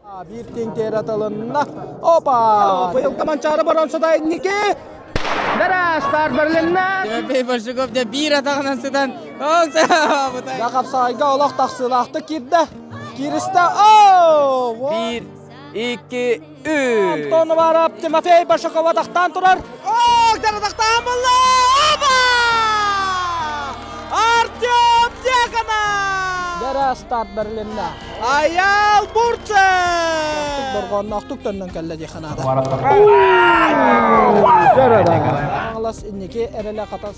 Биир тиҥ тылынна. Опа! Быйыл Манчаары баран сыта инники. Дара старт бэрилиннэ. Тимофей Большаков дьэ биир атаҕынан сытан Я хапсаайга олох тахсыылаахтык киирдэ. Кииристэ. О! Биир, икки, үс. Антон Уваров Тимофей Большаков атахтаан турар. О, дара атахтаан булла. Опа! Артем Дьяконов! Дара старт бэрилиннэ. Айаал Бурцев! Дорҕоонноохтук төннөн кэллэ дии ханаада. Хаҥалас инники эрэлэ хатас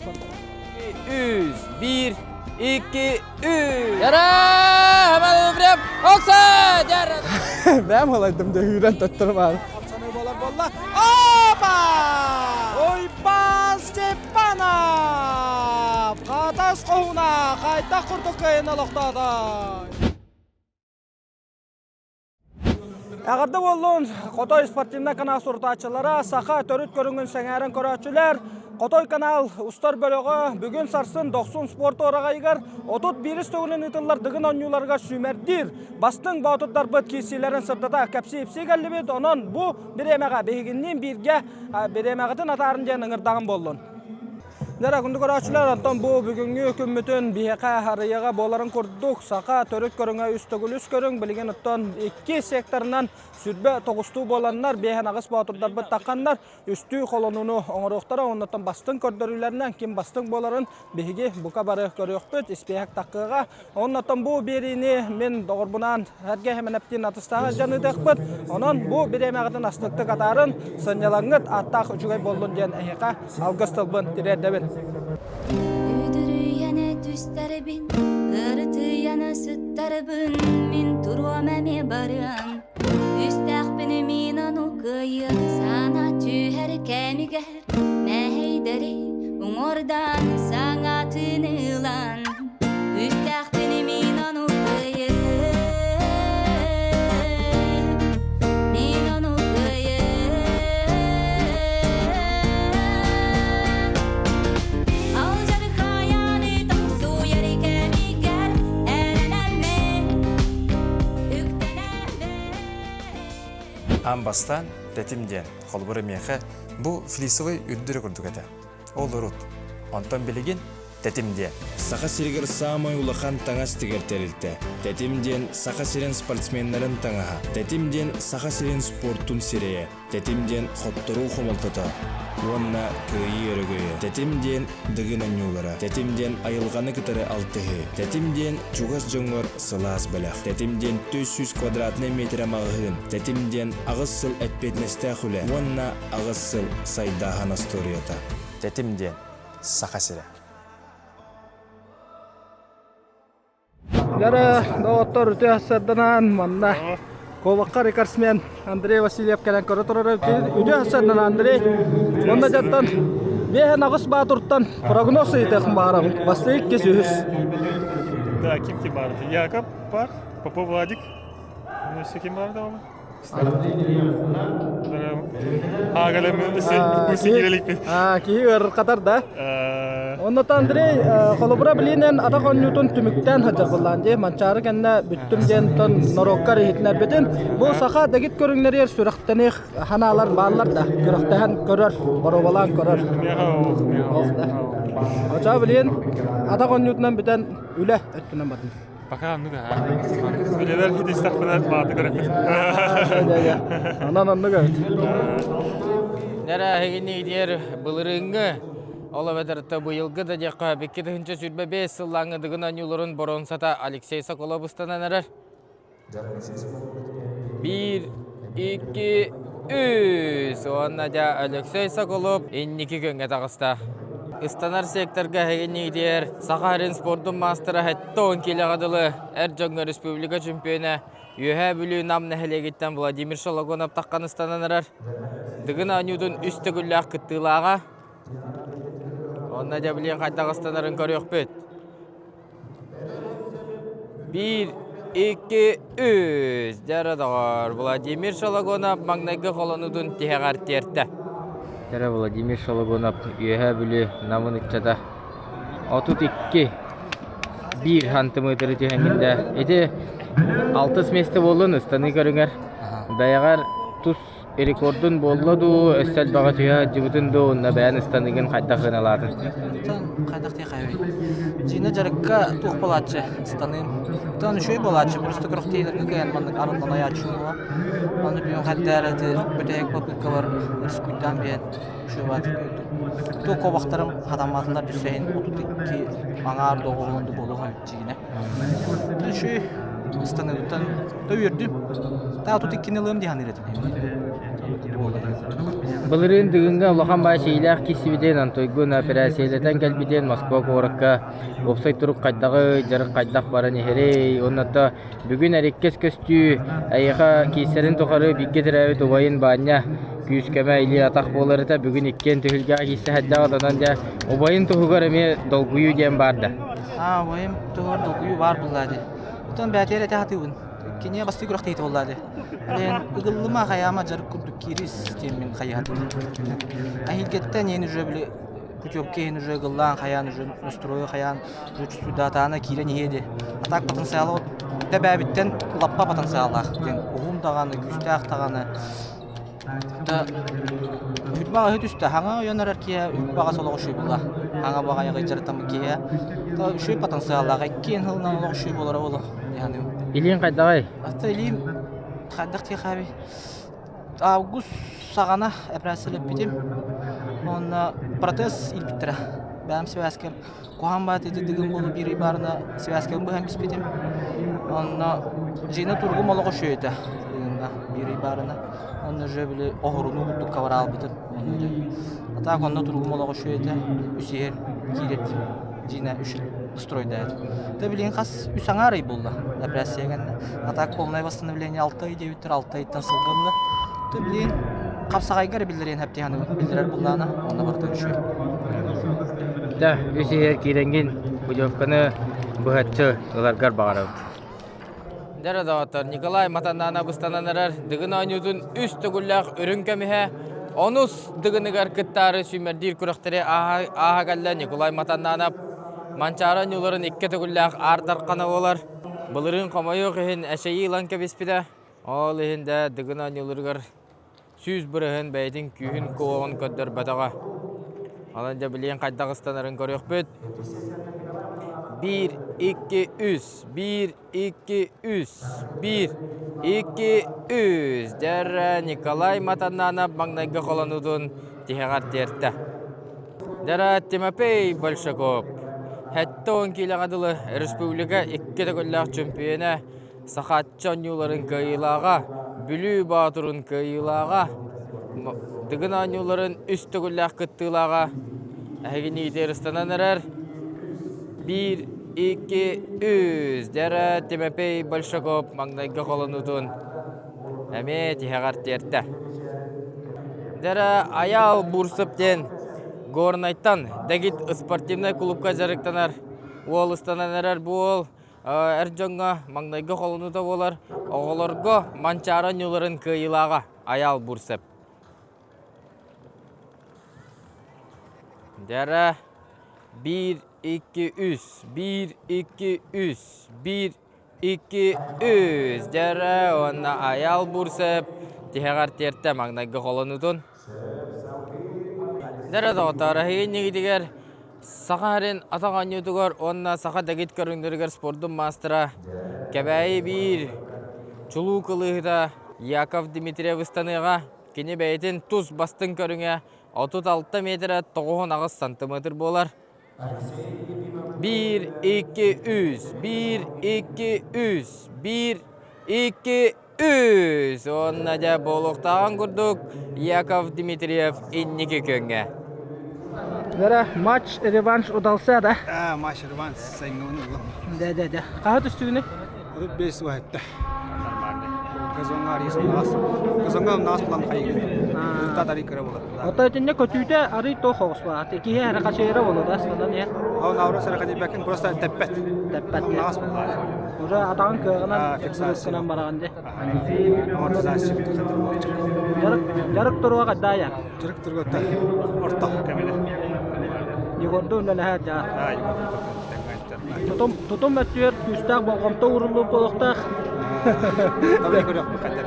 Үс, биир, икки, үс. Яра! Прям окса! Бэм халайдым да үүрэн төттөрү баар. Хапсаныы буолар буолла. Опа! Уйбаан Степанов! Хатас хоһуна хайдах курдук кыайын олохтоото? Эҕэрдэ буоллун, Хотой спортивнай канал сурутааччылара, саха төрүт көрүҥүн сэҥээрэн көрөөччүлэр, Хотой канал устар бөлөҕө бүгүн сарсын Дохсун спорт уораҕайыгар 31 төгүлүн ыытыллар Дыгын оонньууларыгар сүүмэрдиир бастыҥ боотурдарбыт киирсиилэрин сырдата кэпсии-ипсии кэллибит. Онон бу бириэмэҕэ биһигинниин бииргэ бириэмэҕитин атаарын диэн ыҥырдаҕым буоллун. Дьэ, күндү көрөөччүлэр, онтон бу бүгүҥҥү күммүтүн биһиэхэ харыйаҕа буоларын курдук саха төрүт көрүҥэ үс төгүл үс көрүҥ, билигин оттон икки секторынан сүрбэ тоҕустуу буоланнар, биэһэн аҕыс боотурдарбыт тахханнар, үстүү холонууну оҥоруохтара, оннуттан бастыҥ көрдөрүүлэринэн ким бастыҥ буоларын биһиги бука бары көрүөхпүт, испиэһэк таххыаҕа. Оннуттан бу биэриини мин доҕорбунаан Сэргэй Хэмэнэптиин атыстаһа дьаныытыахпыт. Онон бу бириэмэҕитин астыктык атаарын, сынньалаҥҥыт ааттаах үчүгэй буоллун диэн эһиэхэ алгыс тылбын тириэрдэбин. Үдүрүйэнэ түстэрбин, ырытыйана сыттарбын, мин туруом эмиэ барыам. Күүстээхпин мин ону кыайыам, сана түһэр кэмигэр, мэһэйдэри уҥуордаан саҥатын ылан. Күүстээхпин мин ону кыайыам, мин ону кыайыам. Алдьархайаны тоҥсуйар кэмигэр эрэнэммин, үктэнэммин. Аан бастаан тэтим диэн, холобура миэхэ бу флисовый үрдүрэ курдук этэ. Ол урут. Онтон билигин Тэтим диэн. Саха сиригэр саамай улахан таҥас тигэр тэрилтэ. Тэтим диэн Саха сирин спортсменнарын таҥаһа. Тэтим диэн Саха сирин спортун сирэйэ. Тэтим диэн хотторуу хомолтото уонна кыайыы өрөгөйө. Тэтим диэн Дыгын оонньуулара. Тэтим диэн айылҕаны кытары алтыһыы. Тэтим диэн чугас дьоҥҥор сылаас бэлэх. Тэтим диэн 400 квадратнай метрэ маҕаһыын. Тэтим диэн аҕыс сыл эппиэтинэстээх үлэ уонна аҕыс сыл сайдааһын остуоруйата. Тэтим диэн Саха сирэ. Дьэ, доҕоттор, үтүө сарданаан манна Куобахха рекордсмен Андрей Васильев кэлэн көрө турар үтүө сарданан Андрей. Онно дьаттан биэһэн аҕыс баатуртан прогноз ыйытыах баарам. Бастыы иккис үһүс. Да, ким ким баар? Якоб бар, Попов Владик. Ну, өссө ким бар да ол? Киһи ыарырҕатар да. Оннута Андрей холобура билиинэн атах оонньуутун түмүктээн сылдьар буоллаан дии. Манчаары кэннэ бүттүм диэн норуоккар иһитинэрбитин. Бу саха дэгит көрүҥнэригэр сүрэхтэниэх ханаалар бааллар да. Күрэхтэһэн көрөр, боруобалаан көрөр. Очоо билиин атах оонньуутунан бүтэн үлэ өттүнэн бардым. Пока оннук аа. Үлэбэр хитистэхпинэ бааты көрөппүт. Онон оннук эбит. Нэрэ эһигини диэр былырыыҥҥы ол эбэтэр быйылгы да диэххэ бикки тыһыынча сүүрбэ биэс сыллааҥҥы Дыгын оонньууларын боруонсата Алексей Соколов ыстанан эрэр. Биир, икки, үс. Уонна дьэ Алексей Соколов инники күҥҥэ таҕыста. Ыстанар секторга эһигинниитигэр Саха сирин спордун маастара 70 киилэҕэ дылы эр дьоҥҥо республика чемпиона Үөһээ Бүлүү Нам нэһилиэгиттэн Владимир Шологонов таххан ыстанан эрэр. Дыгын оонньуутун үс төгүллээх кыттыылааҕа. Онно дьэ билигин хайдах ыстанарын көрүөхпүт. Биир, икки, үс. Дьэ доҕор, Владимир Шологонов маҥнайгы холонуутун тиһэҕэр тиэртэ. Дьэ Владимир Шологонов Үөһээ Бүлүү Намын ыччата 32 биир хантымыытыры түһэҥҥиндэ. Ити алтыс миэстэ буоллун ыстаныы көрүҥэр. Бэйэҕэр тус рекордун буолла дуу, өссө элбэҕи түһэ сылдьыбытын дуу, уонна бэйэн ыстаныгын хайдах сыаналаатын? Оттон хайдах диэхэй Дьиҥэ дьарыкка туох буолааччы ыстаныым. Оттон үчүгэй буолааччы, просто күрэхтэһиилэргэ кыайан маннык арыллан айааччы буолуо. Аны бүгүн хайда эрэ ити бүтэһик попыткалар рискуйдаан биһэн үчүгэй баатык күүттүм. Туох куобахтарым хатамматылар түсэйин 32 аҥаар доҕуһуон да буолуох эбит дьиҥинэ. Үчүгэй ыстаныыбыттан да үөрдүм. Таа тут иккини ылыам дии саныыр этим. Былырыын Дыгыҥҥа улахан баай сиилээх киирсибитин, Антойгун операциялатан кэлбитин, Москва куоракка уопсай турук хайдаҕый, дьарык хайдах баран иһэрий уонна то бүгүн эриккэс көстүү эйиэхэ киирсэрин тухары бииргэ төрөөбүт убайын Баанньа күүс-көмө илии-атах буолар этэ, бүгүн иккиэн түһүлгэҕэ киирсэ сылдьаҕыт, онон дьэ убайын туһугар эмиэ долгуйуу диэн баар да? Аа, убайым туһугар долгуйуу баар буолла дии. Оттон бээтигэр этэ сатыыбын. Киниэ бастыы күрэхтэһиитэ буолла дии. Блин, ыгыллыма хайаама дьарык курдук киирис диэммин хайыһатым. Эһиилгэттэн иһин уже били путевка иһин уже ыгыллаан хайаан уже настрою хайаан уже чувствуйдаатаана киирэн иһиэ дии. А так потенциала тэбээбиттэн лаппа потенциаллаах диэн уһун даҕаны, күүстээх даҕаны. Да үт баҕаһы түстэ хаҥа ойон эрэр киһи үт баҕас олох үчүгэй буолла. Хаҥа баҕайы дьарыктаммыт киһи то үчүгэй потенциаллаах иккиэн сылынан олох үчүгэй буолара буолуо дии саныыбын. Илииҥ хайдаҕый? Ата илиим хайдах диэхээбий август саҕана эпэрээссийэлэппитим уонна протез иилбиттэрэ. Бэйэм сибээскэм куһаҕан баҕайы ити дыгын буолу биир ый баарына сибээскэбин быһан испитим. Онно дьиҥэ туругум олох үчүгэй этэ биир ый баарына. Онно уже били оһорунуу курдук хабараалбытым. А так онно туругум олох үчүгэй этэ. Үс иһэр киирэр дьиҥэ үч стройдаат. Тэ билигин хас үс аҥаар ый буолла эпэрээссийэ кэннэ. А так полное восстановление алта ый диэбиттэр, алта ыйтан сылга ылла. Тэ билигин хапсаҕайга эрэ биллэриэн хэптиһаны биллэрэр буллаана, онно барыта үчүгэй. Да, үс иһэр киирэҥҥин путевканы быһаччы ыларгар баҕарабыт. Дьэ доҕоттор, Николай Матаннаана быстанан эрэр Дыгын оонньуутун үс төгүллээх үрүҥ көмүһэ онус Дыгыныгар кыттаары сүүмэрдиир күрэхтэри ааһа кэллэ Николай Матаннаанап Манчаары оонньууларын икки төгүллээх Аар Дархана буолар. Былырыын хомойуох иһин эчэйии ылан кэбиспитэ. Ол иһин да Дыгын оонньууларыгар 100% бэйэтин күүһүн-куоҕун көрдөрбөтөҕө. Онон дьэ билигин хайдах ыстанарын көрүөхпүт. Биир, икки, үс, биир, икки, үс, биир, икки, үс. Дьэ Николай Матаннанов маҥнайгы холонуутун тиһэҕэр тиэртэ. Дьэ Тимофей Большаков 70 киилэҕэ дылы республика икки төгүллээх чөмпүйүөнэ Сахааччы оонньууларын кыайыылааҕа, Бүлүү Боотурун кыайыылааҕа, Дыгын оонньууларын үс төгүллээх кыттыылааҕа эһигини ыстанан эрэр. Биир, икки, үс. Дьэ Тимофей Большаков маҥнайгы холонуутун эмиэ тиһэҕэр тиэртэ. Дьэ Айаал Бурцев диэн Горнайтан Дэгит спортивнай клубка дьарыктанар уол ыстанан эрэр бу уол Эр дьоҥҥо маҥнайгы холонуута буолар, оҕолорго Манчаары оонньууларын кыайыылааҕа Айаал Бурцев. Дьэ биир, икки, үс, биир, икки, үс, биир, икки, үс. Дьэ уонна Айаал Бурцев тиһэҕэр тиэртэ маҥнайгы холонуутун. Дьэ доҕоттоор, эһиги иннигитигэр Саха сирин атах оонньуутугар уонна саха дэгит көрүҥнэригэр спордун маастара Кэбээйи биир чулуу кылыыһыта Яков Дмитриев ыстаныаҕа. Кини бэйэтин тус бастыҥ көрүҥэ 36 миэтэрэ 98 сантиметр буолар. Биир, икки, үс, биир, икки, үс, биир, икки, үс! Уонна дьэ буолуохтааҕын курдук Яков Дмитриев инники күөҥҥэ. Вера, матч реванш удался, да? А, матч реванш сайыҥҥыбын ыллым. Да, да, да. Хаһа түстүгүнүй? 35 уһатта. Нормальный. Газонга арыйыс мунаас. Газонга мунаас булан хайыгын. Результат арый кыра болар. Ото итинне көтүүтэ арый тоох оҕус бааты. Киһи эрэ хачыйара болу да астанан иһэр. Ол наурыз эрэ хачыйбаккын просто тэппэт. Тэппэт. Мунаас буллар. Уже атаҕын кыаҕынан фиксациянан бараҕын дии. Амортизация Дьарык дьарык туруга хайдаайа? Дьарык туруга орто кэминэ. Егорду үлэлэһэ дьаа. Тутум тутум өттүгэр күүстээх болҕомто ууруллуу буолуохтаах. Табы көрүөхпүт хайдар.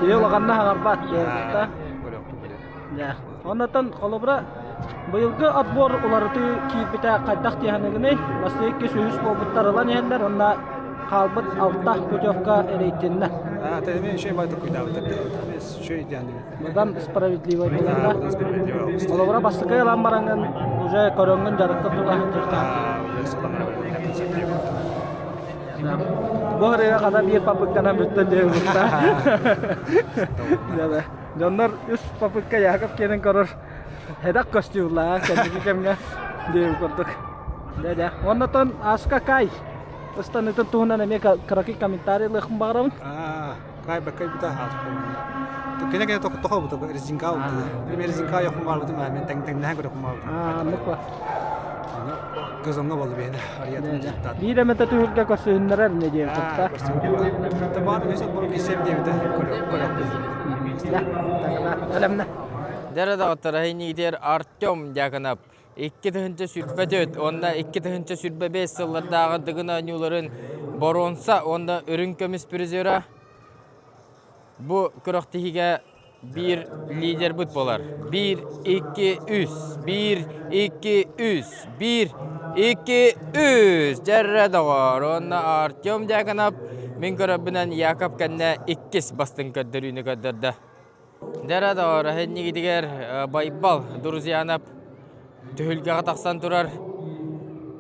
Киһи улаханна хаҥарбат диэбитэ. Оннотон холобура быйылгы отбор уларытыы киирбитэ хайдах диэханыгыный? Бастакы иккис үһүс буолбуттар ылан иһэллэр уонна хаалбыт алта путевка эрэйтиннэ. Быдан справедливый буолла. Холобура бастакы ылан бараҥын уже көрөҥҥүн дьарыкка тута сылдьыахтаах. Бу ырыа хата биир попытканан бүттэн диэбиттэ. Дьоннор үс попытка Яков киэнин көрөр эдэх көстүүллаа кэнники кэмҥэ диэбит курдук. Дэ-дэ. Оннотон Аска Кай ыстаныытын туһунан эмиэ кыракый комментарий ылыахпын баҕарабын. Кай бакай бута Кene кene тоқо бута резинка бута. Резинка yokum var butum мен тең теңнәһән көрөкүм бар. Аа, нуква. Газонга болду бэйне. Биир эмэтэ түһүлгэ көрсүһүннэрэр не диэн кытта. Дэрэ доҕоттор, эһиниитигэр Артем Дьяконов 2024 уонна 2025 сыллардааҕы Дыгын оонньууларын боруонса уонна үрүҥ көмүс призера Бу күрэхтэһиигэ биир лидербит буолар. Биир, икки, үс. Биир, икки, үс. Биир, икки, үс. Дьэррэ доҕор. Уонна Артем Дьяконов мин көрөрбүнэн Яков кэннэ иккис бастыҥ көрдөрүүнү көрдөрдө. Дьэрэ доҕор, эһиннигитигэр Байбал Друзьянов түһүлгэҕэ тахсан турар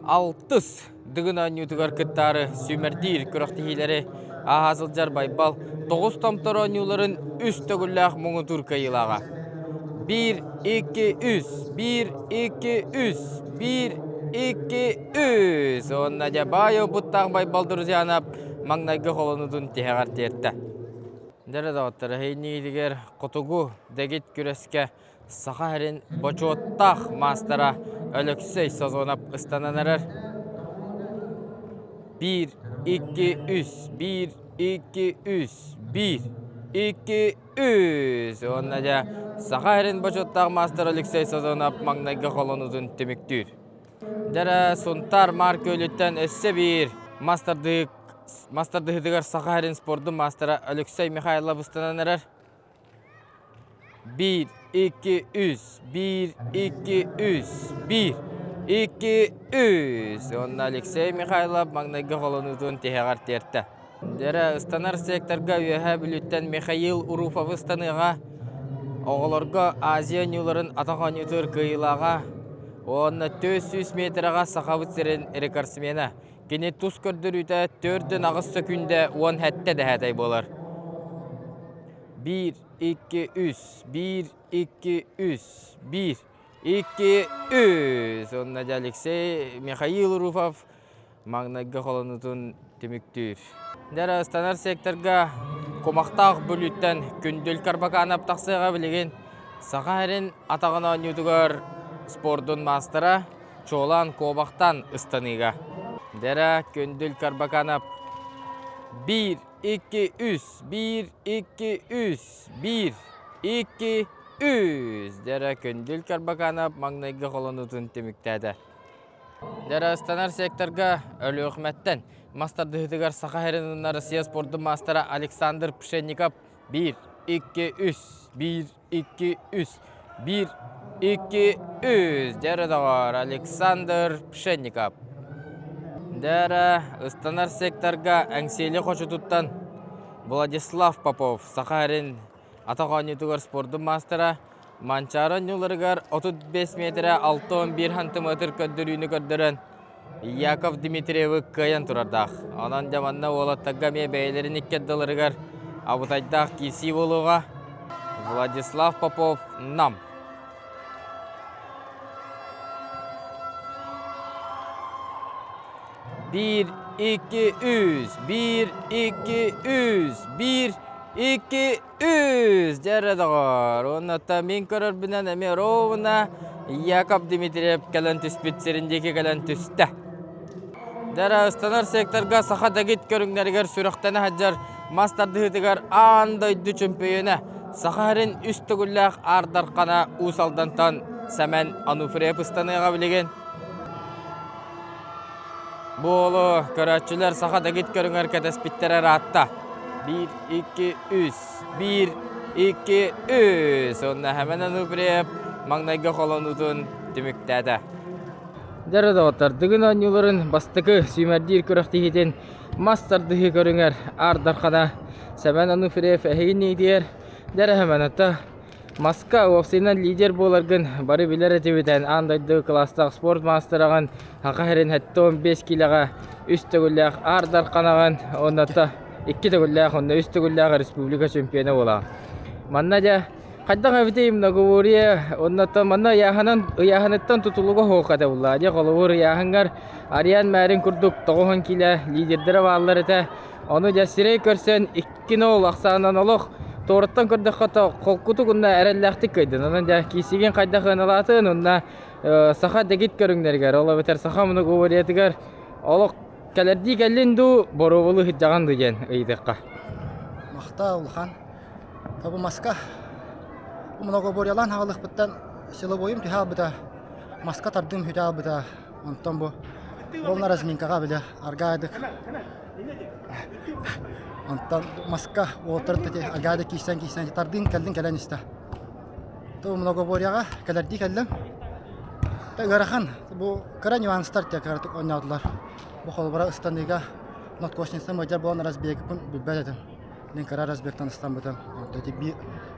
алтыс Дыгын оонньуутугар кыттаары сүүмэрдиир күрэхтэһиилэри ааһа сылдьар Байбал тоҕус томтор оонньууларын үс төгүллээх муҥутуур кыайыылааҕа. Биир, икки, үс, биир, икки, үс, биир, икки, үс. Уонна дьэ баай опыттаах Байбал Друзьянов маҥнайгы холонуутун тиһэҕэр тиэртэ. Дьэ доҕоттор, эһииннигитигэр хотугу дэгит күрэскэ Саха сирин бочуоттаах маастара Өлөксөй Созонов ыстанан эрэр. Биир, икки, үс, биир, икки, үс, биир, икки, үс. Уонна дьэ Саха сирин бочуоттаах маастара Алексей Созонов маҥнайгы холонуутун түмүктүүр. Дьэ Сунтаар Маар Күөлүттэн өссө биир мастардыһык мастардыһыытыгар Саха сирин спордун маастара Алексей Михайлов ыстанан эрэр. Биир, икки, үс, биир, икки, үс, биир, икки, үс. Уонна Алексей Михайлов маҥнайгы холонуутун тиһэҕэр тиэртэ. Дьэрэ ыстанар секторга Үөһээ Бүлүүттэн Михаил Уруфовы ыстаныаҕа. Оҕолорго Азия оонньууларын атах оонньуутугар кыайыылааҕа уонна 400 метрэҕэ Сахабыт сирин рекордсмена. Кини тус көрдөрүүтэ 4-8 сөкүүндэ 17 дэһээтэй буолар. Биир, икки, үс, биир, икки, үс, биир, икки, үс. Уонна дьэ Алексей Михаил Руфов маҥнайгы холонуутун түмүктүүр. Дьэ ыстанар секторга кумахтаах Бүлүүттэн Күндүл Карбаканов тахсыаҕа билигин Саха сирин атаҕын оонньуутугар спордун маастара чуолаан куобахтан ыстаныыга. Дэрэ Күндүл Карбаканов биир икки, үс, биир, икки, үс, биир, икки, үс. Дьэрэ Күндүл Карбаканов маҥнайгы холонуутун түмүктээтэ. Дьэрэ ыстанар секторга Өлүөхүмэттэн мас тардыһыытыгар Саха сирин Россия спордун маастара Александр Пшенников биир, икки, үс, биир, икки, үс, биир, икки, үс. Дьэрэ доҕор Александр Пшенников. Дьэрэ ыстанар секторга Эҥсиэли хочотуттан Владислав Попов Саха сирин атах оонньуутугар спордун маастара Манчаары оонньууларыгар 35 метрэ 6-11 сантиметр көрдөрүүнү көрдөрөн Яков Дмитриевы кыайан турардаах. Онон дьэ манна уолаттарга эмиэ бэйэлэрин икки ардыларыгар абытайдаах киирсии буолуоҕа. Владислав Попов, Нам. Биир, икки, үс, биир, икки, үс, биир, икки, үс. Дьэ доҕор, уонна мин көрөрбүнэн эмиэ ровно Яков Дмитриев кэлэн түспүт сирин диэки кэлэн түстэ. Дьэ ыстанар секторга саха дэгит көрүҥнэригэр сүрэхтэнэ сылдьар мас тардыһыытыгар аан дойду чөмпүйүөнэ Саха сирин үс төгүллээх Аар Дархана Уус Алдантан Сэмэн Ануфриев ыстаныаҕа билигин. Бу уолу көрөөччүлэр саха дэгит көрүҥэр кэтэспиттэрэ ыраатта. 1, 2, 3. 1, 2, 3. Онно Хэмэн Ануприев маҥнайгы холонуутун түмүктээтэ. Дьэ доҕоттор, Дыгын оонньууларын бастакы сүүмэрдиир күрэхтэһиитин мас тардыһыы көрүҥэр Аар Дархана Сэмэн Ануфриев эһигин иитиэр Дьэ Хэмэн, ата Маска уопсайынан лидер буоларгын бары билэр этибит эн аан дойду кылаастаах спорт маастараҕын Саха сирин 75 киилэҕэ үс төгүллээх Аар Дарханаҕын уонна икки төгүллээх уонна үс төгүллээх республика чемпиона буолаҕын. Манна дьэ хайдах эбитий многоборье уонна манна ыйааһынан ыйааһыныттан тутулуга суох этэ булла. Дьэ холобур ыйааһыҥҥар Ариан Мээрин курдук 90 киилэ лидердэрэ бааллар этэ. Ону дьэ сирэй көрсөн 2-0 ахсаанынан олох туораттан көрдөххө то холкутук уонна эрэллээхтик кыайдын. Онон дьэ киисигин хайдах ыаналаатын уонна саха дэгит көрүҥнэригэр, ол эбэтэр саха многоборьетыгар олох кэлэрдии кэллин дуу, боруобалыы сылдьаҕын дуу диэн ыйытыахха. Махта улахан. Бу маска многоборьелаан хаалыахпыттан силовойум түһэ албыта, маска тардым хүтэ албыта. Онтон бу ровно разминкаҕа бile аргаайдык Онтон маска уолаттар аргаайдык киирсэн киирсэн тардыын кэллин кэлэн истэ. То многоборьеҕа кэлэрдии кэллим. Ыарахан бу кыра нюанстар те кыратык оонньоотулар. Бу холобура ыстаныыга надкосница мадьар буолан разбегпын билбэт этим. Мин кыра разбегтан ыстаммытым. Ити биир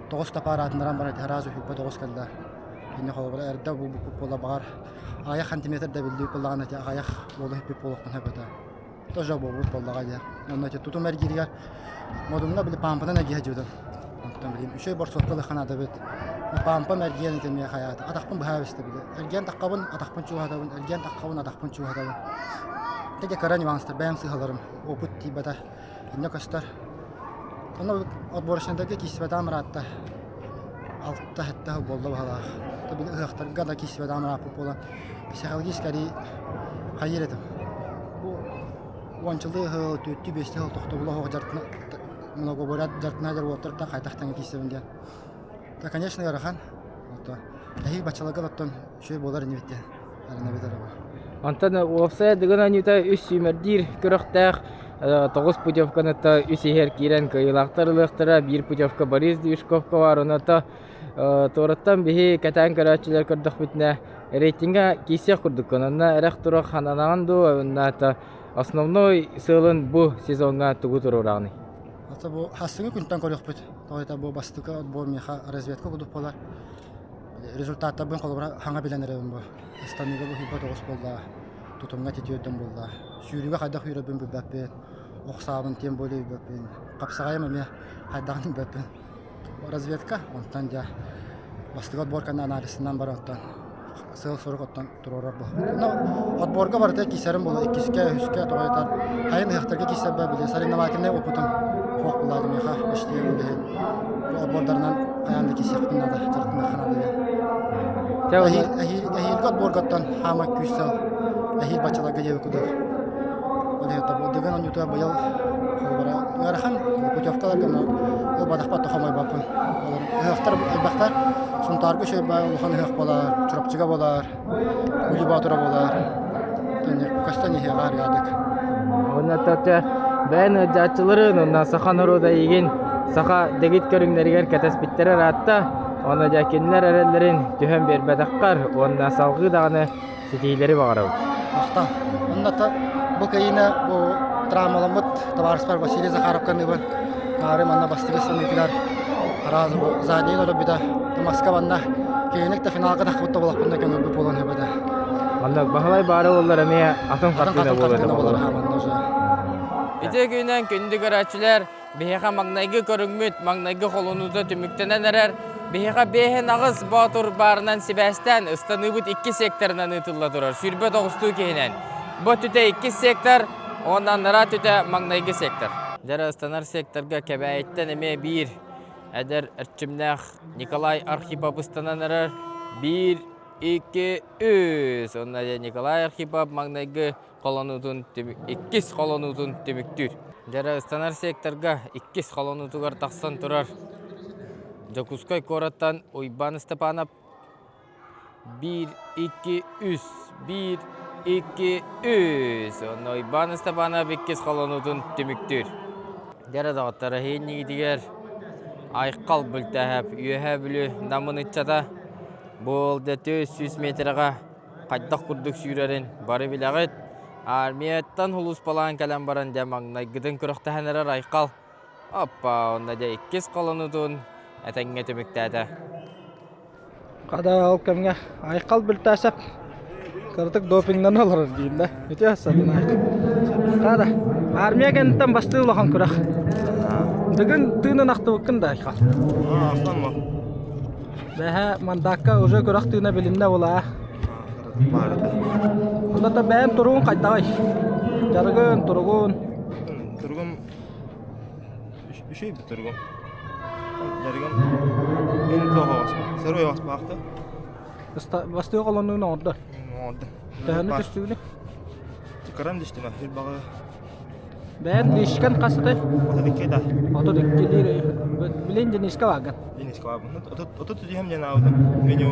тоҕус тапаар аатыннаран баран сразу хүппэ тоҕус кэллэ. Кини холобура эрдэ булбуппут буола баҕар аҕыйах сантиметр да биллибит буоллаҕына ити аҕыйах буола хүппүт буолуохпун сөп этэ. Тоже буолбут буоллаҕа дии. Онно ити тутум эргииригэр модумҥа били паампанан эргиһэ дьиэтим. Онтон билим үчүгэй борсуокка ылыахха наада эбит. Паампам эргиэн ити эмиэ хайаата. Атахпын быһа эбистэ били. Эргиэн таххабын, атахпын чугаһатабын, эргиэн таххабын, атахпын чугаһатабын. Ити кыра нюанстар бэйэм сыыһаларым опыт тиийбэтэ. Инньэ көстөр. Онно отборочнайдарга киирсибэтэҕим ыраатта. Алта-сэттэ сыл буолла быһалаах. Били ыһыахтарга да киирсибэтэҕим ырааппыт буолан, психологически хайыыр этим. Бу уончалыы сыл, түөртүү-биэстии сыл тохтобула суох дьарыктана многоборье дьарыктана сылдьар уолаттартан хайдах тэҥэ киирсэбин диэн. Да, конечно, ыарахан. Эһиил баччаларга оттон үчүгэй буолар инибит диэн эрэнэбит эрэ бу. Онтон уопсайа Дыгын оонньуута үс сүүмэрдиир күрэхтээх тоҕус путевканы үс иһэр киирэн кыайыылаахтар ылыахтара. Биир путевка Борис Движковка баар, онуота туораттан биһи кэтээн көрөөччүлэр көрдөхпүтүнэ рейтингэ киирсиэх курдуккун. Онно эрэх-турах хананаҕын дуу, онно основной сыалын бу сезоҥҥа тугу туруораҕыный? Ата бу хассыҥы күнтэн көрүөхпүт. Тоҕо это бу бастакы отбор миэхэ разведка курдук буолар. Результаттарбын холобура хаҥа билэн эрэбин бу. Ыстаныыга бу хүйбэ тоҕус буолла, тутумҥа титиэрдэн буолла. Сүүрүүгэ хайдах үүрэрбин билбэппин, ох саабын тем более билбэппин, хапсаҕайым эмиэ хайдаҕын билбэппин. Разведка, онтон дьэ бастакы отборканы анализынан баран оттон сыал-сорук оттон туруорар буолбут. Но отборга барыта киирсэрим буолла иккискэ, үһүскэ тоҕо этэр хайын ыһыахтарга киирсэрбэр били соревновательнай опытым суох буолла миэхэ почти үлэһин отбордарынан хайаан да киирсиэхпин наада, дьарыктаныахха наада диэн. Эһиилги отборгаттан хаама күүс сыл эһиил баччаларга диэби курдук. Ол иһин Дыгын оонньуутугар быйыл холобура ыарахан путевкаларга ылбатахпат да хомойбоппун. Ыһыахтар элбэхтэр. Сунтаарга үчүгэй улахан ыһыах буолар, Чурапчыга буолар, Бүлүү Боотура буолар. Көстөн иһиэҕэ арыйаадык. Уонна тата бэйэн ыалдьааччыларын уонна саха норуота эйигин саха дэгит көрүҥнэригэр кэтэспиттэрэ ыраатта. Уонна дьэ кинилэр эрэллэрин түһэн биэрбэтэххэр уонна салҕыы даҕаны ситиһиилэри баҕарабыт. Махтал. Онно бу кыйыны бу травмаламмыт табаарыспар Василий Захаровка аныыбын. Наары манна бастакы саныытыгар араас бу заднейын олорбута. Москва манна киэҥник да финалга таххыбыт да буолахпын да көҥүлбүт буолан сөбөтө. Манна Баһылай баары буоллар эмиэ атын хартыына буолар манна уже. Ити күнэн күндү көрөөччүлэр Биһиэхэ маҥнайгы көрүҥмүт, маҥнайгы холонуута түмүктэнэн эрэр. Биһиэхэ биэһин аҕыс боотур баарынан сибээстээн ыстаныыбыт икки секторынан ыытылла турар. 29 киһинэн. Бу өттүтэ иккис сектор, уонна анараа өттүтэ маҥнайгы сектор. Дьэ ыстанар секторга Кэбээйиттэн эмиэ биир эдэр эрчимнээх Николай Архипов ыстанан эрэр. Биир, икки, үс. Уонна Николай Архипов маҥнайгы холонуутун иккис холонуутун түмүктүүр. Дьара ыстанар секторга иккис холонуутугар тахсан турар Дьокуускай куораттан Уйбаан Степанов 1, 2, 3, 1, 2, 3. Онно Уйбаан Степанов иккис холонуутун түмүктүүр. Дьэрэ доҕоттор, эһиинньигитигэр Айхал Бүлтээһэп Үөһээ Бүлүү Намын ыччата бу ылда 400 метрэҕэ хайдах курдук сүүрэрин бары билэҕит. Армияттан сулууспалаан кэлэн баран дьэ маҥнайгытын күрэхтэһэн эрэр Айхал Оппа, онно дьэ иккис холонутун этэҥҥэ түмүктээтэ. Хада ол кэмҥэ Айхал Бүлтээсэп кыратык допингнан олорор диин да. Ити сатын Хада армия кэнниттэн бастыы улахан күрэх. Дыгын тыынын ахтыбыккын да Айхал. Ахтамма. Бэһэ мандакка уже күрэх тыына билиннэ була. Онно бэйэн туругун хайдаҕый? Дьарыгын, туругун. Туругум Үчүгэй бүтэргом. Дьарыгым эн тоҕо Сырой оҕоспаахта. Бастыы холонуун оҥордо. Оҥордо. Төһөнү түстүгүнүй? Кырам дистим ахир баҕы. Бэйэн лишкан хасытай? 32 да. 32 диир. Билин Дениска бааган. Дениска баабын. Отут түһэм диэн аабытым. Меню.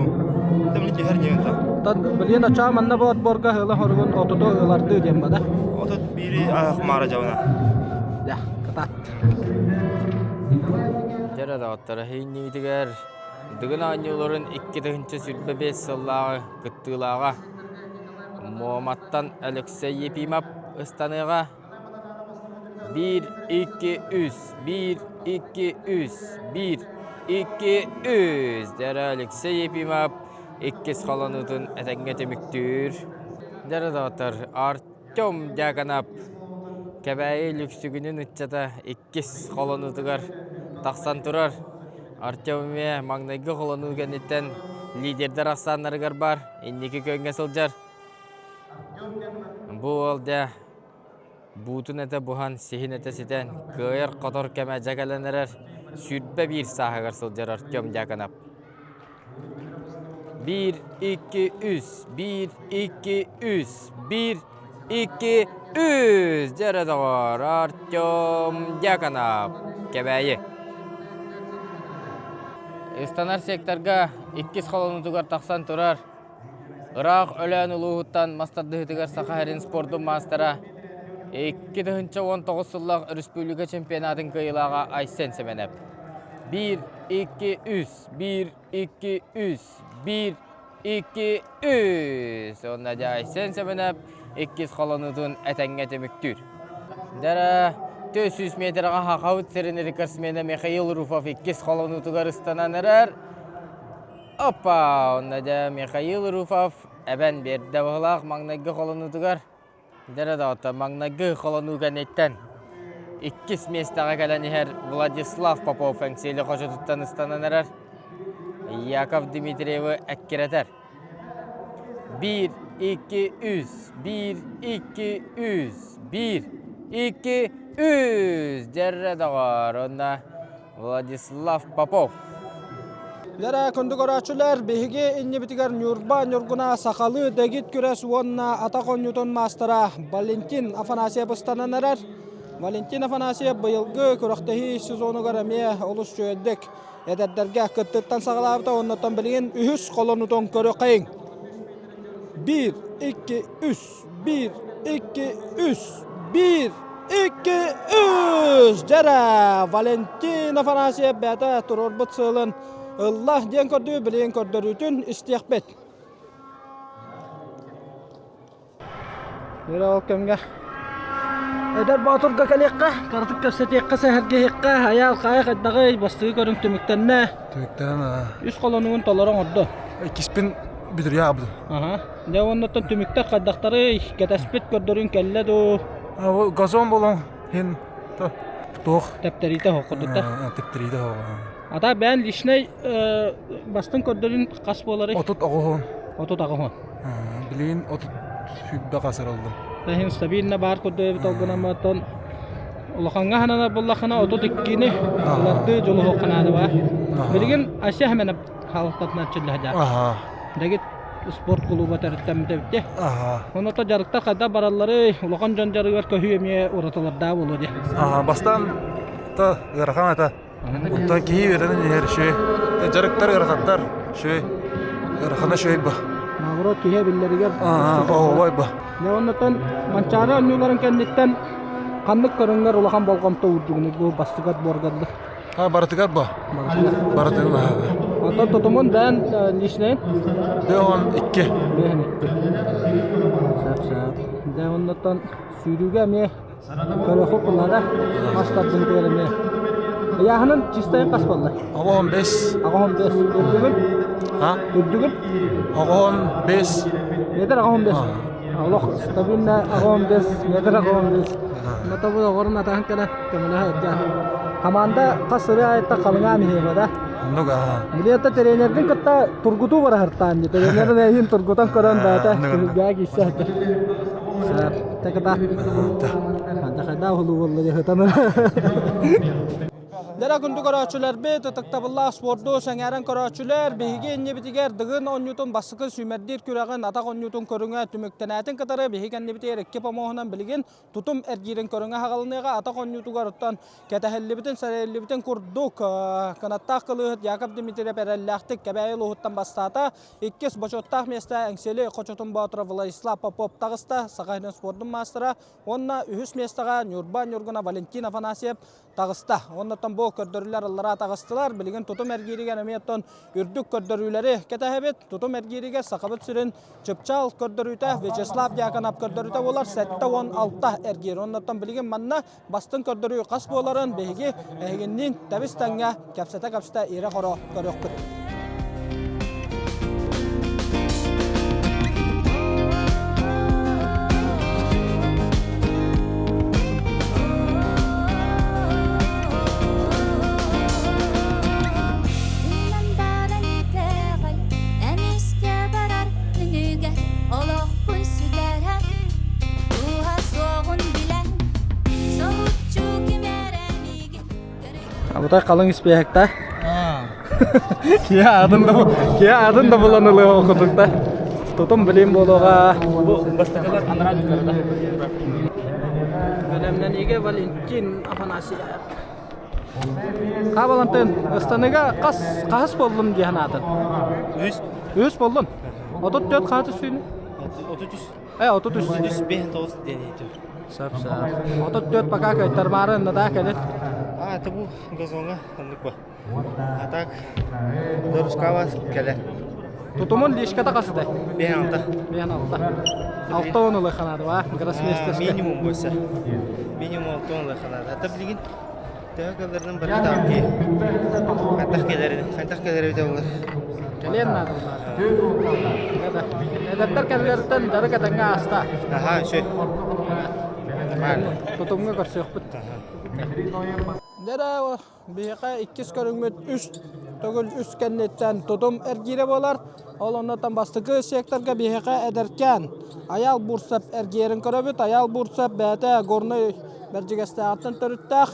Тэмли түһэр диэн та. Тан билин очаа манна бу отборга ыла хоругун отуту ылардыы диэн бада. Отут биири аах маара жабына. Да, кытаат. Дьэрэ доҕоттор, эһиинньигитигэр Дыгын оонньууларын 2025 сыллааҕы кыттыылааҕа Муоматтан Алексей Ефимов ыстаныаҕа. Биир, икки, үс, биир, икки, үс, биир, икки, үс. Дьэрэ Алексей Ефимов иккис холонуутун этэҥҥэ түмүктүүр. Дьэрэ доҕоттор, Артем Дьяконов Кэбээйи Лүксүгүнүн ыччата иккис холонуутугар тахсан турар. Артем эмиэ маҥнайгы холонуу кэнниттэн лидердэр ахсааннарыгар баар, инники күөҥҥэ сылдьар. Бу уол дьэ буутун этэ буһан, сиһин этэ ситэн, кыайар-хотор кэмэ дьэ кэлэн эрэр, 21 сааһыгар сылдьар Артем Дьяконов. Биир, икки, үс, биир, икки, үс, биир, икки, үс! Дьэ эрэ доҕоор, Артем Дьяконов, Кэбээйи. Ыстанар секторга иккис холонуутугар тахсан турар Ыраах Өлөөн улууһуттан мас тардыһыытыгар Саха сирин спордун маастара, 2019 сыллаах республика чемпионатын кыайыылааҕа Айсен Сэмэнэп. Биир, икки, үс, биир, икки, үс, биир, икки, үс. Уонна дьэ Айсен Сэмэнэп иккис холонуутун этэҥҥэ түмүктүүр. Дара 400 метрға Хахаут сирин рекордсмена Михаил Руфов иккис холонуутугар ыстанан эрэр. Опа! Онно дьэ Михаил Руфов эбэн биэрдэ быһылаах маҥнайгы холонуутугар. Дьэ доҕоттор, маҥнайгы холонуу кэнниттэн иккис миэстэҕэ кэлэн иһэр Владислав Попов Эҥсиэли хочотуттан ыстанан эрэр. Яков Дмитриевы эккирэтэр. Биир, икки, үс, биир, икки, үс, биир, икки, үс! Дьэррэ доҕоор, онно Владислав Попов. Лера күндү көрөөччүлэр, биһиги иннибитигэр Ньурба Ньургуна сахалыы дэгит күрэс уонна атах оонньуутун маастара Валентин Афанасьев ыстанан эрэр. Валентин Афанасьев быйылгы күрэхтэһии сезонугар эмиэ олус үчүгэйдик эдэрдэргэ кыттыттан саҕалаабыта оннуттан билигин үһүс холонутун көрүөххэйиҥ. Биир, икки, үс. Биир, икки, үс. Биир, икки, үс. Дьэрэ! Валентин Афанасьев бэйэтэ туруорбут сыалын ылла диэн көрдүү билигин көрдөрүүтүн истиэхпит. Мира ол кэмҥэ эдэр боотурга кэлиэххэ, кыратык кэпсэтиэххэ, сэһэргэһиэххэ, айаал хаайа хайдаҕый, бастыгы көрүҥ түмүктэннэ. Түмүктэнэн аа. Үс холонугун толору оҥордо. Иккиспин бүтүрүйэ аабытым. Аха. Дьэ уоннаттан түмүктэр хайдахтарый? Кэтэспит көрдөрүүн кэллэ дуу? Газон болон хин туох Тэптэриитэ хоққутута. Тэптэриитэ хоҕо. Ата бэйэн личнэй бастыҥ көрдөрүүн хас буоларый? 38. 38. Билигин 30 сүүрбэ хас ыраллым. Иһин стабильно баар курдук эбит ол гынан оттон улахаҥҥа хананар буллахына 32-ни ылардыы дьулуһуохха наада баар. Билигин Ася Хэмэнэ хаалыктатынан чиллэһэ Дэгит спорт кулууба төрүттэммитэ эбит Оното дьарыктар хайдах баралларый, улахан дьон дьарыгар көһүү эмиэ уратылардаах буолуо дии. Бастаан та ыарахан этэ. Онтон киһи үөрэнэн иһэр үчүгэй. Дьарыктар ыарахаттар үчүгэй. Ыарахана үчүгэй ба. Наоборот киһи эбиллэригэр Оһуобай ба. Дьэ оннуттан Манчаары оонньууларын кэнниттэн. Ханнык көрүҥҥэр улахан болҕомто уурдугунуй бу бастакы отборга А барытыгар бу. Барытыгар. Онтон тутумун бэйэн личнэйин? 52. 52. Сөп сөп. Дьэ оннуттан сүүрүүгэ эмиэ көрөхү куллара мас тардыытыгар эмиэ. Ыйааһынын чистайын хас буолла? 85. 85. Үрдүгүн? А? Үрдүгүн? 85. Метр 85. Олох стабильно 85, метр 85. Мотобу оҕорун атаһын кэлэн көмөлөһө сылдьар. Команда хас сырыы айытта халыҥаан иһиэбэ да. Оннук аа. Билиэтэ тренердин кытта тургутуу бараһыртаан дии. Тренерин эйин тургутан көрөн бэйэтэ түһүлгэҕэ киирсэ сылдьар. Тэката. Хайда уһулуу буолла дии сытан. Дьэ күндү көрөөччүлэрбит, ытыктабыллаах спорду сэҥээрэн көрөөччүлэр, биһиги иннибитигэр Дыгын оонньуутун бастакы сүүмэрдиир күрэҕин атах оонньуутун көрүҥэ түмүктэнээтин кытары биһиги кэннибитигэр икки помоһунан билигин тутум эргиирин көрүҥэ аҕалыныаҕа атах оонньуутугар оттон кэтэһиллибитин сэрэйиллибитин курдук кынаттаах кылыыһыт Яков Дмитриев эрэллээхтик Кэбээйи улууһуттан бастаата. Иккис бочуоттаах миэстэ Эҥсиэли хочотун боотура Владислав Попов таҕыста, Саха сирин спордун маастара уонна үһүс миэстэҕэ Ньурба Ньургуна Валентин Афанасьев таҕыста. Оннуттан бу көрдөрүүлэр аллараа таҕыстылар. Билигин тутум эргииригэр эмиэ оттон үрдүк көрдөрүүлэри кэтэһэбит. Тутум эргииригэр Сахабыт сирин чыпчаал көрдөрүүтэ Вячеслав Дьяконов көрдөрүүтэ буолар 76 эргиир. Оннуттан билигин манна бастыҥ көрдөрүү хас буоларын биһиги эһигинниин тэбис-тэҥҥэ кэпсэтэ-кэпсэтэ ирэ-хоро көрүөхпүт. Абытай халыҥ испиэһэкта. Киһи аатын да киһи аатын да булан ылыа курдукта. Тутум билим буолуоҕа. Бу бастакылар анараа дьүллэрдэ. Бэлэмнэниигэ Валентин Афанасьев. Ха Валентин, ыстаныга хас хаһыс боллун диэн аатын? Үс. Үс боллун. 34 хаһыс үстүүнү? 33. Э, 33. 33 5 9 диэн иһитим. Сөп, сөп. 34 пока кыайтармаары ыннатаа кэлин. А, это бу газоҥа оннук ба. А так, Дорускава кэлэр. Тутумун лишката хасытай? 5-6. 5-6. Алта он ылы ханаады ба, гроссмейстерскэ. Минимум бойса. Минимум алта он ылы ханаады. Ата билигин төһө кэлэринэн барыта ки. Хантах кэлэрин, хантах кэлэр эбитэ болар. Кэлиэн наада Эдэрдэр кэллэриттэн дьарык этэҥҥэ ааста. Аха, үчүгэй. Нормально. Тутумҥа көрсүөхпүт. Дьэ биһиэхэ иккис көрүҥмүт үс төгүл үс кэнниттэн тутум эргиирэ буолар. Ол оннуттан бастакы секторга биһиэхэ эдэркээн Айаал Бурцев эргиэрин көрөбүт. Айаал Бурцев бэйэтэ Горнай Бэрдьигэстээҕиттэн төрүттээх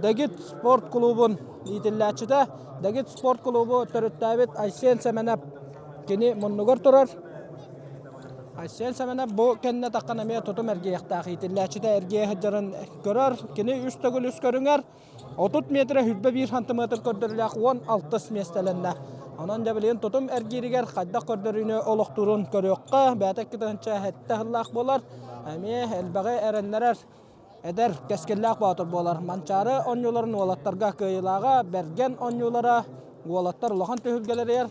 Дэгит спорт клубун иитиллээччитэ. Дэгит спорт клубу төрүттээбит Айсен Сэмэнэп кини муннугар турар. Айсен Сэмэнэп бу кэннэ таххан эмиэ тутум эргийэхтээх иитиллээччитэ эргийэ сылдьарын көрөр. Кини үс төгүл үс көрүҥэр 30 метрэ 21 сантиметр көрдөрүүлээх 16 миэстэлэннэ. Онон дьэ билигин тутум эргииригэр хайдах көрдөрүүнү олохтуурун көрүөххэ. Бэйэтэ 2 7 сыллаах буолар. Эмиэ элбэҕи эрэннэрэр эдэр кэскиллээх боотур буолар. Манчаары оонньууларын уолаттарга кыайыылааҕа Бэргэн оонньуулара уолаттар улахан түһүлгэлэригэр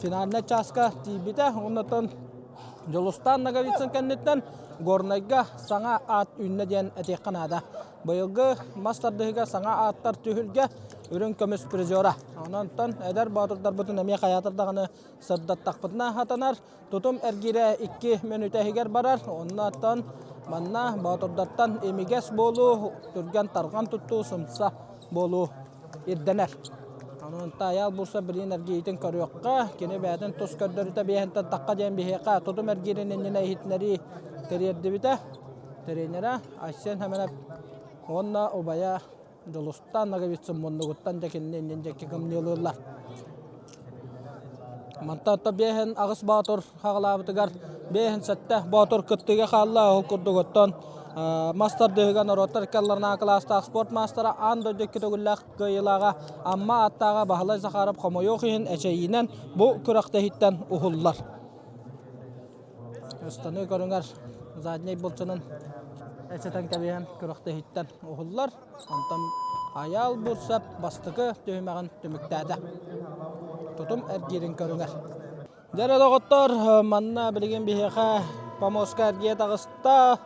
финальнай чааска тиийбитэ. Оннуттан Дьулустаан Ноговицын кэнниттэн Горнайга саҥа аат үүннэ диэн этиэххэ наада. Быйылгы мас тардыһыыга саҥа ааттар түһүлгэ үрүҥ көмүс призера. Онон эдэр боотурдарбытын эмиэ хайаатар даҕаны сырдаттахпытына хатанар. Тутум эргиирэ икки мүнүүтэ иһигэр барар. Оннуттан манна боотурдартан имигэс буолуу, түргэн-тарҕан туттуу, сымса буолуу ирдэнэр. Онон Тайаал Бурса билигин эргийиитин көрүөххэ, кини бэйэтин тус көрдөрүүтэ биэһинтэн тахха диэн биһиэхэ тутум эргиирин иннинэ иһитиннэрии тириэрдибитэ. Тренерэ Айсен Хэмэнэп уонна убайа Дьулустаан Ноговицын муннугуттан дьэ кинини иннин диэки кымньыылыыллар. Мантан биэһин аҕыс боотур хаҕалаабытыгар биэһин сэттэ боотур кыттыыга хаалла. Ол курдук оттон мас тардыһыыга норуоттар икки кылаастаах спорт маастара аан дойду икки төгүллээх кыайыылааҕа Амма ааттааҕа Баһылай Захаров хомойуох иһин эчэйиинэн бу күрэхтэһииттэн уһуллар. Ыстаныы көрүҥэр задний былчынын. эчэтэн кэбиһэн күрэхтэһииттэн уһуллар. Онтон Айаал Бурсап бастакы түһүмэҕин түмүктээтэ. Тутум эргиирин көрүҥэр. Дьэ доҕоттор, манна билигин биһиэхэ помоска эргийэ таҕыста.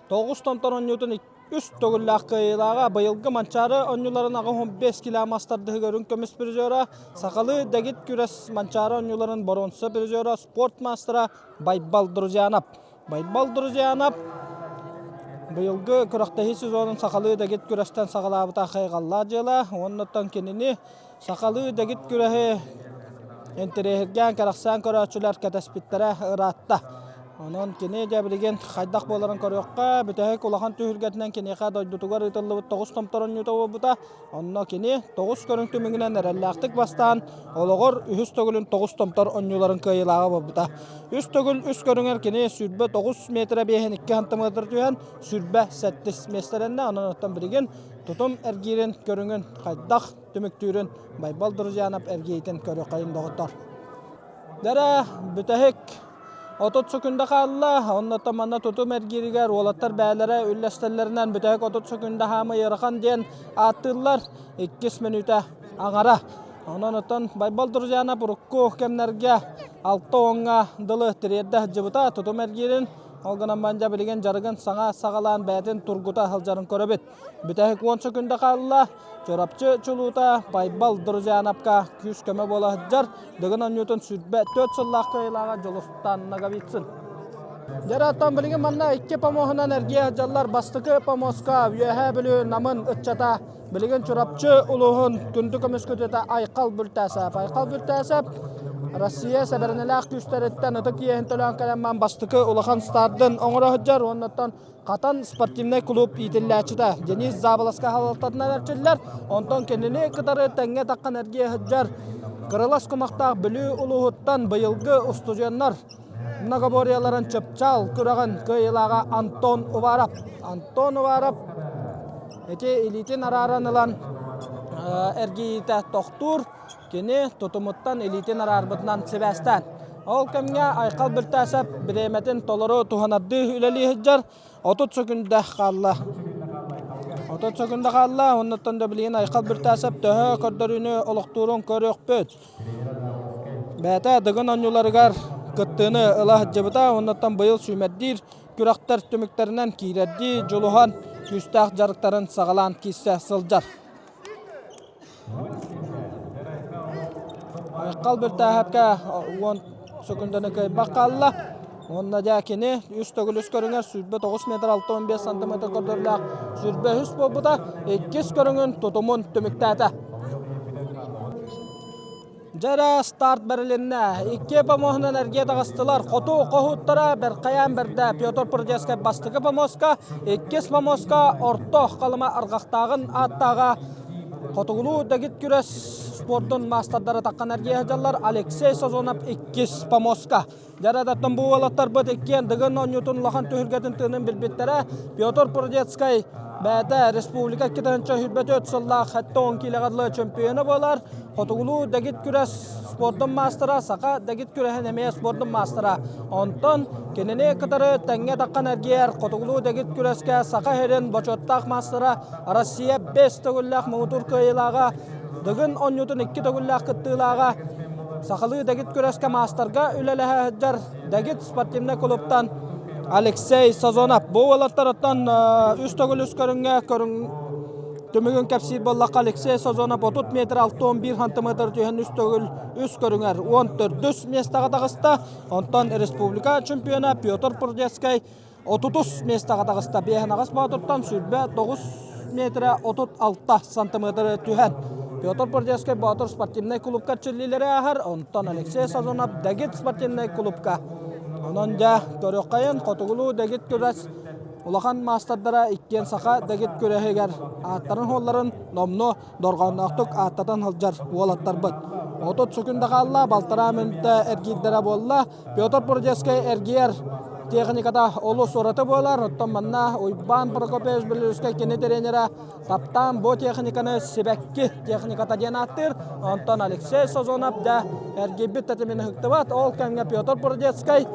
Тоҕус томтор оонньуутун үс төгүллээх кыайыылааҕа быйылгы Манчаары оонньууларын 85 килэ мас тардыһыга үрүҥ көмүс призера, сахалыы дэгит күрэс Манчаары оонньууларын боруонса призера, спорт маастара Байбал Друзьянов. Байбал Друзьянов быйылгы күрэхтэһии сезонун сахалыы дэгит күрэстэн саҕалаабыта хайҕаллаах дьыала. Уоннаттан кинини сахалыы дэгит күрэһи интэриэһиргээн, кэрэхсээн көрөөччүлэр кэтэспиттэрэ ыраатта. Онон кини дьэ билигин хайдах буоларын көрүөххэ, бүтэһик улахан түһүлгэтинэн киниэхэ дойдутугар ыытыллыбыт тоҕус томтор оонньуута буолбута. Онно кини тоҕус көрүҥ түмүгүнэн эрэллээхтик бастаан, олоҕор үһүс төгүлүн тоҕус томтор оонньууларын кыайыылааҕа буолбута. Үс төгүл үс көрүҥэр кини 29 метрэ биэһин икки сантиметр түһэн, 27 миэстэлэннэ. Онон оттон билигин тутум эргиирин көрүҥүн хайдах түмүктүүрүн Байбал Друзьянов эргиитин көрүөххэйин доҕоттор. Дэрэ, бүтэһик 30 секунда хаалла. Оннуттан манна тутум эргииригэр уолаттар бээлэрэ үллэстэллэринэн бүтэһик 30 секунда хаамы ыарахан диэн ааттыыллар. Иккис мүнүүтэ аҥара. Онон оттон Байбал Друзьянов урукку кэмнэргэ алта уоҥҥа дылы тириэрдэ сылдьыбыта тутум эргиирин. Ол гынан бандьа билигин дьарыгын саҥа саҕалаан бэйэтин тургута сылдьарын көрөбүт. Бүтэһик уон секунда хаалла. Чурапчы чулуута Байбал Друзьяновка күүс-көмө буола сылдьар. Дыгын оонньуутун 24 сыллаах кыайыылааҕа Дьулустан Ноговицын. Дьэ, билигин манна икки помоһунан эргийэ сылдьаллар. Бастакы помоска Үөһээ Бүлүү Намын ыччата билигин Чурапчы улууһун күндү көмүскүтүтэ Айхал Бүлтээсэп. Айхал Бүлтээсэп Россия сэбэрэнэлээх күүстэриттэн ытык иэһин төлөөн кэлэн бастакы улахан стардын оҥоро сылдьар. Уоннаттан Хатан спортивнай клуб иитиллээччитэ Денис Заболоска салалтатынан эрчиллэр. Онтон кинини кытары тэҥҥэ таххан эргийэ сылдьар Кырылас кумахтаах Бүлүү улууһуттан быйылгы устудьуоннар многоборьеларын чыпчаал күрэҕин кыайыылааҕа Антон Уваров. Антон Уваров ити илиитин арааран ылан эргийиитэ тохтуур. Кини тутумуттан илиитин араарбытынан сибээстээн. Ол кэмҥэ Айхал Бүлтээсэп бириэмэтин толору туһанардыы үлэлии сылдьар. 30 секунда хаалла. 30 секунда хаалла. Оннуттан да билигин Айхал Бүлтээсэп төһө көрдөрүүнү олохтуурун көрүөхпүт. Бэйэтэ Дыгын оонньууларыгар кыттыыны ыла сылдьыбыта. Оннуттан быйыл сүүмэрдиир күрэхтэр түмүктэринэн киирэрдии дьулуһан күүстээх дьарыктарын саҕалаан киирсэ сылдьар. Айхал Бөртээһэпкэ уон секунданы кыайбах хаалла. Уонна дьэ кини үс төгүл үс көрүҥэр 29 метр 65 сантиметр көрдөрүүлээх 23 буолбута. Иккис көрүҥүн тутумун түмүктээтэ. Дьэ эрэ старт бэрилиннэ. Икки помоһунан эргийэ таҕыстылар. Хоту хоһууттара Бэркайаан бэрдэ Петр Прудецкай бастакы помоска, иккис помоска Орто Халыма Арҕахтааҕын ааттааҕа Хотугулуу дэгит күрэс спордун маастардара таххан эргийэ сылдьаллар. Алексей Сазонов иккис помоска. Дьарадаттан бу уолаттарбыт иккиэн Дыгын оонньуутун улахан түһүлгэтин тыынын билбиттэрэ. Петр Прудецкай бэйэтэ республика 2024 сыллаах 70 киилэҕэ дылы чемпиона буолар. Хотугулуу дэгит күрэс спордун маастара, саха дэгит күрэһин эмиэ спордун маастара. Онтон кинини кытары тэҥҥэ таххан эргийэр хотугулуу дэгит күрэскэ Саха сирин бочуоттаах маастара, Россия бэс төгүллээх муҥутуур кыайыылааҕа Дыгын оонньуутун икки төгүллээх кыттыылааҕа, сахалыы дэгит күрэскэ маастарга үлэлэһэ сылдьар Дэгит спортивнай клубтан Алексей Сазонов. Бу уолаттар оттон үс төгүл үс көрүҥҥэ көрүҥ түмүгүн кэпсиир буоллахха Алексей Сазонов 30 метр 61 сантиметр түһэн үс төгүл үс көрүҥэр 14 миэстэҕэ таҕыста. Онтон республика чемпиона Петр Прудецкай 30 миэстэҕэ таҕыста. Биэһэнаҕас Боотуртан 29 метрэ 36 сантиметр түһэн. Петр Пордецкай Боотур спортивнай клубка чиллилэри ааһар, онтон Алексей Сазонов Дэгит спортивнай клубка. Онон дьэ, көрүөххэйин, хотугулуу Дэгит күрэс улахан маастардара иккиэн саха Дэгит күрэһигэр ааттарын-суолларын номнуо дорҕоонноохтук ааттатан сылдьар уолаттарбыт. 30 секунда хаалла, балтараа мүнүүтэ эргиирдэрэ буолла. Петр Прудецкай эргийэр техниката олус ураты буолар. Оттон манна Уйбаан Прокопьевич Белорусскай кини тренера таптаан бу техниканы сибэкки техниката диэн ааттыыр. Онтон Алексей Сазонов да эргийбит тэтимин ыһыктыбат. Ол кэмҥэ Петр Прудецкай.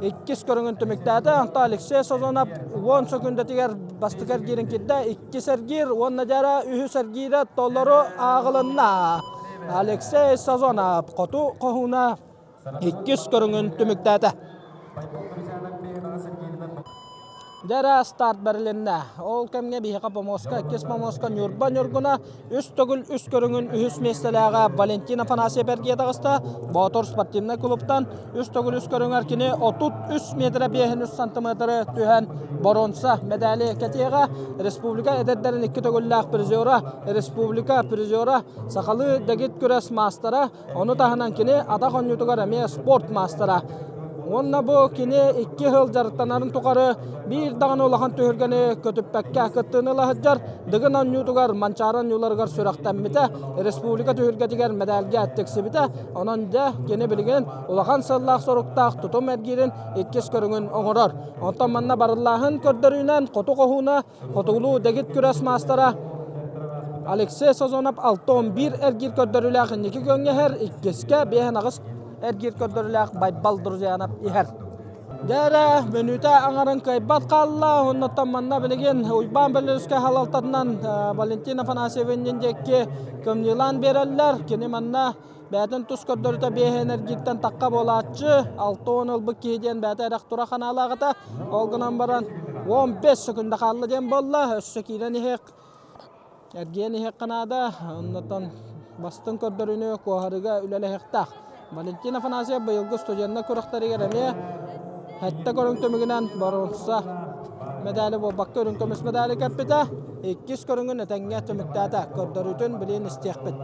иккис көрүҥүн түмүктээтэ. Онтон Алексей Созонов 10 сөкүндэтигэр бастакы эргиирин кирдэ, иккис эргиир уонна дьара үһүс эргиирэ толору ааҕылынна. Алексей Созонов хоту хоһууна иккис көрүҥүн түмүктээтэ. Дьэ старт бэрилиннэ. Ол кэмҥэ биһиэхэ помоска, иккис помоска Ньурба Ньургуна үс төгүл үс көрүҥүн үһүс миэстэлээҕэ Валентин Афанасьев эргийэ таҕыста. Боотур спортивнай клубтан үс төгүл үс көрүҥэр кини 33 метрэ 53 сантиметры түһэн боруонса медали кэтиэҕэ. Республика эдэрдэрин икки төгүллээх призера, республика призера, сахалыы дэгит күрэс маастара, Ону таһынан кини атах оонньуутугар эмиэ спорт маастара. Уонна бу кини икки сыл дьарыктанарын тухары биир даҕаны улахан түһүлгэни көтүппэккэ кыттыыны ыла сылдьар Дыгын оонньуутугар Манчаары оонньууларыгар сүрэхтэммитэ, республика түһүлгэтигэр мэдээлгэ тиксибитэ. Онон дьэ кини билигин улахан сыаллаах-соруктаах тутум эргиирин иккис көрүҥүн оҥорор. Онтон манна барыллааһын көрдөрүүнэн хоту хоһууна Хотугулуу дэгит күрэс маастара Алексей Созонов 6-11 эргиир көрдөрүүлээх инники күөҥҥэ иһэр, иккискэ 5-8 эргиир көрдөрүүлээх Байбал Друзьянов иһэр. Дьэ мүнүүтэ аҥарын кыайбат хаалла. Оннуттан манна билигин Уйбаан Бөлүскэ халалтатынан Валентин Афанасьев иннин диэки кымньыылаан биэрэллэр. Кини манна бэйэтин тус көрдөрүүтэ биэһин эргииртэн тахха буолааччы, 60 ылбыт киһи диэн бэйэтэ эрэх тура ханаалаах этэ. Ол гынан баран 15 секунда хаалла диэн буолла. Өссө киирэн иһиэх, эргийэн иһиэххэ наада. Оннуттан бастыҥ көрдөрүүнү куоһарыга үлэлэһиэхтээх. Валентин Афанасьев быйылгы студеннар күрэхтэригэр эмиэ сэттэ көрүҥ түмүгүнэн боруонса медали буолбакка үрүҥ көмүс медали кэппитэ. Иккис көрүҥүн этэҥҥэ түмүктээтэ. Көрдөрүүтүн билигин истиэхпит.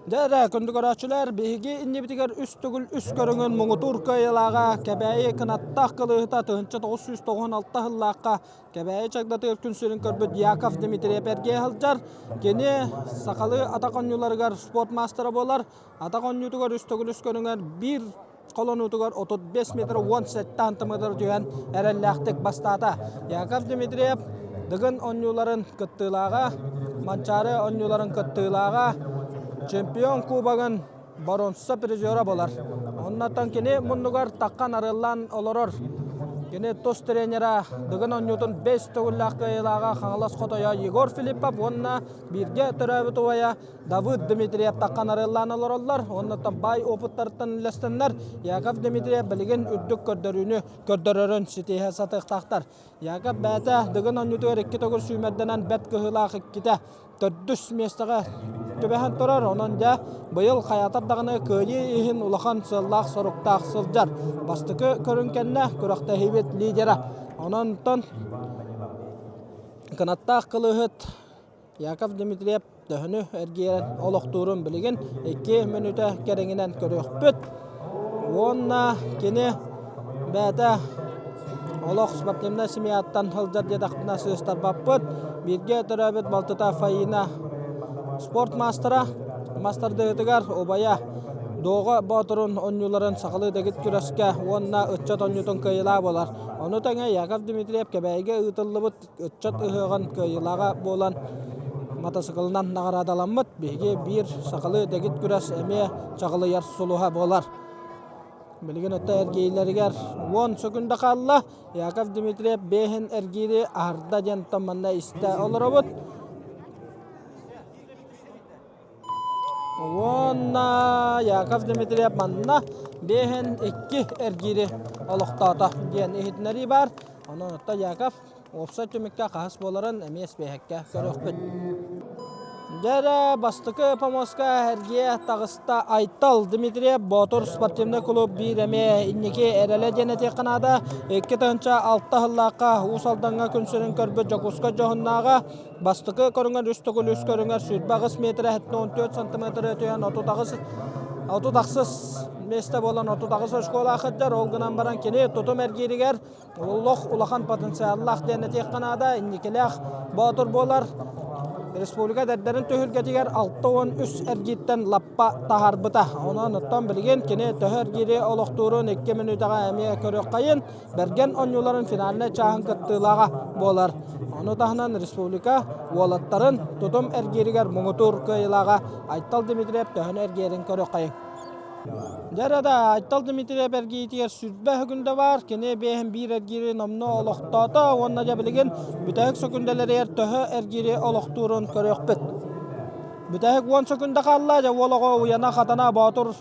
Дьэ эрэ, күндү көрөөччүлэр, биһиги иннибитигэр үс төгүл үс көрүҥүн муҥутуур кыайыылааҕа Кэбээйи кынаттаах кылыыһыта 1996 сыллаахха Кэбээйи чагдатыгар күн сирин көрбүт Яков Дмитриев эргийэ сылдьар. Кини сахалыы атах оонньууларыгар спорт маастара буолар. Атах оонньуутугар үс төгүл үс көрүҥэр биир холонуутугар 35 метр 17 сантиметр түһэн эрэллээхтик бастаата. Яков Дмитриев Дыгын оонньууларын кыттыылааҕа, Манчаары оонньууларын кыттыылааҕа, чемпион кубогын боруонса призера буолар. Оннотон кини муннугар таххан арыллан олорор. Кини тус тренера Дыгын оонньуутун бэс төгүллээх кыайыылааҕа Хаҥалас хотойо Егор Филиппов уонна бииргэ төрөөбүт убайа Давыд Дмитриев таххан арыаллаан олороллор. Оннуттан баай опыттарыттан үллэстэннэр Яков Дмитриев билигин үрдүк көрдөрүүнү көрдөрөрүн ситиһэ сатыахтаахтар. Яков бэйэтэ Дыгын оонньуутугар икки төгүл сүүмэрдэнэн бэрт кыһыылаах иккитэ төрдүс миэстэҕэ түбэһэн турар. Онон дьэ быйыл хайаатар даҕаны кыайыы иһин улахан сыаллаах-соруктаах сылдьар. Бастакы көрүҥ кэннэ күрэхтэһиибит лидера. Онон кынаттаах кылыыһыт Яков Дмитриев төһөнү эргийэн олохтуурун билигин икки мүнүүтэ кэриҥинэн көрүөхпүт. Уонна кини бэйэтэ олох спортивнай семьяттан сылдьар диэтэхпинэ сыыстарбаппыт. Бииргэ төрөөбүт балтыта Фаина спорт маастара. Мастардыытыгар убайа Дуоҕа Боотурун оонньууларын сахалыы дэгит күрэскэ уонна ыччат оонньуутун кыайыылаах буолар. Ону тэҥэ Яков Дмитриев Кэбээйигэ ыытыллыбыт ыччат ыһыаҕын кыайыылааҕа буолан матасыкылынан наҕараадаламмыт биһиги биир сахалыы дэгит күрэс эмиэ чаҕылыйар сулуһа буолар. Билигин отто эргиилэригэр уон сөкүндэ хаалла. Яков Дмитриев бэһин эргиири аһарда диэн манна истэ олоробут. Уонна Яков Дмитриев манна биэһин икки эргиири олохтоото диэн иһитиннэрии баар. Онон отто Яков уопсай түмүккэ хаһыс буоларын эмиэ испиэһэккэ көрүөхпүт. Дьэ бастакы помоска эргиэ таҕыста Айтал Дмитриев Боотур спортивнай клуб биир эмиэ инники эрэлэ диэн этиэххэ наада. 2006 сыллаахха Уус Алдаҥҥа күн сирин көрбүт Дьокуускай дьоһуннааҕа Бастакы көрүҥэр үс төгүл үс көрүҥэр 28 метрэ 74 сантиметр өтүйэн 38 38 миэстэ буолан 38 очколаах сылдьар. Ол гынан баран кини тутум эргииригэр олох улахан потенциаллаах диэн этиэххэ наада. Инникилээх боотур буолар. Республика эдэрдэрин түһүлгэтигэр 63 эргииртэн лаппа таһаарбыта. Онон оттон билигин кини төһө эргиири олохтуурун икки мүнүүтэҕэ эмиэ көрүөххэйин. Бэргэн оонньууларын финальнай чааһын кыттыылааҕа буолар. Ону таһынан республика уолаттарын тутум эргииригэр муҥутуур кыайыылааҕа Айтал Дмитриев төһөнү эргийэрин көрүөххэйиҥ. Дьэ да, Айтал Дмитриев эргиитигэр сүрбэ сөкүндэ баар. Кини биэһин биир эргиири номнуо олохтоото уонна дьэ билигин бүтэһик сөкүндэлэригэр төһө эргиири олохтуурун көрүөхпүт. Бүтэһик 10 сөкүндэ хаалла. Дьэ уол оҕо уйана-хатана Боотур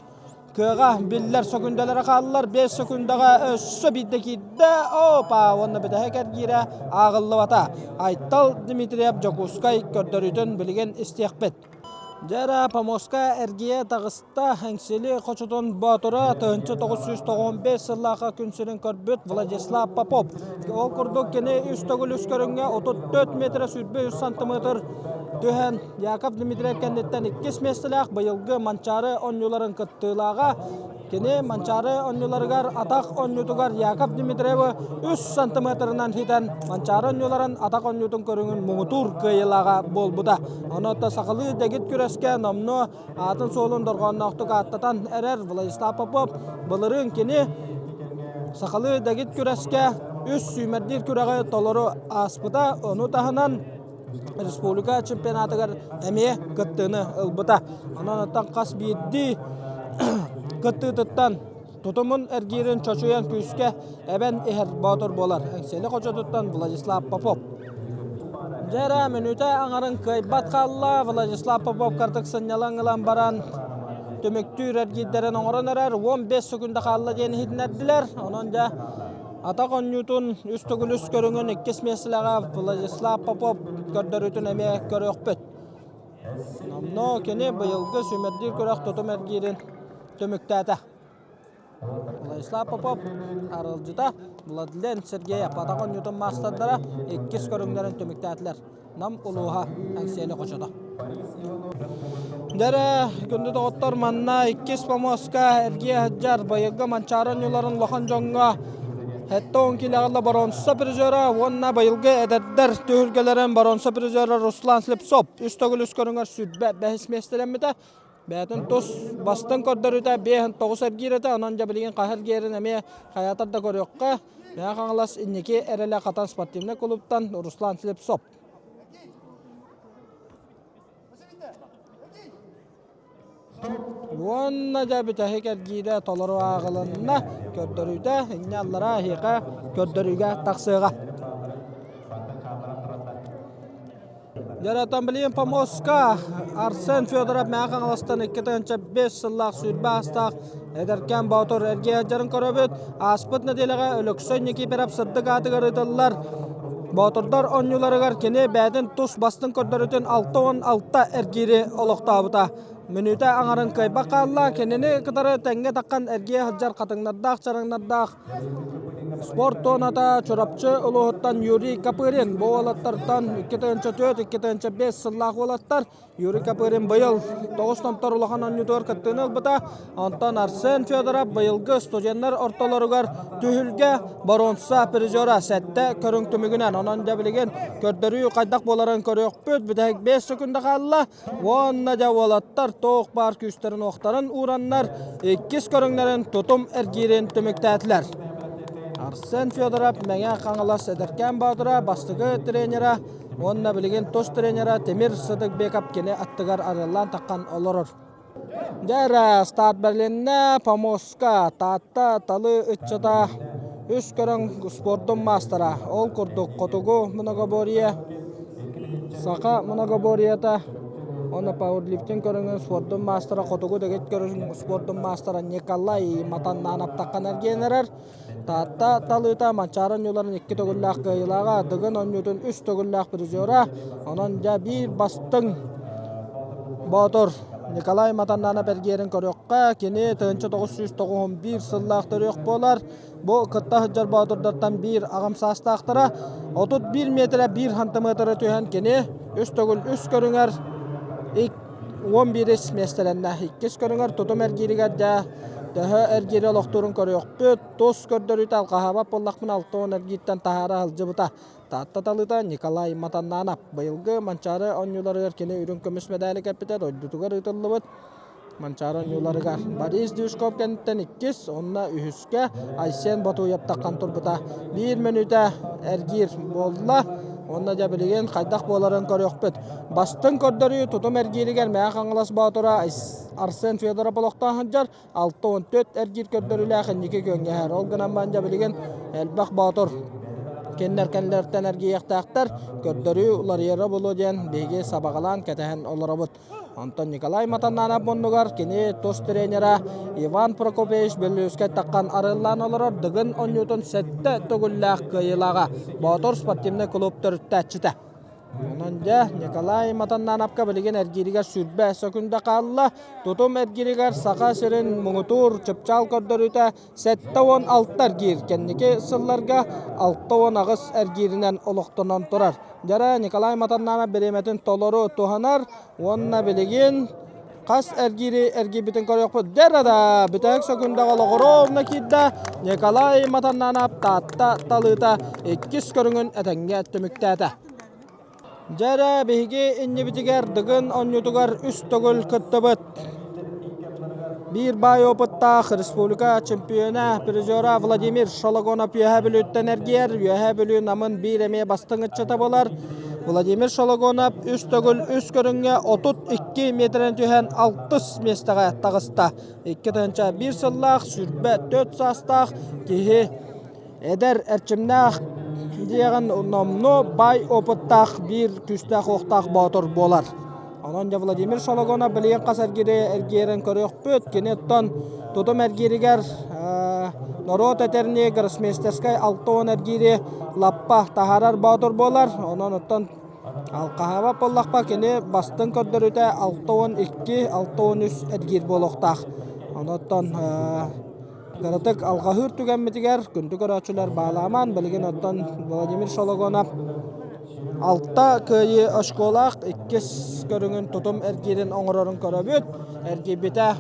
кыаҕа биллэр сөкүндэлэрэ хааллар. 5 сөкүндэҕэ өссө биирдэ киирдэ. Опа! Уонна бүтэһик эргиирэ ааҕыллыбата. Айтал Дмитриев Дьокуускай көрдөрүүтүн билигин истиэхпит. Дьэ эрэ, помостка эргийэ таҕыста Эҥсили хочотун боотура 1995 сыллаахха күн сирин көрбүт Владислав Попов. Ол курдук кини үс төгүл үс көрүҥҥэ 34 метр 23 сантиметр түһэн Яков Дмитриев кэнниттэн иккис миэстэлээх быйылгы Манчаары оонньууларын кыттыылааҕа. Кини Манчаары оонньууларыгар атах оонньуутугар Яков Дмитриевы үс сантиметрынан хитэн Манчаары оонньууларын атах оонньуутун көрүҥүн муҥутуур кыайыылааҕа буолбута. Онон сахалыы дэгит күрэскэ номнуо аатын-суолун дорҕоонноохтук ааттатан эрэр Владислав Попов былырыын кини сахалыы дэгит күрэскэ үс сүүмэрдиир күрэҕи толору ааспыта. Ону таһынан республика чемпионатыгар эмиэ кыттыыны ылбыта. Онон оттон хас биирдии кыттыытыттан тутумун эргиирин чочуйан күүскэ эбэн иһэр боотур буолар. Эҥсиэли хочотуттан Владислав Попов. Дьэ эрэ, мүнүүтэ аҥарын кыайбат хаалла. Владислав Попов картык сынньалаҥ ылан баран түмүктүүр эргиирдэрин оҥорон эрэр. 15 секунда хаалла диэн иһитиннэрдилэр. Онон дьэ Атах оонньуутун үс төгүл үс көрүҥүн иккис миэстэлэҕэ Владислав Попов көрдөрүүтүн эмиэ көрүөхпүт. Номнуо кини быйылгы сүүмэрдиир күрэх тутум эргиирин түмүктээтэ. Владислав Попов арылдьыта Владлен Сергеев атах оонньуутун маастардара иккис көрүҥнэрин түмүктээтилэр. Нам улууһа Эҥсиэли хочото. Дэрэ, күндү доҕоттор, манна иккис помоска эргиэ сылдьар быйылгы Манчаары оонньууларын улахан дьоҥҥо 70 килэҕэ боруонса призера уонна быйылгы эдэрдэр түһүлгэлэрин боруонса призера Руслан Слепцов үс төгүл үс көрүҥэр сүүрбэ бэһис миэстэлэммитэ. Бэйэтин тус бастыҥ көрдөрүүтэ 5-9 эргиир этэ, онон дьэ билигин хаһар эргиэрин эмиэ хайаатар да көрүөххэ. Мэҥэ Хаҥалас инники эрэлэ Хатан спортивнай клубтан Руслан Слепцов. Уонна дьэ бүтэһик эргиирэ толору ааҕылынна, көрдөрүүтэ инньэ аллараа эһиэхэ көрдөрүүгэ тахсыаҕа. Дьэ, билигин помостка Арсен Федоров Мэҥэ Хаҥаластан 2005 сыллаах сүүрбэ аастаах эдэркээн боотур эргийэ сылдьарын көрөбүт. Ааспыт нэдиэлэҕэ Өлөксөй Никифоров сырдык аатыгар ыытыллар Боотурдар оонньууларыгар кини бэйэтин тус бастыҥ көрдөрүүтүн 66 эргиири олохтообута. Мүнүүтэ аҥарын кыайбат хаалла. Кинини кытары тэҥҥэ таххан эргийэ сылдьар хатыҥнардаах, чараҥнардаах Спорт туоната Чурапчы улууһуттан Юрий Копырин. Бу уолаттартан 2004-2005 сыллаах уолаттар. Юрий Копырин быйыл тоҕус томтор улахан оонньуутугар кыттыыны ылбыта. Онтон Арсен Федоров быйылгы студеннар ортолоругар түһүлгэ боруонса призера сэттэ көрүҥ түмүгүнэн. Онон дьэ билигин көрдөрүү хайдах буоларын көрүөхпүт. Бүтэһик 5 секунда хаалла. Уонна дьэ уолаттар туох баар күүстэрин-уохтарын уураннар иккис көрүҥнэрин тутум эргиирин түмүктээтилэр. Арсен Федоров Мэҥэ Хаҥалас эдэркээн боотура бастакы тренера уонна билигин тус тренера Тимир Сыдыкбеков кини аттыгар арыаллаан таххан олорор. Дьэ эрэ, старт бэрилиннэ, Помоска, Таатта, Талы ыччата үс көрүҥ спордун маастара. Ол курдук хотугу многоборье, саха многоборьета уонна пауэрлифтинг көрүҥүн спордун маастара, хотугу дэгит көрүҥ спордун маастара Николай Матаннанов таххан эргийэн эрэр. Таатта талыыта Манчаары оонньууларын икки төгүллээх кыайыылааҕа, Дыгын оонньуутун үс төгүллээх призера. Онон дьэ биир бастыҥ боотур Николай Матаннанов эргиэрин көрүөххэ, кини 1991 сыллаах төрүөх буолар. Бу кытта сылдьар боотурдартан биир аҕам саастаахтара 31 метрэ 1 сантиметры түһэн кини үс төгүл үс көрүҥэр 11 миэстэлэннэ. Иккис көрүҥэр тутум эргииригэр дьэ төһө эргиири олохтуурун көрүөхпүт. Тус көрдөрүүтэ алҕаһаабат буоллахпына 60 эргииртэн таһаара сылдьыбыта. Таатта талыыта Николай Матаннанов быйылгы Манчаары оонньууларыгар кини үрүҥ көмүс мэдээли кэппитэ дойдутугар ыытыллыбыт Манчаары оонньууларыгар Борис Дюшков кэнниттэн иккис, онно үһүскэ Айсен Ботуев таххан турбута. Биир мүнүүтэ эргиир буолла. Онно дьэ билигин хайдах буоларын көрүөхпүт. Бастыҥ көрдөрүү тутум эргииригэр Мэҥэ Хаҥалас Боотура Арсен Федоров олохтоох сылдьар 64 эргиир көрдөрүүлээх инники күөҥҥэ Ол гынан баран дьэ билигин элбэх боотур кинилэр кэннилэриттэн эргийиэхтээхтэр. Көрдөрүү уларыйара буолуо диэн биһиги сабаҕалаан кэтэһэн олоробут. Онтон Николай Матаннанов муннугар кини тус тренера Иван Прокопьевич Бөлүөскэ таххан арыаллаан олорор Дыгын оонньуутун сэттэ төгүллээх кыайыылааҕа, Боотур спортивнай клуб төрүттээччитэ. Онон дьэ, Николай Матаннановка билигин эргииригэр 20 сөкүндэ хаалла. Тутум эргииригэр Саха сирин муҥутуур чыпчаал көрдөрүүтэ 76 эргиир, кэнники сылларга 68 эргииринэн олохтонон турар. Дьара Николай Матаннанов бириэмэтин толору туһанар уонна билигин хас эргиири эргийбитин көрүөхпүт. Дьара да бүтэһик сөкүндэҕэ олоҕуровна киирдэ. Николай Матаннанов Таатта талыыта иккис көрүҥүн этэҥҥэ түмүктээтэ. Дьэ биһиги иннибитигэр Дыгын оонньуутугар үс төгүл кыттыбыт. Биир баай опыттаах республика чемпиона, призера Владимир Шологонов Үөһээ Бүлүүттэн эргийэр. Үөһээ Бүлүү Намын биир эмиэ бастыҥ ыччата буолар. Владимир Шологонов үс төгүл үс көрүҥҥэ 32 миэтэрэн түһэн алтыс миэстэҕэ таҕыста. 2001 сыллаах 24 саастаах киһи Эдэр, эрчимнээх диэҕин номнуо баай опыттаах биир күүстээх-уохтаах боотур буолар. Онон дьэ Владимир Шологонов билигин хас эргири эргиэрин көрүөхпүт. Кини оттон тутум эргииригэр норуот этэринии гроссмейстерскай 60 эргиири лаппа таһаарар боотур буолар. Онон оттон алхаһаабат буоллахха кини бастыҥ көрдөрүүтэ 62-63 эргиир буолуохтаах. Онон Кыратык алҕаһыыр түгэммитигэр күндү көрөөччүлэр баалаамаан, билигин оттон Владимир Шологонов алта кыайыы очколаах иккис көрүҥүн тутум эргиирин оҥорорун көрөбүт. Эргийбитэ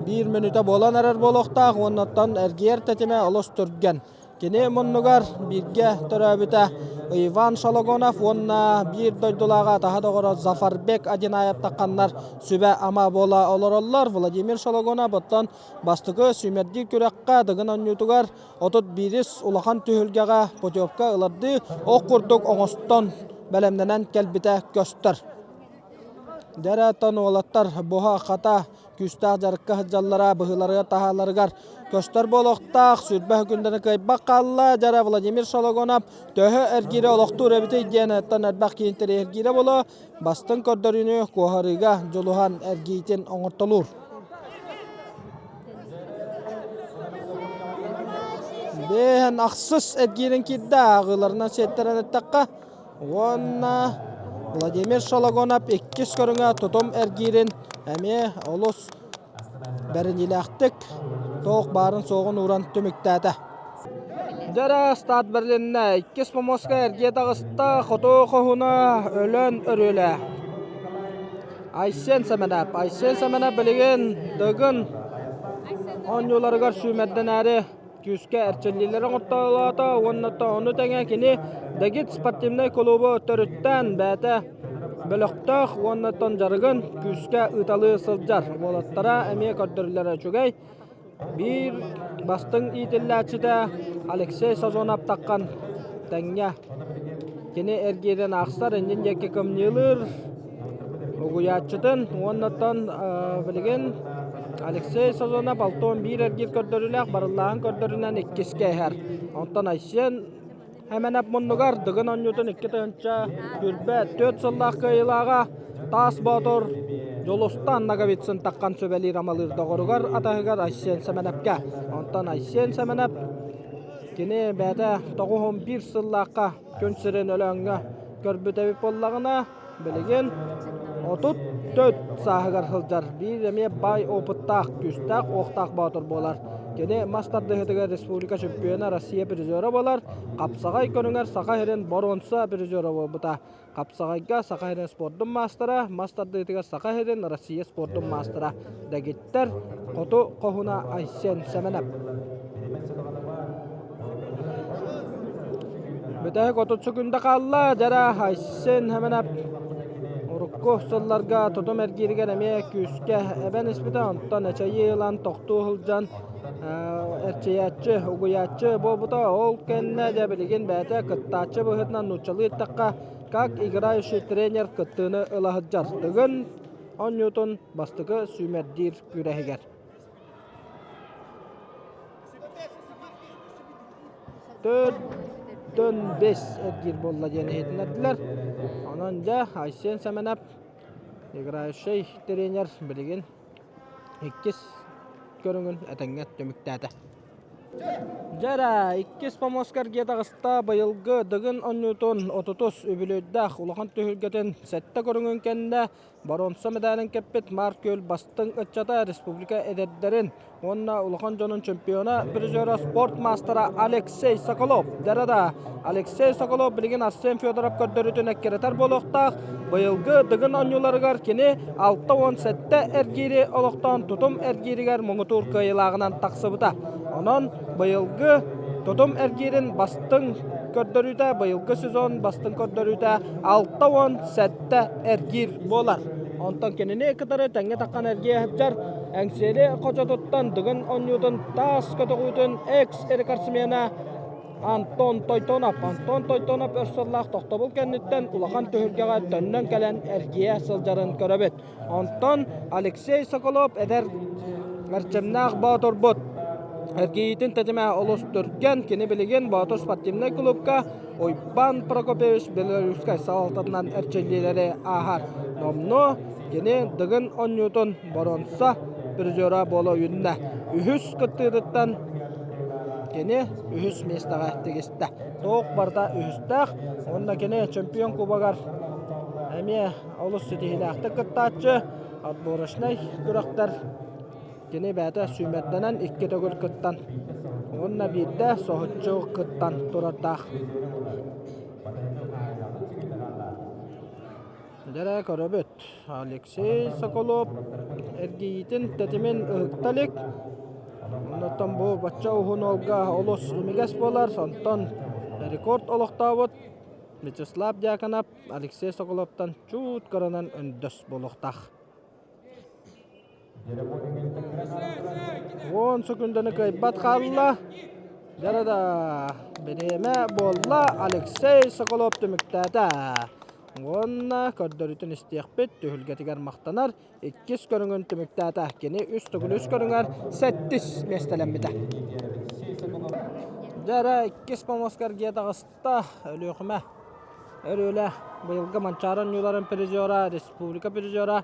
биир мүнүүтэ буолан эрэр буолуохтаах уонна оттон эргийэр тэтимэ олус түргэн. Кини муннугар бииргэ төрөөбүтэ Иван Шологонов уонна биир дойдулааҕа атаһа доҕоро Зафарбек Адинаев тахханнар сүбэ-ама буола олороллор. Владимир Шологонов оттон бастакы сүүмэрдиир күрэххэ Дыгын оонньуутугар 31-ис улахан түһүлгэҕэ путевка ылардыы ох курдук оҥостон бэлэмнэнэн кэлбитэ көстөр. Дьэ оттон уолаттар буһа-хата күүстээх дьарыкка сылдьаллара быһыыларыгар-таһааларыгар көстөр буолуохтаах. Сүүрбэ күндэни кыайбат хаалла. Дьэ Владимир Шологонов төһө эргиирэ олохтуур эбитий диэн оттон элбэх киһи интэриэһиргиирэ буолуо. Бастыҥ көрдөрүүнү куоһарыыга дьулуһан эргиитин оҥортолуур. Бэһэн ахсыс эргиирин киирдэ ааҕыыларынан сиэттэрэн эттэххэ Уонна Владимир Шологонов иккис көрүҥэ тутум эргиирин эмиэ олус бэриниилээхтик туох баарын-суоҕун ууран түмүктээтэ. Дьэ старт бэрилиннэ. Иккис помоска эргийэ таҕыста. Хоту хоһуна өлөн өрүөлэ. Айсен Сэмэнэп. Айсен Сэмэнэп билигин Дыгын оонньууларыгар сүүмэрдэнээри күүскэ эрчиллиилэри оҥортоолоото уонна ону тэҥэ кини Дагит спортивнай кулуубу төрүттээн бэйэтэ бөлөхтөөх уонна оттон дьарыгын күүскэ ыыталыы сылдьар. Уолаттара эмиэ көрдөрүллэрэ үчүгэй. Биир бастыҥ иитиллээччитэ Алексей Сазонов таххан тэҥҥэ кини эргиирин аахсар, иннин диэки кымньыылыыр угуйааччытын уонна оттон билигин Алексей Сазонов 61 эргиир көрдөрүүлээх барыллааһын көрдөрүүнэн иккискэ иһэр. Онтон Айсен Эмэнэп муннугар Дыгын оонньуутун 2024 сыллаах кыайыылааҕа Таас Боотур Дьулустан Ноговицын таххан сүбэлиир-амалыыр доҕоругар атаһыгар Айсен Сэмэнэпкэ. Онтон Айсен Сэмэнэп кини бэйэтэ 91 сыллаахха күн сирин Өлөөҥҥө көрбүт эбит буоллаҕына, Билигин 34 сааһыгар сылдьар биир эмиэ баай опыттаах, күүстээх, уохтаах боотур буолар. Кини мас тардыһыытыгар республика чемпиона, Россия призера буолар. Хапсаҕай көрүҥэр Саха сирин боруонса призера буолбута. Хапсаҕайга Саха сирин спордун маастара, мас тардыһыытыгар Саха сирин Россия спордун маастара. Дэгиттэр Хоту хоһуна Айсен Сэмэнэп. Бүтэһик 30 секунда хаалла. Дьара Айсен Хэмэнэп урукку. Урукку сылларга тутум эргииригэр эмиэ күүскэ эбэн испитэ, онтон эчэйии ылан тохтуу сылдьан эрчийээччи, угуйааччы буолбута. Ол кэннэ дьэ билигин бэйэтэ кыттааччы быһыытынан нууччалыы эттэххэ, как играющий тренер кыттыыны ыла сылдьар. Тыгын оонньуутун бастакы сүүмэрдиир күрэһигэр. Төртөн бэс эргиир буолла диэн иһитиннэрдилэр. Онон дьэ Айсен Сэмэнэп играющий тренер билигин иккис көрүҥүн этэҥҥэ түмүктээтэ. Дьэ эрэ, иккис помоска эргийэ таҕыста быйылгы Дыгын оонньуутун отутус үбүлүөйдээх улахан түһүлгэтин сэттэ көрүҥүн кэннэ Боруонса мэдээлин кэппит Марк Күөл бастыҥ ыччата республика эдэрдэрин уонна улахан дьонун чемпиона, призера, спорт маастара Алексей Соколов. Дьэ Алексей Соколов билигин Арсен Федоров көрдөрүүтүн эккирэтэр буолуохтаах. Быйылгы Дыгын оонньууларыгар кини 67 эргиири олохтоон тутум эргииригэр муҥутуур кыайыылааҕынан тахсыбыта. Онон быйылгы тутум эргиирин бастыҥ көрдөрүүтэ, быйылгы сезон бастыҥ көрдөрүүтэ 67 эргиир буолар. Онтон кинини кытары тэҥҥэ таххан эргийэ сылдьар Эҥсиэли хочотуттан Дыгын оонньуутун таас көтөҕүүтүн экс-рекордсмена Антон Тойтонов. Антон Тойтонов өр сыллаах тохтобул кэнниттэн улахан түһүлгэҕэ төннөн кэлэн эргийэ сылдьарын көрөбүт. Онтон Алексей Соколов эдэр эрчимнээх боотурбут эргийиитин тэтимэ олус түргэн. Кини билигин Боотур спортивнай клубка Уйбаан Прокопьевич Белорусскай салалтатынан эрчиллиилэри ааһар. Номнуо кини Дыгын оонньуутун боруонса призера буола үүннэ. Үһүс кыттыытыттан кини үһүс миэстэҕэ тигистэ. Туох барыта үһүстээх уонна кини чемпион кубогар эмиэ олус ситиһиилээхтик кыттааччы, отборочнай күрэхтэр кини бэйэтэ сүүмэрдэнэн икки төгүл кыттан уонна биирдэ соһуччу кыттан турардаах. Дьэ көрөбүт. Алексей Соколов эргийиитин тэтимин ыһыкта илик. Онтон бу бачча уһун уолга олус имигэс буолар. Онтон рекорд олохтообут Вячеслав Дьяконов Алексей Соколовтан чуут кыранан өндөс буолуохтаах. Уон сөкүндэни кыайбат хаалла. Дьэ да бириэмэ буолла Алексей Соколов түмүктээтэ. Уонна көрдөрүүтүн истиэхпит, түһүлгэтигэр махтанар. Иккис көрүҥүн түмүктээтэ. Кини үс төгүл үс көрүҥэр сэттис миэстэлэммитэ. Дьэ эрэ иккис помоска эргийэ таҕыста Өлүөхүмэ Өрүөлэ быйылгы Манчаары оонньууларын призера, республика призера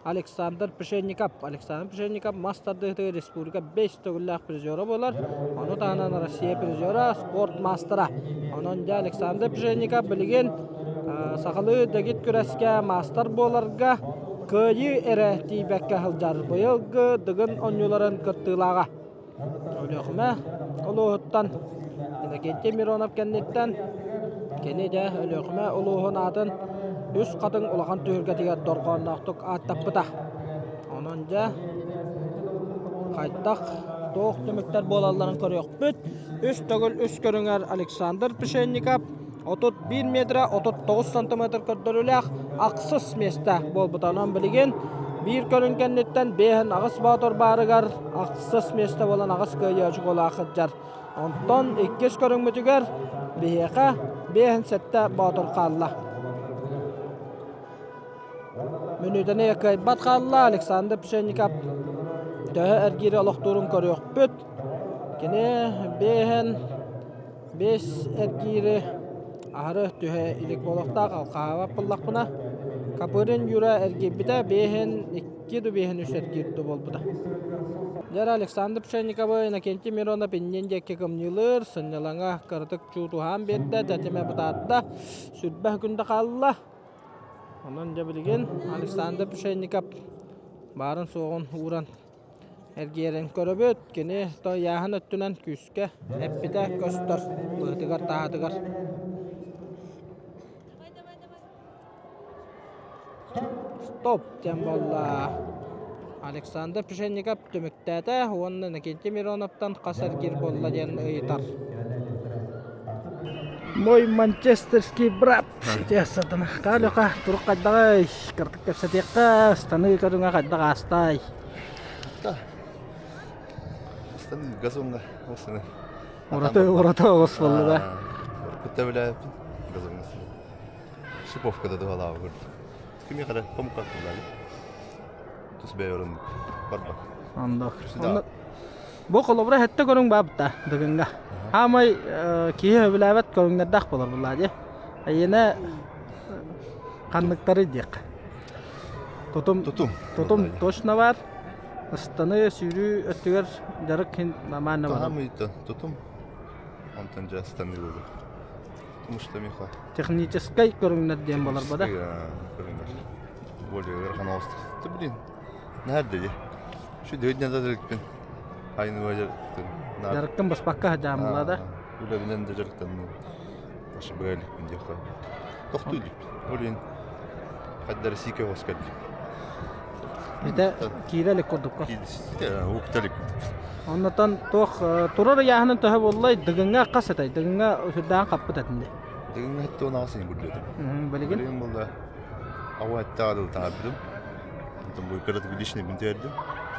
Александр Пшенников. Александр Пшенников мас тардыһыытыгар республика бэс төгүллээх призера буолар. Ону таһынан Россия призера, спорт маастара. Онон дьэ Александр Пшенников билигин сахалыы дэгит күрэскэ маастар буоларга кыайыы эрэ тиийбэккэ сылдьар. Быйылгы Дыгын оонньууларын кыттыылааҕа. Өлүөхүмэ улууһуттан Иннокентий Миронов кэнниттэн кини дьэ Өлүөхүмэ улууһун аатын Үс Хатыҥ улахан түһүлгэтигэр дорҕоонноохтук ааттаппыта. Онон дьэ хайдах туох түмүктэр буолалларын көрүөхпүт. Үс төгүл үс көрүҥэр Александр Пшенников 31 метрэ 39 сантиметр көрдөрүүлээх ахсыс миэстэ буолбута. Онон билигин биир көрүҥ кэнниттэн биэһин аҕыс боотур баарыгар ахсыс миэстэ буолан аҕыс кыайыы очукуолаах сылдьар. Онтон иккис көрүҥмүтүгэр биһиэхэ биэһин сэттэ боотур хаалла. Мүнүүтэни кыайбат хаалла Александр Пшенников төһө эргиири олохтуурун көрүөхпүт. Кини биэһин Биэс эргиири аһары түһэ илик буолуохтаах алхаһаабат буоллахпына, Копырин Юра эргийбитэ биэһин икки да биэһин үс эргиир да буолбута. Дьэ Александр Пшенниковы Иннокентий Миронов иннин диэки кымньыылыыр, сынньалаҥа кыратык чуутуһаан биэрдэ, тэтимэ бытаарда, сүрбэх күндэ хаалла. Онон дьэ билигин Александр Пшенников баарын-суоҕун ууран Эргийэрин көрөбүт, кини ыйааһын өттүнэн күүскэ эппитэ көстөр быһытыгар-таһаатыгар. Стоп диэн буолла. Александр Пшенников түмүктээтэ уонна Иннокентий Мироновтан хас эргиир буолла диэн ыйытар. Мой манчестерский брат. Сатана. Калюха, турук хайдаҕай? Кыртык кэпсэтиэххэ, станыы көрүҥэ хайдах аастай? Станыы газонга осыны. Ураты ураты оҕус буолла да. Кутта билээппин газонга. Шиповкада туһалаабы көрдүм. Кими қара комукка куллааны. Тус бэйорун барба. Ондох. Бу холобура хэттэ көрүҥ баабыта дыгынга. Хаамай киһи сөбүлээбэт көрүҥнэрдээх болор буллаа дии. Эйиэнэ ханныктары диэххэ. Тутум тутум тутум точно бар. Ыстаны сүүрүү өттүгэр дьарык хин нормально бар. Хаамыйта тутум. Онтон дьэ ыстаны болу. Потому что миха Техническай көрүҥнэр диэн болар бада. Көрүҥнэр. Более ыарахан оҕустук. Ты блин, Наһаа дии. Şu дөйдүнэ да дырыкпын. Айны дьарыктын. Дьарыктын баспакка дьаамылла да. Үлэбинэн да дьарыктанным. Ашы быгаликпин диэххэ. Тохтуу иликпин. Ол иһин хаддары сиикэ хос кэллим. Итэ киирэ илик курдукка. Киирэ укта илик курдук. Оннотон туох турар ыйааһынын төһө буоллай дыгыҥҥа хас этэй? Дыгыҥҥа сүрдээн хаппыт этинди. Дыгыҥҥа хэтте он аҕыс гүллүөтүм. Билигин? Билигин буолла Аҕа эттэҕэ дылы таһаарбытым. Онтон бу кыратык личный бинтиэрдим.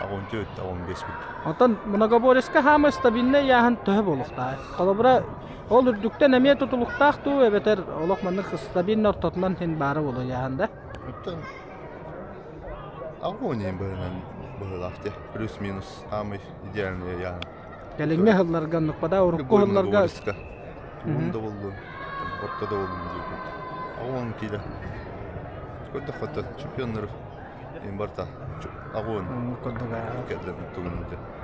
Аҕа 14, аҕа 15 курдук. Оттон многоборецка хаамыы стабильнай ыйааһын төһө буолуохтаах? Холобура, ол үрдүктэн эмиэ тутулуктаах дуу эбэтэр олох маннык стабильно ортотунан син баара буолуо ыйааһын да? Оттон аҕа он быһынан быһыылаах дии. Плюс-минус хаамыы идеальный ыйааһын. Кэлиҥҥи сылларга оннукпада урукку сылларга Уһун да буоллун, орто да буоллун диэбит. Аҕуон киилэ. Көрдөххө чемпионнар им барта аҕуон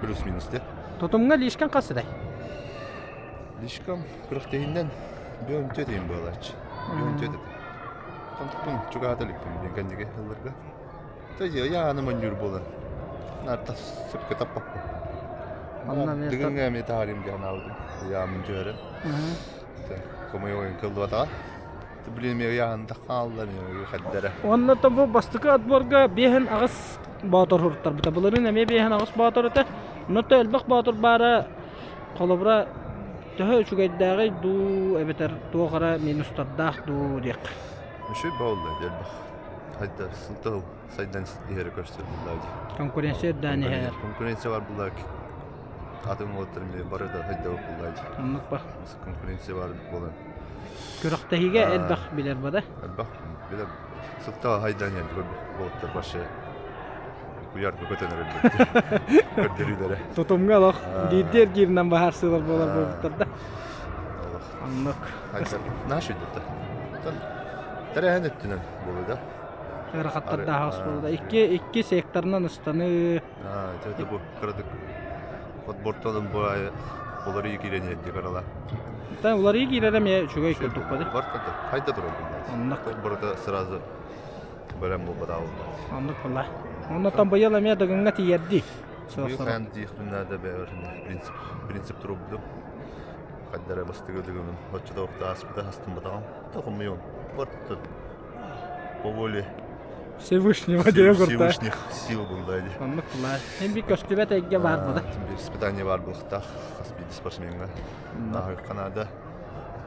плюс-минус де. Тутумҥа лишкан хас этэй? Лишкам күрэхтэһиннэн бүөн төтейин буолааччы. Бүөн төтөтө. Тантуппун чугаата иликпин диэн кэнниги сылларга. Яаны монньуур буолан. Нарта сөпкө таппаппын. Дыгыҥҥа эмиэ таһаарыым диэн анаабытым. Ыйааммын түһэрэн. Хомойуойун кыллыбатаҕа. Блин, эмиэ ыйааһын хаалла эмиэ хайдара. Уонна то бу бастакы отборга биэһин аҕыс боотур уруттарбыта. Былырыын эмиэ биэһин аҕыс боотур этэ. Онно элбэх боотур баара холобура төһө үчүгэйдээҕий дуу эбэтэр туох эрэ минустардаах дуу диэххэ. Үчүгэй буолла элбэх. Хайда сылтал сайдан иһэрэ көрсөр буллаа дии. Конкуренция үрдээн иһэр. Конкуренция бар буллаа атын уолаттар эмиэ бары да хайда буллаа дии. Оннук ба. Конкуренция бар буолан. Күрэхтэһиигэ элбэх билэр бада. Элбэх билэр. Сылтал хайдан иһэн уолаттар вообще куйаарга көтөн эрэллэр. Көрдөрүүлэрэ. Тутумҥа олох биирдии эргииринэн баһаарсыылар буолар буолбуттар да. Оннук. Наша идет. Тэрээһин өттүнэн буолуо да. Ыарахаттардаах аҕыс буолуо да. Икки икки секторынан ыстаныы. Аа, это бу кыратык отбортолун бу уларыы киирэн иһэрди карала. Та уларыы киирэрэ эмиэ үчүгэй курдук бады. Барта хайда турар Оннук. Барыта сразу бэлэм буолбатаа буолла. Оннук буолла. Оннотон быйыл эмиэ дыгыҥҥа тиийэрдии. Быйыл хайан тиийиэхпин наада бэйэбэр принцип принцип турубдум. Хайдара бастыгы дыгыным оччотоохто ааспыта астымматаҕым. Тохумуйун. Барыта по воле Всевышнего диэн курта. Всевышних сил булла дии. Оннук була. Эн bir көстүбэт эйгэ баар була. Bir испытание бар булуктаах хас биирдии спортсменга. Нааһы Канада.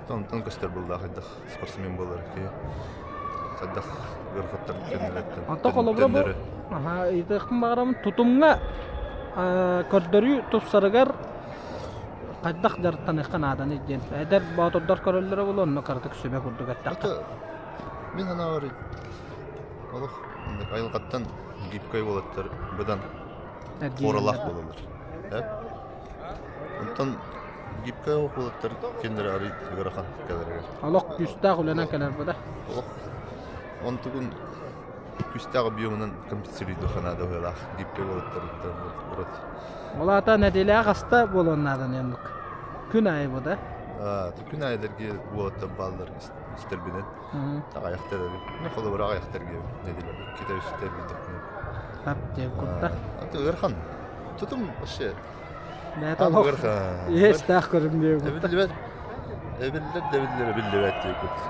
Онтон көстөр буллаах хайдах спортсмен буолар киһи. Хайдах ыарахаттар кэннилэриттэн. Онто холобура бу аха ыйытыахпын баҕарабын тутумҥа көрдөрүү тупсарыгар хайдах дьарыктаныахха нааданый диэн эдэр боотурдар көрөллөрө буолуо онно кыратык сүбэ курдук эттэххэ Мин санаабар олох айылҕаттан гибкай уолаттар быдан хуоралаах буолаллар. Онтон гибкай уолаттар кинилэр арый ыарахан кэлэригэр. Олох күүстээх үлэнэн кэлэр быда. Олох онтугун күүстээх объемунан компенсируйдуха наада быһыылаах гибкай уолаттарыттан урут. Ол аата нэдиэлэҕэ хаста буолуон нааданы оннук? Күн аайы бу да? Күн аайы уолаттар бааллар истэрбинэн. Аҕыйахтар холобура аҕыйахтар нэдиэлэ иккитэ үстэ билдэхпинэ. Тап диэн курда. Ыарахан. Тутум вообще. Бэйэтэ олох иэстээх көрүҥ диэн курда. Эбиллибэт. Эбиллэр да эбиллэр эбиллибэт диэн курдук.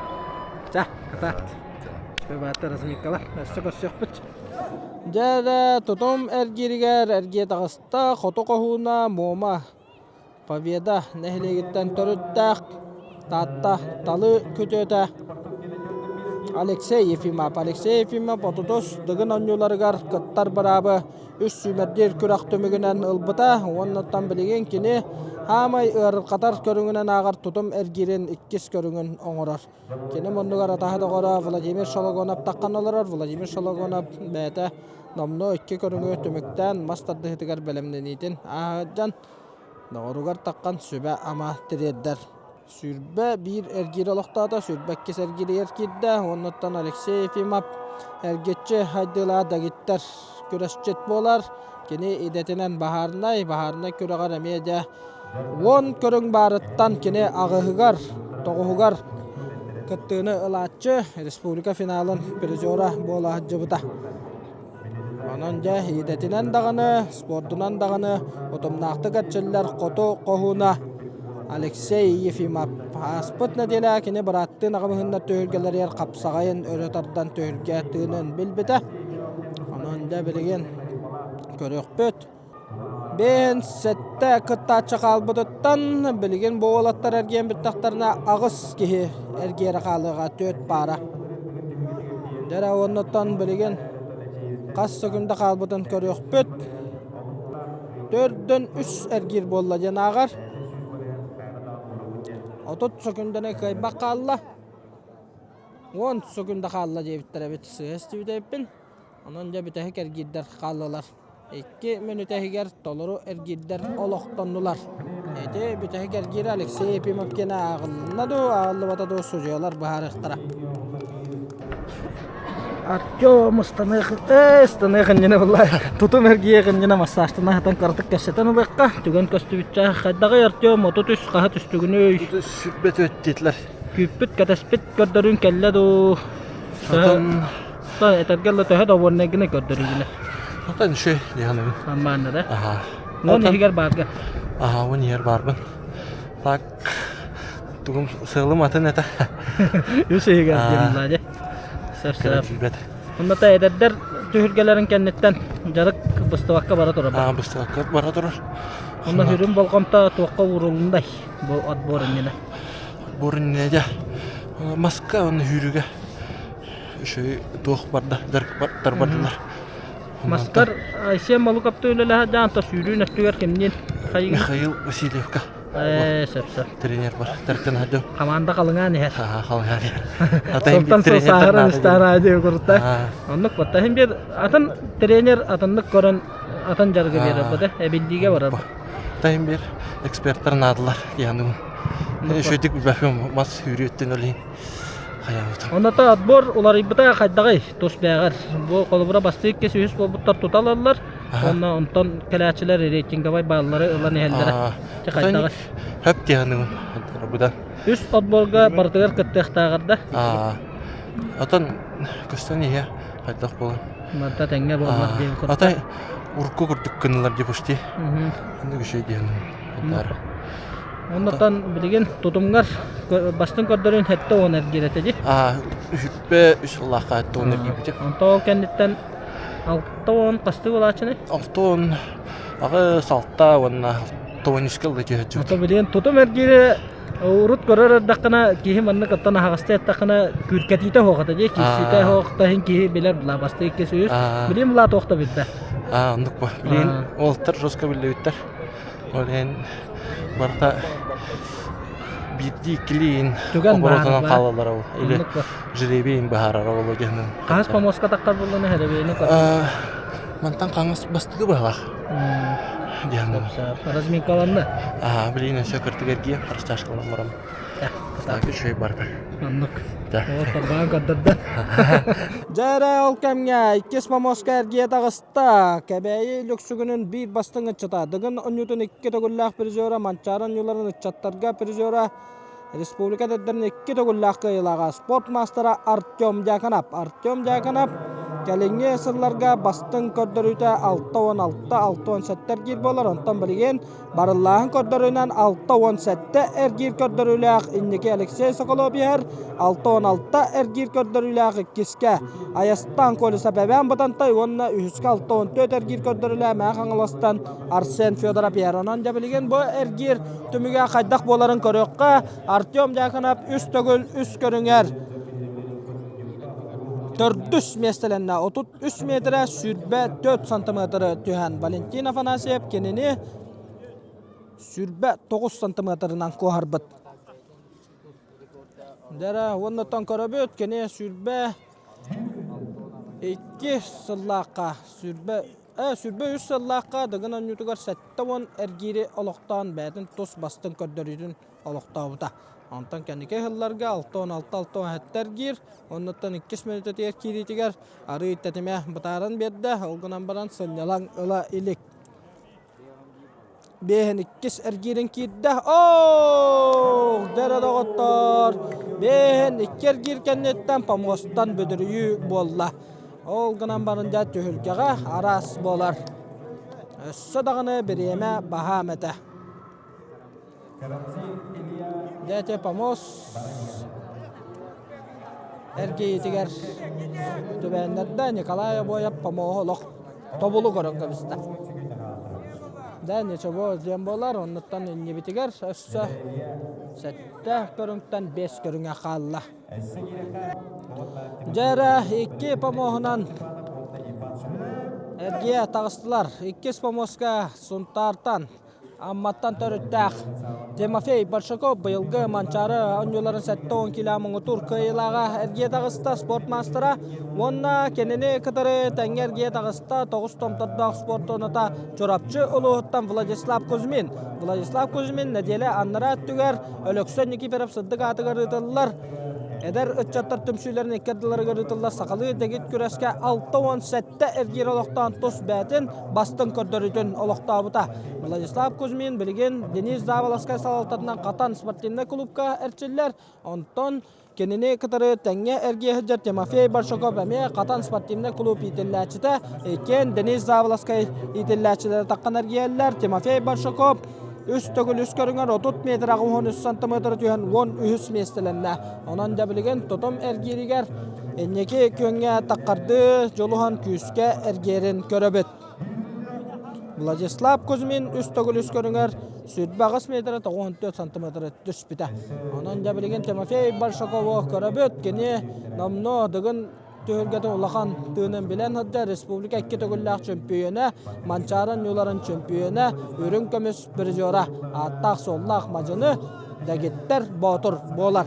Ча, кытаат. Бааттар Размикалар, өссө көрсүөхпүт. Дьэ эрэ, тутум эргииригэр эргиэ таҕыста, хоту хоһууна Муома Победа нэһилиэгиттэн төрүттээх. Таатта талы күтүөтэ Алексей Ефимов. Алексей Ефимов отутус Дыгын оонньууларыгар кыттар быраабы үс сүүмэрдиир күрэх түмүгүнэн ылбыта уоннаттан билигин кини хаамай ыарырҕатар көрүҥүнэн ааҕар тутум эргиирин иккис көрүҥүн оҥорор. Кини муннугар атаһа доҕоро Владимир Шологонов таххан олорор. Владимир Шологонов бэйэтэ номнуо икки көрүҥү түмүктээн мас тардыһыытыгар бэлэмнэниитин ааһыдьан доҕоругар таххан сүбэ-ама тириэрдэр. 21 эргиир олохтоото, 22 эргииригэр киирдэ. Уоннуттан Алексей Ефимов эргиччи хайдыылаах дэгиттэр күрэсчит буолар. Кини идэтинэн баһаарынай, баһаарынай күрэҕэр эмиэ дьэ уон көрүҥ баарыттан кини аҕыһыгар, тоҕуһугар кыттыыны ылааччы республика финалын призера буола сылдьыбыта. Онон дьэ идэтинэн даҕаны, спордунан даҕаны утумнаахтык эрчиллэр хоту хоһууна Алексей Ефимов. Ааспыт нэдиэлэ кини бырааттыын аҕабыһыннар түһүлгэлэригэр хапсаҕайын өрө тардан түһүлгэ тыынын билбитэ. Онон дьэ билигин көрүөхпүт. Бэйэн сэттэ кыттааччы хаалбытыттан билигин бу уолаттар эргийэн бүттэхтэринэ аҕыс киһи эргиэрэ хаалыаҕа түөрт паара. Дьэ уоннаттан билигин хас секунда хаалбытын көрүөхпүт. Төрдөн үс эргиир буолла диэн ааҕар. 30 секундэни кыайбах хаалла. 10 секунда хаалла диэбиттэр эбит. Сыыһа истибит эбиппин. Онон дьэ бүтэһик эргиирдэр хааллылар. Икки мүнүүтэ иһигэр толору эргиирдэр олохтоннулар. Ити бүтэһик эргиирэ Алексей Ефимовкина ааҕылынна дуу, ааҕыллыбата дуу судьуйалар быһаарыахтара. Артем ыстаныах э ыстаныах иннинэ булла тутум эргийиэх иннинэ массажтана сытан кыратык кэпсэтэн ылыахха түгэн көстүбүччэ хайдаҕый Артем 33 хаһа түстүгүнүй Сүрбэт өттүтлэр. Күүппүт кэтэспит көрдөрүүн кэллэ дуу Отон Этэргэ дылы төһө довольнайгына көрдөрүүгүнэ? Отон үчүгэй диэханабын. Нормально да? Аха. Уон иһигэр баарга. Аха, уон иһигэр баарбын. Так, тугум сыалым атын этэ. Үс иһигэр диэн дии. Сөп сөп. Онно эдэрдэр түһүлгэлэрин кэнниттэн дьарык быстыбакка бара турар. Аа, быстыбакка бара турар. Онно сүрүн болҕомто туохха уурулундай бу отбор иннинэ? Отбор иннинэ дьэ маска уонна сүүрүүгэ үчүгэй туох барда дьарыктар бардылар. Маскар Айсен Малукапты үлэлэһэ дьаанта сүүрүүн өттүгэр кимниин Михаил Васильевка. Ээ, сөп сөп. Тренер бар. Тартан хадым. Команда халыҥаан иһэр. Ха халыҥаан иһэр. Атын тренер истаара диye курта. Оннук батта хим бир атын тренер атыннык көрөн атын жаргы берер бата эбилдиге барар. Тайым бир эксперттар наадылар яны. Шөйтик билбэппин мас сүүрүөттен олин. Оното отбор уларыйбыта хайдаҕый тус бээҕэр? Бу холобура бастыы иккис үһүс буолбуттар тута ылаллар. Уонна онтон кэлээччилэр рейтинговай бааллары ылан иһэллэрэ. Дьэ хайдаҕый? Хөп диэханыгын будан. Үс отборга барытыгар кыттыахтааҕар да? Отон көстөн иһэ хайдах буолан. Барыта тэҥҥэ буоллар диэн курдук. Атай урукку курдук гыннылар дии почти. Оннук үчүгэй диэн. Оннуттан билигин тутумҥар бастыҥ көрдөрүүн 70 эргиир этэ дии. Аа, үһүппэ үс сыллаахха 70 эргийбитим. Онтон ол кэнниттэн 60 хастыы буолааччыный? 60 аҕыс алта уонна 63 ылла түһэччи. Ото билигин тутум эргиирэ урут көрөр эрдэххинэ киһи маннык оттон аһаҕастыы эттэххинэ күүркэтиитэ суох этэ дии киирсиитэ суох да иһин киһи билэр була бастыы иккис үһүс билигин була туох да билбэт. Аа, оннук бу. Билигин уолаттар жестко биллибиттэр. Ол иһин барыта биирдии иккилиин Түгэн оборотунан баар хаалаллара ол. Или Оннук ба. жребийин быһаарара ол диэн. Хаһыс помоска таххар буллана жребийини көр. Мантан хаҥас бастакы быһалаах. Диэн. Разминкаланна. Аа, билигин өссө кыртык эргийэн растяжкаланан барам. Так, үчүгэй барда. Оннук. Тарбаан көрдөрдө. Дьэ эрэ ол кэмҥэ иккис помоска эргийэ таҕыста. Кэбээйи Лүксүгүнүн биир бастыҥ ыччата, Дыгын оонньуутун икки төгүллээх призера, Манчаары оонньууларын ыччаттарга призера, республика эдэрдэрин икки төгүллээх кыайыылааҕа, спорт маастара Артем Дьяконов. Артем Дьяконов. Кэлиҥҥи сылларга бастыҥ көрдөрүүтэ 66-67 эргиир буолар, онтон билигин барыллааһын көрдөрүүнэн 67 эргиир көрдөрүүлээх инники Алексей Соколов иһэр, 66 эргиир көрдөрүүлээх иккискэ Айастан Колесов Эбээн Бытантай уонна үһүскэ 64 эргиир көрдөрүүлээх Мэҥэ Хаҥаластан Арсен Федоров иһэр. Онон дьэ билигин бу эргиир түмүгэ хайдах буоларын көрүөххэ. Артем Дьяконов үс төгүл үс көрүҥэр төрдүс миэстэлэннэ. 33 метрэ 24 сантиметры түһэн Валентин Афанасьев кинини 29 сантиметрынан куоһарбыт. Дэрэ уоннаттан көрөбүт кини 22 сыллаахха 23 сыллаахха Дыгын оонньуутугар 70 эргиири олохтоон бэйэтин тус бастыҥ көрдөрүүтүн олохтообута. Онтон кэнники сылларга 66-67 эргиир, оннуттан иккис мүнүүтэтигэр киириитигэр арыый тэтимэ бытааран биэрдэ, ол гынан баран сынньалаҥ ыла илик. Биэһин иккис эргиирин киирдэ. Оо, дэрэ доҕоттоор! Биэһин икки эргиир кэнниттэн помостан бүдүрүйүү буолла. Ол гынан баран дьэ түһүлгэҕэ араас буолар. Өссө даҕаны бириэмэ баһаам этэ. Дьэ ити помост эргийиитигэр түбэһиннэрдэ Николай Обоев помоһу олох тобулу көрөн кэбистэ. Дьэ ничего диэн буолар, оннуттан иннибитигэр өссө сэттэ көрүҥтэн биэс көрүҥэ хаалла. Дьэ эрэ икки помоһунан эргийэ таҕыстылар. Иккис помоска Сунтаартан Амматтан төрүттээх Тимофей Большаков быйылгы Манчаары оонньууларын 70 кило муҥутуур кыайыылааҕа эргийэ таҕыста спорт маастара уонна кинини кытары тэҥҥэ эргийэ таҕыста тоҕус томтордоох спорт туоната Чурапчы улууһуттан Владислав Кузьмин. Владислав Кузьмин нэдиэлэ аннараа өттүгэр Өлөксөй Никифоров сырдык аатыгар ыытыллар Эдэр ыччаттар түмсүүлэрин икки ардыларыгар ыытыллар сахалыы дэгит күрэскэ 67 эргиир олохтоон тус бэйэтин бастыҥ көрдөрүүтүн олохтообута. Владислав Кузьмин билигин Денис Заболоцкай салалтатынан Хатан спортивнай клубка эрчиллэр. Онтон кинини кытары тэҥҥэ эргийэ сылдьар Тимофей Большаков эмиэ Хатан спортивнай клуб иитиллээччитэ. Иккиэн Денис Заболоцкай иитиллээччилэрэ таххан эргийэллэр. Тимофей Большаков үс төгүл үс көрүҥэр 30 метр 83 сантиметр түһэн 13 миэстэлэннэ. Онон дьэ билигин тутум эргииригэр инники күөҥҥэ таххардыы дьулуһан күүскэ эргиэрин көрөбүт. Владислав Кузьмин үс төгүл үс көрүҥэр 28 метр 94 сантиметр түспүтэ. Онон дьэ билигин Тимофей Большакову көрөбүт. Кини номнуо Дыгын түһүлгэтин улахан тыынын билэн сылдьар республика икки төгүллээх чөмпүйүөнэ, Манчаары оонньууларын чөмпүйүөнэ, үрүҥ көмүс призера, ааттаах-суоллаах мадьыны дэгиттэр боотур буолар.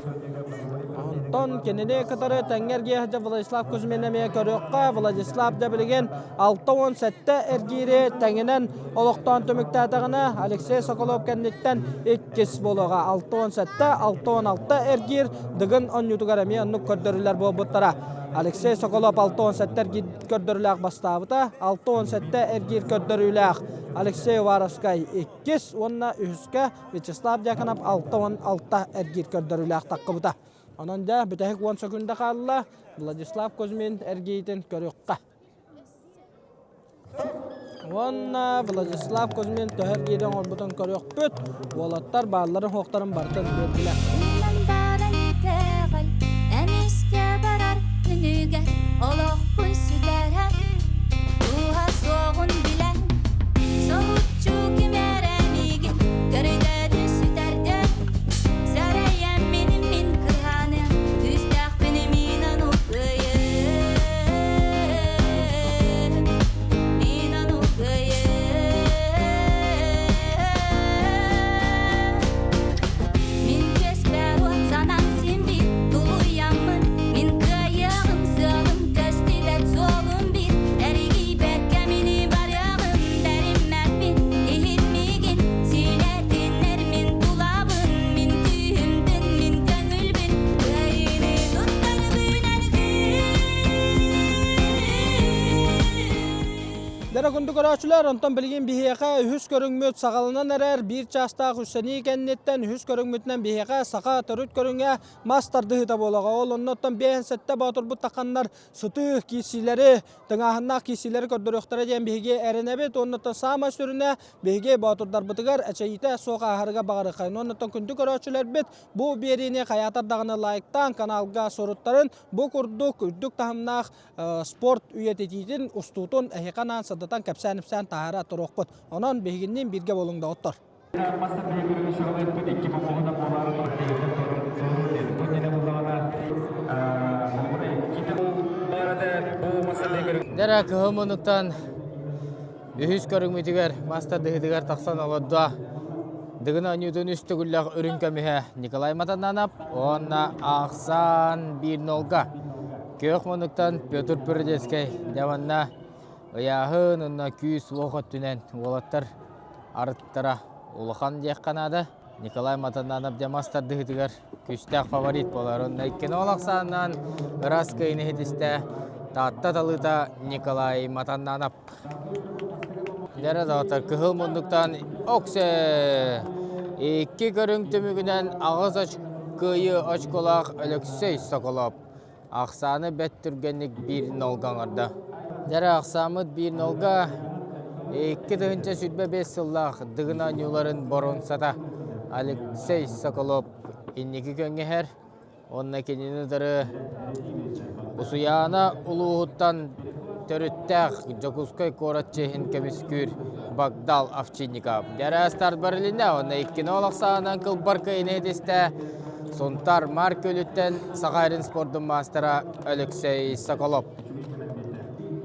Онтон кинини кытары тэҥҥэ эргийэ сылдьар Владислав Кузьмин эмиэ көрүөххэ. Владислав да билигин 67 эргиири тэҥинэн олохтоон түмүктээтэҕинэ, Алексей Соколов кэнниттэн иккис буолуоҕа. 67-66 эргиир Дыгын оонньуутугар эмиэ оннук көрдөрүүлэр буолбуттара. Алексей Соколов 67 эргиир көрдөрүүлээх бастаабыта, 67 эргиир көрдөрүүлээх Алексей Уваровскай иккис уонна үһүскэ Вячеслав Дьяконов 66 эргиир көрдөрүүлээх таххыбыта. Онон дьэ бүтэһик 10 сөкүүндэ хаалла. Владислав Кузьмин эргиитин көрүөххэ. Уонна Владислав Кузьмин төһө эргиири оҥорбутун көрүөхпүт. Уолаттар баалларын-суохтарын барытын биэрдилэр. Умнан баран итэҕэл, эмискэ барар күнүгэр олохпун сүтэрэн, дууһа суоҕун билэн, соһуччу ким эрэ миигин көрүдөөдү сүтэрдэ. Сэрэйэн мин мин кыһаныам, күүстээхпин мин ону кыайыам. Мин ону кыайыам. Мин түөспэр күндү көрөөччүлэр, онтон билигин биһиэхэ үһүс көрүҥмүт саҕаланан эрэр биир чаастаах үссэнии кэнниттэн үһүс көрүҥмүтүнэн биһиэхэ саха төрүт көрүҥэ мас тардыһыыта буолаҕа. Ол оннуттан биэһин сэттэ боотурбут таханнар сытыы киирсиилэри, тыҥааһыннаах киирсиилэри көрдөрүөхтэрэ диэн биһиги эрэнэбит. Уоннаттан саамай сүрүнэ биһиги боотурдарбытыгар эчэйиитэ суох ааһарыга баҕарыаххайын. Уоннаттан күндү көрөөччүлэрбит бу биэриини хайаатар даҕаны лайктаан каналга суруттарын бу курдук үрдүк таһымнаах спорт үйэтитиитин устуутун эһиэхэ анаан сырдатан кэпсээн-ипсээн таһаара туруохпут. Онон биһигинниин бииргэ буолуҥ доҕоттор. Дэрэ кыһыл муннуктан үһүс көрүҥмүтүгэр мас тардыһыытыгар тахсан олордо. Дыгын оонньуутун үс төгүллэх үрүҥ көмүһэ Николай Матананов уонна Ахсан биир нолга. Күөх муннуктан Петр Пюрдецкэй дьэ манна ыйааһын уонна күүс-уох өттүнэн уолаттар арыттара улахан диэххэ наада. Николай Матананов дьэ мас тардыһыытыгар күүстээх фаворит буолар. Онно иккини ол ахсаанынан ыраас кыайыыны иһитистэ Таатта талыыта Николай Матананов. Дьэрэ доҕоттор, кыһыл муннуктан Оксе! Икки көрүҥ түмүгүнэн аҕыс кыайыы очколаах Өлөксөй Соколов Ахсааны бэрт түргэнник биир нолга оҥордо. Дьэрэ ахсааммыт биир нолга 2025 сыллаах Дыгын оонньууларын боруонсата Алексей Соколов инники көҥҥэһэр уонна кинини утары Усуйаана улууһуттан төрүттээх Дьокуускай куорат чиэһин көмүскүүр Багдал Овчинников. Дьэрэ старт барылинна уонна иккини ол ахсаанынан кылбар кыайыыны ситистэ Сунтар Маар Күөлүттэн Саха сирин спордун маастара Алексей Соколов.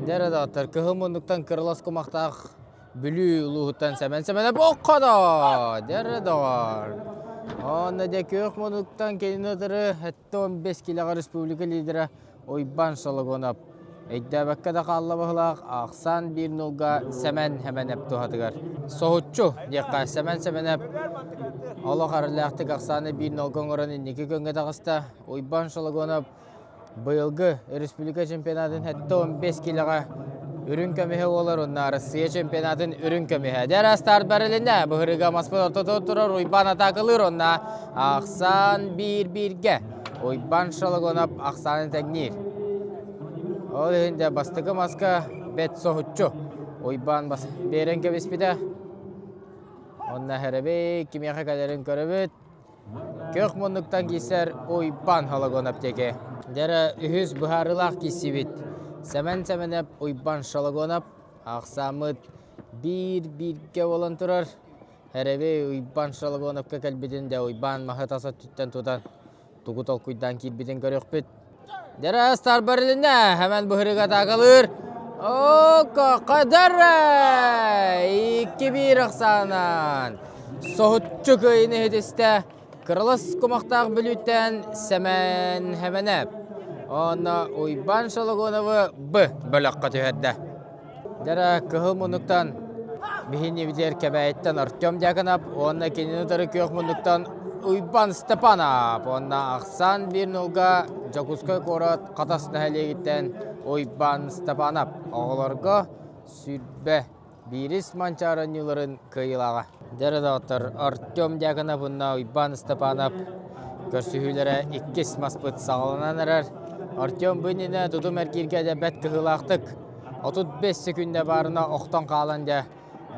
Дьэ доҕоттор, кыһыл муннуктан кырылас кумахтаах Бүлүү улууһуттан Сэмэн Сэмэнэп окходо! Дьэ доҕор! Онно дьэ күөх муннуктан кинини утары 75 килэҕэ республика лидера Уйбан Шологонов Өйдөөбөккө да хаалла быһыылаах, ахсаан биир нуулга Сэмэн Сэмэнэп туһатыгар. Соһуччу диэххэ, Сэмэн Сэмэнэп олох арыллаахтык ахсааны биир нолга оҥорон инники күҥҥэ таҕыста. Уйбан Шологонов быйылгы республика чемпионатын 75 килэҕэ үрүҥ көмүһэ буолар уонна Россия чемпионатын үрүҥ көмүһэ. Дьэ старт барылынна. Быһырыга маспыт ортото турар Уйбан атаакалыыр уонна ахсаан биир-бииргэ. Уйбан Шологонов ахсааны тэҥниир. Ол иһин дьэ бастакы маска бэт соһуччу. Уйбаан бас биэрэн кэбиспитэ. Онно хэрэбэй кимиэхэ кэлэрин көрөбүт. Көх муннуктан киирсэр Уйбаан Шологонов диэки. Дьэрэ үһүс быһаарыылаах киирсибит. Сэмэн Сэмэнэп Уйбаан Шологонов ахсааммыт биир-бииргэ буолан турар. Эрэби Уйбаан Шологоновка кэлбитин дьэ Уйбаан маһы тас өттүттэн тутан тугу толкуйдаан киирбитин көрүөхпүт. Дьэрэ старбар илиннэ, хэмэн быһырыга атаакалыыр. Кадара! 2-1 ахсаанан соһуччу кыайыыны иһитистэ Кырылас кумахтаах Бүлүүттэн Сэмэн Хэмэнэп. Онно Уйбаан Шологоновы Б бөлөххө түһэрдэ. Дьэрэ кыһыл муннуктан биһиги Кэбээйиттэн Артем Дьяконов уонна кинини утары күөх муннуктан Уйбан Степанов уонна ахсаан биир нулга Дьокуускай куорат Хатас нэһилиэгиттэн Уйбан Степанов оҕолорго сүүрбэ биирис Манчаары оонньууларын кыайыылааҕа. Дьэ доҕоттор, Артем Дьяконов уонна Уйбан Степанов көрсүһүүлэрэ иккис маспыт саҕаланан эрэр. Артем бу иннинэ тутум эргииргэ дьэ бэрт кыһыылаахтык 35 секүндэ баарына охтон хаалан дьэ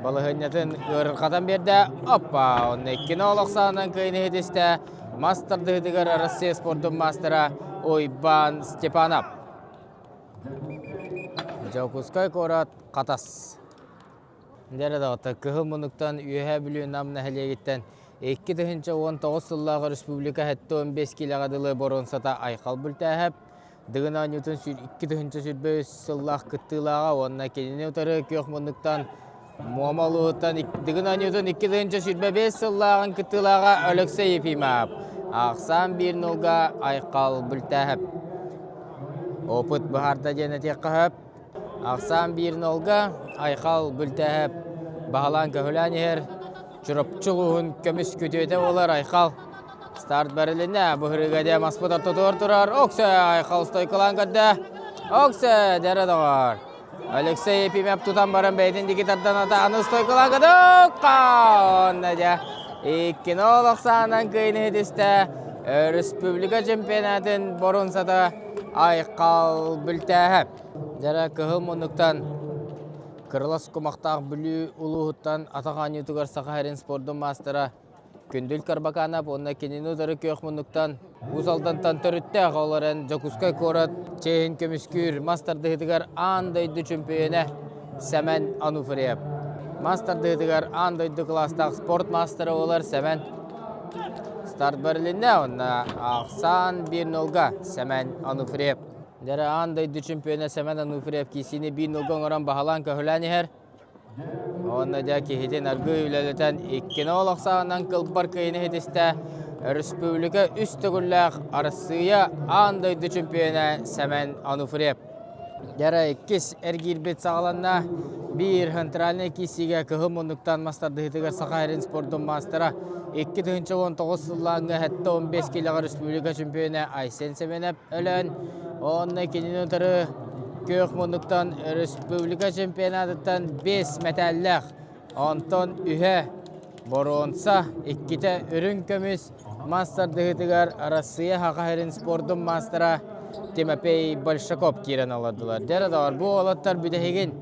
балаһыанньатын ыарырҕатан биэрдэ. Оппа! Онно иккини олох саанан кыайыыны иһитистэ мас тардыһыытыгар Россия спордун маастара Уйбан Степанов. Дьокуускай куорат Хатас. Дьэ доҕоттор, Кыһыл Муннуктан Үөһээ Бүлүү Нам нэһилиэгиттэн 2019 сыллааҕы республика 75 киилэҕэ дылы боруонсата Айхал Бүлтээһэп, Дыгын оонньуутун 2023 сыллаах кыттыылааҕа уонна кинини утары Күөх Муннуктан Муома улууһуттан Дыгын оонньуутун 2025 сыллааҕын кыттыылааҕа Алексей Ефимов. Ахсаан биир нулга Айхал Бүлтээһэп. Опыт быһаарда диэн этиэххэ сөп. Ахсаан биир нолга Айхал Бүлтээһэп баһылаан көһүлээн иһэр. Чурапчы улууһун көмүс күтүөтэ буолар Айхал. Старт бэрилиннэ. Быһырыга дэ маспыт ортотугар турар. Оксе Айхал стойкалаан көрдө. Оксе дэрэ доҕор. Алексей Епимев тутан баран бэйэтин диэки тардан ата аны стойкалаан Онна дьэ иккини олохсаанан кыайыны ситистэ. Республика чемпионатын боруонсата Айхал Бүлтээһэ. Дьара кыһыл муннуктан Кырылас кумахтаах Бүлүү улууһуттан атах оонньуутугар Саха сирин спордун маастара Күндүл Карбаканов уонна кинини утары күөх муннуктан Уус Алдантан төрүттээх ол эрэн Дьокуускай куорат чиэһин көмүскүүр мас тардыһыытыгар аан дойду чөмпүйүөнэ Сэмэн Ануфриев. Мас тардыһыытыгар аан дойду кылаастаах спорт маастара буолар Сэмэн старт бэрилиннэ уонна ахсаан 1-0-га Сэмэн Ануфриев. Дьэрэ аан дойду чемпиона Сэмэн Ануфриев киисиини 1-0-га оҥорон баһылаан көһүлээн иһэр. Уонна дьэ киһитин аргыый үлэлэтэн иккини олохсаанан кылбар кыайыны ситистэ. Өрөспүүбүлүкэ үс төгүллээх Арассыыйа аан дойду чемпиона Сэмэн Ануфриев. Дьэрэ иккис эргиирбит саҕаланна. Биир центральнай киисиигэ кыһыл муннуктан мас тардыһыытыгар Саха сирин спордун маастара 2019 сыллааҥҥа 75 киилэҕэ республика чемпиона Айсен Семенов өлөн, онно кинини утары күөх муннуктан республика чемпионатыттан 5 мэтээллээх, онтон үһэ боруонса, иккитэ үрүҥ көмүс мас тардыһыытыгар Арассыыйа Саха сирин спордун маастара Тимофей Большаков киирэн олордулар. Дьэ, доҕор, бу уолаттар бүтэһигин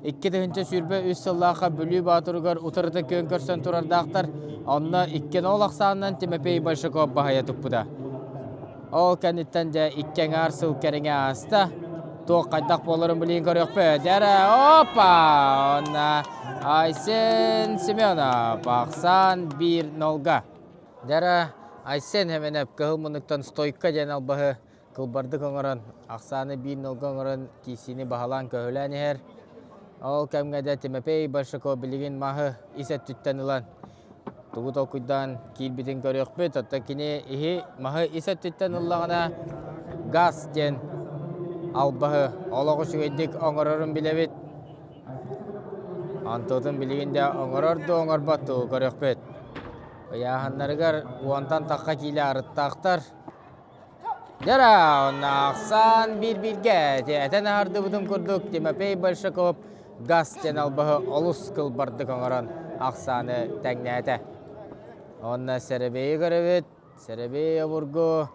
2023 сыллаахха Бүлүү Баатыругар утарыта күөн көрсөн турардаахтар. Онно 2-0 ахсаанынан Тимофей Большаков баһыйа туппута. Ол кэнниттэн дьэ икки аҥаар сыл кэриҥэ ааста. Туох хайдах буоларын билигин көрүөхпүт. Дьэрэ, опа! Онно Айсен Семенов ахсаан 1-0-га. Дьэрэ, Айсен Семенов кыһыл муннуктан стойка диэн албаһы кылбардык оҥорон, ахсааны 1-0-га оҥорон киисиини баһылаан көһүлээн иһэр. Ол кэмҥэ дьэ Тимофей Большаков билигин маһы ис өттүттэн ылан тугу толкуйдаан киирбитин көрүөхпүт. Оттон кини иһи маһы ис өттүттэн ыллаҕына газ диэн албаһы олох үчүгэйдик оҥорорун билэбит. Онтуотун билигин да оҥорор дуу оҥорбот дуу көрүөхпүт. Ыйааһыннарыгар уонтан тахха киилэ арыттаахтар. Дьара, онно ахсаан биир-бииргэ этэн аһардыбытым курдук Тимофей Большаков газ диэн албаһы олус кылбардык оҥорон ахсааны тэҥнээтэ. Онно сэрэбиэйи көрөбүт, сэрэбиэй обургу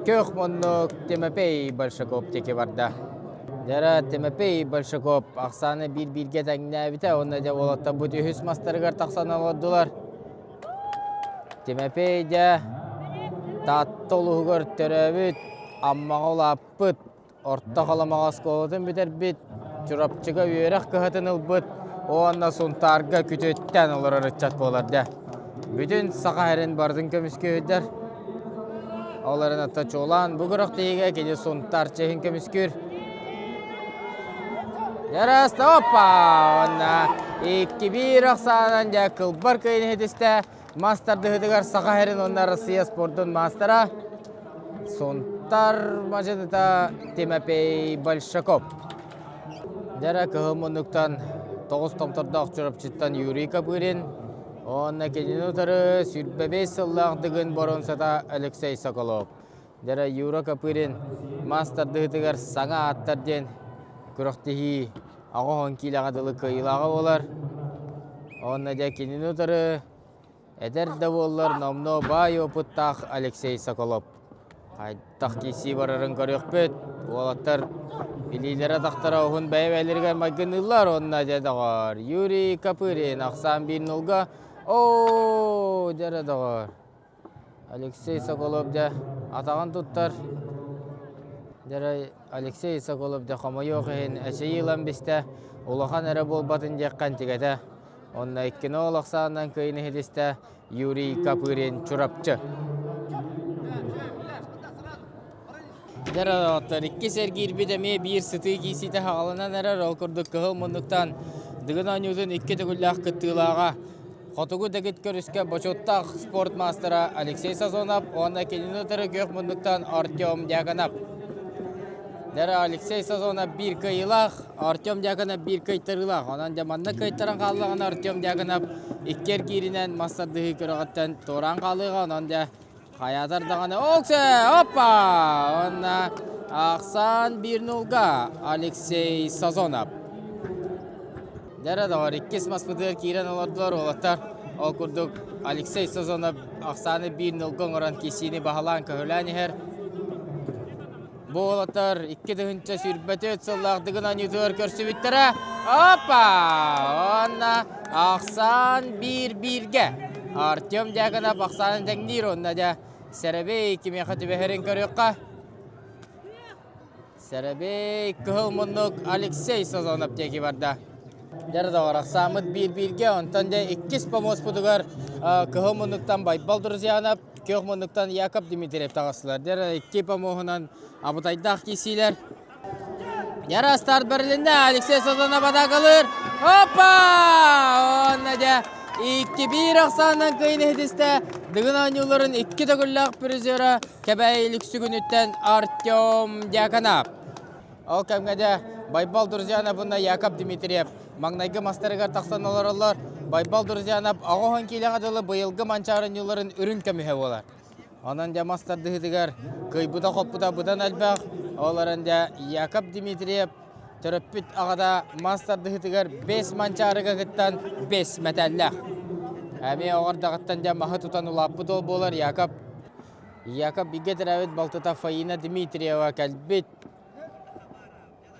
күөх муннук Тимофей Большаков диэки барда. Дьара Тимофей Большаков ахсааны биир-бииргэ тэҥнээбитэ уонна дьэ уолаттарбыт үһүс мастарыгар тахсан олордулар. Тимофей дьэ Таатта улууһугар төрөөбүт, Аммаҕа улааппыт, Орто Халымаҕа оскуолатын бүтэрбит, Чурапчыга үөрэх кыһатын ылбыт уонна Сунтаарга күтүөттээн олорор ыччат буолар дьэ. Бүтүн Саха сирин барытын көмүскүүрдэр. Ол эрэн ата чуолаан бу күрэхтэһиигэ кини Сунтаар чиэһин көмүскүүр. Дьараста опа! Уонна 2-1 ахсаанан дьэ кылбар кыайын иһитистэ. Мас тардыһыытыгар Саха сирин уонна Россия спордун маастара Сунтар мадьыныта Тимофей Большаков. Дьара кыһыл муннуктан тоҕус томтордоох Чурапчыттан Юрий Копырин уонна кинини утары 25 сыллаах Дыгын боруонсата Алексей Соколов. Дьэрэ Юра Копырин мас тардыһыытыгар саҥа ааттар диэн күрэхтэһии 80 киилэҕэ дылы кыайыылааҕа буолар. Уонна дьэ кинини утары эдэр да буоллар номнуо баай опыттаах Алексей Соколов. Хайдах киирсии барарын көрүөхпүт. Уолаттар илиилэрэ-атахтара уһун бэйэ-бэйэлэригэр майгынныыллар уонна дьэ доҕор Юрий Копырин ахсаан биир нулга оо дьэрэ доҕор Алексей Соколов дьэ атаҕын туттар. Дьэ Алексей Соколов дьэ хомойуох иһин эчэйии ылан бистэ. Улахан эрэ буолбатын диэххэ антигэтэ. Онно иккини ол ахсаанынан кыайын иһитистэ Юрий Копырин Чурапчы. Дьэ оттон иккис эргиирбит эмиэ биир сытыы киирсиитэ хаҕаланан эрэр. Ол курдук кыһыл муннуктан Дыгын оонньуутун икки төгүллээх кыттыылааҕа Хотугу дэгит көрүскэ бочуоттаах спорт маастара Алексей Сазонов уонна кинини утары күөх муннуктан Артем Дьяконов. Дьэ Алексей Сазонов биир кыайыылаах, Артем Дьяконов биир кыайтарыылаах. Онон дьэ манна кыайтаран хааллаҕына Артем Дьяконов икки эргииринэн мас тардыһыы күрэҕиттэн туораан хаалыаҕа. Онон дьэ хайаатар даҕаны Оксе! Опа! Уонна Ахсаан биир нулга Алексей Сазонов. Дьэрэ доҕор, иккис маспытыгар киирэн олордулар уолаттар. Ол курдук Алексей Сазонов ахсааны биир нулга оҥорон киссиини баһылаан көһүлээн иһэр. Бу уолаттар 2024 сыллаах Дыгын оонньуутугар көрсүбүттэрэ. Опа! Уонна ахсаан биир-бииргэ. Артем Дьяконов ахсаанын тэҥниир уонна дьэ Сэрэбэй кимиэхэ түбэһэрин көрүөххэ. Сэрэбэй кыһыл муннук Алексей Сазонов диэки барда. Дьэ доҕор, ахсааммыт биир-бииргэ, онтон дьэ иккис помуоспутугар кыһыл муннуктан Байбал Друзьянов, күөх муннуктан Яков Дмитриев таҕыстылар. Дьэ икки помуоһунан абытайдаах киирсиилэр. Яра старт бэрилиннэ, Алексей Сазонов атаакалыыр. Опа! Онно дьэ 2-1 ахсаанынан кыайын иһитистэ. Дыгын оонньууларын икки төгүллээх призера Кэбээйи Лүксүгүнүттэн Артем Дьяконов. Ол кэмҥэ дьэ Байбал Друзьянов уонна Яков Дмитриев маҥнайгы мастарыгар тахсан олороллор. Байбал Друзьянов 80 киилэҕэ дылы быйылгы Манчаары оонньууларын үрүҥ көмүһэ буолар. Онон дьэ мас тардыһыытыгар кыайбыта-хоппута быдан элбэх. Ол эрэн дьэ Яков Дмитриев төрөппүт аҕата мас тардыһыытыгар бэс манчаарыга кыттан бэс мэтээллээх. Эмиэ оҕордаҕыттан дьэ маһы тутан улааппыт уол буолар Яков. Яков бигэ төрөөбүт балтыта Фаина Дмитриева кэлбит.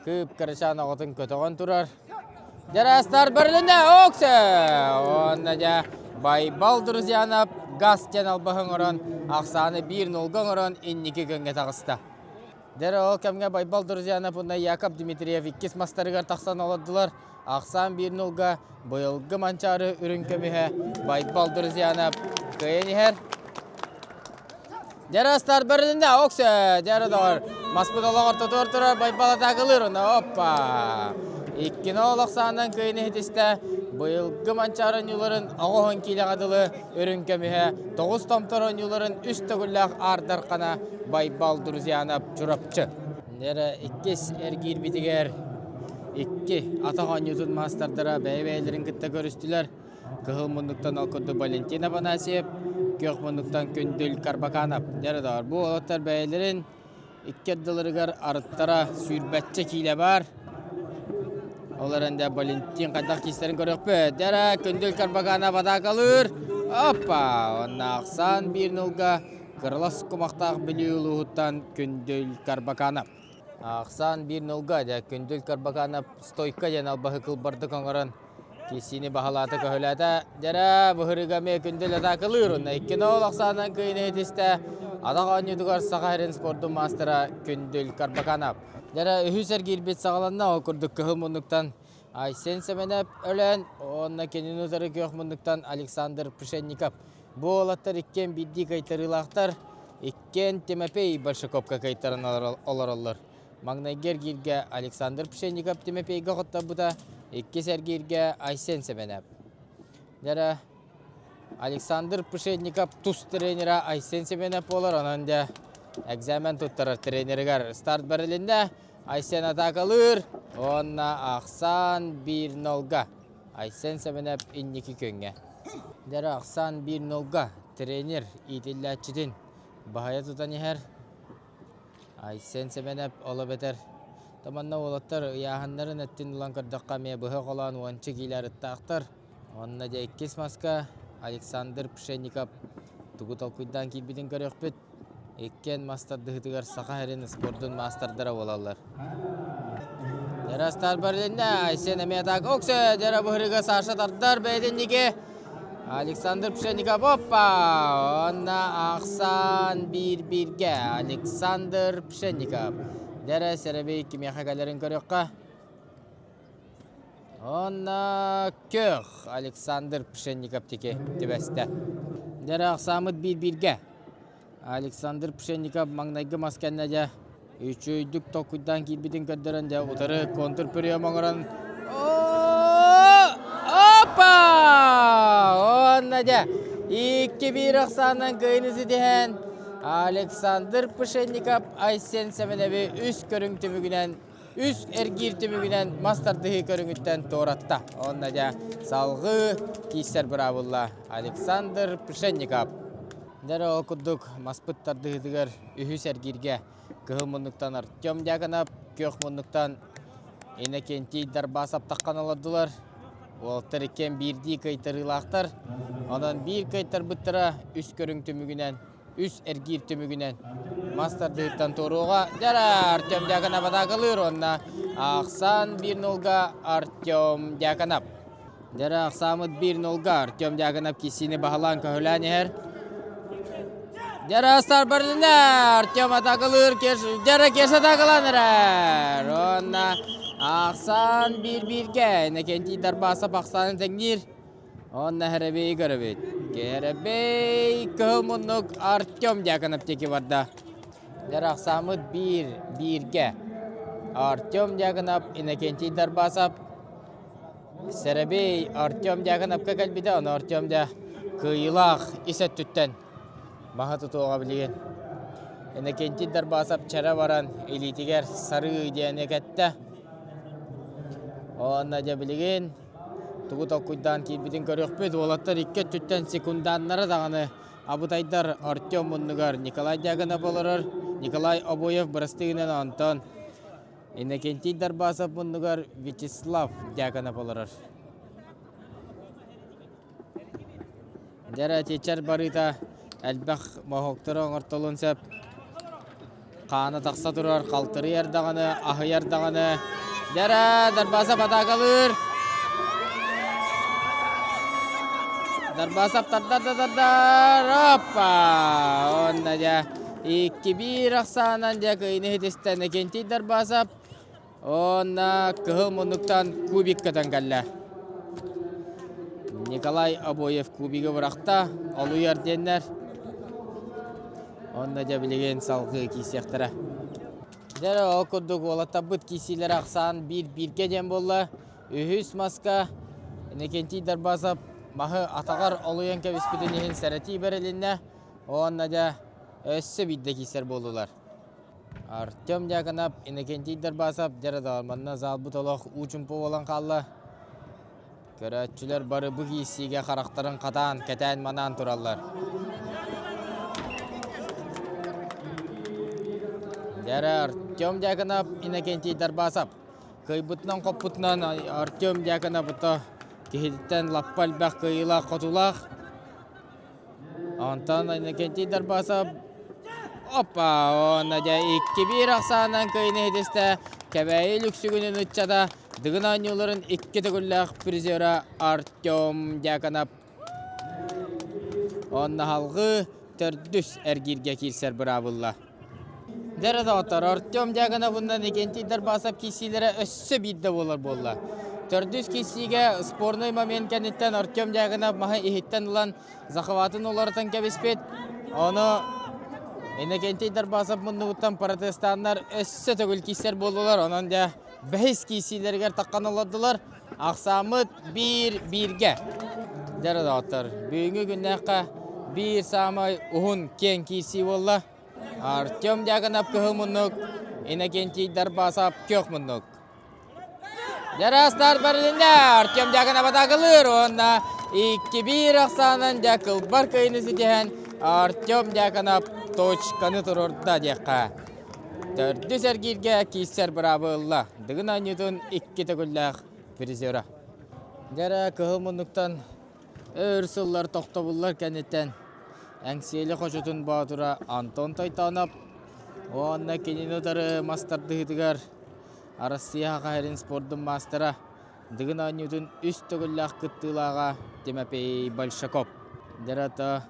Кып-кырачаан оҕотун көтөҕөн турар. Дьараастар бэрилиннэ оксе! Уонна дьэ Байбал Друзьянов газ диэн албаһы оҥорон, ахсааны биир нулга оҥорон инники күҥҥэ таҕыста. Дьэ ол кэмҥэ Байбал Друзьянов уонна Яков Дмитриев иккис мастарыгар тахсан олордулар. Ахсаан биир нулга быйылгы Манчаары үрүҥ көмүһэ Байбал Друзьянов кыайан иһэр. Дьарастар бэрилиннэ, оксе, дьара доҕор. Маспыт олоҕор тотуор турар Байбал атаакалыыр, онно оппа. Иккини олох саанан кыайын иһитистэ. Быйылгы Манчаары оонньууларын оҕоһун киилэҕэ дылы үрүҥ көмүһэ, тоҕус томтор оонньууларын үс төгүллээх аардархана Байбал Друзьянов Чурапчы. Дьэрэ иккис эргиирбитигэр икки атах оонньуутун маастардара бэйэ-бэйэлэрин кытта көрүстүлэр. Кыһыл муннуктан ол курдук Валентин Афанасьев, күөх муннуктан Күндүл Карбаканов. Дьэ доҕор, бу уолаттар бэйэлэрин икки ардыларыгар арыттара сүүрбэччэ киилэ баар. Ол эрэн дэ Валентин хайдах киистэрин көрүөхпүт. Дьэ Күндүл Карбаканов атаакалыыр. Оппа! Онно ахсаан биир нулга кырылас кумахтаах Бүлүү улууһуттан Күндүл Карбаканов. Ахсаан биир нулга дьэ Күндүл Карбаканов стойка диэн албаһы кылбардык оҥорон Киссини баһылаата көһүлээтэ. Дьэрэ, быһырыга эмиэ күндүл атаакалыыр. Онно икки ноол ахсаанан кыайыны итистэ. Атах оонньуутугар Саха сирин спордун маастара Күндүл Карбаканов. Дьэрэ, үһүс эргиирбит саҕаланна. Ол курдук кыһыл муннуктан Айсен Сэмэнэп өлөн, уонна кинини утары күөх муннуктан Александр Пшенников. Бу уолаттар иккиэн биирдии кыайтарыылаахтар. Иккиэн Тимофей Большаковка кыайтаран олороллор. Маҥнайгы эргииргэ Александр Пшенников Тимофейга хотторбута, иккис эргииргэ Айсен Сэмэнэп. Дьэрэ Александр Пшенников тус тренера Айсен Семенов буолар, онон дьэ экзамен туттарар тренеригэр старт бэрилиннэ. Айсен атаакалыыр уонна ахсаан биир нолга. Айсен Семенов инники күҥҥэ. Дьэрэ ахсаан биир нолга тренер иитиллээччитин баһыйа тутан иһэр. Айсен Сэмэнэп ол эбэтэр Таманна уолаттар ыйааһыннарын өттүн ылан көрдөххө эмиэ быһа холоон уонча киилэ арыттаахтар. Онно дьэ иккис маска Александр Пшенников тугу толкуйдаан киирбитин көрүөхпүт. Иккиэн мас тардыһыытыгар Саха сирин спордун маастардара буолаллар. Дьара Берлинне Айсен эмиэ так оксе дьара быһырыга Саша тардар бэйэтин ники Александр Пшенников оппа! Онно ахсаан биир-бииргэ Александр Пшенников. Дэрэ сэрэбий кимиэхэ кэлэрин көрүөххэ. Онно көх Александр Пшенников тики түбэстэ. Дэрэ ахсаамыт биир-бииргэ. Александр Пшенников маҥнайгы мас кэннэ дьэ үчүгэйдик толкуйдаан киирбитин көрдөрөн дьэ утары контур прием оҥорон Опа! Уонна дьэ 2-1 ахсаанынан кыайыыны ситиһэн Александр Пшенников Айсен Сэмэнэби үс көрүҥ түмүгүнэн үс эргиир түмүгүнэн мас тардыһыы көрүҥүттэн туоратта. Онно дьэ салҕыы киирсэр быраабылла Александр Пшенников. Дьэ ол курдук маспыт тардыһыытыгар үһүс эргииргэ кыһыл муннуктан Артем Дьяконов, күөх муннуктан Иннокентий Дарбасов таххан олордулар. Уолаттар иккиэн биирдии кыайтарыылаахтар. Онон биир кыайтарбыттара үс көрүҥ түмүгүнэн, үс эргиир түмүгүнэн мас тардыһыттан туоруоҕа. Дьэ Артем Дьяконов атаакалыыр уонна ахсаан 1-0-га Артем Дьяконов. Дьэ ахсаамыт 1-0-га Артем Дьяконов киссиини баһылаан көһүлээн иһэр. Дьэ Стар Берлинэ Артем атаакалыыр, Дьэ Кеш атаакалаан эрэр. Уонна ахсаан 1-1-гэ Иннокентий Дарбасов ахсаанын тэҥниир. Онно Хэрэбей көрөбүт. Хэрэбей кыһыл муннук Артем Дьяконов диэки барда. Дьэ ахсаамыт 1-1-гэ Артем Дьяконов, Иннокентий Дарбасов Сэрэбиэй Артем Дьяконовка кэлбитэ, ону Артем дьэ кыайыылаах ис өттүттэн маһы тутуоҕа билигин. Иннокентий Дарбасов чэрэ баран илиитигэр сарыы диэни кэттэ. Уонна дьэ билигин тугу толкуйдаан киирбитин көрүөхпүт. Уолаттар икки өттүттэн секунданнара даҕаны абытайдар Артем муннугар Николай Дьяконов олорор. Николай Обоев бырастыы гынан онтон Иннокентий Дарбасов муннугар Вячеслав Дьяконов олорор. Дьэ тиэчэр барыыта элбэх моһуоктары оҥортолуон сөп. Хаана тахса турар, халтарыйар даҕаны, аһыйар даҕаны. Дьэрэ, Дарбасов атаакалыыр. Дарбасов тардар да тардар. Оппа! Онно дьэ 2-1 ахсаанан дьэ кыайыыны иһитистэ Иннокентий Дарбасов уонна кыһыл муннуктан кубик көтөн кэллэ. Николай Обоев кубигы бырахта, олуйар диэннэр. Онно дьэ билигин салгыы киирсиэхтэрэ. Дьэ ол курдук уолаттарбыт киирсиилэрэ ахсаан биир-бииргэ диэн буолла. Үһүс маска Иннокентий Дарбасов маһы атаҕар олуйан кэбиспитин иһин сэрэтии бэрилиннэ. Уонна дьэ өссө биирдэ киирсэр буоллулар. Артем Дьяконов, Иннокентий Дарбасов дьэ да манна залбыт олох уу-чумпу буолан хаалла. Көрөөччүлэр бары бу киирсиигэ харахтарын хатаан, кэтээн-манаан тураллар. Дьэ Артем Дьяконов, Иннокентий Дарбасов. Кыайбытынан-хоппутунан Артем Дьяконов киһититтэн лаппа элбэх кыайыылаах-хотуулаах. Онтон Иннокентий Дарбасов опа уонна дьэ 2-1 ахсаанынан кыайыыны иһитистэ Кэбээйи Лүксүгүнүн ыччата Дыгын оонньууларын икки төгүллээх призера Артем Дьяконов уонна салҕыы төрдүс эргииргэ киирсэр быраабылла. Дьэ доҕоттор, Артем Дьяконов уонна Иннокентий Дарбасов киирсиилэрэ өссө биирдэ буолар буолла. Төрдүс киирсиигэ спорный момент кэнниттэн Артем Дьяконов маһы иһиттэн ылан захватын уларытан кэбиспит. Ону Иннокентий Дарбасов муннугуттан протестаннар өссө төгүл киирсэр буоллулар. Онон дьэ бэһис киирсиилэригэр таххан олордулар. Ахсааммыт биир бииргэ. Дьэ доҕоттор, бүгүҥҥү күннээххэ биир саамай уһун киэҥ киирсии буолла. Артем Дьяконов кыһыл муннук, Иннокентий Дарбасов күөх муннук. Дьараастар барылында Артем Дьяконов атаакалыыр уонна 2-1 ахсаанан дьэ кылбар кыайыыны ситиһэн Артем Дьяконов точканы туруорда диэххэ. Төрдүс эргииргэ киирсэр быраабы ылла. Дыгын оонньуутун икки төгүллээх призера. Дьэ кыһыл муннуктан Өр сыллар тохтобуллар кэнниттэн Эҥсиэли хочотун боотура Антон Тойтоонов уонна кинини утары мас тардыһыытыгар Арассыыйа Саха сирин спордун маастара Дыгын оонньуутун үс төгүллээх кыттыылааҕа Тимофей Большаков. Дьэ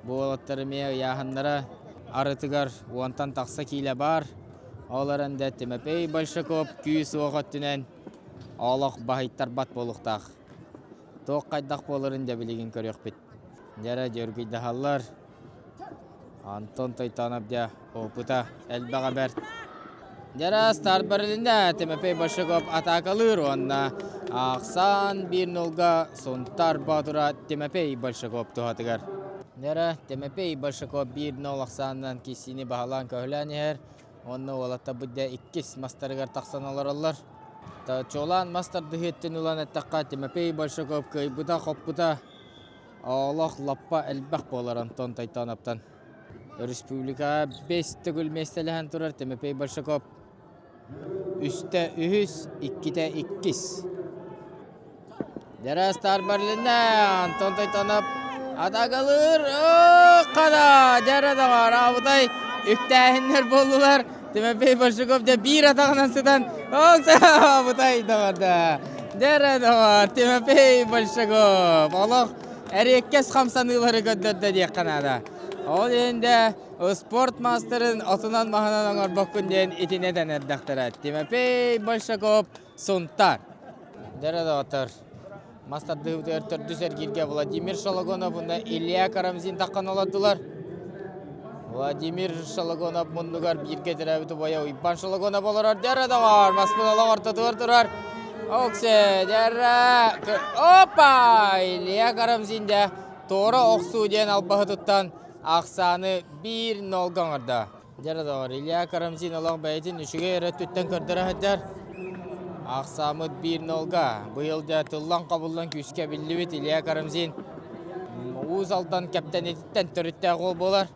бу уолаттар эмиэ ыйааһыннара арытыгар уонтан тахса киилэ баар. Ол эрэн да Тимофей Большаков күүс-уох өттүнэн олох баһыйтарбат буолуохтаах. Туох хайдах буоларын дьэ билигин көрүөхпүт. Дьэ эрэ дьөргүйдэһаллар. Антон Тойтонов дьэ опыта элбэҕэ бэрт. Дьэ эрэ старт барылында Тимофей Большаков атаакалыыр уонна ахсаан 1-0-га Сунтар Боотура Тимофей Большаков туһатыгар. Дьэ эрэ Тимофей Большаков 1-0 ахсаанынан киссиини баһылаан көһүлээн иһэр. Уонна уолаттарбыт дьэ иккис мастарыгар тахсан олороллор. Чуолаан мас тардыһыыттан ылан эттэххэ, Тимофей Большаков кыайбыта-хоппута. Олох лаппа элбэх буолар Антон Тайтановтан. Республикаҕа бэс төгүл миэстэлэһэн турар Тимофей Большаков үстэ үһүс, иккитэ иккис. Дьара Стар Берлинне Антон Тайтонов атагалыыр хана дьара доҕор абытай үктээһиннэр буоллулар Тимофей Большаков дьэ биир атаҕынан сытан абытай доҕор да дьара доҕор Тимофей Большаков олох эриэккэс хамсаныылары көрдөрдө диэххэ наада. Ол иһин дэ спорт маастарын отунан-маһынан оҥорбоккун диэн итинэ этэн эрдэхтэрэ. Тимофей Большаков Сунтаар. Дэрэ доҕоттор, мас тардыһыытыгар төрдүс эргииргэ Владимир Шологонов уонна Илья Карамзин таххан олордулар. Владимир Шологонов муннугар бииргэ төрөөбүт убайа Уйбан Шологонов олорор. Дэрэ доҕор, маспын олох ортотугар турар. Оксе, дэрэ, опа! Илья Карамзин дэ туора охсуу диэн албаһы туттан ахсааны 1-0 оҥордо. Дьэ доҕор, Илья Карамзин олох бэйэтин үчүгэй эрэ өттүттэн көрдөрө сылдьар. Ахсааммыт 1-0-га. Быйыл дьэ тыллан-хобуллан күүскэ биллибит Илья Карамзин Уус Алдан кэптэнититтэн төрүттээх уол буолар.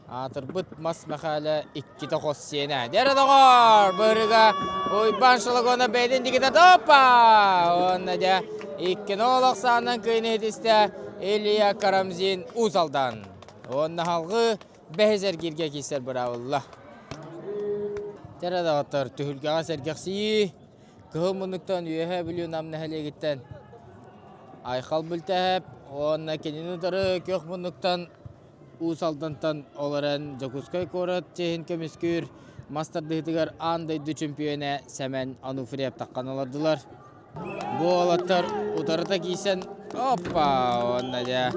Аатырбыт Мас Мэхээлэ иккитэ хос сиэнэ. Дьэ доҕор, быһырыга Уйбаан Шологонов бэйэтин дикитэ топпа! Уонна дьэ 2-0 ахсаанынан кыайыны иһитистэ Илья Карамзин Уус Алдан. Уонна халгыы бэһис эргииргэ киирсэр быраабылла. Тэрэ доҕоттор, түһүлгэҕэ сэргэхсийии Кыһыл муннуктан Үөһээ Бүлүү Нам нэһилиэгиттэн Айхал Бүлтэһэп уонна кинини утары Күөх муннуктан Уус Алдантан ол эрэн Дьокуускай куорат чиэһин көмүскүүр мас тардыһыытыгар аан дойду чөмпүйүөнэ Сэмэн Ануфриев таххан олордулар. Бу уолаттар утарыта киирсэн оппа уонна дьэ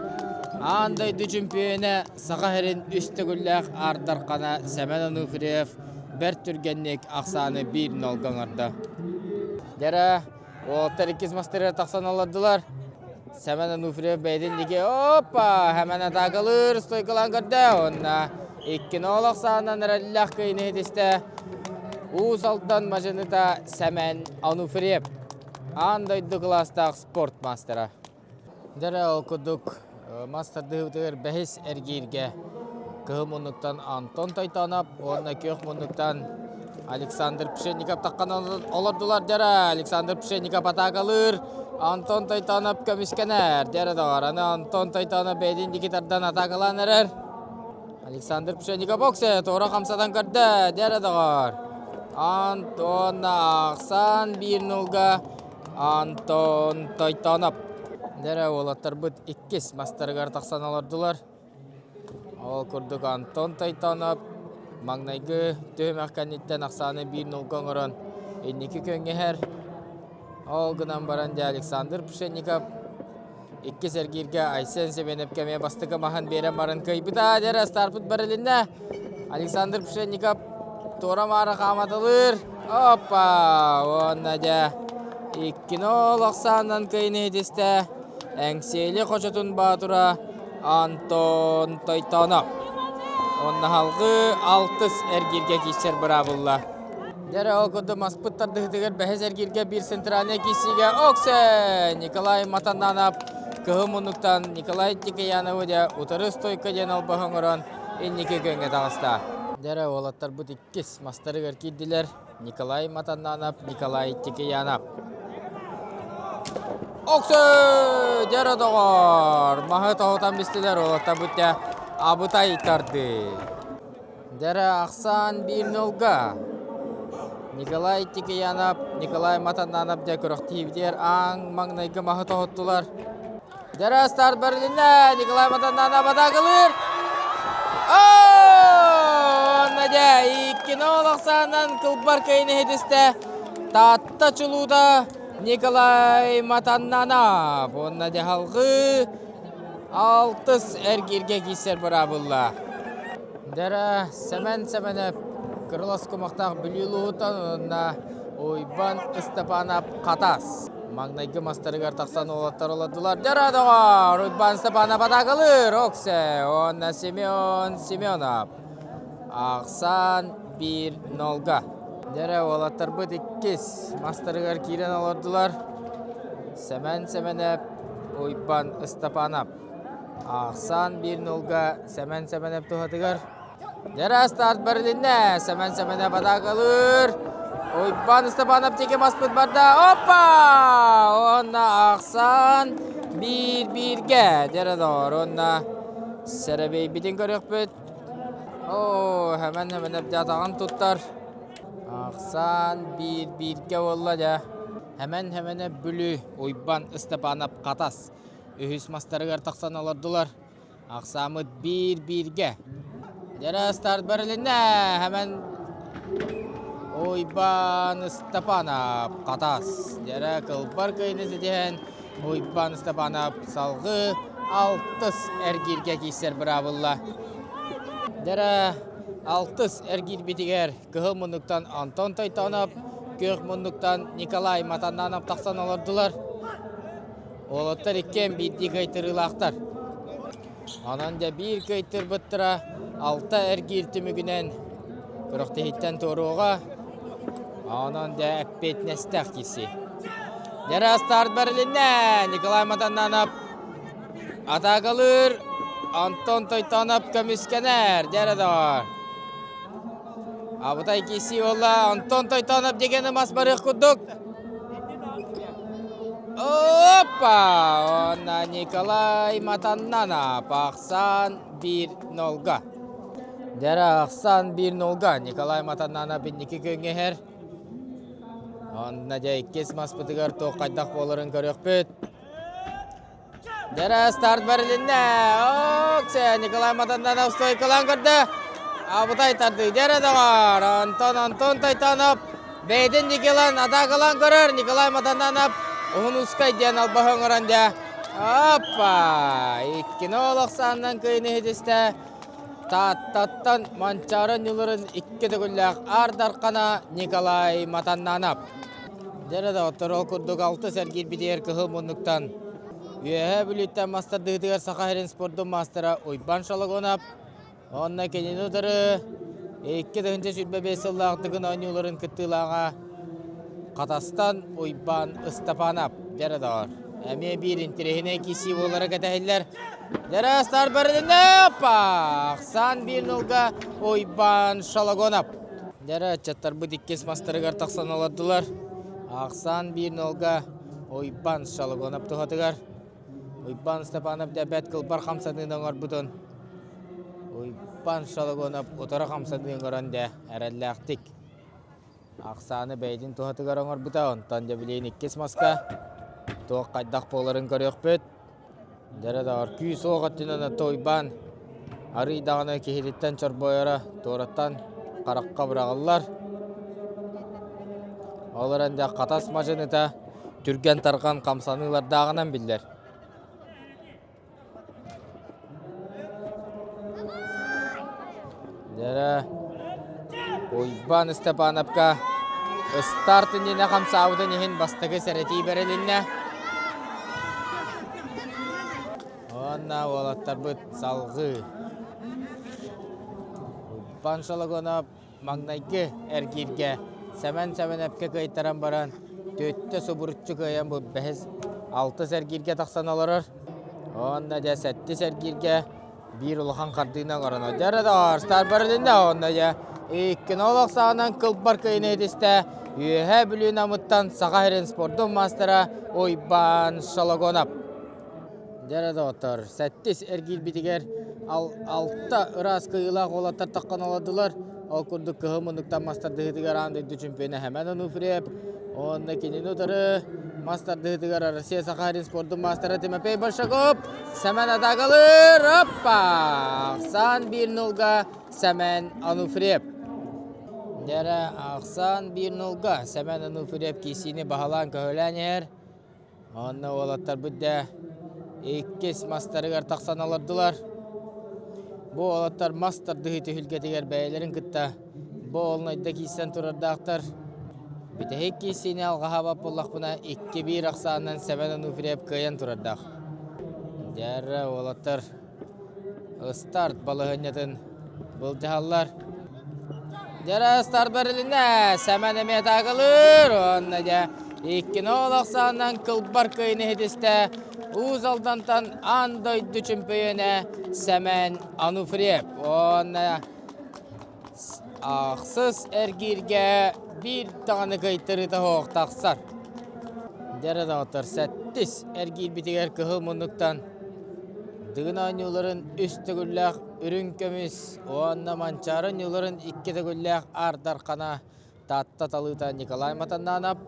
аан дойду чөмпүйүөнэ Саха сирин үс төгүллээх аардархана Сэмэн Ануфриев бэрт түргэнник ахсааны 1-0 оҥордо. Дьэрэ уолаттар иккис мастарыгар тахсан олордулар. Сэмэн Ануфриев бэйэтин диэки оппа Сэмэн атаакалыыр стойкалаан көрдө уонна 2-0 ахсаанынан эрэллээх кыайыыны ситистэ. Уус Алдан мадьыныта Сэмэн Ануфриев аан дойду кылаастаах спорт маастара. Дьэ ол курдук мас тардыһыытыгар бэһис эргииргэ кыһыл муннуктан Антон Тойтонов уонна күөх муннуктан Александр Пшенников таххан олордулар дьара Александр Пшенников атаакалыыр Антон Тойтонов көмүскэнэр дьэрэ доҕор аны Антон Тойтонов бэйэтин диэки тардан атаакалаан эрэр Александр Пшенников боксе туора хамсатан көрдө дьэрэ доҕор Антон ахсан 1-0-га Антон Тойтонов дьэрэ уолаттарбыт иккис мастарыгар тахсан олордулар Ол курдук Антон Тойтонов маҥнайгы түһүмэх кэнниттэн ахсааны 1-0-га оҥорон инники күөҥҥэһэр. Ол гынан баран дьэ Александр Пшенников иккис эргииргэ Айсен Семеневкэ эмиэ бастакы маһын биэрэн баран кыайбыта. Дьэ старпыт барылынна. Александр Пшенников туора-маара хааматалыыр. Опа! Уонна дьэ 2-0 ахсаанынан кыайыны иһитистэ. Эҥсиэли хочотун баатыра Антон Тойтонов. Уонна салгыы алтыс эргииргэ киирсэр быраабылла. Дьэрэ ол курдук маспыт тардыһыытыгар бэһис эргииргэ биир центральнай киирсиигэ Оксе Николай Матананов кыһыл муннуктан Николай Тикияновы дьэ утары стойка диэн албаһы оҥорон инники күөҥҥэ таҕыста. Дьэрэ уолаттарбыт иккис мастарыгар киирдилэр. Николай Матананов, Николай Тикиянов. Оксө! Дьэрэ доҕор! Маһы тоһутан бистилэр, уолаттарбыт дьэ абытай тарды. Дьэрэ ахсаан 1-0-га. Николай Тикиянов, Николай Матананов дьэ күрэхтиибитигэр аан маҥнайгы маһы тоһуттулар. Дьэрэ старт бэрилиннэ, Николай Матананов атаакалыыр. Надя 2-0 ахсаанынан кылбар кыайыны иһитистэ. Таатта чулуута Николай Матаннанов уонна дьаһалгыы алтыс эргииргэ киирсэр быраабылла. Дьэрэ Сэмэн Сэмэнэп кырылас кумахтаах Бүлүү улууһуттан уонна Уйбан Ыстапаанап Хатас. Маҥнайгы мастарыгар тахсан уолаттар олордулар. Дьэрэ доҕор! Уйбан Степанов атаакалыыр! Оксе! Уонна Семен Семенов. Ахсаан 1-0-га. Дьэрэ уолаттарбыт иккис мастарыгар киирэн олордулар. Сэмэн Сэмэнэп, Уйбан Ыстапаанап. Ахсан 1-0-га Сэмэн Сэмэнэп туһатыгар. Дьэрэ старт бэрилиннэ. Сэмэн Сэмэнэп атаакалыыр. Уйбан Степанов тики маспыт барда. Опа! Онна Ахсан 1-1-ге. Дьэрэ доор. Онна сэрэбэйбитин көрүөхпүт. О, Сэмэн Сэмэнэп дьатаҕын туттар. Ахсан 1-1-ге буолла дьэ. Сэмэн Сэмэнэп Бүлүү, Уйбан Степанов Хатас. Үһүс мастарыгар тахсан олордулар. Ахсаамыт биир-бииргэ. Дьэрэ старт бэрилиннэ. Хэмэн Уйбан Степанов Хатас. Дьэрэ кылбар кыйыны ситиһэн Уйбан Степанов салгыы алтыс эргииргэ киирсэр быраабылла. Дьэрэ алтыс эргиирбитигэр кыһыл муннуктан Антон Тойтонов, күөх муннуктан Николай Матаннанов тахсан олордулар. Уолаттар иккиэн биирдии кыайтарыылаахтар. Онон дьэ биир кыайтарбыттара алта эргиир түмүгүнэн күрэхтэһииттэн туоруоҕа. Онон дьэ эппиэтинэстээх киирсии. Дьэрэ старт бэрилиннэ. Николай Матаннанов атаакалыыр. Антон Тойтонов көмүскэнэр. Дьэрэ доҕор. Абытай киирсии буолла. Антон Тойтонов дегени мас барыах курдук. Опа! Онна Николай Матаннана Ахсан 1-0-га. Дьэрэ Ахсан 1-0-га Николай Матаннана инники күҥҥэ иһэр. Онно дьэ иккис маспытыгар туох хайдах буоларын көрүөхпүт. Дьэрэ старт бэрилиннэ. Оксе Николай Матанданов стойкалаан көрдө. Абытай тардыы. Дьэрэ доҕор. Антон Антон Тайтанов бэйэтин Никилан атаакалаан көрөр. Николай Матанданов уһун ускай диэн албаһы оҥорон дьэ. Оппа! Иккини олох саанынан кыйын иһитистэ. Тааттаттан Манчаары ньылырын икки төгүллээх Аар Дархана Николай Матаннанов. Дьэрэ доҕоттор, ол курдук алтыс эргиирбитигэр кыһыл муннуктан Үөһээ Бүлүүттэн мастардыытыгар Саха сирин спордун маастара Уйбан Шологонов уонна кинини утары 2025 сыллаах Дыгын оонньууларын кыттыылааҕа Хатастан Уйбан Ыстапаанап. Дьэрэ доҕор, эмиэ биир интэриэһинэй киирсии буолара кэтэһиллэр. Дьэрэ стар бэрилиннэ, опа! Ахсаан биир нулга Уйбан Шологонов. Дьэрэ ыччаттарбыт иккис мастарыгар тахсан олордулар. Ахсаан биир нолга Уйбан Шологонов туһатыгар. Уйбан Степанов дэбэт кылбар хамсаныыны оҥорбутун Уйбан Шологонов утары хамсаныы оҥорон дэ эрэллээхтик ахсааны бэйэтин туһатыгар оҥорбута. Онтон дьэ билигин иккис маска туох хайдах буоларын көрүөхпүт. Дьэрэ доҕор, күүс уох өттүнэн отто Уйбаан арыый даҕаны киһититтэн чорбойоро туораттан харахха быраҕыллар. Ол эрэн дьэ хатас мадьыныта түргэн-тарҕан хамсаныылардааҕынан биллэр. Дьэрэ Уйбаан Степановка ыстаарт иннинэ хамсаабытын иһин бастакы сэрэтии бэрилиннэ. Уонна уолаттарбыт салҕыы. Уйбаан Шологонов маҥнайгы эргииргэ Сэмэн Сэмэнэпкэ кыайтаран баран түөттэ субуруччу кыайан бу бэһис алтыс эргииргэ тахсан олорор. Уонна дьэ сэттис эргииргэ биир улахан хардыыны оҥорон дьэ доҕор Старбарылинна уонна дьэ иккини олох саҕанан кылбар кыйыны этистэ Үөһээ Бүлүү Намыттан Саха сирин спордун маастара Уйбаан Шологонов. Дьэ доҕоттор, сэттис эргиирбитигэр алта ыраас кыайыылаах уолаттар таххан олордулар. Ол курдук кыһыл муннуктан мас тардыһыытыгар аан дойду чемпиона Хэмэн Онуфриев уонна кинини утары мас тардыһыытыгар Россия Саха сирин спордун маастара Тимофей Большаков Сэмэн атаакалыыр. Оппа! Ахсаан 1-0-га Сэмэн Онуфриев. Дьэрэ ахсаан 1-0-га Сэмэн Онуфриев киирсиини баһылаан-көһүлээн иһэр. Онно уолаттарбыт да иккис мастарыгар тахсан олордулар. Бу уолаттар мас тардыһыы түһүлгэтигэр бэйэлэрин кытта буолунайда киирсэн турардаахтар. Бүтэһик киирсиини алҕаһаабат буоллахпына, 2-1 ахсаанынан Сэмэн Онуфриев кыайан турардаах. Дьэ, уолаттар Старт балаһыанньатын былдьаһаллар. Дьэ, старт бэрилиннэ. Сэмэн эмиэ атаакалыыр. Уонна дьэ, иккини ол ахсаанынан кылбар кыайыны иһитистэ. Уус Алдантан аан дойду чөмпүйүөнэ Сэмэн Ануфриев. Уонна ахсыс эргииргэ биир даҕаны кыайтарыыта суох тахсар. Дьэрэ доҕоттор, сэттис эргиирбитигэр кыһыл муннуктан Дыгын оонньууларын үс төгүллээх үрүҥ көмүс уонна Манчаары оонньууларын икки төгүллээх Аар Дархана Таатта талыыта Николай Матаннанов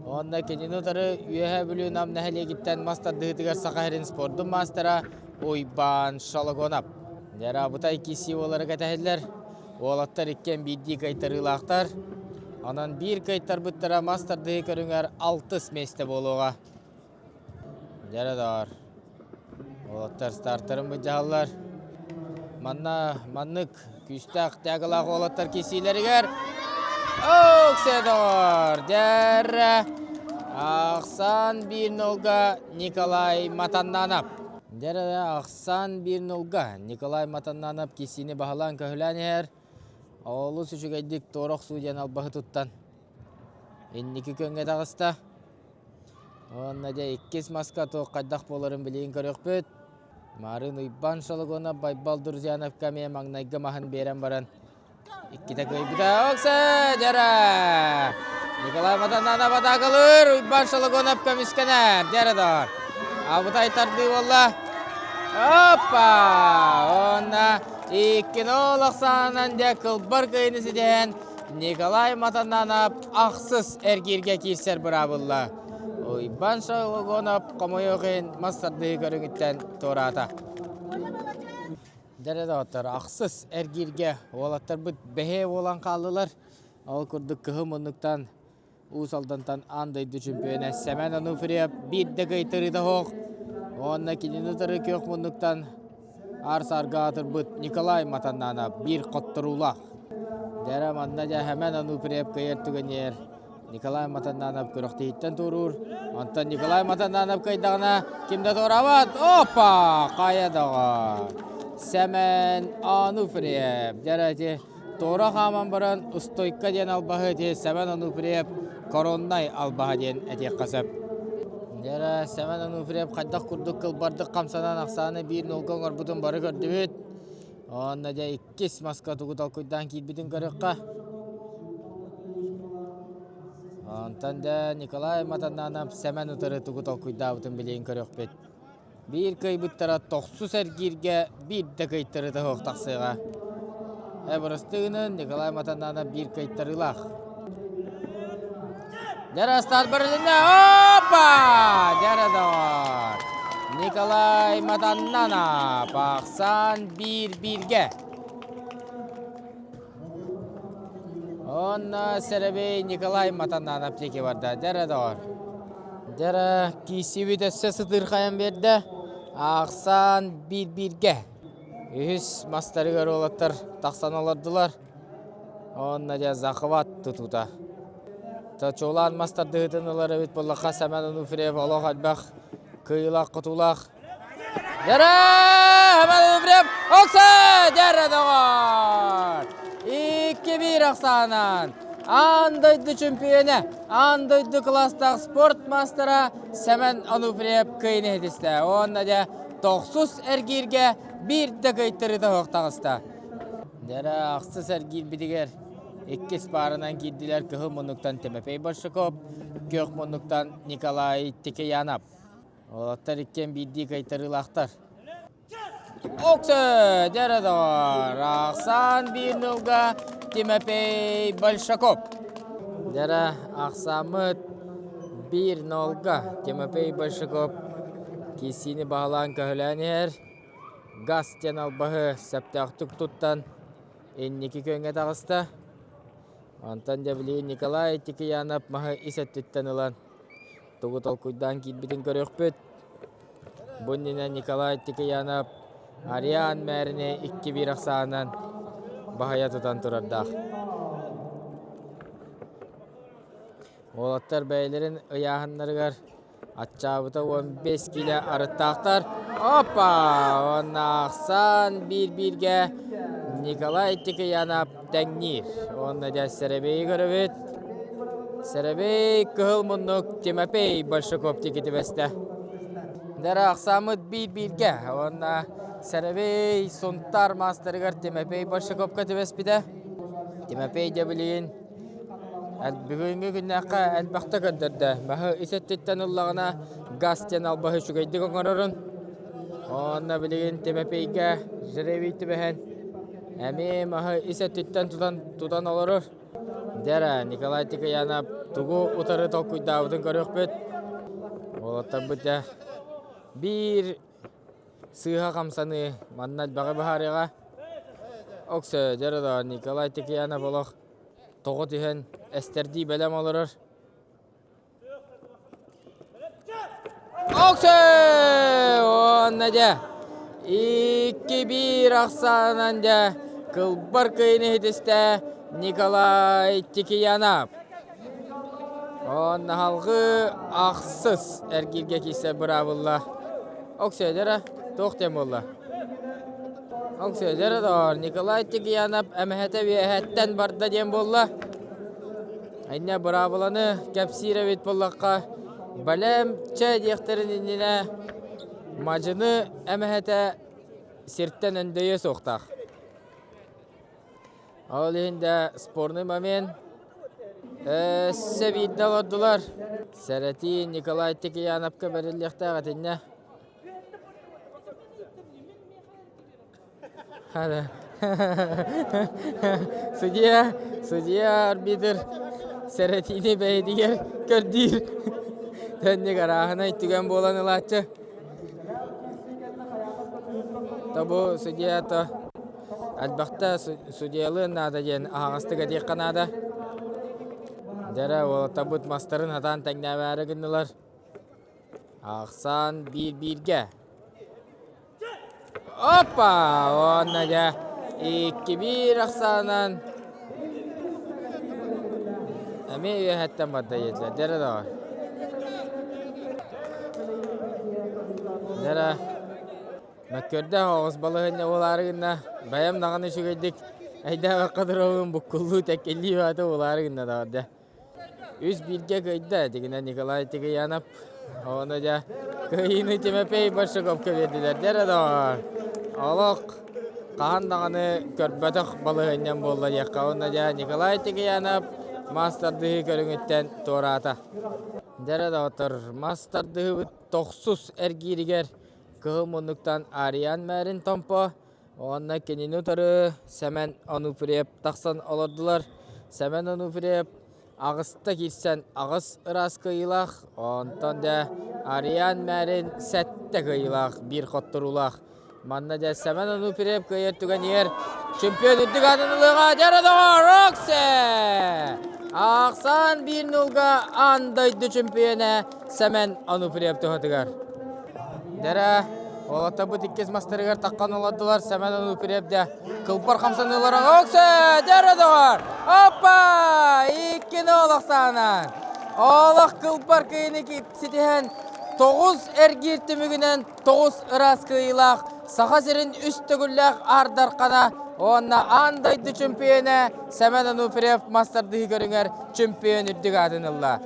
уонна кинини утары Үөһээ Бүлүү Нам нэһилиэгиттэн мас тардыһыытыгар Саха сирин спордун маастара Уйбаан Шологонов. Дьэ, Абытай киирсии буолара кэтэһиллэр. Уолаттар иккиэн биирдии кыайтарыылаахтар. Онон биир кыайтарбыттара мас тардыһыы көрүҥэр алтыс миэстэ буолуоҕа. Дьэрэ доор. Уолаттар стартарын былдьаһаллар. Манна маннык күүстээх тягалаах уолаттар киирсиилэригэр Окседор! Дьэрэ! Ахсан биир нолга Николай Матаннанов. Дьэрэ ахсан биир нолга Николай Матаннанов киирсиини баһылаан-көһүлээн иһэр. Олус үчүгэйдик туора охсуу диэн албаһы туттан инники күөҥҥэ таҕыста. Уонна дьэ иккис маска туох хайдах буоларын билигин көрүөхпүт. Марын Уйбан Шологонов Байбал Друзьяновка эмиэ маҥнайгы маһын биэрэн баран иккитэ кыайбыта. Оксе дьэрэ! Николай Матананов атаакалыыр, Уйбан Шологонов көмүскэнэр. Дьэрэ доор. Абытай тардыы буолла. Оппа! Уонна 2-0 ахсаанынан дьэ кылбар кыайыыны ситиһэн Николай Матананов ахсыс эргииргэ киирсэр быраабылла. Уйбан Шологонов хомойуох иһин мас тардыһыы көрүҥүттэн туораата. Дьэ доҕоттор, ахсыс эргииргэ уолаттарбыт бэһиэ буолан хааллылар. Ол курдук кыһыл муннуктан Уус Алдантан аан дойду чемпиона Сэмэн Ануфриев биир да кыайтарыыта суох. Уонна кинини утары күөх муннуктан аар-саарга аатырбыт Николай Матаннанов биир хотторуулаах. Дьэрэ манна дьэ Сэмэн Ануфриев кыайар түгэнигэр Николай Матаннанов күрэхтэһииттэн туоруур. Онтон Николай Матаннанов кыайдаҕына ким да туораабат. Опа! Хайа доҕор! Сэмэн Ануфриев. Дьэрэ ити Туора хааман баран устойка диэн албаһы ити Сэмэн Онуфриев короннай албаһа диэн этиэххэ сөп. Дьэрэ Сэмэн Онуфриев хайдах курдук кылбардык хамсанан ахсааны биир нолга оҥорбутун бары көрдүбүт. Уонна дьэ иккис маска тугу толкуйдаан киирбитин көрүөххэ. Онтон дьэ Николай Матаннанов Сэмэн утары тугу толкуйдаабытын билигин көрүөхпүт. Биир кыайбыттара тохсус эргииргэ биир да кыайтарыыта суох тахсыаҕа. Эбырыстыгынан Николай Матананов биир кыайтарыылаах. Дьара старт барылынна. Опа! Дьара доҕор! Николай Матаннанов ахсаан биир-бииргэ. Онно Сэрэбэй Николай Матаннанов диэки барда. Дьара доҕор. Дьара киирсибит өссө сытыырхайан биэрдэ. Аахсаан биир-бииргэ. Үһүс мастарыгар уолаттар тахсан олордулар. Онно дьэ захват тутуута. Чулаан мас тардыһыытын ылар эбит буоллахха Семен Онуфриев олох элбэх кыайыылаах-хотуулаах Дьэрэ! Оксе! Дьэрэ доҕор! 2-1 ахсаанан аан дойду чөмпүйүөнэ, аан дойду кылаастаах спорт маастара Сэмэн Онуфриев кыайыыны иһитистэ. Уонна дьэ тохсус эргииргэ биир да кыайтарыыта суох таҕыста. Дьэрэ ахсыс эргиирбитигэр иккис пааранан киирдилэр кыһыл муннуктан Тимофей Большаков, күөх муннуктан Николай Тикиянов. Уолаттар иккиэн биирдии кыайтарыылаахтар. Оксе! Дьэрэ доҕор! Ахсаан биир нылга Тимофей Большаков. Дьэрэ ахсааммыт биир нолга Тимофей Большаков киирсиини баһылаан көһүлээн иһэр. Газ диэн албаһы сөптөөхтүк туттан инники күөҥҥэ таҕыста. Онтон дьэ билигин Николай Тикиянов маһы ис өттүттэн ылан Тугу толкуйдаан киирбитин көрүөхпүт. Бу иннинэ Николай Тикиянов Ариан Мээрини 2-1 ахсаанынан баһыйа тутан турардаах. Уолаттар бэйэлэрин ыйааһыннарыгар аччаабыта 15 киилэ арыттаахтар. Опа! Уонна ахсаан биир-бииргэ Николай Тикиянов тэҥниир. Уонна дьэ сэрэбэйи көрөбүт. Сэрэбэй кыһыл муннук Тимофей Большаков тикитибэстэ. Дара ахсааммыт биир-бииргэ уонна Сэрэбэй Сунтаар маастарыгар Тимофей Большаковка түбэспитэ. Тимофей дьэ билигин бүгүҥҥү күннээххэ элбэхтэ көрдөрдө. Маһы ис өттүттэн ыллаҕына газ диэн албаһы үчүгэйдик оҥорорун. Онно билигин Тимофейга жребий түбэһэн эмиэ маһы ис өттүттэн тутан, тутан олорор. Дьэ Николай Тикаянов тугу утары толкуйдаабытын көрүөхпүт. Уолаттарбыт дьэ биир сыыһа хамсаныы манна элбэҕи быһаарыаҕа. Оксө, дьэ да Николай Тикаянов олох тоҕо түһэн эстэрдии бэлэм олорор. Оксө! Уонна дьэ 2-1 ахсаанан дьэ кылбар кыйын иһитистэ Николай Тикиянов. Уонна халгыы ахсыс эргииргэ киирсэр быраабылла. Оксө дьэ туох диэн буолла? Оксө дьэ доор Николай Тикиянов эмэһэтэ үөһэттэн барда диэн буолла. Инньэ быраабыланы кэпсиир эбит буоллахха, бэлэм чэ диэхтэрин иннинэ мадьыны эмэһэтэ сиртэн өндөйүө суохтаах. Ол иһин да спорный момент өссө биирдэ олордулар. Сэрэтии Николай Тикияновка бэриллиэхтээх итиннэ. Судья, судья арбитр сэрэтиини бэйэтигэр көрдүүр. Тэнник арааһынай түгэн буолан ылааччы. Тобу судья то элбэхтэ судьялыан наада диэн аһаҕастык этиэххэ наада. Дьэрэ уолаттарбыт мастарын хатаан тэҥнээбээри гыннылар. Ахсаан биир-бииргэ. Опа! Уонна дьэ 2-1 ахсаанан эмиэ үөһэттэн барда диэтилэр. Дьэрэ доҕор. Дьэрэ мөккүөрдээх оҕус балаһыанньа буолаары гынна. Бэйэм даҕаны үчүгэйдик өйдөөбөккө турабын буккуллуу тэккиллии баата буолаары гынна доҕор дьэ. Үс бииргэ кыайда дигинэ Николай Тигиянов. Оны дьэ кыайыыны Тимофей Большаковка биэрдилэр. Дьэ доҕор, олох хаһан даҕаны көрбөтөх балаһыанньам буолла диэххэ. Уонна дьэ Николай Тигиянов мас тардыһыы көрүҥүттэн туораата. Дьэ доҕоттор, мас тардыһыыбыт тохсус эргииригэр кыһыл муннуктан Ариан Мэрин Томпо Уонна кинини утары Сэмэн Онуфриев тахсан олордулар. Сэмэн Онуфриев аҕыста киирсэн аҕыс ыраас кыайыылаах, онтон дьэ Ариан Мэрин сэттэ кыайыылаах, биир хотторуулаах. Манна дьэ Сэмэн Онуфриев кыайар түгэнигэр чемпион үрдүк аатын ылыаҕа Дьара доҕор Роксе! Ахсаан биир нулга аан дойду чемпионэ Сэмэн Онуфриев туһатыгар. Дэрэ, уолаттарбыт иккис мастарыгар таххан олордулар. Сэмэн Онуфриев дэ кылбар хамсаныылара Оксе! Дэрэ доҕор! Оппа! Иккини олохсаанан! Олох кылбар кыйыны ситиһэн тоҕус эргиир түмүгүнэн тоҕус ыраас кыайыылаах Саха сирин үс төгүллээх аардархана уонна аан дойду чемпионэ Сэмэн Онуфриев мас тардыһыы көрүҥэр чемпион үрдүк аатын ылла.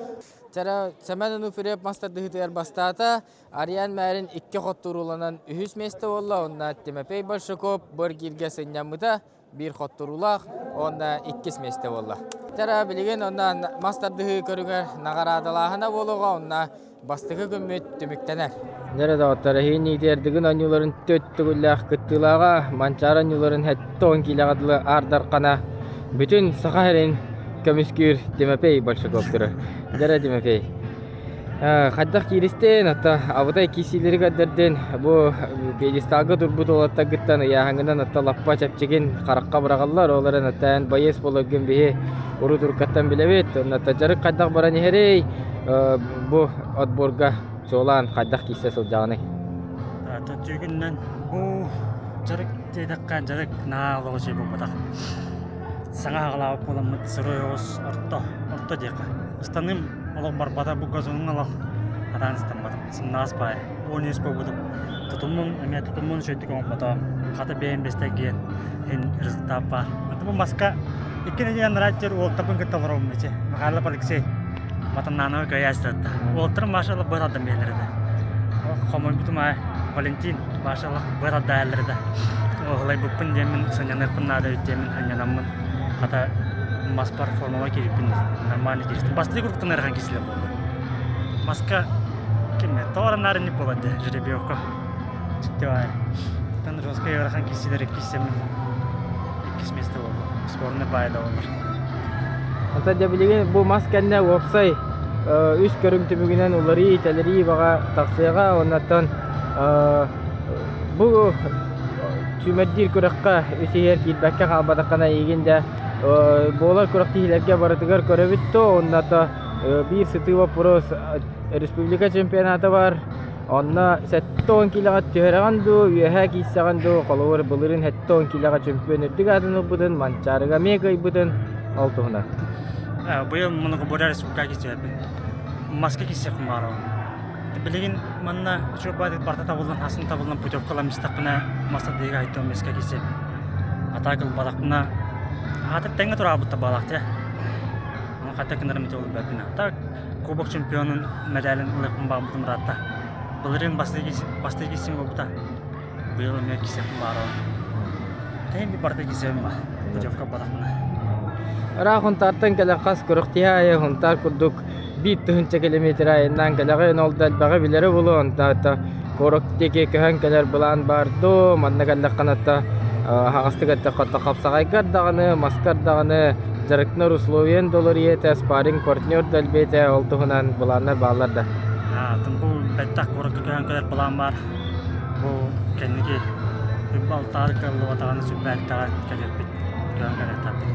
Сэмэн Онуфриев мас тардыһыытыгар бастаата. Ариан Мэрин икки хотторууланан үһүс миэстэ буолла. Онно Тимофей Большаков бу эргииргэ сынньаммыта. Биир хотторуулаах уонна иккис миэстэ буолла. Тара билигин онно мас тардыһыы көрүҥэр наҕараадалааһына буолуоҕа. Онно бастакы күммүт түмүктэнэр. Дьэ доҕоттор, эһиги иитиэрдигин оонньууларын төрт төгүллээх кыттыылааҕа, Манчаары оонньууларын 70 киилэҕэ дылы аардархана бүтүн Саха сирин көмүскүүр Тимофей Большаков турар. Дьэ Тимофей, хайдах кииристин, оттон абытай киирсиилэри көрдөрдүн, бу пьедесталга турбут уолаттаргыттан ыйааһыҥҥынан оттон лаппа чэпчигин харахха быраҕаллар, ол эрэн оттон байыас буоларгын биһи урут уруккаттан билэбит, онно дьарык хайдах баран иһэрий, бу отборга чуолаан хайдах киирсэ сылдьаҕыный? Түгүннэн бу дьарык диэтэххэ дьарык наһаа олоҕу үчүгэй буолбатах. Саҥа аҕалаабыт буоламмыт сырой оҕус орто, орто диэххэ. Ыстаныым олох барбата бу газоҥҥа олох атаан ыстамматым. Сымнаҕас баайы. 13 буолбутум. Тутуммун эмиэ тутуммун үчүгэйдик оҥорботоҕум. Хата бэйэм бэстэргиэн иһин результат баар. Онтон бу маска икки нэдиэлэ анараа өттүгэр уолтарбын кытта олоробун ити. Михайлов Алексей Матаннаанова кыайа сытта. Уолтарым Маша быһа тардан биэрэллэр этэ. Хомойбутум аай. Валентин Башалах быар ардаайаллар да. Оһолайбыппын диэммин сынньаныахпын наада эбит диэммин сынньанаммын. Хата маспар формаба киириппин нормально кииристим. Бастыы курдуктан ыарахан киирсилэр буолла. Маска кимме тоҕо наар инник буолар дии жеребьевка. Дьикти баайы. Тан жестко ыарахан киирсилэр иккиссэммин иккис место буолла. Спорный баайы да буоллар. Онтон дьэ билигин бу мас кэннэ уопсай үс көрүҥ түмүгүнэн уларыы, тэлэрии баҕа тахсыаҕа. Оннуттан бу сүүмэрдиир күрэххэ үс иһэр киирбэккэ хаалбатаххына эйигин дьэ буолар күрэхтэһиилэргэ барытыгар көрөбүт дуо уонна биир сытыы боппуруос республика чемпионата бар онно 70 киилэҕэ түһэрэҕин дуу үөһээ киирсэҕин дуу холобур былырыын 70 киилэҕэ чемпион үрдүк аатын ылбытын Манчаарыга эмиэ кыайбытын ол туһунан Быйыл многоборье республика киирсэбин маска киирсиэхпин баҕарабын Билигин манна үчүгэй барыта табыллан, хасын табыллан путевкалам истэхпинэ мастардыыга айтым миска киси. Атаак ылбатахпына аата тэҥҥэ тураабыт баалаах дьэ. Ону хата гынарым ити ылбаппын. Так кубок чемпионун медалин ылыахпын баҕарбытым ыраатта. Былырыын бастыы киссим буолбута. Быйыл эмиэ кисиэхпин баҕарабын. Тэһин барыта кисиэбин ба. Путевка ылбатахпына. Ыраах Хунтаартан кэлэр хас күрэхтэһии аайы Хунтаар курдук биир тыһыынча километр айаннаан кэлэҕин, ол да элбэҕи билэрэ буолуо, онтон куорат диэки көһөн кэлэр былаан баар дуу, манна кэллэххинэ аһаҕастык эттэххэ хапсаҕайгар даҕаны, маскар даҕаны дьарыктанар условиен да уларыйыа этэ, спарринг партнер да элбиэ этэ, ол туһунан былааннар бааллар да? Бу бэттэх куоракка көһөн кэлэр былаан баар. Бу кэнники алтаары кыаллыбатаҕына сүрбээттэҕэ кэлиэхпит, көһөн кэлиэхтээхпит.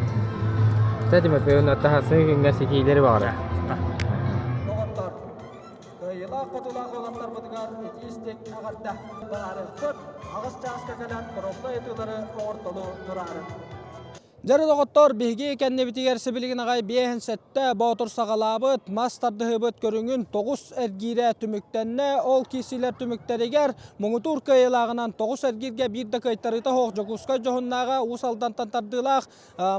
Тэтимэппин таһасын күҥҥэ ситиилэри баҕара. Доҕоттор, кыайыылаах-хотуулаах уолаттарбытыгар итии-истиҥ эҕэрдэ баҕарыахпыт. Аҕыс чааска кэлэн пробка ыйытыылары оҥортолуу тураарын. Дьэ, доҕоттор, биһиги кэннибитигэр сибилигин аҕай 57 боотур саҕалаабыт мас тардыһыыбыт көрүҥүн тоҕус эргиирэ түмүктэннэ. Ол киирсиилэр түмүктэригэр муҥутуур кыайыылааҕынан тоҕус эргииргэ биир да кыайтарыыта суох Дьокуускай дьоһуннааҕа Уус Алдантан тардыылаах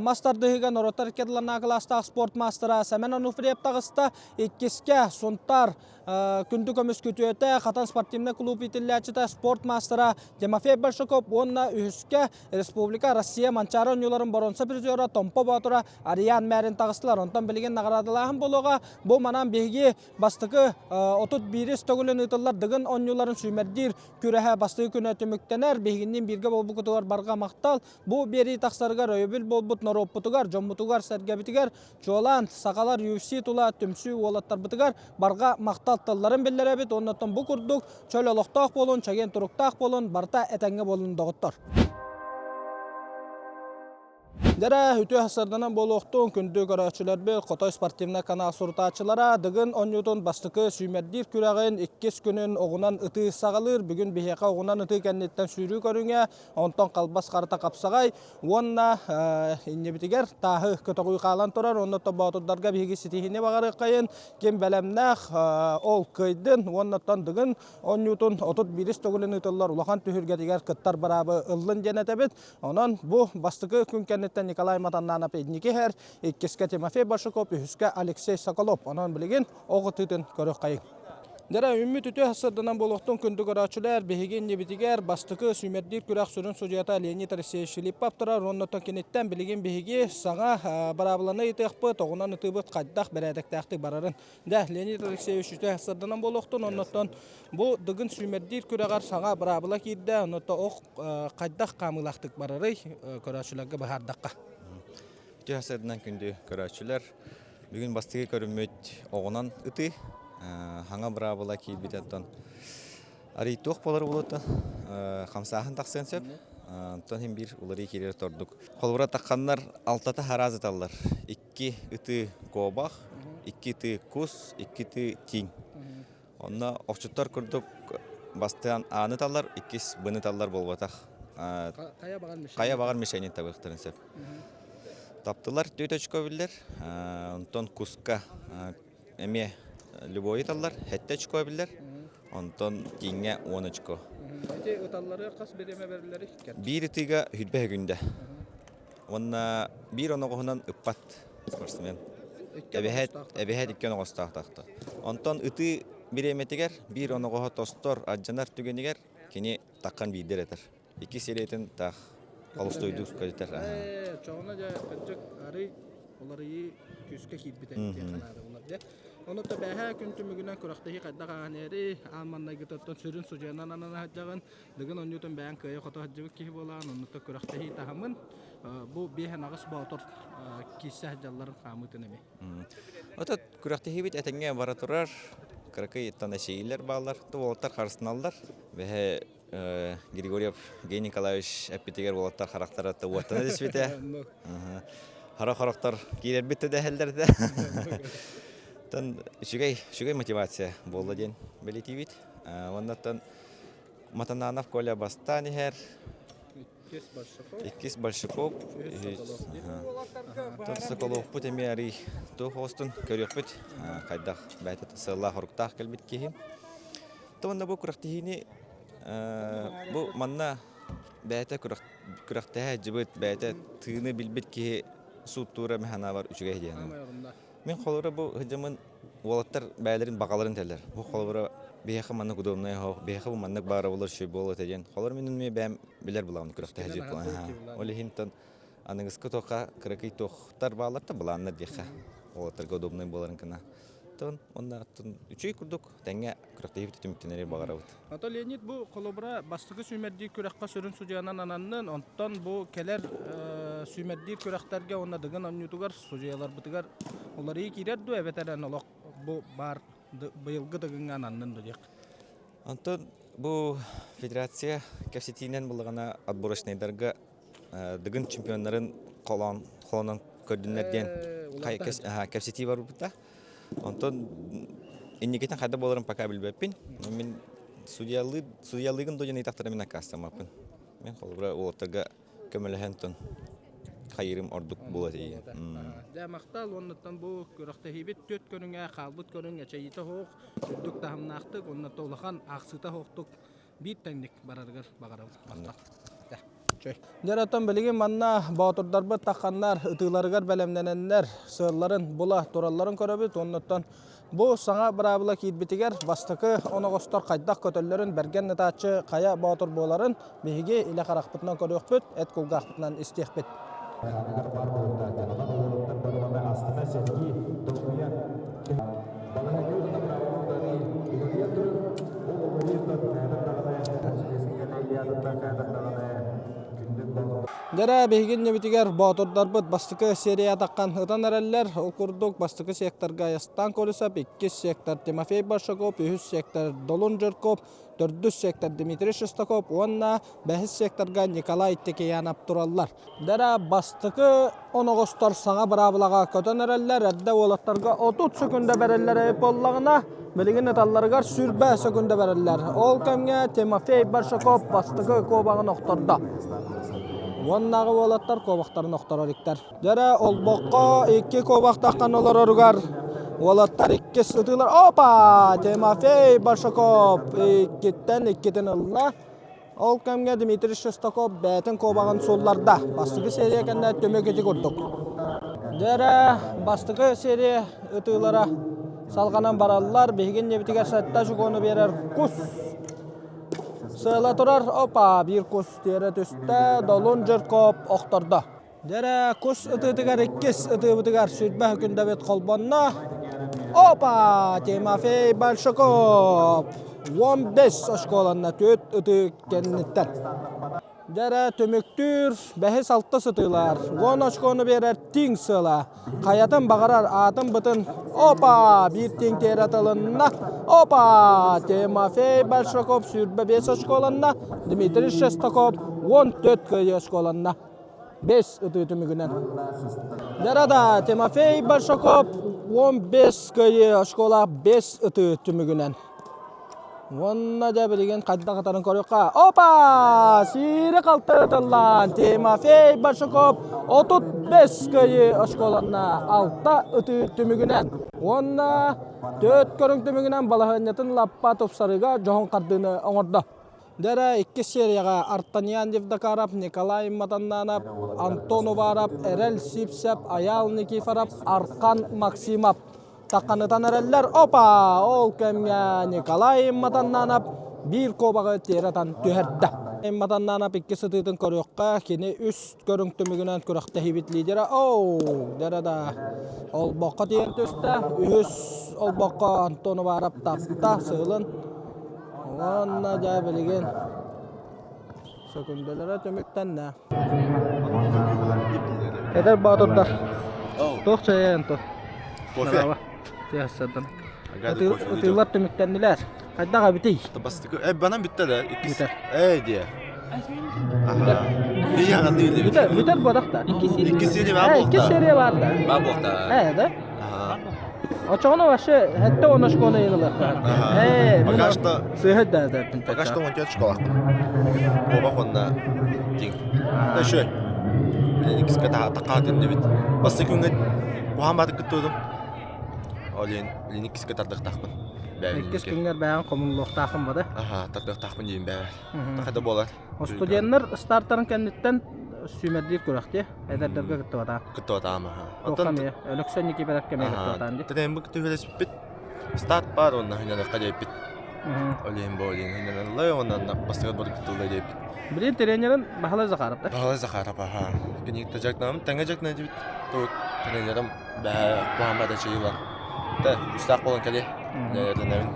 мас тардыһыыга норуоттар икки ардыларынааҕы кылаастаах спорт маастара Сэмэн Онуфриев таҕыста. Иккискэ Сунтаар Күндү көмүс күтүөтэ, Хатан спортивнай клуб иитиллээччитэ, спорт маастара Тимофей Большаков уонна үһүскэ Республика Россия Манчаары оонньууларын боруонса призера Томпо Боотура Ариан Мэрин таҕыстылар. Онтон билигин наҕараадалааһын буолуоҕа. Бу манан биһиги бастакы 31 төгүлүн ыытыллар Дыгын оонньууларын сүүмэрдиир күрэһэ бастакы күнэ түмүктэнэр. Биһигинниин бииргэ буолбукутугар барҕа махтал. Бу биэрии тахсарыгар өйөбүл буолбут норуоппутугар, дьоммутугар-сэргэбитигэр Чуолаан, сахалар UFC тула түмсүү уолаттарбытыгар барҕа махтал тылларын биллэрэбит уонна бу курдук чөл олохтоох буолун, чэгиэн туруктаах буолун, барыта этэҥҥэ буолун доҕоттор. Дьэрэ, үтүө сырданан буолуохтун, күндү көрөөччүлэрбит, Хотой спортивнай канал сурутааччылара Дыгын оонньуутун бастакы сүүмэрдиир күрэҕин иккис күнүн оҕунан ытыы саҕалыыр. Бүгүн биһиэхэ оҕунан ытыы кэнниттэн сүүрүү көрүҥэ, онтон халбас харата хапсаҕай, Уонна иннибитигэр тааһы көтөҕүү хаалан турар. Онно боотурдарга биһиги ситиһиини баҕарыаххайын. Ким бэлэмнээх ол кыайдын уонна Дыгын оонньуутун 31 төгүлүн ыытыллар улахан түһүлгэтигэр кыттар быраабы ыллын диэн этэбит. Онон бу бастакы күн кэнниттэн Николай Матаннанов инники иһэр, иккискэ Тимофей Башаков, үһүскэ Алексей Соколов. Онон билигин оҕо тыытын көрүөххэйиҥ. Дьэ, үүммүт үтүө сырдынан буолуохтун күндү көрөөччүлэр, биһиги иннибитигэр бастакы сүүмэрдиир күрэх сүрүн судьуйата Леонид Алексеевич Филиппов турар уонна оттон киниттэн билигин биһиги саҥа быраабыланы ыйытыахпыт, оҕунан ытыыбыт хайдах бэрээдэктээхтик барарын. Дьэ, Леонид Алексеевич үтүө сырдынан буолуохтун, оннуттан бу Дыгын сүүмэрдиир күрэҕэр саҥа быраабыла киирдэ, оннуттан ох хайдах хаамыылаахтык барарый көрөөччүлэргэ быһаардахха. Үтүө сырдынан күндү көрөөччүлэр, Бүгүн бастакы көрүммүт оҕунан ытыы. Хаҥа быраабыла киирбитэ оттон арый туох буолар буолуоттан хамсааһын тахсыан сөп. Онтон иһин биир уларыы киирэр ордук. Холобура тахханнар алтата хараас ыталлар. Икки ытыы куобах, икки ытыы кус, икки ытыы тииҥ. Онно охчуттар курдук бастаан ааны таллар, иккис быны таллар буолбатах. Хайа баҕар мишени табыахтарын сөп. Таптылар түөрт очко биллэр. Онтон куска эмиэ любойу таллар, сэттэ очко биллэр. Онтон тииҥҥэ уон очко. Ити ыталлары хас бириэмэ бэриллэрий? Биир ытыыга хүрбэ күндэ. Уонна биир оноҕоһунан ыппат спортсмен. Эбэһээт, эбэһээт икки оноҕостоох тахта. Онтон ытыы бириэмэтигэр биир оноҕоһо тостор, алдьанар түгэнигэр кини таххан биирдэр этэр. Икки сириэтин таах холустуйдуур көтүтэр. Чоҕуна дьэ кырдьык арый уларыйыы күүскэ киирбитэ диэн санаада булар дьэ. Ону то бэһэ күн түмүгүнэн күрэхтэһии хайдах ааһан эри аан маннайгытыттан сүрүн судьуйанан анана сылдьаҕын Дыгын онньуутун бэйэҥ кыайа-хото сылдьыбыт киһи буолаҕын, оннута күрэхтэһии таһымын бу биэһэн аҕыс боотур киирсэ сылдьалларын хаамыытын эмиэ. Отут күрэхтэһиибит этэҥҥэ бара турар. Кыракый танасиилэр бааллар, уолаттар харыстаналлар. Бэһэ Григорьев Евгений Николаевич эппитигэр уолаттар харахтара уоттана түспүтэ. Хара хорохтор киирэрбит да дэһэллэр да. Тон үчүгэй, үчүгэй мотивация буолла диэн бэлиэтиибит. Оннуттан Матананов Коля бастаан иһэр. Иккис Большаков. Соколовпут эмиэ арый туох оҕустун көрүөхпүт. Хайдах бэйэтэ сыаллаах-соруктаах кэлбит киһи. Уонна бу күрэхтэһиини бу манна бэйэтэ күрэхтэһэ дьыбыт, бэйэтэ тыыны билбит киһи сууттуура механабар үчүгэй диэн. Мин холобура бу сылдьаммын уолаттар бэйэлэрин баҕаларын этэллэр. Бу холобура биһиэхэ маннык удобнай оһох, биһиэхэ бу маннык баара буолар үчүгэй буолуо этэ диэн. Холобура мин эмиэ бэйэм билэр буолаҕын күрэхтэһэ дьиэп Ол иһин аныгыскы туохха кыракый туохтар бааллар да былааннар диэххэ уолаттарга удобнай буоларын гына. Тон онно үчүгэй курдук тэҥҥэ күрэхтэһиибит түмүктэнэри баҕарабыт. Ото Леонид бу холобура бастакы сүүмэрдиир күрэххэ сүрүн судьуйанан ананнын, онтон бу кэлэр сүүмэрдиир күрэхтэргэ уонна Дыгын оонньуутугар судьуйаларбытыгар уларыйыы киирэр дуо эбэтэр эн олох бу баар быйылгы Дыгыҥҥа ананнын дуо диэх? Онтон бу федерация кэпсэтиинэн буллаҕына отборочнайдарга Дыгын чемпионнарын холоон холонон көрдүннэр диэн кэпсэтии барбыта. Онтон инникитин хайда буоларын пока билбэппин. Мин судьялыы судьялыыгын дуо диэн ыйытахтара мин аккаастаммаппын. Мин холобура уолаттарга көмөлөһөн тон хайыырым ордук буолар ийэ. Дьэ махтал уоннаттан бу күрэхтэһиибит түөрт көрүҥэ хаалбыт көрүҥ эчэйиитэ суох, үрдүк таһымнаахтык уонна улахан аахсыыта суохтук биир тэҥник барарыгар баҕарабын. Махтал. Дьэ, билигин манна боотурдарбыт тахханнар ытыыларыгар бэлэмнэнэннэр сыалларын була туралларын көрөбүт. Оннуттан бу саҥа быраабыла киирбитигэр бастакы оноҕостор хайдах көтөллөрүн бэргэн ытааччы хайа боотур буоларын биһиги илэ харахпытынан көрүөхпүт, эт кулгаахпытынан истиэхпит. Дьэрэ биһиги иннибитигэр боотурдарбыт бастакы серия атаххан ытан эрэллэр. Ол курдук бастакы секторга Айастан Колесов, иккис сектор Тимофей Большаков, үһүс сектор Долун Жирков, төрдүс сектор Дмитрий Шестаков уонна бэһис секторга Николай Текеянов тураллар. Дэрэ бастакы оноҕостор саҥа быраабылаҕа көтөн эрэллэр, эрдэ уолаттарга 30 сөкүндэ бэрэллэр эбит буоллаҕына, билигин ыталларыгар 20 сөкүндэ бэрэллэр. Ол кэмҥэ Тимофей Большаков бастакы куобаҕын охтордо. Уоннааҕы уолаттар куобахтарын охторор иктэр. Дьэрэ олбоххо икки куобахтаххан олороругар уолаттар иккис ытыылар. Опа! Тимофей Большаков иккиттэн иккитин ылла. Ол кэмҥэ Дмитрий Шестаков бэйэтин куобаҕын суулларда. Бастакы серия кэннэ түмүк ити курдук. Дьэрэ бастакы серия ытыылара салҕанан бараллар. Биһиги иннибитигэр сэттэ очукуону биэрэр кус сыала турар. Опа, биир кус тиэрэ түстэ. Долун Жирков охтордо. Дьэрэ кус ытыытыгар иккис ытыыбытыгар сүүрбэ күндэбит холбонно. Опа! Тимофей Большаков 15 оскуоланна түөрт ытыы кэнниттэн. Дьэрэ түмүктүүр бэһис алтыс ытыылар. 10 очкону биэрэр тиҥ сыала. Хайатын баҕарар аатын бытын. Опа! Биир тиҥ тиэрэ тылынна. Опа! Тимофей Большаков сүүрбэ биэс очколанна. Дмитрий Шестаков 14 кыайыы очколанна. 5 ытыы түмүгүнэн. Ярада Тимофей Большаков 15 кыайыы оскуола 5 ытыы түмүгүнэн. Уонна дьэ билигин хайдах ытарын көрүөххэ. Опа! Сиири халты ытыллан Тимофей Большаков 35 кыайыы оскуоланна 6 ытыы түмүгүнэн. Уонна төрт көрүҥ түмүгүнэн балаһыанньатын лаппа тупсарыыга дьоһун хардыыны оҥордо. Дьэрэ иккис серияҕа Артаньян Евдокаров, Николай Матаннанов, Антон Уваров, Эрэл Сипсев, Айаал Никифоров, Архан Максимов. Тахханытан эрэллэр. Опа! Ол кэмҥэ Николай Матаннанов биир куобаҕы тиэрэ түһэрдэ. Матаннанов икки сытыытын көрүөххэ, кини үс көрүҥ түмүгүнэн күрэхтэһиибит лидера. Оу, дэрэ да олбоххо тиийэн түстэ. Үһүс олбоххо Антон Уваров тапта сыылын. Уонна дьэ билигин сөкүндэлэрэ түмүктэннэ. Эдэр боотурдар. Туох чайа Антон? Кофе. Тиэхсэрдэн. Ытыылар түмүктэннилэр. Хайдах эбитий? Бастакы э банан бүттэ да иккис. Эй диэ. Бүтэр бүтэр бодох да. Икки серия баар буолта. Икки серия баар да. Баар буолта. Э да. Очоҕуна вообще хэтте он школа ыйылыахтаах. Э, Пока что сыһыт да да. Пока что он тет школахпын. Куоба хонна тиң. Да шөй. Билен иккискэ тақаатын дебит. Бастакы күҥҥэ куһаан баатык кыттыдым. Ол иһин билин иккискэ тардыахтаахпын. Иккис күҥҥэр бэйэҥ хомуллуохтааххын бада. Аха, тардыахтаахпын диэн бэйэбэр. Таха да буолар. Студеннар стартарын кэнниттэн сүүмэрдиир күрэхтиэ. Эдэрдэргэ кыттыбатаа. Кыттыбатаам аха. Оттон Өлөксөн Никифоров кэмэ кыттыбатаан дии. Тэнэн бу түһэлэспиппит. Старт бар уонна хынньаныахха диэппит. Ол иһин бу диэн хынньаналлар уонна бастакы бар кыттылла диэппит. Билин тренерин Баһылай Захаров да? Баһылай Захаров аха. Кинигитэ дьарыктанабын, тэҥҥэ дьарыктана дибит. Тугу тренерим бэһэ куһааммата чыйылан. Тэ кустаах буолан кэлиэ. Эрдэнэбин.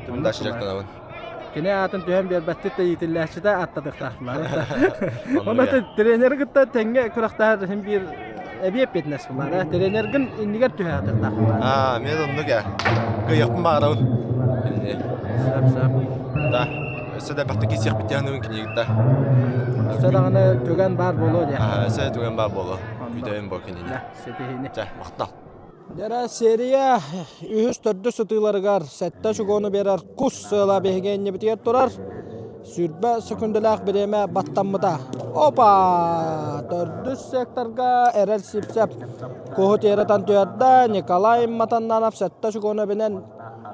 Түмүн дальше дьарыктанабын. Кини аатын түһэн биэрбэттик да иитиллээччитэ ааттатыахтаахтылар. Онно тренери кытта тэҥҥэ күрэхтэһэр иһин биир эбии эппиэтинэс булар. Тренергин иннигэр түһэ сатыахтаахтылар. Аа, мен оннук ээ. Кыайыахпын баҕарабын. Сөп, сөп. Да, өссө да бахта киирсиэхпит диэн кинигитта. Өссө даҕаны түгэн баар буолуо диэ. Аа, өссө түгэн баар буолуо. Күүтэбин бу кинини. Ситиһиини. Чэ, махтал. Дьэрэ серия үһүс төрдүс сытыыларыгар сэттэ чугуону биэрэр кус сыала биһиги иннибитигэр турар. Сүүрбэ сөкүндэлээх бириэмэ баттаммыта. Опа! Төрдүс секторга Эрэл Сипсэп куһу тиэрэтэн түһэрдэ. Николай Матаннанов сэттэ чугуону эбинэн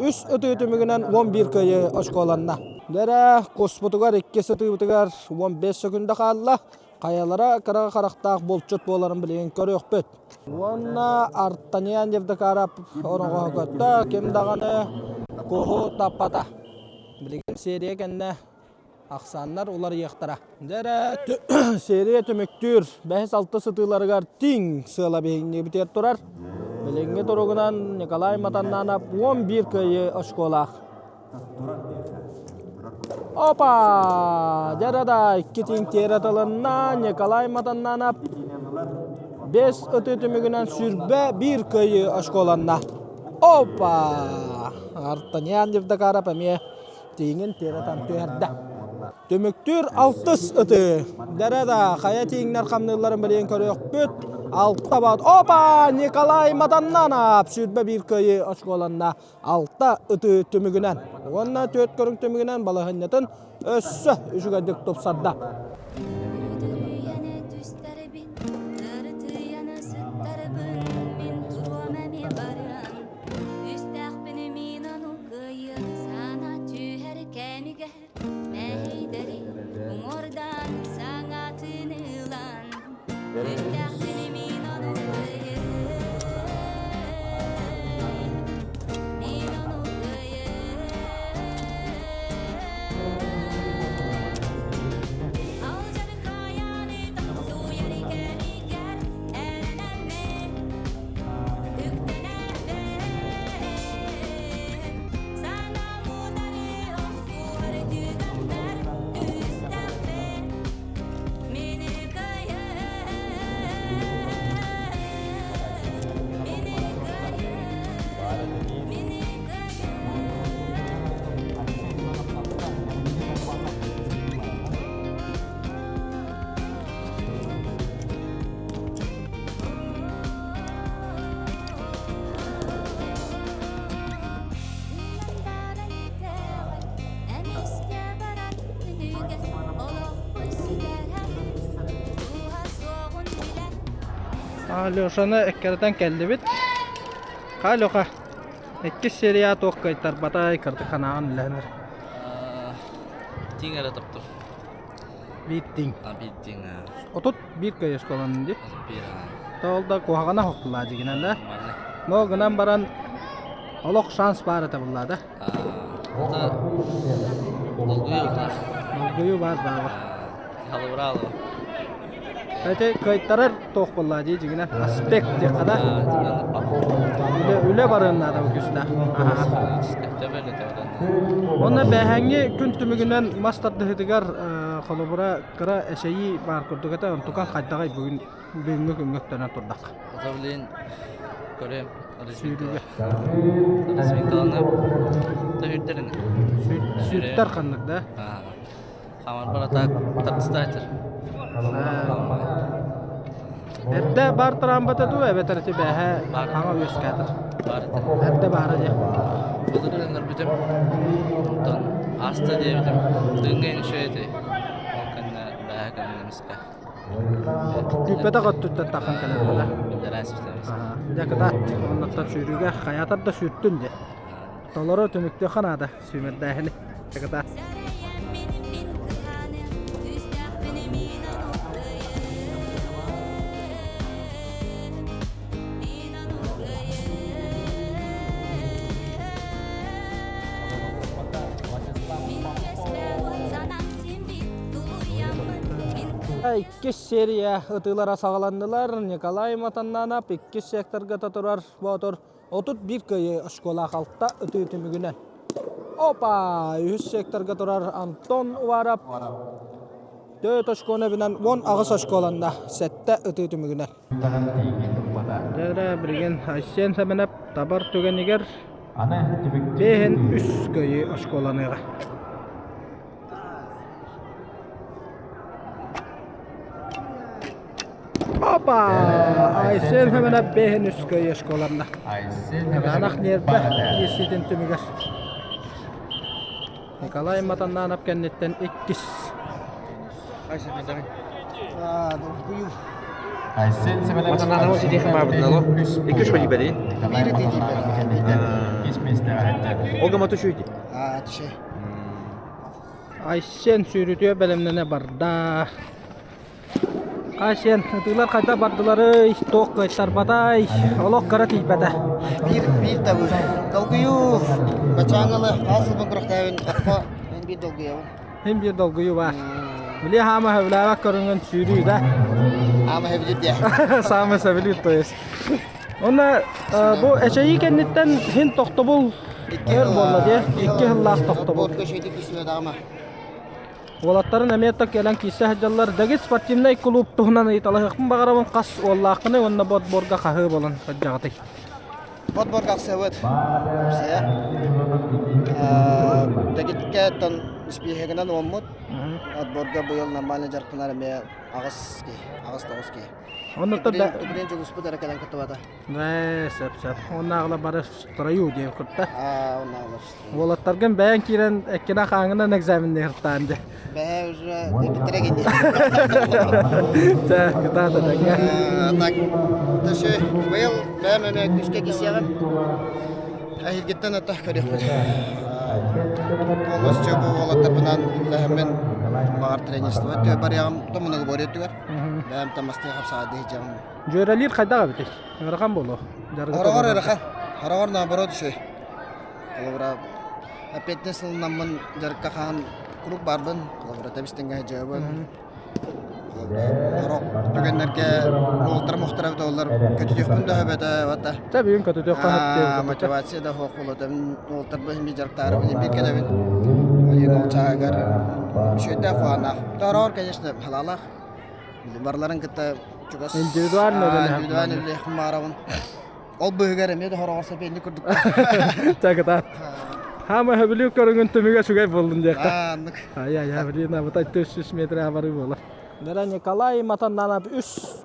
үс ытыы түмүгүнэн 11 кыайыы очколанна. Дьэрэ куспутугар икки сытыыбытыгар 15 сөкүндэ хаалла. Хайалара кыра харахтаах булчут буоларын билигин көрүөхпүт. Уонна Артаньян Евдокаров оноҕоһо көттө, ким даҕаны куһу таппата. Билигин серия кэннэ ахсааннар уларыйыахтара. Дьэ эрэ серия түмүктүүр бэһис-алты сытыыларыгар тиҥ сыала биһиҥнибитигэр турар. Билиҥҥи туругунан Николай Матаннанов 11 кыайыы очколаах. Опа! Дьэ-да, икки тиҥ тиэрэ тылынна Николай Матаннанов бес ытыы түмүгүнэн сүрбэ биир кыайыы оскуоланна. Опа! Артаньян Евдокаров эмиэ тииҥин тиэрэ түһэрдэ. Түмүктүүр алтыс ытыы. Дэрэ-да, хайа тииҥнэр хамныылларын билигин көрүөхпүт. Алта бат. Опа! Николай Матаннанов 21 кыайыы оскуоланна. Алта ытыы түмүгүнэн уонна түөрт көрүҥ түмүгүнэн балаһынньатын өссө үчүгэйдик тупсарда. Мэһэйдэри уҥуордаан саҥатын ылан Күстээхпин мин ону кыайыам Мин ону кыайыам Алдьархайаны тоҥсуйар кэмигэр эрэнэммин Үктэнэбин Санаам утары Алешаны эккирэтэн кэллибит. Ха, Леха, иккис серия туох кыайтарбатай, кырдык ханаан үлэһэнэр. Тиҥ эрэ топтур. Биир тиҥ. Биир тиҥ. 31 көйөс колонун ди. Биир. Тоол да куһаҕана хохтулаа дьигинэн да. Но гынан баран. Олох шанс баар этэ булла да. Долгуйуу баар. Долгуйуу баар баава. Халыбыраалы. Эти кыайтарар туох буолла дии дьигинэ аспект диэххэ да. Үлэ үлэ барыан наада бу күстээх. Онно бээһэҥҥи күн түмүгүнэн мас тардыһыытыгар холобура кыра эчэйии баар курдук этэ. Онтукан хайдаҕай бүгүн бүгүҥҥү күҥҥэ өттөнөн турдах. Ото билин көрөм Сүүрүүгэ. Разминкаланып төһүрдэрин. Сүүртэр ханнык да? Хамар барата тартыстаатыр. Эрдэ бар трамбата дуу эбэтэр ити бээһэ хаҥа үөскээтэр. Бар этэ. Эрдэ баара дии. Былырыын өлөрбүтүм. Онтон ааста диэбитим. Дыҥҥа үчүгэй этэ. Ол кэннэ бээһэ кэннэ эмискэ. Күүппэтэх өттүттэн таххан кэлэр да. Дьэ кытаат, оннуттан сүүрүүгэ хайаатар да сүүртүн дии. Толору түмүктүөххэ наада сүүмэрдээһини. Дьэ кытаат. Иккис серия ытыылара саҕаланнылар. Николай Матаннанов иккис секторга турар Боотур 31 кыайыы оскуолаах алта ытыы түмүгүнэн. Опа! Үһүс секторга турар Антон Уваров 4 очкону эбинэн 18 очколанна. Сэттэ ытыы түмүгүнэн. Дьэ, билигин Айсен Сэмэнэп табар түгэнигэр бэһин үс кыайыы оскуоланыаҕа. Опа! Айсен Сэмэнэп бэһин үс кыайыы оскуоланна. Кытаанах ньиэрбэ киирсиитин түмүгэр Николай Матаннанов кэнниттэн иккис. Матаннанов ситиэх баабытын Икки үш бали Ол гамату шүйди. Айсен сүүрүтүө бэлэмнэнэ барда. Айсен, ытыылар хайда бардыларый, туох кыайтарбатай, олох кыра тиийбэтэ. Биир биир табы. Долгуйуу. Бачааңалы хас сылбын күрэхтээбин отко мен биир долгуйабын. Хин биир долгуйуу баар. Били хаама хөбүлээбэт көрүҥүн сүүрүү да. Хаама сөбүлүүр диэ. Саама сөбүлүүр то есть. Онно бу эчэйии кэнниттэн хин тохтобул өр буолла диэ. Икки сыллаах тохтобул. Уолаттарын эмиэ да кэлэн киирсэ сылдьаллар. Дэгит спортивнай кулууп туһунан ыйыталаһыахпын баҕарабын хас уоллааххыный уонна бу отборга хаһыы буолан сылдьаҕытый? Отборга ахсыабыт. Сэ. Дэгиткэ тон испииһэгинэн уоммут. Отборга быйыл нормально дьарыктанар эмиэ аҕыс киһи, аҕыс тоҕус киһи. Оннуттан да Түгүрүн дьулуспут эрэ кэлэн кыттыбата. Ээ, сөп сөп. Оннааҕыла бары строю диэн курта. Аа, оннааҕылар Уолаттаргын бэйэҥ киирэн эккинэ хааҥынан экзаменныыртаан дьэ. Бэйэ уже киттэрэ гинди. Чэ, кытаата тэҥҥэ. Так, төшө быйыл бэйэм эмэ күүскэ кисиэҕим. Эһилгиттэн ата көрүөхпүт. Полностью бу уолаттарбынан үллэһэммин баҕар тренерство барыаҕым томунугу борүөтүгэр. Бэйэм тамастыы хапсаҕа дыһыдьаҕым. Дьүөрэлиир хайдах эбитий? Ыарахан буолуо. Хороҕор ыарахан. Хороҕор наоборот үчүгэй. Холобура, эппиэтинэс сылынаммын дьарыкка хаһан куруук баарбын. Холобура, тэбис-тэҥҥэ сылдьабын. Холобура, сорох түгэннэргэ уолтара-мохтара эбитэ буоллар көтүтүөхпүн да сөп этэ бата. Дьэ, бүгүн көтүтүөххэ сөп диэбит. Мотивация да суох буолуо. Уолтарбын син биир дьарыктаарыбын син биир кэлэбин. Ол ол чааһыгар үчүгэйдээх куһаҕаннаах. Тоороҕор, конечно, халаалаах. Барыларын кытта чугас индивидуально индивидуально үлэлиэхпин баҕарабын. Ол быыһыгар эмиэ да хороҕор сэпиэнньик курдук. Чакытаат. Хаама хөбүлүү көрүҥүн түмүгэ үчүгэй буоллун диэххэ. Ааннык. Ай-ай, блин, абытай 400 метр абары буолар. Нера Николай Матаннанов үс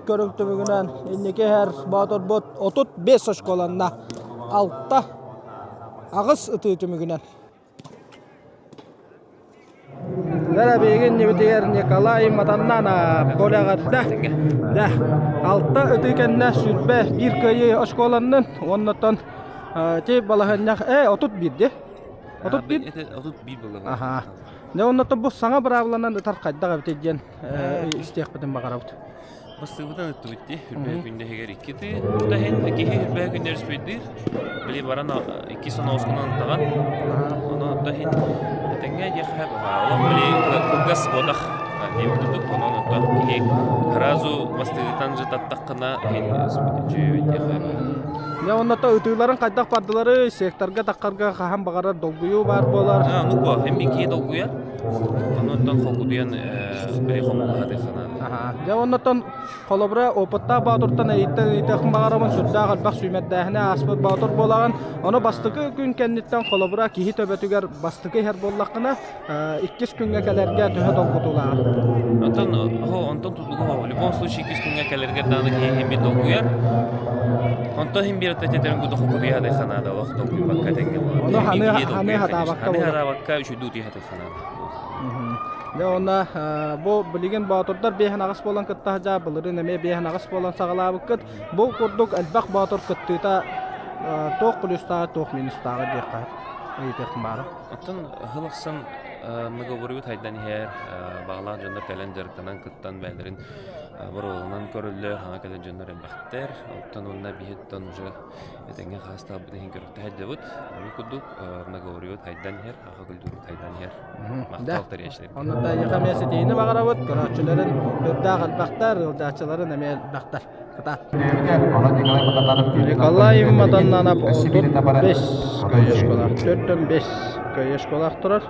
көрүҥ түмүгүнэн инники иһэр Боотурбут 35 очколанна. Алта аҕыс ытыы түмүгүнэн. Дара биһиги иннибитигэр Николай Матаннанов Коляҕа да алта ытыы кэннэ 21 кыайыы оскуоланнын уоннаттан ти балаһыанньах э 31 ди 31 31 буолла. Аха. Дьэ оннотон бу саҥа быраабыланан ытар хайдах эбитий диэн истиэхпитин баҕарабыт. Бастыыбытын ыттыбыт дии. Үрбэһэ күндэһигэр икки тыы. Да иһин киһи үрбэһэ күннэр үспүйдүүр. Били баран икки соноскунан ыттаҕын. Ону да иһин этэҥҥэ диэххэ олох били кылгас буотах дии курдук. Онон оттон киһи сразу бастыгытан же таттаххына иһин үчүгэй диэххэ. Дьэ онно то ытыыларын хайдах бардылары секторга таххарга хаһан баҕарар долгуйуу баар буолар. А, ну ко, эмми киһи долгуйар. Онуттан холкутуйан били хомуллаһа санаата. Дьэ оннуттан холобура опыттаах боотуртан эйиттэн ыйытыахпын баҕарабын сүрдээх элбэх сүүмэрдээһини ааспыт боотур буолаҕын. Ону бастакы күн кэнниттэн холобура киһи төбөтүгэр бастакы иһэр буоллаххына иккис күҥҥэ кэлэргэ төһө долгутуулааҕа? Онтон онтон тутулуга в любом случае иккис күҥҥэ кэлэргэ даҕаны киһи иһин бир долгуйар. Онтон иһин биир этэтэрин курдук хокутуйа сатыы санаада олох долгуйбакка тэҥҥэ буолар. Ону ханы ханы хатаабакка Ханы хатаабакка үчүгэй утуйа сатыы санаада. Дьэ уонна бу билигин боотурдар биэһин аҕыс буолан кытта сылдьар, былырыын эмиэ биэһин аҕыс буолан саҕалаабыккыт. Бу курдук элбэх боотур кыттыыта туох плюстааҕа, туох минустааҕа диэххэ ыйытыахпын баара. Оттон сыл ахсын многоборьебыт хайдан иһэр, баҕалаах дьоннор кэлэн дьарыктанан кыттан бэйэлэрин боруолунан көрөллөр, хаҥа кэлэр дьоннор элбэхтэр. Оттон уонна биһиттэн уже этэҥҥэ хаастаабыт иһин көрүктэ сылдьабыт. Ону курдук многоборьебыт хайдан иһэр, аха культурабыт хайдан иһэр. Махтал тэрийээччилэргэ. Онно да эйиэхэ эмиэ ситиһиини баҕарабыт, көрөөччүлэрин үрдээх элбэхтэр, ыалдьааччыларын эмиэ элбэхтэр. Кытаат. Николай Матаннанов 35 көйөшколах, 4-5 көйөшколах турар.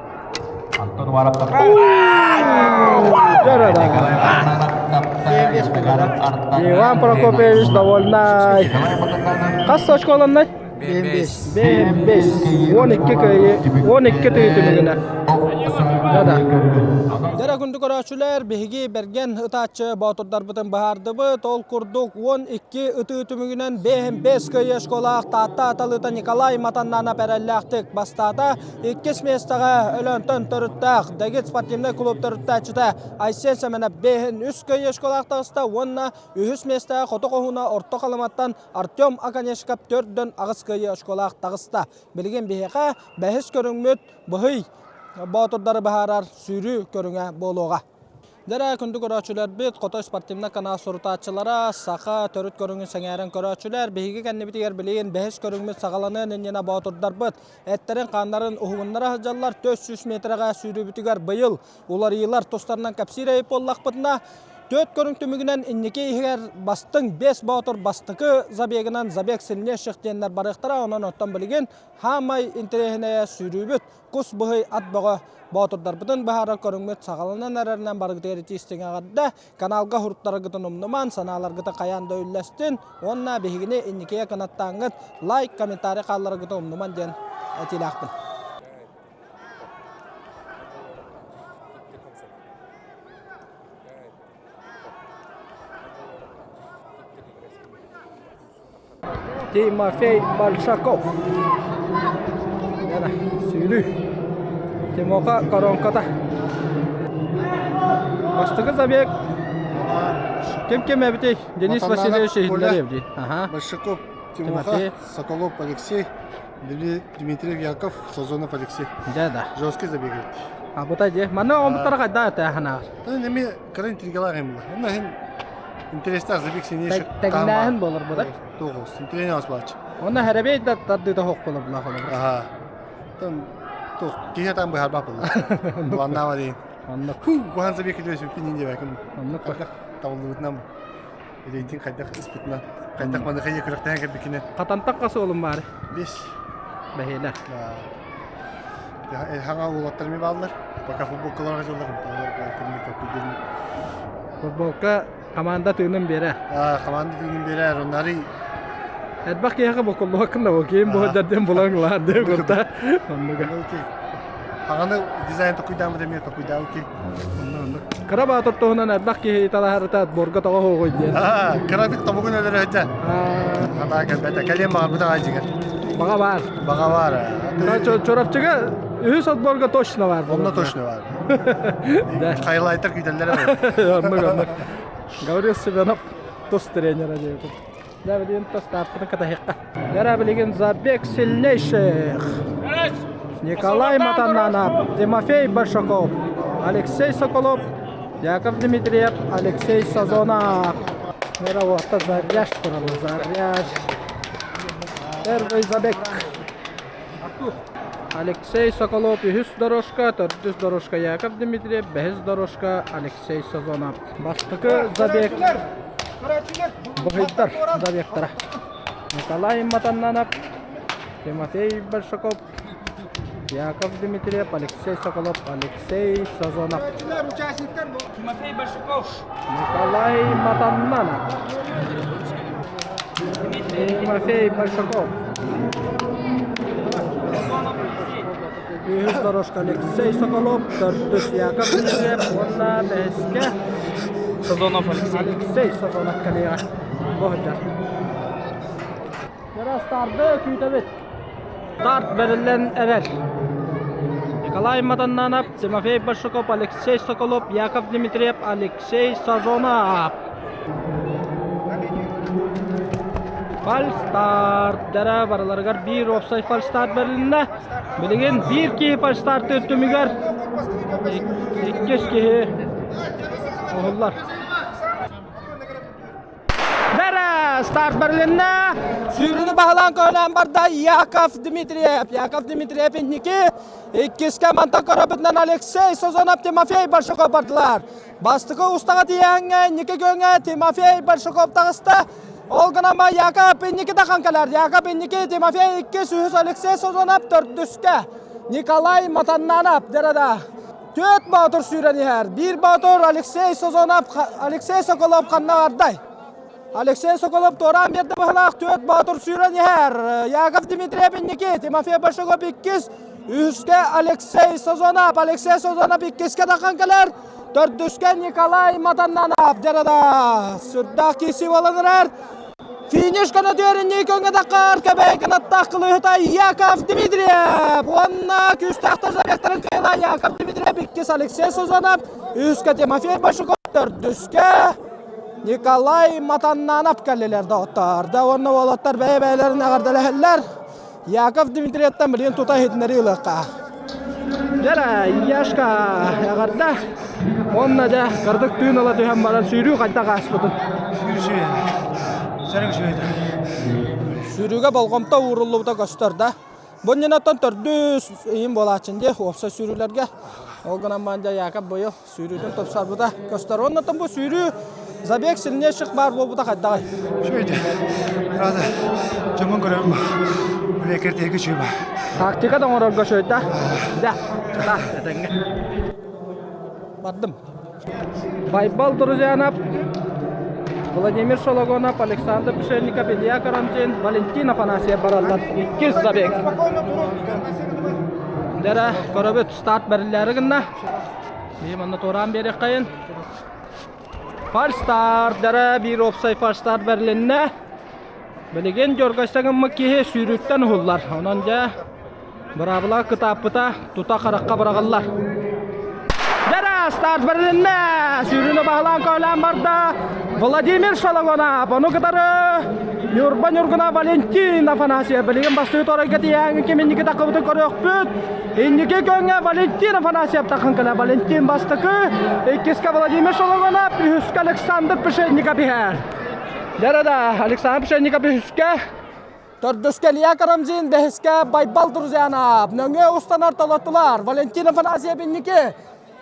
Иван Прокопьевич довольный. Хас очколаннай? 5. 5. 12 кыайыы, 12 тыы түмүгүнэ. Да-да. Дэрэ күндү көрөөччүлэр, биһиги бэргэн ытааччы боотурдарбытын быһаардыбыт. Ол курдук 12 ытыы түмүгүнэн 5 кыайыы школаах Таатта аталыыта Николай Матаннанов эрэллээхтик бастаата. Иккис миэстэҕэ Өлөөнтөн төрүттээх Дэгит спортивнай клуб төрүттээччитэ Айсен Сэмэнов 5-3 кыайыы школаах таҕыста уонна үһүс миэстэҕэ Хоту Хоһууна Орто Халыматтан Артем Оконешников төрдөн аҕыс кыайыы очколаах таҕыста. Билигин биһиэхэ бэһис көрүҥмүт быһый боотурдары быһаарар сүүрүү көрүҥэ буолуоҕа. Дьэрэ күндү көрөөччүлэрбит, Хотой спортивнай канал сурутааччылара, саха төрүт көрүҥүн сэҥээрэн көрөөччүлэр, биһиги кэннибитигэр билигин бэһис көрүҥмүт саҕаланыан иннинэ боотурдарбыт эттэрин-хааннарын уһугуннара сылдьаллар. 400 метрэҕэ сүүрүүбүтүгэр быйыл уларыйыылар тустарынан кэпсиир эбит буоллахпытына, Түөрт көрүҥ түмүгүнэн инники иһигэр бастыҥ бэс боотур бастакы забегынан забег сильнейших диэннэр барыахтара. Онон оттон билигин хаамай интэриэһинэйэ сүүрүүбүт кус быһый ат бөҕө боотурдарбытын быһаарар көрүҥмүт саҕаланан эрэринэн барыгытыгар итии эҕэрдэ. Каналга суруттараргытын умнуман, санааларгытын хайаан да үллэстин уонна биһигини инникигэ кынаттааҥҥыт лайк, комментарий хааллараргытын умнуман диэн этиилээхпин. Тимофей Большаков. Сүүрүү. Тимоха коронката. Бастакы забег. Ким ким эбитий? Денис Васильевич иһиллэр дии. Ага. Большаков Тимоха, Соколов Алексей, Дмитриев Яков, Сазонов Алексей. Да, да. Жесткий забег. А бута же. Манна омуттара хайда тахана. Та неме кара интригалар эм була. Онна хин интерестах забег синейших. Тэҥнээһин болор буда. Тоғыз. Интрига бас Онна хэребей да тардыта хоқ болор була холор. Аха. Тон тох киһи там быһар бап була. Буаннава дейин. Оннук. Кухан забег килбес үппин инде бәкім. Оннук. Табылдыбытынан Рейтинг хайдах ыспытынан, хайдах маныха ийэ күрэхтэһэн кэлбиккинэн. Хатантан хас уолум баары? Бес. Бэһиэлэр. Хаҥа уолаттар ми бааллар. Пока футболкаларга дьоллор. Футболка команда тыынын берер. Команда тыынын берер. Оннары Элбэх киһиэхэ бокуллуоххун да киин буһударден булан ылаан диэн курта. Оннуга. Хаҥаны дизайн токуйдаамыт эмиэ токуйдаабыт Кыра баатыр туһунан элбэх киһи талаһарыта отборга тоҕо хоҕуй диэн. Кыратык тобугун өлөрөтө. Хатаа кэлбэтэ. Кэлиэн баҕарбыта аҕай Баҕа баар. Баҕа баар. Чурапчыга үһүс отборга точно бар. Онно точно бар. Хайлайтар күүтэллэрэ. Оннук оннук. Гаврил Семенов тус тренера диэбит. Да, билигин тастааппытын катаһыахха. Дара билигин забег сильнейших. Николай Матананов, Тимофей Большаков, Алексей Соколов, Яков Дмитриев, Алексей Сазонов. Мировота заряж туралы, заряж. Первый забег. Алексей Соколов үһүс дорожка, төрдүс дорожка Яков Дмитриев, бэһис дорожка Алексей Сазонов. Бастакы забег Быһыйдар забегтара. Николай Матаннанов, Тимофей Большаков, Яков Дмитриев, Алексей Соколов, Алексей Сазонов. Тимофей Большаков. Николай Матаннанов. Тимофей Большаков. Үһүс дорожка Алексей Соколов, төрдүс Яков Дмитриев уонна бэһискэ Сазонов Алексей. Алексей Сазонов кэлиэҕэ. Бу сылдьар. Старды күүтэбит. Старт бэриллэн эрэр. Николай Матаннанов, Тимофей Большаков, Алексей Соколов, Яков Дмитриев, Алексей Сазонов. Фальстарттара барыларыгар биир уопсай фальстарт бэрилиннэ. Билигин биир киһи фальстартыыр түмүгэр иккис киһи уһуллар. Бэрэ! Старт бэрилиннэ! Сүүрүүнү баһылаан көһүлээн барда Яков Дмитриев. Яков Дмитриев инники. Иккискэ мантан көрөбүтүнэн Алексей Созонов, Тимофей Большаков бардылар. Бастакы устаҕа тиийээҥҥэ инники күөҥҥэ Тимофей Большаков таҕыста. Ол гынан Яков инники тахан кэлэр. Яков инники, Тимофей иккис, үһүс Алексей Созонов төрдүскэ. Николай Матаннанов дэрада. Түөрт боотур сүүрэн иһэр. Биир боотур Алексей Созонов, Алексей Соколов ханна бардай? Алексей Соколов туораан биэрдэ быһылаах түөрт боотур сүүрэн иһэр. Яков Дмитриев инники, Тимофей Большаков иккис, үһүскэ Алексей Созонов, Алексей Созонов иккискэ тахан кэлэр. Төрдүскэ Николай Матаннанов дьарада. Сүрдээх киирсии буолан эрэр. Финиш көнөтүөр инники көҥҥө таххар Кэбэйэ кынаттаах кылыыһыта Яков Дмитриев уонна күүстээх забегтарын кыайла Яков Дмитриев иккис Алексей Созонов, үһүскэ Тимофей Башуков, төрдүскэ Николай Матаннанов кэллилэр доҕоттор. Да уонна уолаттар бэйэ-бэйэлэрин эҕэрдэлэһэллэр. Яков Дмитриевтан билигин тута иһитиннэрии ылыахха. Дьэ, Яшка эҕэрдэ. Уонна дьэ, кырдык тыын ыла түһэн баран сүүрүү хайдах ааспытын? Сүүрүү Сөрүк үчүгэй. Сүүрүүгэ болҕомто ууруллубута көстөр да. Бу иннинэ төрдүс ыйым буолааччын дии, уопсай сүүрүүлэргэ. Ол гынан баран дьэ Яков быйыл сүүрүүтүн тупсарбыта көстөр. Оннотон бу сүүрүү забег сильнейших баар буолбута хайдаҕый? Үчүгэй Рада дьоммун көрөм. Блекер тиһиги үчүгэй. Тактика да оҥорорго үчүгэй да? Да, да, этэҥҥэ. Бардым. Байбал Друзьянов, Владимир Шологонов, Александр Пшенников, Илья Карамзин, Валентин Афанасьев бараллар. Иккис забег. Дэрэ, көрөбүт старт бэриллээри гынна. Биһи манна туораан биэриэххэйин. Фальстарт дэрэ биир уопсай фальстарт бэрилиннэ. Билигин Дьоргойса гыммыт киһи сүүрүүттэн уһуллар. Онон дьэ быраабыла кытааппыта тута харахха быраҕыллар. Дэрэ старт бэрилиннэ. Сүүрүүнү баһылаан көөлөөн барда. Владимир Шологонов ону кытары Ньурба Ньургуна Валентин Афанасьев билигин бастыы торойга тиийээҥҥин ким инники таххыбытын көрүөхпүт. Инники көҥҥэ Валентин Афанасьев таххан кэлэ. Валентин бастакы, иккискэ Владимир Шологонов, үһүскэ Александр Пшенников иһэр. Дьэ да, Александр Пшенников үһүскэ, төрдүскэ Илья Карамзин, бэһискэ Байбал Друзьянов. Нөҥүө устанар толоттулар. Валентин Афанасьев инники,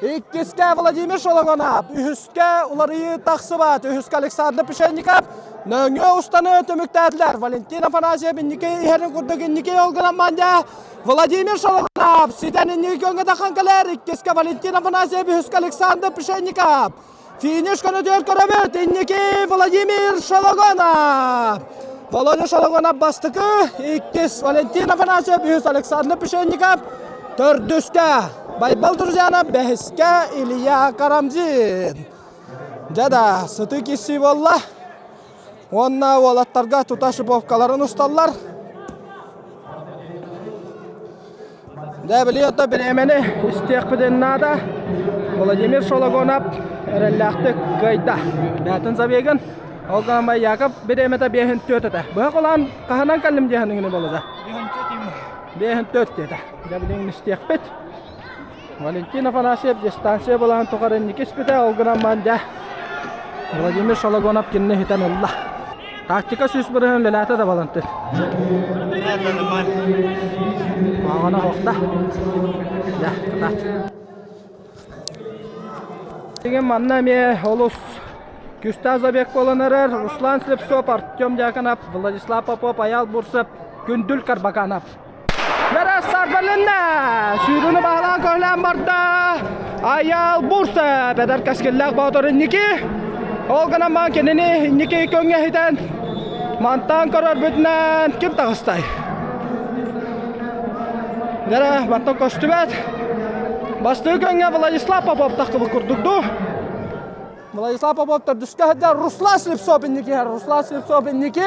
Иккискэ Владимир Шологонов, үһүскэ уларыйыы тахсыбат, үһүскэ Александр Пшенников, нөҥүө устаны түмүктээтилэр. Валентин Афанасьев инники иһэрин курдук инники ол гынан манньа Владимир Шологонов ситэн инники көҥҥө тахан кэлэр. Иккискэ Валентин Афанасьев, үһүскэ Александр Пшенников. Финиш көнөтүөр көрөбүт. Инники Владимир Шологонов. Володя Шологонов бастакы, иккис Валентин Афанасьев, үһүс Александр Пшенников, төрдүскэ Байбал Друзьянов, бэһискэ Илья Карамзин. Дьэ да, сытыы киирсии буолла. Уонна уолаттарга тута шиповкаларын усталлар. Дьэ, били ото бириэмэни истиэхпитин наада. Владимир Шологонов эрэллээхтик кыайда. Бээтин забегын. Ол гынан Яков бириэмэтэ биэһин түөрт этэ. Быһа холоон хаһанан кэллим диэһин иҥини болуда. Биэһин түөрт диэтэ. Дьэ, билигин истиэхпит. Валентин Афанасьев дистанция былаан тухары инники испитэ, ол гынан дьэ. Владимир Шалагонов кинини хитэн ылла. Тактика 100% үлэлээтэ да Балантын. Ааҕана охта. Дьэ, кытаат. Деген манна эмиэ олус күүстээх забег буолан эрэр Руслан Слепцов, Артем Дьяконов, Владислав Попов, Аял Бурцев, Күндүл Карбаканов. Бэрэ сарбалынна! Сүүрүүнү баһылаан көһүлээн барда. Аял Бурцев, эдэр кэскиллээх боотур инники. Ол гынан баран кинини инники көҥҥэ иһитэн мантан көрөрбүтүнэн ким таҕыстай? Дэрэ, мантан көстүбэт. Бастыы көҥҥэ Владислав Попов тахтыбыт курдук дуу? Владислав Попов төрдүскэ сылдьар Руслан Слепцов инники Руслан Слепцов инники.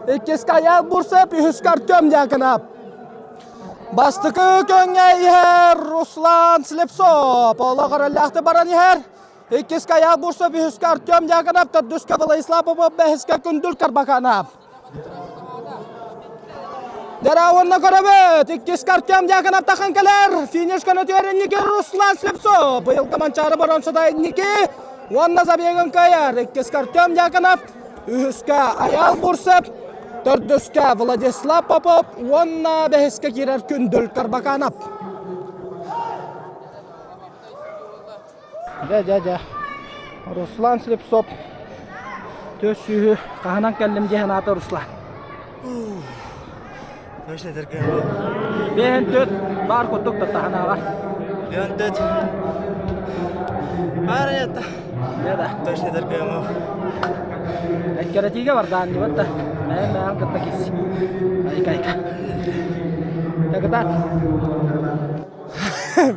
Иккискэ Аял Бурцев, үһүскэ Артем Дьяконов. Бастакы көҥҥэ иһэр Руслан Слепцов. Олох эрэллээхтик баран иһэр. Иккискэ Аял Бурцев, үһүскэ Артем Дьяконов, төрдүскэ Владислав Попов, бэһискэ Күндүл Карбаканов. Дара уонна көрөбүт. Иккис Артем Дьяконов тахан кэлэр. Финиш көнөтүөр инники Руслан Слепцов. Быйылгы Манчаары боронсода инники. Уонна забегын кыайар. Иккис Артем Дьяконов. Үһүскэ Аял Бурцев. Төрдүскэ Владислав Попов. Уонна бэһискэ киирэр Күндүл Карбаканов. Дьэ, дьэ, дьэ. Руслан Слепцов төс сүүһү хаһынан кэллим дии санаата Руслан. Точно этэргэ. Бэһин төт баар курдук таттаһанааҕар. Бэһин төт. Баар это. Дьэ да. Точно этэргэ. Эккирэтиигэ бардаан дибат да. Мэйэн мэйэн кытта кис. Айка айка. Кытаат.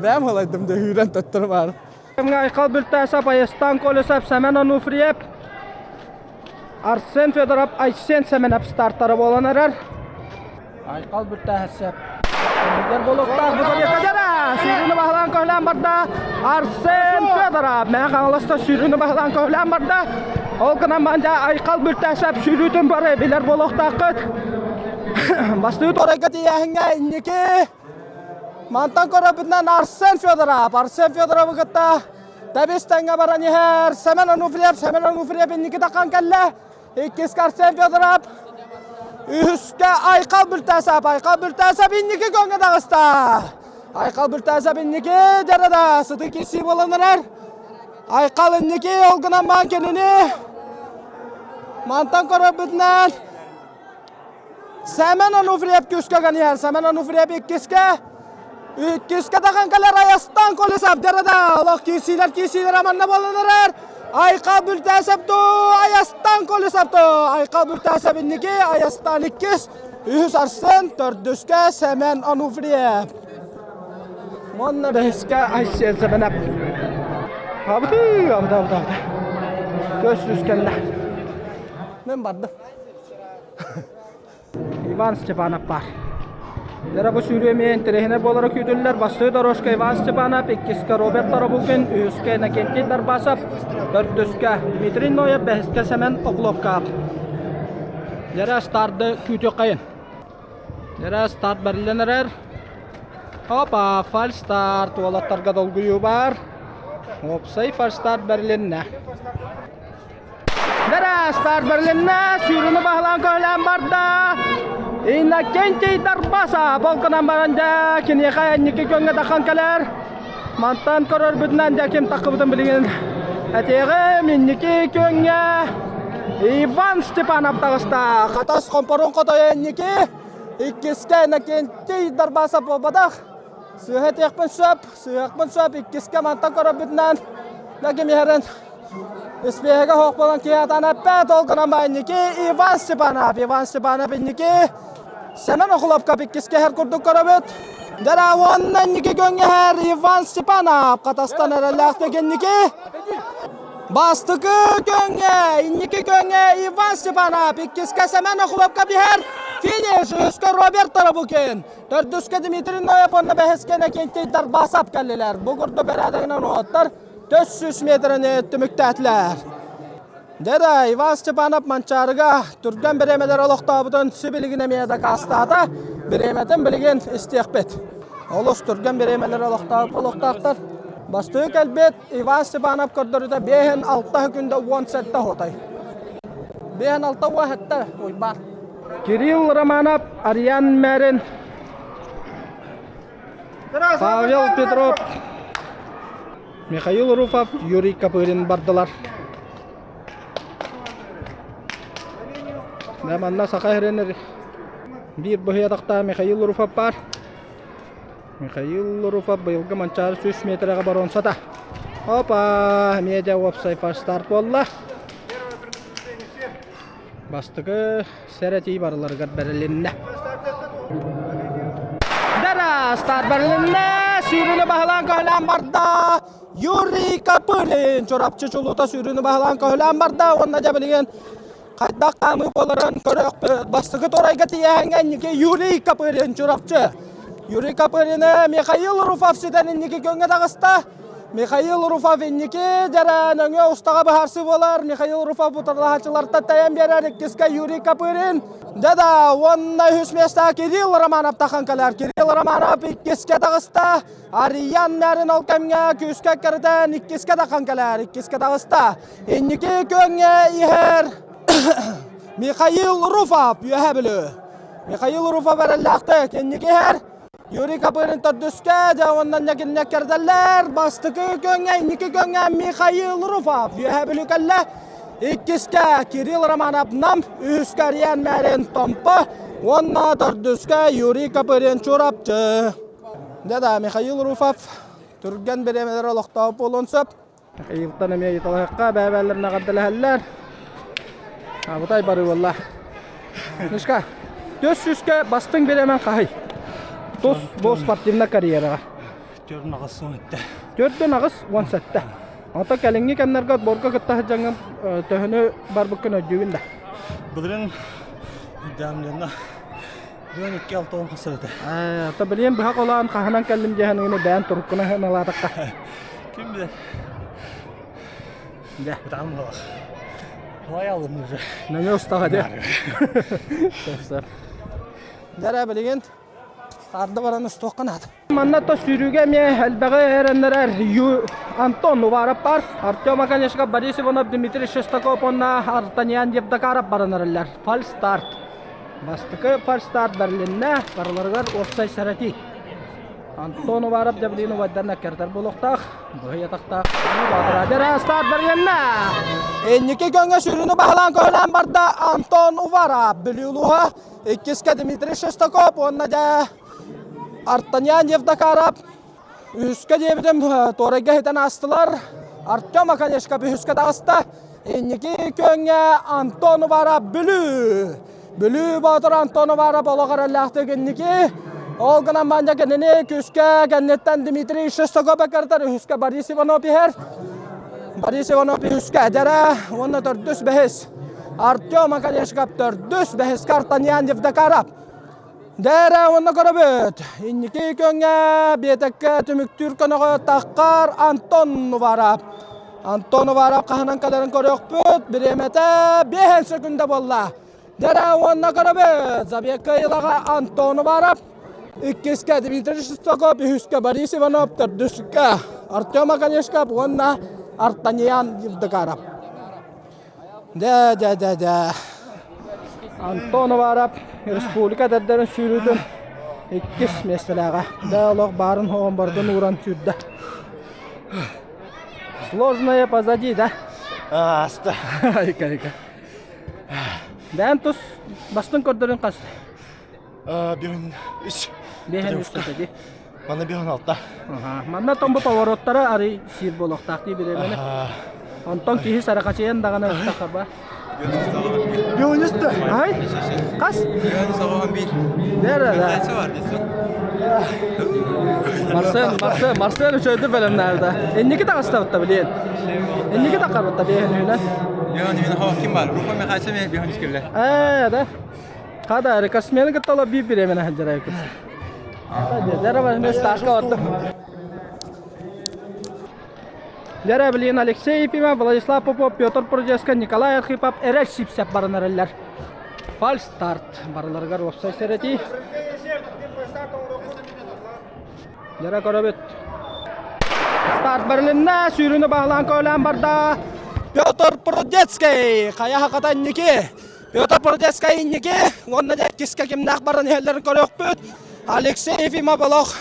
Бэм ылайдым да үүрэн төттөрү баар. Айхал Бүлтээсэп, Айыстан Колесов, Сэмэн Онуфриев, Арсен Федоров, Айсен Сэмэнэп стартара буолан эрэр. Айхал Бүлтээсэп Лидер буолуохтаах бу забегка Сүүрүүнү баһылаан көһүлээн барда. Арсен Федоров Мэҥэ Хаҥаласта сүүрүүнү баһылаан көһүлээн барда. Ол гынан баран дьэ Айхал Бүлтээсэп сүүрүүтүн бары билэр буолуохтааххыт. Бастыы торайга тиийээһиҥҥэ инники Мантан көрөбүтүнэн Арсен Федоров. Арсен Федоровы кытта тэбис тэҥҥэ баран иһэр. Семен Ануфриев, Семен Ануфриев инники таххан кэллэ. Иккискэ Арсен Федоров. Үһүскэ Айхал Бүлтээсэп. Айхал Бүлтээсэп инники көҥҥө таҕыста. Айхал Бүлтээсэп инники дьарада сытыы киирсии буолан эрэр. Айхал инники ол гынан баан кинини мантан көрөрбүтүнэн Семен Ануфриев күүскэ ганиһэр. Семен Ануфриев иккискэ. Иккискэ тахан кэлэр Айастан Колесов дэрада. Олох киирсиилэр киирсиилэр манна буолан эрэр. Айхал Бүлтээсэп дуу, Айастан Колесов дуу. Айхал Бүлтээсэп инники, Айастан иккис. Үһүс Арсен, төрдүскэ Семен Ануфриев. Уонна бэһискэ Айсен Семенов. Абыты, абыта, абыта, абыта. Көс үс кэллэ. Мен бардым. Иван Степанов баар. Дара бу сүүрүү эмиэ интэриэһинэй буолара күүтүллэр. Бастыы дорожка Иван Степанов, иккискэ Роберт Тарабукин, үһүскэ Иннокентий Дарбасов, төрдүскэ Дмитрий Ноев, бэһискэ Сэмэн Оклопкап. Дара старды күүтүөххэйин. Дара старт бэриллэн эрэр. Опа, фальстарт уолаттарга долгуйуу баар. Уопсай фальстарт бэрилиннэ. Бэрэстар бэрилиннэ, сүүрүүнү баһылаан көһүлээн барда. Иннокентий Дарбаса полканан баран дьэ киниэхэ инники күөҥҥэ таххан кэлэр. Мантан көрөрбүтүнэн дьэ ким таххыбытын билигин этиэҕим. Инники күөҥҥэ Иван Степанов таҕыста. Хатас хомпорун хотойо инники. Иккискэ Иннокентий Дарбасов буолбатах. Сыыһа этиэхпин сөп, сыыһыахпын сөп. Иккискэ мантан көрөрбүтүнэн да ким иһэрин Испиэһэгэ суох буолан киһи атаан эппэт, ол гынан инники Иван Степанов, Иван Степанов инники Семен Охлопков иккискэ иһэр курдук көрөбүт. Дьэ уонна инники күҥҥэ иһэр Иван Степанов Хатастан эрэллээхтик инники. Бастакы күҥҥэ, инники күҥҥэ Иван Степанов, иккискэ Семен Охлопков иһэр. Финиш үһүскэ Роберт Тарабукин, төрдүскэ Дмитрий Ноев уонна бэһискэ Иннокентий Дарбасов кэллилэр. Бу курдук бэрээдэгинэн уолаттар 400 метрэни түмүктээтилэр. Дьэ Иван Степанов Манчаарыга түргэн бириэмэлэр олохтообутун сибилигин эмиэ дакаастаата. Бириэмэтин билигин истиэхпит. Олус түргэн бириэмэлэр олохтоохтор. Бастыы кэлбит Иван Степанов көрдөрүүтэ биэһин алта күндэ уон сэттэ хотой. Биэһин алта уон сэттэ уйбаан. Кирилл Романов, Ариан Мэрин, Павел Петров, Михаил Руфов, Юрий Копырин бардылар. Манна Саха сирин биир быһыйатахтаах Михаил Руфов баар. Михаил Руфов быйылгы Манчаары 100 метрэҕэ боруонсата. Опа! Эмиэ дьэ уопсай фальстарт буолла. Бастакы сэрэтии барыларыгар бэрилиннэ. Дара старт бэрилиннэ! Сүүрүүнү баһылаан көһүлээн барда! Юрий Копырин Чурапчы чулуута сүүрүүнү баһылаан көһүлээн барда уонна дьэ билигин хайдах хаамыы буоларын көрүөхпүт. Бастакы турайга тиийээҥҥэ инники Юрий Копырин Чурапчы. Юрий Копырины Михаил Руфов ситэн инники күҥҥэ таҕыста. Михаил Руфов инники дьэрэ нөҥүө устаҕа быһаарсыы буолар. Михаил Руфов бутарлаһааччылартан тэйэн биэрэр иккискэ Юрий Копырин. Да-да, уонна үһүс миэстэҕэ Кирилл Романов тахан кэлэр. Кирилл Романов иккискэ таҕыста. Ариян Мярин ол кэмҥэ күүскэ кэритэн иккискэ тахан кэлэр. Иккискэ таҕыста. Инники күөҥҥэ иһэр Михаил Руфов үөһэ бүлүү. Михаил Руфов эрэллээхтик инники иһэр. Юрий Копырин төрдүскэ, дьэ уонна ньэгиннэ кэрдэллэр. Бастакы күөҥҥэ, инники күөҥҥэ Михаил Руфов үөһэ бүлүү кэллэ. Иккискэ Кирилл Романов Нам, үһүскэ Ариан Мярин Томпо уонна төрдүскэ Юрий Копырин Чурапчы. Дьэ да, Михаил Руфов түргэн бириэмэлэр олохтоох буолуон сөп. Ыйылтан эмиэ ыйыталаһыахха, бэйэ-бэйэлэрин эҕэрдэлэһэллэр. Абытай барыы буолла. Мишка, төс сүүскэ бастыҥ бириэмэн хаһый? Тус бу спортивнай карьераҕа. Төрдүн аҕыс уон сэттэ. Төрдүн аҕыс уон сэттэ. Онтон кэлиҥҥи кэмнэргэ отборга кытта сылдьаҥҥын төһөнү барбыккын өйдүүгүн да? Былырыын Дамлена 12 алта уон хас этэ. Та билиэн быһа холоон хаһынан кэллим диэһэн ыны бэйэн туруккуна ыналаатахха. Ким билэр? Дьэ. Бытаан буолар. Қалай алдым уже. Нөҥө устаҕа дьэ. Сөп-сөп. Дьэ билигин арды баран устуохха наада. Манна то сүүрүүгэ эмиэ элбэҕи эрэннэрэр Антон Уваров бар. Артем Оконешников, Борис Иванов, Дмитрий Шестаков уонна Артаньян Евдокаров баран эрэллэр. Фальстарт. Бастакы фальстарт бэрилиннэ. Барыларыгар уопсай сэрэтии. Антон Уваров Дьабылин убайдан аккертар буолуохтаах. Быһый атахтаах. Старт бэрилиннэ. Инники көҥө сүрүнү баһылаан көһүлээн барда Антон Уваров. Бүлүү улууһа. Иккискэ Дмитрий Шестаков уонна дьэ Артаньян Евдокаров үһүскэ диэбитим туорайга хитэн аастылар. Артем Оконешков үһүскэ таҕыста. Инники күөҥҥэ Антон Уваров Бүлүү. Бүлүү Боотур Антон Уваров олох эрэллээхтик инники. Ол гынан манна кинини күүскэ кэнниттэн Дмитрий Шестаков кыртар үһүскэ Борис Иванов иһэр. Борис Иванов үһүскэ эдэрэ уонна төрдүс бэһис. Артем Оконешков төрдүс бэһискэ Артаньян Евдокаров. Дээрэ уонна көрөбүт. Инники көҥҥэ биэтэккэ түмүктүүр көнөҕө таххар Антон Уваров. Антон Уваров хаһынан кэлэрин көрүөхпүт. Бириэмэтэ биэһэн секунда буолла. Дээрэ уонна көрөбүт. Забекка Илаҕа Антон Уваров. Иккискэ Дмитрий Шестаков, үһүскэ Борис Иванов, төрдүскэ Артем Оконешков уонна Артаньян Евдокаров. Дэ, дэ, дэ, дэ. Антон Уваров республика эдэрдэрин сүүрүүтүн иккис миэстэлээҕэ. Дэ олох баарын хоҕон бардын ууран сүүрдэ. Сложное позади, да? Ааста. Айка, айка. Бэйэн тус бастыҥ көрдөрүн хас? Биһин үс. Биһин үс дии. Манна биһин алта. Манна томбу повороттара арый сиир буолуохтаах дии бириэмэни. Онтон киһи сарахачыйан даҕаны тахаба. Биһин үстэ. Ай? Хас? Биһин соҕоһон биир. Дэрэ да. Марсел, Марсел, Марсел үчөйдү бэлэмнээрдэ. Инники таҕыстабытта билиэн. Инники тахарбытта биһин үһүнэн. Биһин үһүнэн ким бар? Руха Михайлович биһин үскүллэ. Ээ, да. Хада, рекордсмены кытта олор биир бириэмэнэ сылдьар эбиккит. Дьэрэ билигин Алексей Ефимов, Владислав Попов, Петр Прудецкай, Николай Архипов эрэл сипсэп баран эрэллэр. Фальстарт барыларыгар уопсай сэрэтии. Дьэрэ көрөбүт. Старт бэрилиннэ, сүүрүүнү баһылаан көөлөөн барда. Петр Прудецкий, хайа хаката инники. Петр Прудецкий инники, уонна дьэ иккискэ кимнээх баран иһэллэрин көрүөхпүт. Алексей Ефимов олох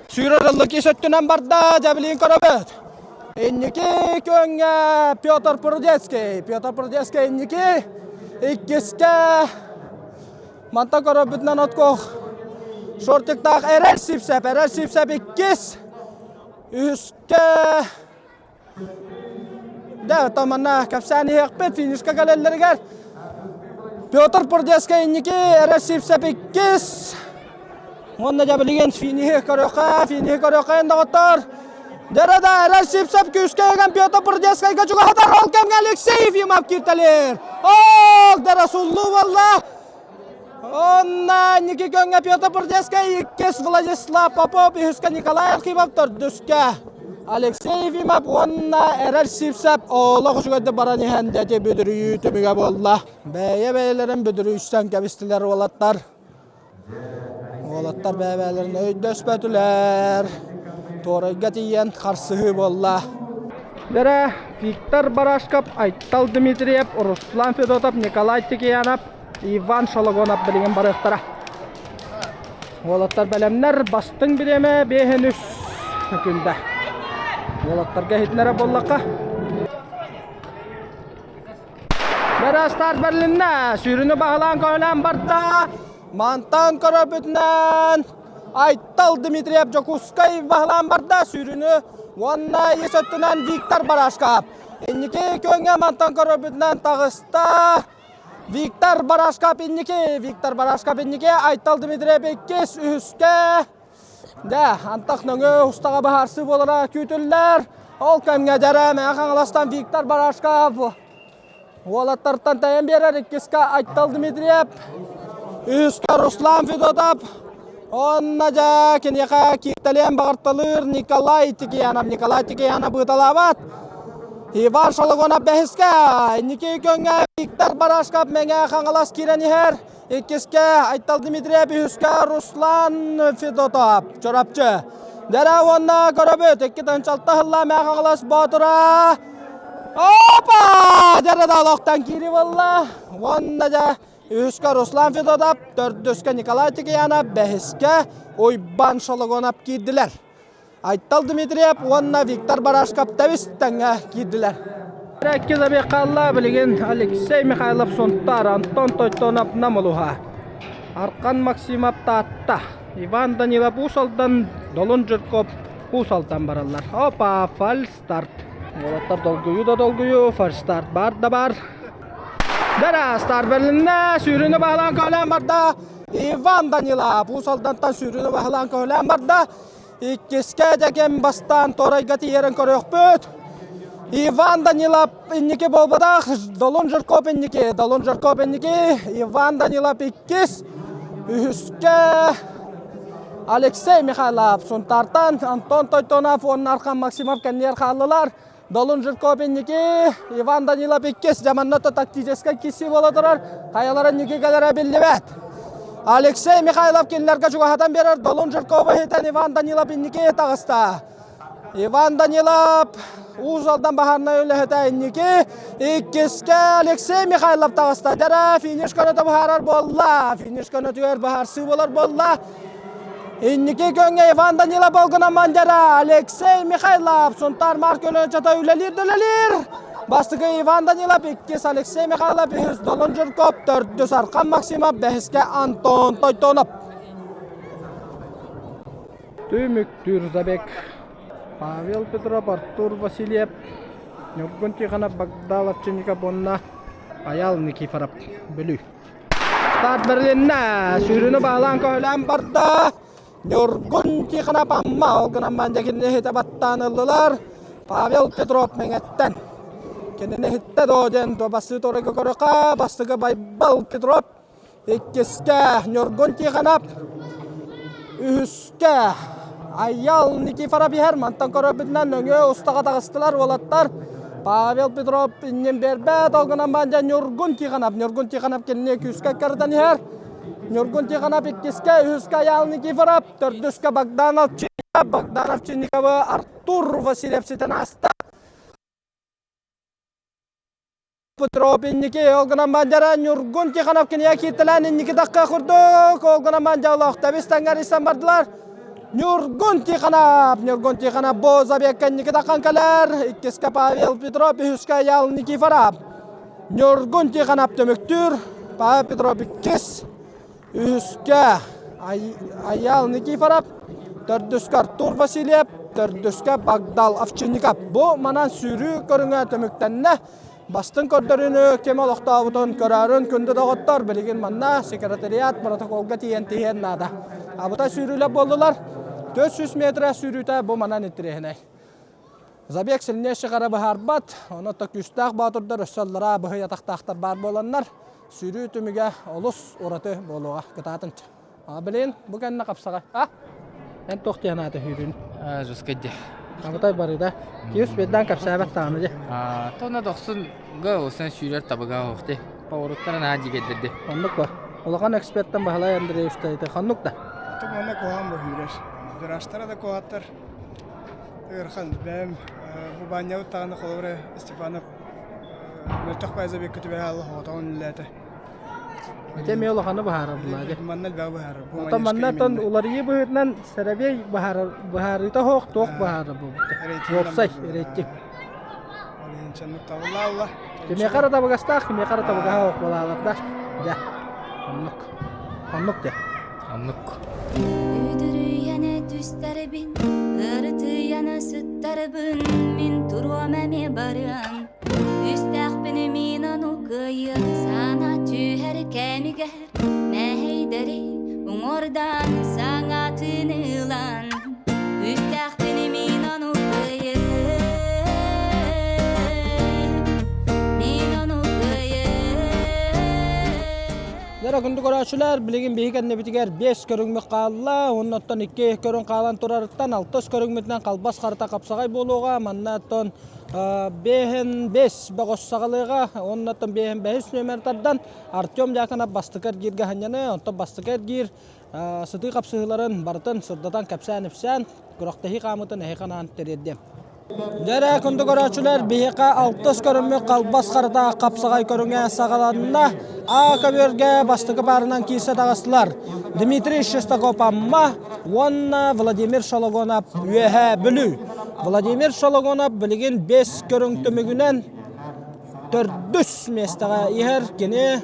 сүүрэр ыллык ис өттүнэн барда, дьэбилиин көрөбүт. Инники күөҥҥэ Петр Прудецкий, Петр Прудецкий инники, иккискэ Мантан көрөрбүтүнэн откох шортиктаах Эрэл Сипсэп, Эрэл Сипсэп иккис, үһүскэ Да, то манна кэпсээн иһиэхпит финишка кэлэллэригэр Петр Пурдецкай инники, Эрэл Сипсэп иккис. Уонна дьэ билигин финиһи көрүөххэ, финиһи көрүөххэ доҕоттор. Дьэрэ да Эрэл Сипсэп күүскэ ыган Петр Пурдецкайга чугаһатар, ол кэмҥэ Алексей Ефимов кииртэлиир. Ол дэрэ суллуу буолла. Онна Ники Көҥҥэ Петр Бурдецкай, иккис Владислав Попов, үһүскэ Николай Архипов, төрдүскэ Алексей Ефимов уонна Эрэл Сивцев олох үчүгэйдик баран иһэн дэти бүдүрүйүү түмүгэ буолла. Бэйэ-бэйэлэрин бүдүрүйсэн кэбистилэр уолаттар. Уолаттар бэйэ-бэйэлэрин өйдөспөтүлэр. Туорайга тиийэн харсыһыы буолла. Дэрэ Виктор Барашков, Айтал Дмитриев, Руслан Федотов, Николай Тикиянов, Иван Шологонов билигин барыахтара. Уолаттар бэлэмнэр, бастыҥ бириэмэ биэһин үс күндэ. Уолаттарга иһитинэрэ буоллахха. Бэрэ старт бэрилиннэ. Сүүрүнү баһылаан көһүлээн барда. Мантан көрөрбүтүнэн Айтал Дмитриев Дьокуускай баһылаан барда. Сүүрүнү уонна ис өттүнэн Виктор Барашков. Инники күөҥҥэ мантан көрөрбүтүнэн таҕыста. Виктор Барашков инники, Виктор Барашков инники, Айтал Дмитриев иккис, үһүскэ. Дэ, антах нөҥүө устаҕа быһаарсыы буолара күүтүллэр. Ол кэмҥэ дьэрэ Мэҥэ Хаҥаластан Виктор Барашков уолаттартан тэйэн биэрэр иккискэ Айтал Дмитриев, үһүскэ Руслан Федотов, Онно дьэ киниэхэ кииртэлиэн баҕарталыыр Николай Тикиянов. Николай Тикиянов ыыталаабат. Иван Шологонов бэһискэ. Инники көҥҥэ Виктор Барашков Мэҥэ Хаҥалас киирэн иһэр. Иккискэ Айтал Дмитриев, үһүскэ Руслан Федотов Чурапчы. Дэрэ уонна көрөбүт. Икки тыһынчалта сылла Мэҥэ Хаҥалас Боотура. Опа! Дэрэ да олохтон киири буолла. Уонна дьэ Үһүскэ Руслан Федотов, төрдүскэ Николай Тикиянов, бэһискэ Уйбан Шологонов киирдилэр. Айтал Дмитриев уонна Виктор Барашков тэбис тэҥҥэ киирдилэр. Икки забег хаалла билигин Алексей Михайлов Сунтаар, Антон Тойтонов Намылуха, Архан Максимов Таатта, Иван Данилов Уус Алдан, Долун Жирков Уус Алдан бараллар. Опа, фальстарт. Уолаттар долгуйуу да долгуйуу, фальстарт бар да бар. Дара старт бэрилиннэ, сүүрүүнү баһылаан көһүлээн барда. Иван Данилов Уус Алдантан сүүрүүнү баһылаан көһүлээн барда. Иккискэ дьэкэм бастаан Торайга тиийэрин көрүөхпүт. Иван Данилов инники буолбатах, Долун Жирков инники, Долун Жирков инники, Иван Данилов иккис, үһүскэ Алексей Михайлов Сунтаартан, Антон Тойтонов уонна Архан Максимов кэннигэр хааллылар. Долун Жирков инники, Иван Данилов иккис, дьаманната тактическай киси буола турар, хайалара инники кэлэрэ биллибэт. Алексей Михайлов кинилэргэ чугаһатан биэрэр, Долун Жиркову иһитэн Иван Данилов инники таҕыста. Иван Данилов Уус Алдан баһаарынай үлэһитэ инники, иккискэ Алексей Михайлов таҕыста. Дьэрэ финиш көнөтө быһаарар буолла. Финиш көнөтүгэр быһаарсыы буолар буолла. Инники көҥҥэ Иван Данилов Болгунан Мандера, Алексей Михайлов, Сунтаар Марк Өлөчөтө үлэлиир да үлэлиир. Бастакы Иван Данилов, иккис Алексей Михайлов, үһүс Долун Жирков, төрдүс Архан Максимов, бэһискэ Антон Тойтонов. Түмүктүүр забег. Павел Петров, Артур Васильев, Ньургун Тихонов, Богдан Овчинников уонна Айал Никифоров. Бүлүү. Старт бэрилиннэ. Сүүрүүнү баһылаан көһүлээн барда. Ньургун Тихонов Амма ол гынан баран дьэ кинини иһитэ баттаан ыллылар. Павел Петров Мэҥэттэн. Кинини иһиттэ доо диэн бастыы туорайга көрүөххэ. Бастакы Байбал Петров. Иккискэ Ньургун Тихонов. Үһүскэ Айял Никифоров иһэр. Мантан көрөрбүтүнэн нөҥүө устаҕа таҕыстылар уолаттар. Павел Петров иннин биэрбэт. Ол гынан баран дьэ Ньургун Тихонов. Ньургун Тихонов кинини күүскэ кырытан иһэр. Ньургун Тихонов иккискэ, үһүскэ Айаал Никифоров, төрдүскэ Богданов. Богдан Овчинниковы Артур Васильев ситэн ааста. Петров инники ол гынан бандера Ньургун Тихонов кинигэ кииртэлээн инники тахха курдук ол гынан бандя тэбис тэҥҥэр исэн бардылар. Ньургун Тихонов Ньургун Тихонов бу забегка инники таххан кэлэр. Иккискэ Павел Петров, үһүскэ Ял Никифоров. Ньургун Тихонов түмүктүүр. Павел Петров иккис. Үһүскэ Айаал Никифоров, төрдүскэ Артур Васильев, төрдүскэ Багдал Овчинников. Бу манан сүүрүү көрүҥэ түмүктэннэ. Бастыҥ көрдөрүүнү ким олохтообутун көрөөрүн күндү доҕоттор, билигин манна секретариат протоколга тиийэн тиһиэн наада. Абыта сүүрүүлэр буоллулар. 400 метр сүүрүүтэ бу манан интэриэһинэй. Забег сильнейший хара быһаарбат, онон күүстээх боотурдар өссө аллараа быһый атахтаахтар баар буоланнар, сүүрүү түмүгэ олус ураты буолуоҕа кытаатынча. А билин бу кэннэ хапсаҕай. А? Эн туох диэн аата сүүрүүн? Жесткай де. Абытай барыда. Киус беддан кэпсээбэт даҕаны дьэ. Тона дохсун га осан сүүрэр табыга оһохте. Повороттара наһаа дьигэрдэрди. Оннук ба. Улахан эксперттэн Баһылай Андреевич ханнык да? Туманна куһаан бу сүүрэр. Вираштара да куһааттар. Ыарахан бэйэм бу баанньабыт даҕаны холобура Степанов мөлтөх баайзабекка түбэһэ хаалла соҕотоҕун үлэлээтэ. Ити эмиэ улаханы быһаарар булаа Манна элбэҕи быһаарар. Оттон манна оттон уларыйыы быһыытынан сэрэбиэй быһаарар быһаарыыта суох туох быһаарар буолбута. Уопсай рейтинг. Ол иһин чаннык табыллаалла. Кимиэхэ эрэ табыгастаах, кимиэхэ эрэ табыгаһа суох буолаалар да. Дьэ, оннук. Оннук дьэ. Оннук. Үдүрүйэнэ түстэрбин, ырытыйана сыттарбын, мин туруом эмиэ барыам. Күүстээхпин мин ону кыайыам, сана түһэр кэмигэр, мэһэйдэри уҥуордаан саҥатын ылан. Күүстээхпин мин ону кыайыам, мин ону кыайыам. Дьэ, күндү көрөөччүлэр, билигин биһиги кэннибитигэр 5 көрүҥмүт хаалла. Уонна оттон 2 көрүҥ хаалан турарыттан алтыс көрүҥмүтүнэн халбас харата хапсаҕай буолуоҕа. Манна оттон бэһин бэс бөҕөс саҕалыаҕа. Уонна оттон бэһин бэһис нүөмэр тардан Артем Дьяконов бастакы эргииргэ ханньаны, онтон бастакы эргиир сытыы хапсыһыыларын барытын сырдатан кэпсээн-ипсээн, күрэхтэһии хаамыытын эһиэхэ анаан тириэрдиэм. Дьэрэ күндү көрөөччүлэр, биһиэхэ алтыс көрүммүт халбас харата хапсаҕай көрүҥэ саҕаланна. А көбүөргэ бастакы паарынан киирсэ таҕыстылар. Дмитрий Шестаков Амма уонна Владимир Шологонов Үөһээ Бүлүү. Владимир Шологонов билигин 5 көрүҥ түмүгүнэн төрдүс миэстэҕэ иһэр. Кини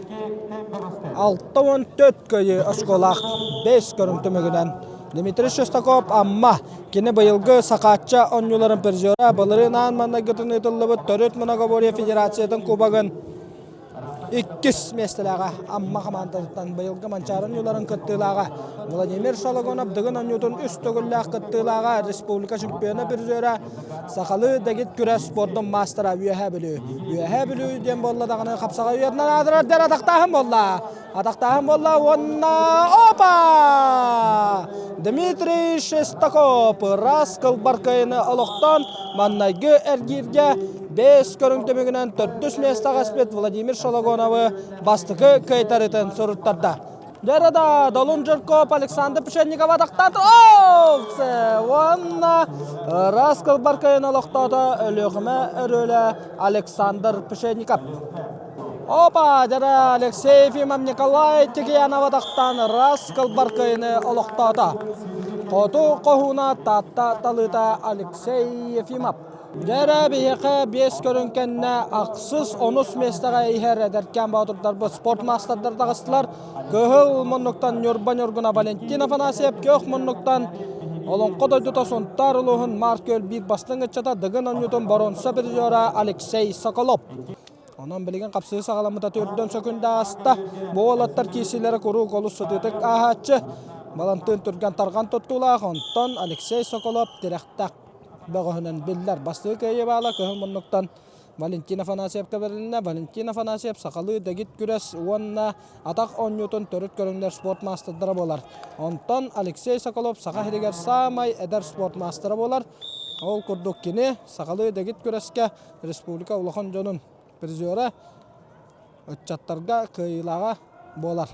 64 көйү очколаах 5 көрүҥ түмүгүнэн Дмитрий Шестаков Амма Кини быйылгы Сахаачча оонньууларын призера, былырыын аан маҥнайгытын ыытыллыбыт төрүт многоборье федерациятын кубогын иккис миэстэлээҕэ Амма хамаандатыттан быйылгы Манчаары оонньууларын кыттыылааҕа Владимир Шологонов Дыгын оонньуутун үс төгүллээх кыттыылааҕа республика чемпиона призера сахалыы дэгит күрэс спордун маастара Үөһээ Бүлүү. Үөһээ Бүлүү диэн буолла даҕаны хапсаҕай уйатынан аатырар диэн атахтааһын буолла. Атахтааһын буолла уонна опа! Дмитрий Шестаков ыраас кылбаркайыны олохтоон маннайгы эргииргэ бэс көрүҥ түмүгүнэн төрдүс миэстэҕэ испит Владимир Шологоновы бастакы кыайтарыытын суруттарда. Дьэ Долун Жирков Александр Пшенников атахтаата. Уонна ыраас кылбаркайын олохтоото Өлүөхүмэ өрүөлэ Александр Пшенников. Опа, дьара Алексей Ефимов Николай Тикиянов атахтан раз кылбаркыйыны олохтоото. Хоту хоһууна Таатта талыыта Алексей Ефимов. Дьэрэ биһиэхэ биэс көрүҥ кэннэ ахсыс онус миэстэҕэ иһэр эдэркээн боотурдарбыт спортмастердар таҕыстылар. Кыһыл муннуктан Ньурба Ньургуна Валентин Афанасьев, күөх муннуктан Олоҥхо дойдута Сунтаар улууһун Маар Күөл биир бастыҥ ыччата Дыгын оонньуутун боруонса призера Алексей Соколов. Онон билигин хапсыһыы саҕаламмыта төрдөн сөкүндэ ааста. Бу уолаттар киирсиилэрэ куруук олус сытыытык ааһааччы. Балантыын түргэн тарҕан туттуулаах, онтон Алексей Соколов тирэхтээх бөҕөһүнэн биллэр. Бастакы кыайыы баала кыһыл муннуктан Валентин Афанасьевка бэрилиннэ. Валентин Афанасьев сахалыы дэгит күрэс уонна атах оонньуутун төрүт көрүҥнэр спорт маастардара буолар. Онтон Алексей Соколов Саха сиригэр саамай эдэр спорт маастара буолар. Ол курдук кини сахалыы дэгит күрэскэ республика улахан дьонун призера ыччаттарга кыайыылааҕа буолар.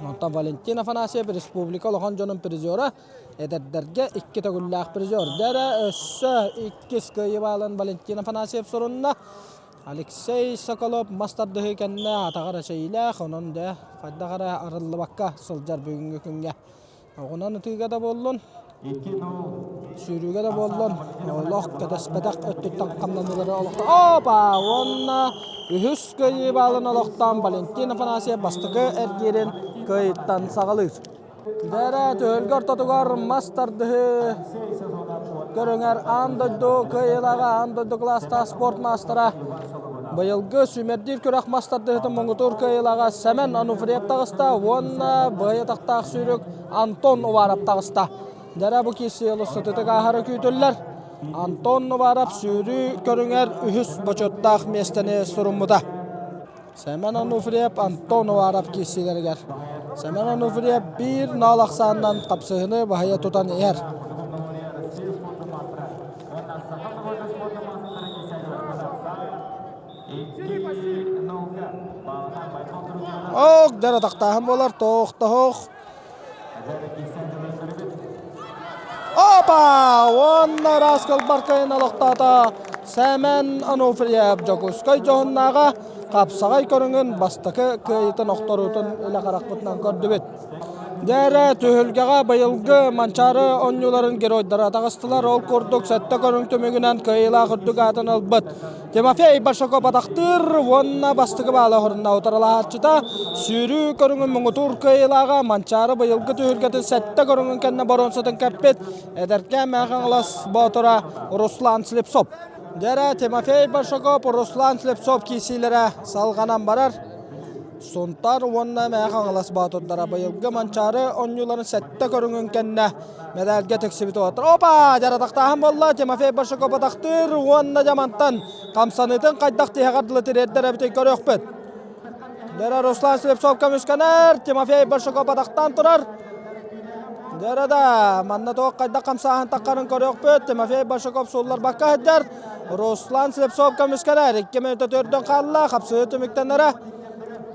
Онтон Валентин Афанасьев республика улахан дьонун призера, эдэрдэргэ икки төгүллээх призер. Дэрэ өссө иккис кыайыы баалын Валентин Афанасьев сурунна. Алексей Соколов мас тардыһыы кэннэ атаҕар эчэйиилээх, онон да хайдах эрэ арыллыбакка сылдьар бүгүҥҥү күҥҥэ. Оҕунан ытыыга да буоллун, сүүрүүгэ да буоллун, олох кэтэспэтэх өттүттэн хамнаныылары олохто. Опа! Уонна үһүс кыайыы баалын олохтоон Валентин Афанасьев бастакы эргиирин кыайыттан саҕалыыр. Дэрэ түһүлгэ ортотугар мас тардыһыы көрүҥэр аан дойду кыайыылааҕа, аан дойду кылаастаах спорт маастара Быйылгы сүүмэрдиир күрэх мас тардыһыытын муҥутуур кыайыылааҕа Сэмэн Онуфриев таҕыста уонна быһайатахтаах сүүрүк Антон Уваров таҕыста. Дэрэ бу киирсии олус сытыытык ааһара күүтүллэр. Антон Уваров сүүрүү көрүҥэр үһүс бочуоттаах миэстэни суруммута. Сэмэн Онуфриев Антон Уваров киирсиилэригэр Сэмэн Онуфриев биир наал ахсаанынан хапсыһыны баһыйа тутан иһэр. Ок, дэр атахтааһын буолар, тоохтоһох. Опа! Уонна ыраас кылбаркайын олохтоото Сэмэн Ануфриев Дьокуускай дьоһуннааҕа хапсаҕай көрүҥүн бастакы кыайыытын охторуутун илэ харахпытынан көрдүбүт. Дьэ түһүлгэҕэ быйылгы Манчаары оонньууларын геройдара таҕыстылар. Ол курдук сэттэ көрүҥ түмүгүнэн кыайыылаах үрдүк аатын ылбыт Тимофей Большаков атахтыыр уонна бастакы баала хорунна утарылаһааччыта сүүрүү көрүҥүн муҥутуур кыайыылааҕа Манчаары быйылгы түһүлгэтин сэттэ көрүҥүн кэннэ боруонсатын кэппит эдэркээн Мэхаҥалас боотура Руслан Слепцов. Дьэ Тимофей Большаков, Руслан Слепцов киирсиилэрэ салҕанан барар. Сунтаар уонна Мэҥэ Хаҥалас боотурдара быйылгы Манчаары оонньууларын сэттэ көрүҥүн кэннэ мэдээлгэ тиксибит уолаттар. Опа! Дьаратахтааһын буолла. Тимофей Большаков атахтыыр уонна дьамантан хамсаныытын хайдах тиһэҕэр дылы тириэрдэр эбитин көрүөхпүт. Дьэрэ Руслан Слепцов көмүскэнэр. Тимофей Большаков атахтаан турар. Дьэрэ да, манна туох хайдах хамсааһын таххарын көрүөхпүт. Тимофей Большаков суулларбакка сылдьар. Руслан Слепцов көмүскэнэр. Икки мүнүүтэ төрдөн хаалла. Хапсыһыы түмүктэнэрэ.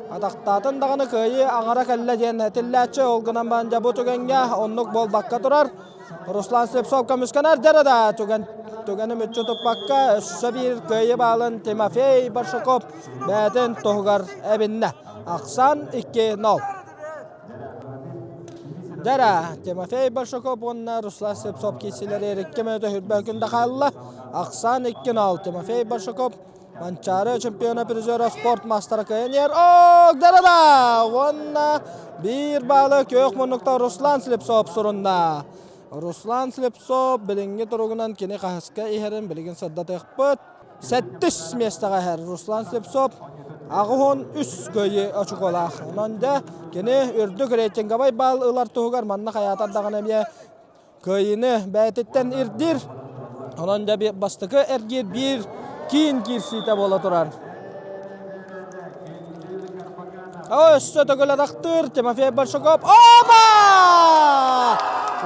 Атахтаатын даҕаны кыайыы аҥара кэллэ диэн этиллээччи. Ол гынан баран дьэ бу түгэҥҥэ оннук буолбакка турар. Руслан Слепцов көмүскэнэр дьэрэ да түгэн түгэни мүччү туппакка өссө биир кыайыы баалын Тимофей Большаков бэйэтин туһугар эбиннэ. Ахсан 2-0. Дьара, Тимофей Большаков уонна Руслан Слепцов киирсиилэри икки мүнүүтэ хүрбэ күн да хаалла. Ахсаан 2-0. Тимофей Большаков Манчаары чемпиона призера спорт мастера кыайан Ок, да Уонна биир баалы күөх муннукта Руслан Слепцов сурунна. Руслан Слепцов билиҥҥи туругунан кини хаһыска иһэрин билигин сырдатыахпыт. Сэттис миэстэҕэ иһэр Руслан Слепцов 83 кыайыы очукуолаах. Онон дьэ кини үрдүк рейтинговай баал ылар туһугар манна хайаатар даҕаны эмиэ кыайыыны бэйэтиттэн ирдиир. Онон дьэ бастакы эргиир биир киин киирсиитэ буола турар. Өссө төгүл атахтыыр Тимофей Большаков. Оба!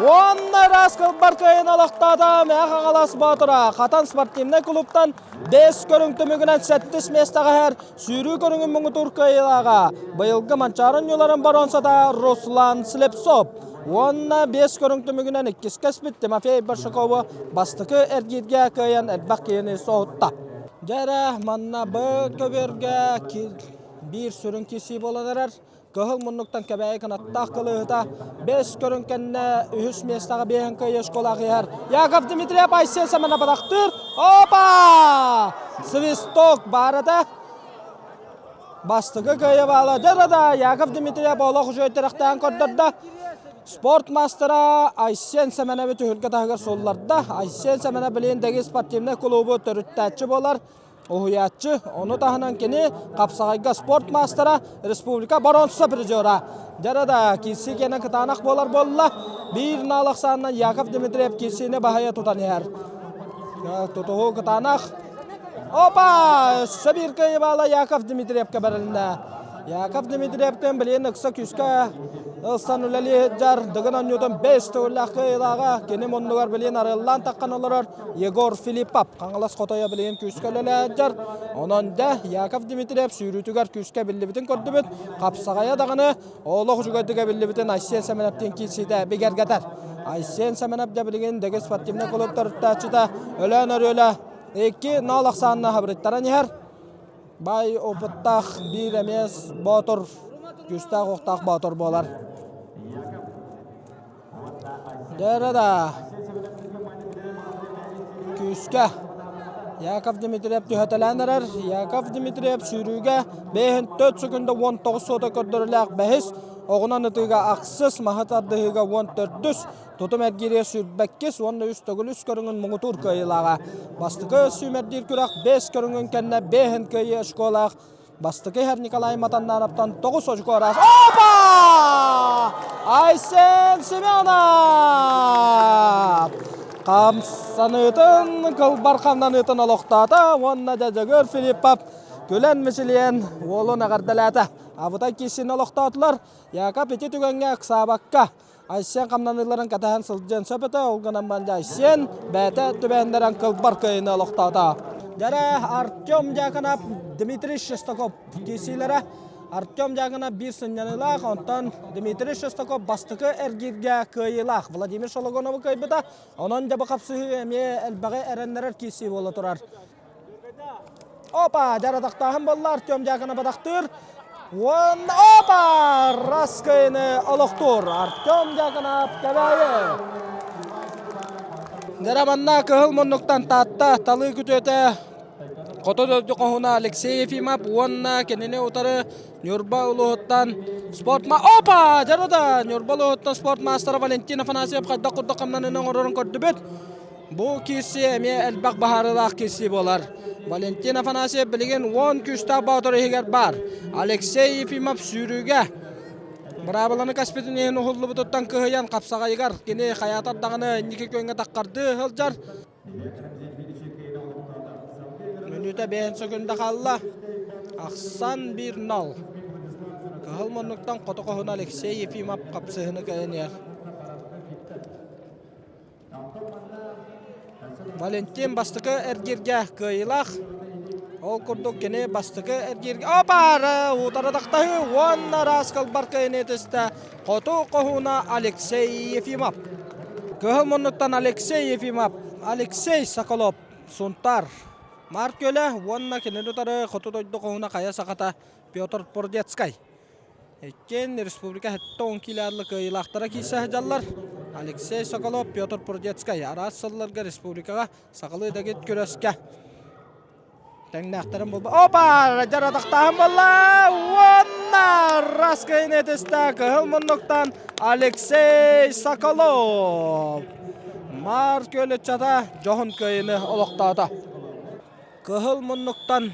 Уонна ыраас кылбар кыайын олохтоото Мэҥэ Хаҥалас Боотура. Хатан спортивнай клубтан бэс көрүҥ түмүгүнэн сэттис миэстэҕэ иһэр сүүрүү көрүҥүн муҥутуур кыайыылааҕа быйылгы Манчаары оонньууларын боруонсата Руслан Слепцов. Уонна биэс көрүҥ түмүгүнэн иккис кэспит Тимофей Большакову бастакы эргииргэ кыайан элбэх киһини соһутта. Дьэ эрэ, манна б көбүөргэ биир сүрүн киирсии буолан эрэр. Кыһыл муннуктан Кэбээйи кынаттаах кылыыһыта бэс көрүҥ кэннэ үһүс миэстэҕэ биэһин кыайыы школаах иһэр. Яков Дмитриев Айсен Семенов атахтыыр. Опа! Свисток баар этэ. Бастакы кыайыы баала. Дьэ да, Яков Дмитриев олох үчүгэй тирэхтээн көрдөрдө. Спорт мастера Айсен Семеновы түһүлгэ таһыгар сулларда. Айсен Семенов билигин Дэгис спортивнай клубу төрүттээччи буолар. Уһуйааччы, ону таһынан кини хапсаҕайга спорт мастера, республика боронса призера. Дьэ да, киирсии киэнэ кытаанах буолар буолла. Биир наал ахсаанынан Яков Дмитриев киирсиини баһыйа тутан иһэр. Тутуһуу кытаанах. Опа! Өссө биир кыайыы баала Яков Дмитриевка бэрилиннэ. Яков Дмитриевтэн билигин ыкса күүскэ ылсан үлэлии сылдьар Дыгын оонньуутун бэс төгүллээх кыайыылааҕа кини муннугар билигин арыаллаан таххан олорор Егор Филиппов. Хаҥалас хотойо билигин күүскэ үлэлээн сылдьар. Онон да Яков Дмитриев сүүрүүтүгэр күүскэ биллибитин көрдүбүт. Хапсаҕайа даҕаны олох үчүгэйдик эбиллибитин Айсен Сэмэнэптиин киирсиитэ бигэргэтэр. Айсен Сэмэнэп дьэ билигин дэгис спортивнай кулууп төрүттээччитэ Өлөөн Өрүөлэ 2-0 ахсаанна хабырыттаран иһэр. Бай опыттаах биир эмиэ боотур, күүстээх уохтаах боотур буолар. Дьэ да күүскэ Яков Дмитриев түһэтэлээн эрэр. Яков Дмитриев сүүрүүгэ 5 секунда 19 суота көрдөрүүлээх бэһис, оҕунан ытыыга ахсыс, маһы тардыһыыга 14-үс, Тутум эргиирэ сүүрбэккис уонна үс төгүл үс көрүҥүн муҥутуур кыайыылааҕа. Бастакы сүүмэрдиир күрэх бэс көрүҥүн кэннэ бэһин кыайыы очколаах бастакы иһэр Николай Матаннааровтан тоҕус очко ыраас. Опа! Айсен Семенов! Хамсаныытын, кылбар хамнаныытын олохтоото уонна Дьөгүөр Филиппов күлэн мичилийэн уолун эҕэрдэлээтэ. Абытай киирсиини олохтоотулар. Яков ити түгэҥҥэ ыксаабакка Айсен хамнаныыларын кэтэһэн сылдьыан сөп этэ, ол гынан баран Айсен бэйэтэ түбэһиннэрэн кылбар кыайыыны олохтоото. Дьэрэ Артем Дьяконов, Дмитрий Шестаков киирсиилэрэ. Артем Дьяконов биир сынньаныылаах, онтон Дмитрий Шестаков бастакы эргииргэ кыайыылаах Владимир Шологонову кыайбыта. Онон дьэ бу хапсыһыы эмиэ элбэҕи эрэннэрэр киирсии буола турар. Опа, дьаратахтааһын буолла Артем Дьяконов атахтыыр. Уонна опа, Раскайны олохтуур Артем Дьяконов Кэбээйи. Дьэрэ манна кыһыл муннуктан Таатта талыы күтүөтэ Хоту дойду хоһуна Алексей Ефимов уонна кинини утары Ньурба улууһуттан спорт Опа! Дьарыда! Ньурба улууһуттан спорт маастара Валентин Афанасьев хайдах курдук хамнаныыны оҥорорун көрдүбүт. Бу киирсии эмиэ элбэх баһаарылаах киирсии буолар. Валентин Афанасьев билигин 10 күүстээх боотур иһигэр баар. Алексей Ефимов сүүрүүгэ быраабыланы кэспитин иһин уһуллубутуттан кыһыйан хапсаҕайыгар кини хайаатар даҕаны инники күөҥҥэ таххардыы сылдьар. Мүнүүтэ бэйэн сөкүндэ хаалла. Ахсан 1-0. Кыһыл муннуктан хоту хоһуна Алексей Ефимов хапсыһыны кэлэн иһэр. Валентин бастакы эргииргэ кыайыылаах. Ол курдук кини бастакы эргииргэ опара утары тахтаһыы уонна ыраас кылбар кыайыыны түстэ хоту хоһууна Алексей Ефимов. Кыһыл муннуктан Алексей Ефимов, Алексей Соколов, Сунтаар, Марк Көлө уонна кинини утары хоту дойду хоһууна хайа сахата Петр Пордецкай. Иккиэн республика 70 килоадлы кыайыылаахтара киирсэ сылдьаллар. Алексей Соколов, Петр Прудецкай араас сылларга республикаҕа сахалыы дэгит күрэскэ тэҥнээхтэрин булба. Опа! Дьар атахтааһын буолла! Уонна Раскайын этистэ кыһыл муннуктан Алексей Соколов. Маар күөл ыччата дьоһун кыайыыны олохтоото. Кыһыл муннуктан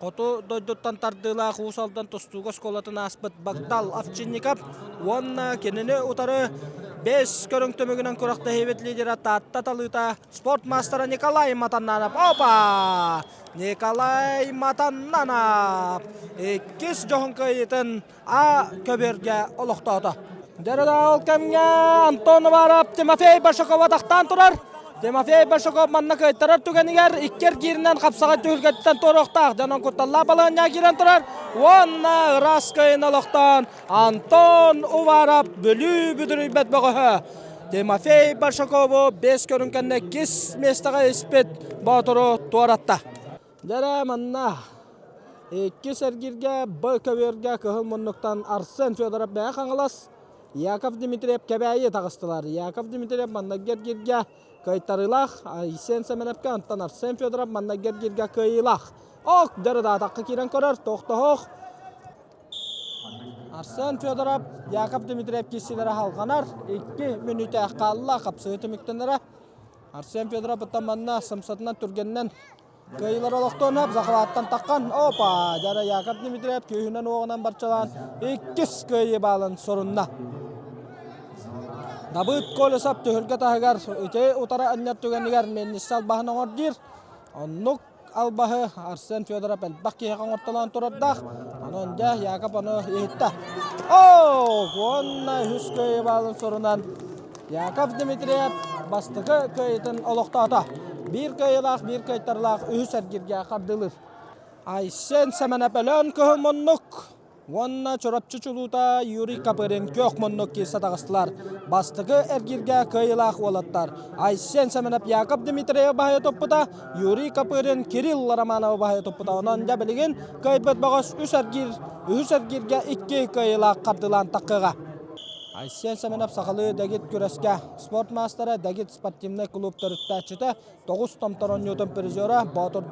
Хоту дойдуттан тардыылаах Уус Алдан тустууга оскуолатын ааспыт Багдал Овчинников уонна кинини утары бэс көрүҥ түмүгүнэн күрэхтэһиибит лидера Таатта талыыта спорт маастара Николай Матаннанов. Опа! Николай Матаннанов иккис дьоһун кыайыытын А көбүөргэ олохтоото. Дьэ ол кэмҥэ Антон Уваров Тимофей Большаков атахтаан турар. Тимофей Большаков манна кыайтарар түгэнигэр икки эргииринэн хапсаҕай түһүлгэттэн туоруохтаах. Дьонон кутталлаах балаһыанньаҕа киирэн турар. Уонна ыраас кыайыыны олохтоон Антон Уваров Бүлүү бүдүрүйбэт бөҕөһө. Тимофей Большакову бэс көрүҥ кэннэ иккис миэстэҕэ испит Боотуру туоратта. Дьэ манна иккис эргииргэ Б көбүөргэ кыһыл муннуктан Арсен Федоров Мэҥэ Хаҥалас, Яков Дмитриев Кэбээйи таҕыстылар. Яков Дмитриев маннайгы эргииргэ кыайтарыылаах, Айсен Сэмэнэпкэ онтон Арсен Федоров маннайгы эргииргэ кыайыылаах. Ок, дьарыдаатахха киирэн көрөр, тохтоһох. Арсен Федоров, Яков Дмитриев киирсиилэрэ салҕанар. Икки мүнүүтэ хаалла, хапсыһыы түмүктэнэрэ. Арсен Федоров ыттан манна сымсатынан түргэнинэн Кыайыылар олохтоонап захваттан таххан, опа, дьара Яков Дмитриев күүһүнэн-уоҕунан барчалаан иккис кыайыы баалын сорунна. Дабыт Колесов түһүлгэ таһыгар ити утары анньар түгэнигэр Меннисал баһын оҥор диир. Оннук албаһы Арсен Федоров элбэх киһиэхэ оҥортолоон турардаах. Онон дьэ Яков ону иһиттэ. Оо, уонна үһүс кыайыы баалын сурунан Яков Дмитриев бастакы кыайыытын олохтоото. Биир кыайыылаах, биир кыайтарылаах үһүс эргиргэ хардыылыыр. Айсен Сэмэнэп Өлөөн кыһыл муннук уонна Чурапчы чулуута Юрий Копырин күөх муннук киирсэ таҕыстылар. Бастакы эргииргэ кыайыылаах уолаттар Айсен Сэмэнэп Яков Дмитриев баһыйа туппута, Юрий Копырин Кирилл Романова баһыйа туппута. Онон дьэ билигин кыайбыт бөҕөс үс эргиир, үһүс эргииргэ икки кыайыылаах хардыылаан таххыаҕа. Айсен Семенов сахалыы дэгит күрэскэ спорт маастара, дэгит спортивнай клуб төрүттээччитэ, тоҕус томтор оонньуутун призера, Боотур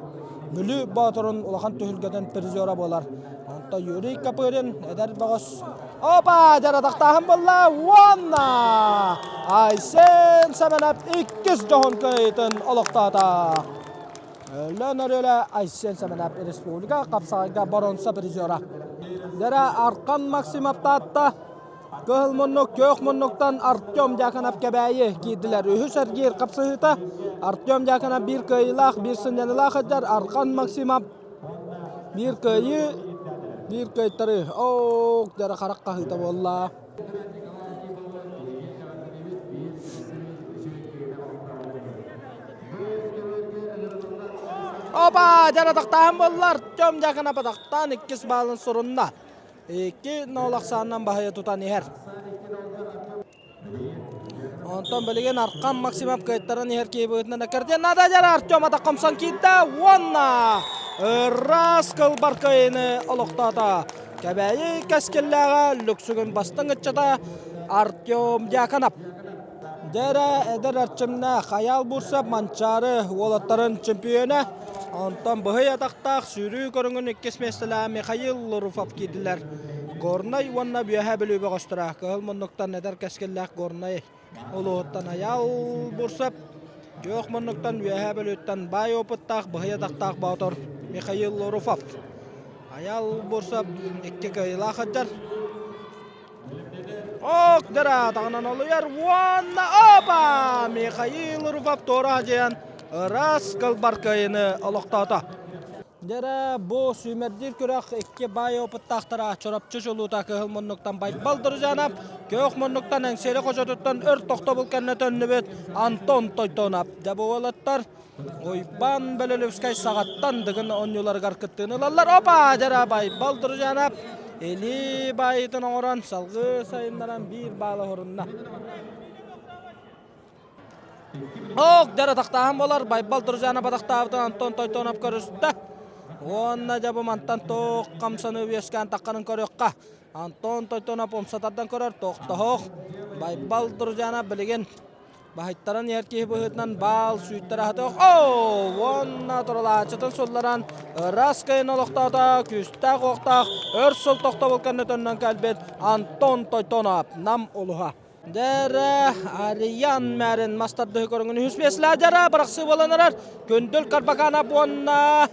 Бүлүү Боотурун улахан түһүлгэтин призера буолар. Онто Юрий Копырин эдэр бөҕөс Опа! Дьаратахтааһын буолла уонна Айсен Семенов иккис дьоһун кыайыытын олохтоото. Өлөөн өрүөлэ Айсен Семенов республика хапсаҕайга боруонса призера. Дэрэ Архан Максимов Таатта Кыһыл муннук, күөх муннуктан Артем Дьяконов Кэбээйи киирдилэр. Үһүс эргиир хапсыһыыта Артем Дьяконов биир кыайыылаах, биир сынньаныылаах сылдьар. Архан Максимов биир кыайыы, биир кыайтарыы. Оок, дьара харах хаһыыта буолла. Опа! Дьара тахтаан буолла. Артем Дьяконов атахтаан иккис баалын сурунна. Икки ноол ахсаанынан баһыйа тутан иһэр. Онтон билигин Архан Максимов кыайтаран иһэр киһи быһыытынан эккирдиэн наада дьара Артем атах хомсон киирдэ уонна ыраас кылбар кыайыыны олохтоото. Кэбээйи кэскиллээҕэ Лүксүгүн бастыҥ ыччата Артем Дьяконов. Дьэрэ эдэр эрчимнээх Айаал Бурцев Манчаары уолаттарын чемпиона. Онтон быһый атахтаах сүүрүү көрүҥүн иккис миэстэлээх Михаил Луруфов киирдилэр. Горнай уонна Үөһээ Бүлүү бөҕөстөрө кыһыл муннуктан эдэр кэскиллээх Горнай улууһуттан Айаал Бурцев, күөх муннуктан Үөһээ Бүлүүттэн баай опыттаах быһый атахтаах боотур Михаил Луруфов. Айаал Бурцев икки кыайыылаах сылдьар. Ок, дыраатаҕынан олуйар уонна опа! Михаил Руфов туора дьиэн ыраас кылбар кыайыны олохтоото. Дьэрэ бу сүүмэрдиир күрэх икки баай опыттаахтара Чурапчы чулуута кыһыл муннуктан Байбал Друзьянов, күөх муннуктан Эҥсиэли хочотуттан өр тохтобул кэннэ төннүбүт Антон Тойтонов. Дьэ бу уолаттар Уйбаан Бөлөлүпскэй саҕаттан Дыгын оонньууларыгар кыттыыны ылаллар. Опа! Дьара Байбал Друзьянов илии баайыытын оҥорон салгыы сайыннаран биир баала оһорунна. Ок, дьара тахтааһын буолар. Байбал Друзьянов атахтаабытын Антон Тойтонов көрүстэ. Уонна дьэ бу мантан туох хамсаныы үөскээн тахханын көрүөххэ. Антон Тойтонов умса тардан көрөр. Тохтоһох. Байбал Друзьянов билигин Баһыйтаран иһэр киһи быһыытынан баал сүүттэр аһатыах. Оо! Уонна туралааччытын сулларан ыраас кыайын олохтоото күүстээх-уохтаах өр сыл тохтобул кэннэ төннөн кэлбит Антон Тойтонов Нам улуһа. Дэрэ Ариян мэрин мас тардыһы көрүҥүн үһүс миэстэлээх дьара бырахсыы буолан эрэр. Күндүл Карбаканов уонна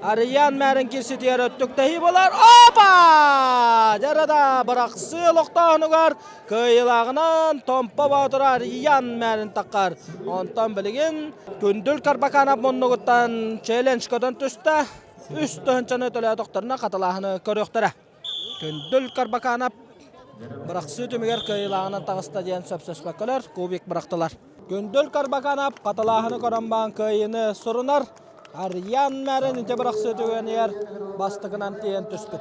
Арыйаан мээрин кирситигэр өттүктэһии буолар. Опа! Дьарада бырахсыы олохтооһунугар кыайыылааҕынан Томпо Боотура Арыйаан мээрин таххар. Онтон билигин Күндүл Карбаканов муннугуттан челлендж көтөн түстэ. Үс тыһынчаны төлөөтөхтөрүнэ хатылааһыны көрүөхтэрэ. Күндүл Карбаканов бырахсыы түмүгэр кыайыылааҕынан таҕыста диэн сөпсөспөккөлөр кубик бырахтылар. Күндүл Карбаканов хатылааһыны көрөн баан кыайыыны сурунар. Арыйаан мээрин ити бырахсыы түгэнигэр бастакынан тиийэн түспүт.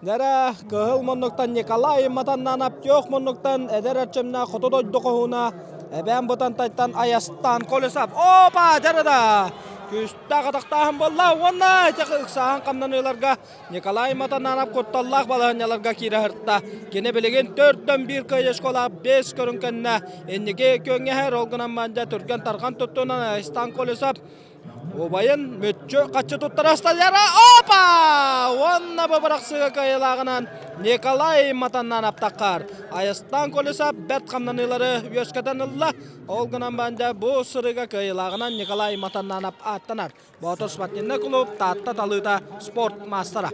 Нэрэ кыһыл муннуктан Николай Матаннанов күөх муннуктан эдэр эрчимнээх хоту дойду хоһууна Эбээн Бытантайтан Айастан Колесов. Опа! Дьарыда! Күүстээх атахтааһын буолла уонна ити ыксааһын хамнаныыларга Николай Матананов кутталлаах балаһыанньаларга киирэ сырытта. Кини билигин төртөн биир кыайыы школа бэс көрүҥ кэннэ инники күөҥҥэһэр ол гынан мандьа түргэн-тарҕан туттунан Айстан Колесов убайын мүччү хаччы туттара асталлара. Опа! Уонна бу бырахсыыга кыайыылааҕынан Николай Матаннанов таххар. Айастан Колесов бэрт хамнаныылары үөскэтэн ылла. Ол гынан баран бу сырыыга кыайыылааҕынан Николай Матаннанов ааттанар. Боотур спортивнай клуб Таатта талыыта спорт маастара.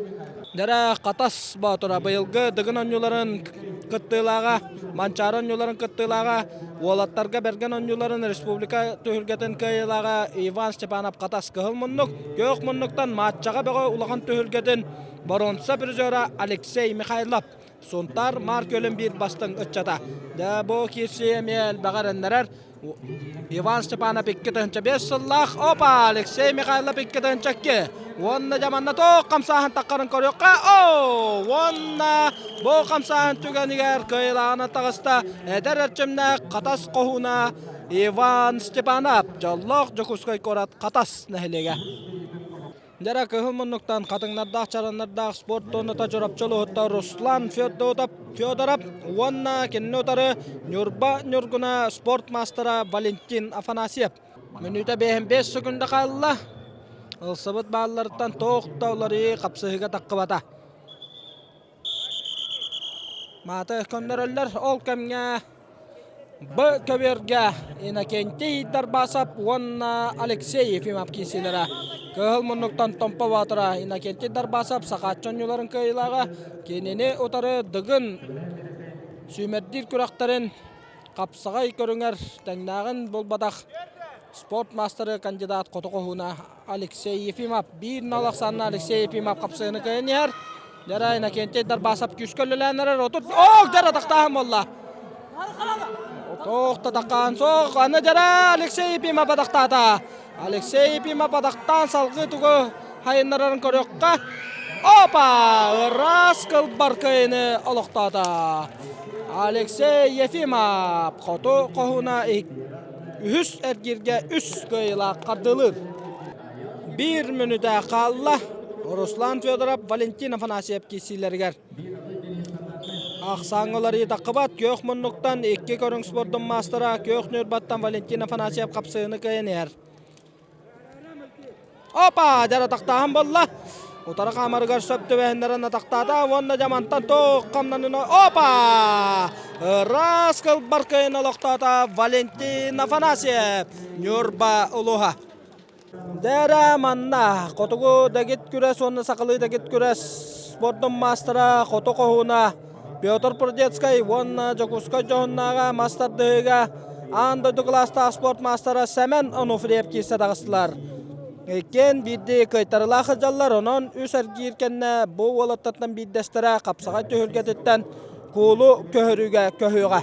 Дэрэ Хатас Боотура быйылгы Дыгын оонньууларын кыттыылааҕа, Манчаары оонньууларын кыттыылааҕа, уолаттарга Бэргэн оонньууларын республика түһүлгэтин кыайыылааҕа Иван Степанов Хатас кыһыл муннук, күөх муннуктан матчаҕа бөҕө улахан түһүлгэтин боруонса призера Алексей Михайлов. Сунтаар Маар күөлүн биир бастыҥ ыччата. Дэ бу киирсии эмиэ элбэҕи эрэннэрэр. Иван Степанов 2005 сыллаах, опа, Алексей Михайлов 2002. Уонна дьаманна тоох хамсааһын таххарын көрүөххэ, о, уонна бу хамсааһын түгэнигэр кыайылааҕынан таҕыста эдэр эрчимнээх Хатас хоһууна Иван Степанов, дьоллоох Дьокуускай куорат Хатас нэһилиэгэ. Дьара кыһыл муннуктан хатыҥнардаах чараннардаах спорт туоната Чурапчы улууһуттан Руслан Федотов Федоров уонна кинини утары Ньурба Ньургуна спорт маастара Валентин Афанасьев. Мүнүүтэ 55 секунда хаалла. Ылсыбыт баалларыттан туох да уларыйыы хапсыһыыга таххыбата. Мааты көннөрөллөр. Ол кэмҥэ Б көбүөргэ Иннокентий Дарбасов уонна Алексей Ефимов киирсиилэрэ. Кыһыл муннуктан Томпо Боотура Иннокентий Дарбасов Сахааччы оонньууларын кыайыылааҕа кинини утары Дыгын сүүмэрдиир күрэхтэрин хапсаҕай көрүҥэр тэҥнээҕин булбатах спорт маастары кандидат хоту хоһууна Алексей Ефимов биир нал ахсаанна Алексей Ефимов хапсыһыны кыайан иһэр. Дьара Иннокентий Дарбасов күүскэ үлэлээн эрэр. Отут Ок, дьара тахтааһын буолла. Тоох да таххаан суох. Аны дьара Алексей Ефимов бадахтаата. Алексей Ефимов бадахтаан салгыы тугу хайыннарарын көрүөххэ. Опа! Ыраас кылбар кыайыны олохтоото. Алексей Ефимов хоту хоһууна үһүс эргииргэ үс кыайыылаах хардыылыыр. Биир мүнүүтэ хаалла. Руслан Федоров, Валентин Афанасьев киирсиилэригэр. Ахсааҥҥа уларыйыы таххыбат. Күөх муннуктан икки көрүҥ спордун маастара Күөх Ньурбаттан Валентин Афанасьев хапсыһыыны кыайан иһэр. Опа! Дьара тахтааһын буолла. Утары хаамарыгар сөп түбэһиннэрэн атахтаата уонна дьамантан туох хамнаныны опа! Ыраас кылбар кыайын олохтоото Валентин Афанасьев, Ньурба улууһа. Дэрэ манна хотугу дэгит күрэс уонна сахалыы дэгит күрэс спордун маастара хоту хоһууна Петр Прудецкай уонна Дьокуускай дьоһуннааҕа мас тардыһыыга аан дойду кылаастаах спорт маастара Сэмэн Онуфриев киирсэ таҕыстылар. Иккиэн биирдии кыайтарыылаах сылдьаллар, онон үс эргиир кэннэ бу уолаттартан биирдэстэрэ хапсаҕай түһүлгэтиттэн куулу көһөрүүгэ көһүөҕэ.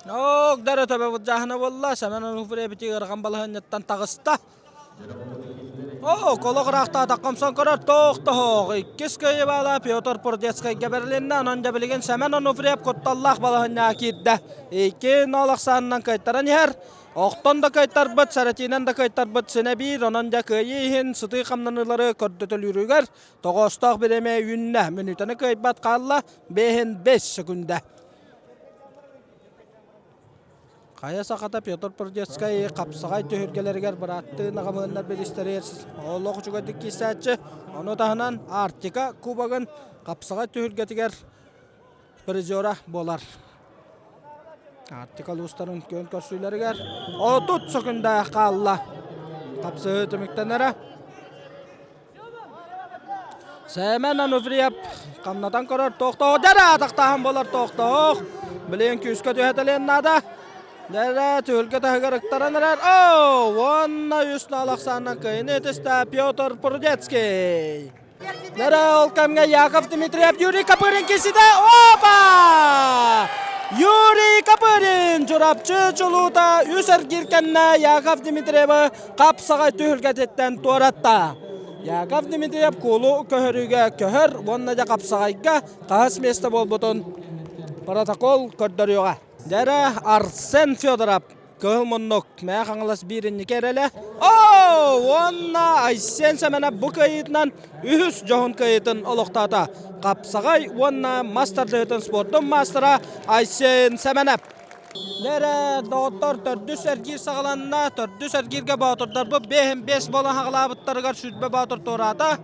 Ок, дара төбө былдьааһына буолла. Сэмэн Онуфриевич ыарахан балаһыанньаттан таҕыста. Оо, колох ыраахтаатахха омсон көрөр тоох-тоһоох. Иккис кыайыы баала Петр Прудецкайга бэрилиннэ. Онон дьэ билигин Сэмэн Онуфриев кутталлаах балаһыанньаҕа киирдэ. 2-0 ахсаанынан кыайтаран иһэр. Охтон да кыайтарбыт, сэрэтиинэн да кыайтарбыт синэ биир. Онон дьэ кыайыы иһин сытыы хамнаныылары көрдөтөлүүрүгэр тоҕоостоох бириэмэ үүннэ. Мүнүүтэни кыайбат хаалла. Бэһин бэс секунда. Хайа сахата Петр Прудецкай хапсаҕай түһүлгэлэригэр бырааттыы наҕамыыннар бириистэригэр олох үчүгэйдик киирсээччи. Ону таһынан Арктика кубогын хапсаҕай түһүлгэтигэр призера буолар. Арктика улуустарын күөн көрсүүлэригэр 30 секунда хаалла. Хапсыһыы түмүктэнэрэ. Сэмэн Ануфриев хамнатан көрөр тохтоох дьэрэ атахтааһын буолар тохтоох. Билигин күүскэ түһэтэлиэн наада. Дьэрэ түһүлгэ таһыгар ыктаран эрэр. Оо, уонна үс наал ахсаанынан кыайыны этистэ Петр Прудецкий. Дьэрэ ол кэмҥэ Яков Дмитриев Юрий Копырин киситэ. Опа! Юрий Копырин Чурапчы чулуута үс эргиир кэннэ Яков Дмитриевы хапсаҕай түһүлгэтиттэн туоратта. Яков Дмитриев куулу көһөрүүгэ көһөр уонна дьэ хапсаҕайга хаһыс миэстэ буолбутун протокол көрдөрүөҕэ. Дьэрэ Арсен Федоров кыһыл муннук Мэҥэ Хаҥалас биир инники эрэлэ. Оо! Уонна Айсен Сэмэнэп бу кыайыытынан үһүс дьоһун кыайыытын олохтоото. Хапсаҕай уонна мас тардыһыытын спордун маастара Айсен Сэмэнэп. Нэрэ, доҕоттор, төрдүс эргиир саҕаланна. Төрдүс эргииргэ боотурдарбыт 5 буолан хаҕылаабыттарыгар 20 боотур туораата.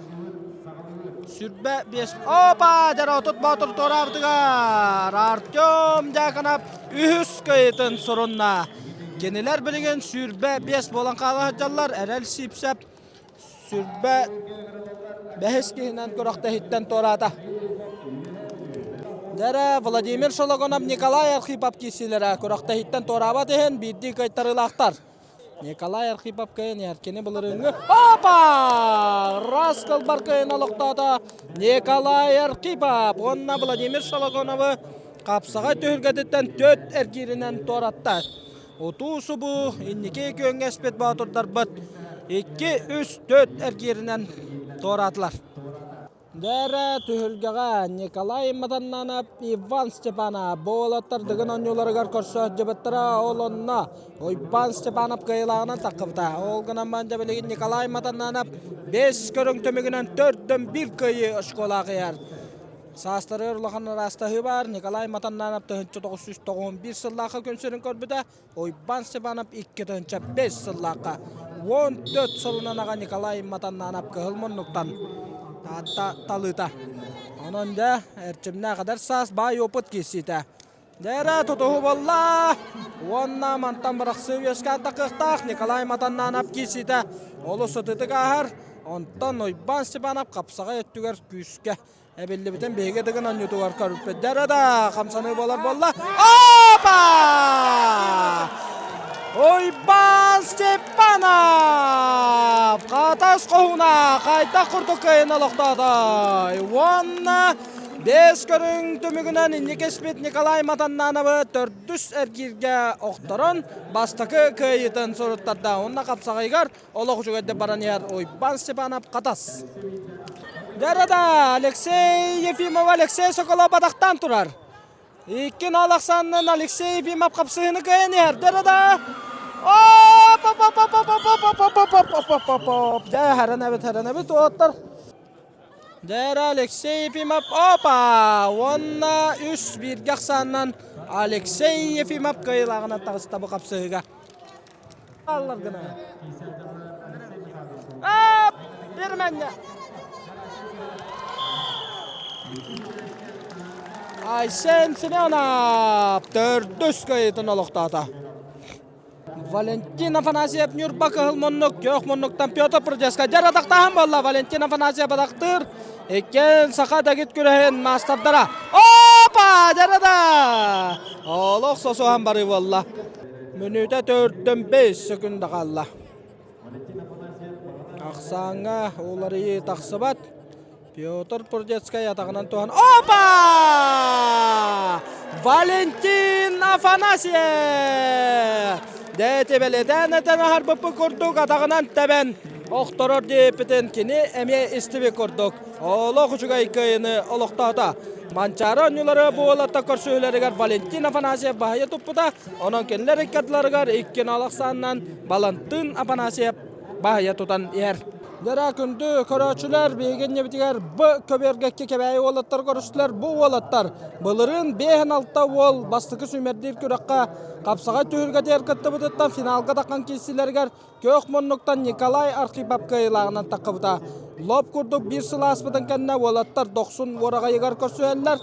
Сүрбэ биэс. Опа! Дьара отут боотур туораабытыгар Артем Дьяконов үһүс кыайытын сурунна. Кинилэр билигин 25 буолан хаала сылдьаллар. Эрэл Сипсэп сүрбэ бэһис киһинэн күрэхтэһиттэн туораата. Дьэрэ Владимир Шологонов Николай Архипов киирсиилэрэ күрэхтэһиттэн туораабат иһин биирдии кыайтарыылаахтар. Николай Архипов кыайан иһэр. Кини былырыыҥҥы Опа! Раскалбар кыайан олохтоото Николай Архипов уонна Владимир Шологоновы хапсаҕай түһүлгэтиттэн төрт эргииринэн туоратта. Утуу-субуу инники күөҥҥэ испит боотурдарбыт 2, 3, 4 эргииринэн туораатылар. Дээрэ түһүлгэҕэ Николай Матаннанов, Иван Степанов бу уолаттар Дыгын оонньууларыгар көрсө сылдьыбыттара. Ол онно Уйбаан Степанов кыайыылааҕынан таххыбыта. Ол гынан баран дьэ билигин Николай Матаннанов бэс көрүҥ түмүгүнэн төрдөн биир кыайыы очколаах иһэр. Саастарыгар улахан ыраастаһыы баар. Николай Матаннанов 1991 сыллаахха күн сирин көрбүтэ. Уйбаан Степанов 2005 сыллаахха 14 сылынан аҕа Николай Матаннанов кыһыл муннуктан Таатта талыыта. Онон дьэ, эрчимнээх эдэр саас баай опыт киирсиитэ. Дьэрэ тутуһу буолла. Уонна мантан бырахсыы үөскээн тахыахтаах Николай Матаннанов киирсиитэ олус сытыытык ааһар. Онтон Уйбаан Степанов хапсаҕай өттүгэр күүскэ Эбиллибитин биһиги дыгын онньутугар көрбүттэр да хамсаныы буолар буолла. Опа! Уйбаан Степанов! Хатас хоһуна хайдах курдук кыайын олохтоотой? Уонна бэс көрүҥ түмүгүнэн инники испит Николай Матаннановы төрдүс эргииргэ охторон бастакы кыайыытын суруттарда. Уонна хапсаҕайыгар Олох үчүгэйдик баран иһэр Уйбаан Степанов Хатас. Дэрада Алексей Ефимов Алексей Соколов бадахтаан турар. Икки нал ахсаанынан Алексей Ефимов хапсыһыны кыайан иһэр. Дэрада оп оп оп оп оп оп оп оп оп оп оп оп оп Дьэ хэрэнэбит хэрэнэбит уоттар. Дэрэ Алексей Ефимов опа уонна үс бииргэ ахсаанынан Алексей Ефимов кыайыылааҕынан таҕыста бу хапсыһыыга. Аллар гына. Ап! Берменне. Айсен Семенов төрдүс кыайыытын олохтоото. Валентин Афанасьев Ньурба кыһыл муннук, күөх муннуктан Петр Прудецкай дьэр атахтааһын буолла. Валентин Афанасьев атахтыыр. Иккиэн саха дэгит күрэһин маастардара. Опа! Дьарада! Олох сосуһан барыы буолла. Мүнүүтэ төрдөн бэс сөкүндэ хаалла. Ахсааҥҥа уларыйыы тахсыбат. Петр Прудецкай атаҕынан туһан Опа! Валентин Афанасьев! Дэти бэлиэтээн этэн аһарбыппыт курдук атаҕынан тэбэн охторор диэппитин кини эмиэ истибит курдук. Олох үчүгэй кыайыны олохтоото. Манчаары оонньуулары бу уолаттар көрсүһүүлэригэр Валентин Афанасьев баһыйа туппута. Онон кинилэр икки ардыларыгар 2-0 ахсаанынан Балантын Афанасьев баһыйа тутан иһэр. Дьэрэ күндү көрөөччүлэр, биһиги иннибитигэр Б көбүөргэкки Кэбээйи уолаттар көрүстүлэр. Бу уолаттар былырыын 5-6 уол бастакы сүүмэрдиир күрэххэ хапсаҕай түһүлгэтигэр кыттыбытыттан финалга таххан киирсиилэригэр Күөх муннуктан Николай Архипов кыайыылааҕынан таххыбыта. Лоп курдук биир сыл ааспытын кэннэ уолаттар дохсун уораҕайыгар көрсүһэллэр.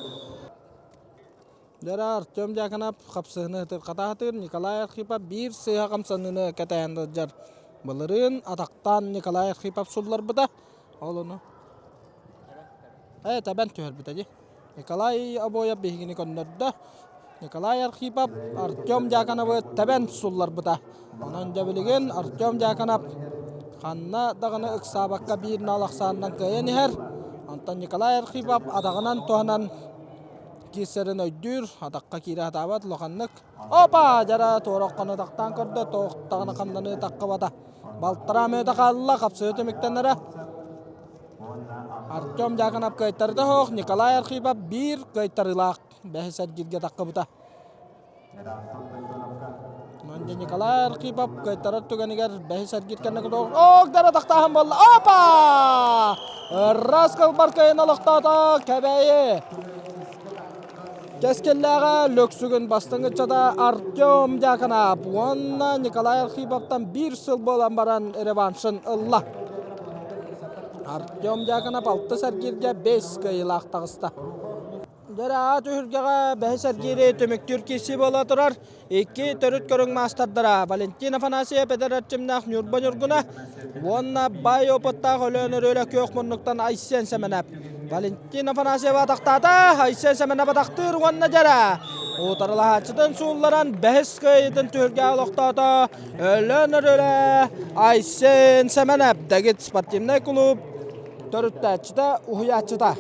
Дьара Артем Дьяконов хапсыһыны хатаатыыр Николай Архипов биир сыыһа хамсаныыны кэтэһэн сылдьар. Былырыын атахтаан Николай Архипов сулларбыта. Ол ону тэбэн түһэрбитэ дии. Николай Обоев биһигини көннөрдө. Николай Архипов Артем Дьяконовы тэбэн сулларбыта. Онон дьэ билигин Артем Дьяконов ханна даҕаны ыксаабакка биир нал ахсаанынан кыайан иһэр. Онтон Николай Архипов атаҕынан туһанан киирсэрин өйдүүр, атахха киирэ сатаабат улаханнык. Опа! Дьара туора оххону тахтаан көрдө, туохтаҕына ханнаны таххыбата. Балтараа мүнүүтэ хаалла, хапсыһыы түмүктэнэрэ. Артем Дьяконов кыайтарда суох, Николай Архипов биир кыайтарыылаах бэһис эргииргэ таххыбыта. Манна Николай Архипов кыайтарар түгэнигэр бэһис эргиир кэннэ ок дара тахтааһын буолла. Опа! Ырас кылбар кыайын олохтоото Кэбээйи. Кэскиллээҕэ Лөксүгүн бастыҥ ыччата Артем Дьяконов уонна Николай Архиповтан биир сыл буолан баран реваншын ылла. Артем Дьяконов алтыс эргииргэ 5 кыайыылаах таҕыста. Дьэ, түһүлгэҕэ бэһис эргиири түмүктүүр киирсии буола турар. Икки төрүт көрүҥ маастардара Валентин Афанасьев эдэр эрчимнээх Ньурба Ньургуна уонна баай опыттаах Өлөөн Өрүөлэ күөх муннуктан Айсен Сэмэнэп. Валентин Афанасьев атахтаата, Айсен Сэмэнэп атахтыыр уонна дьэрэ. Утарылаһааччытын суулларан бэһис кыайыытын түһүлгэҕэ олохтоото Өлөөн Өрүөлэ Айсен Сэмэнэп Дэгит спортивнай клуб төрүттээччитэ, уһуйааччыта.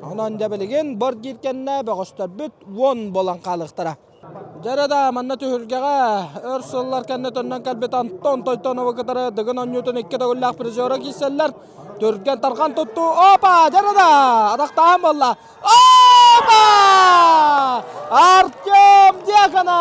Онон дьэ билигин бор диир кэннэ бөҕөстөрбүт уон буолан хаалыахтара. Дьэрэ да манна түһүлгэҕэ өр сыллар кэннэ төннөн кэлбит Антон Тойтонову кытары Дыгын оонньуутун икки төгүллээх призера киирсэллэр. Түргэн тарҕан туттуу. Опа! Дьэрэ да! Атахтааһын буолла. Опа! Артем Дьяконов!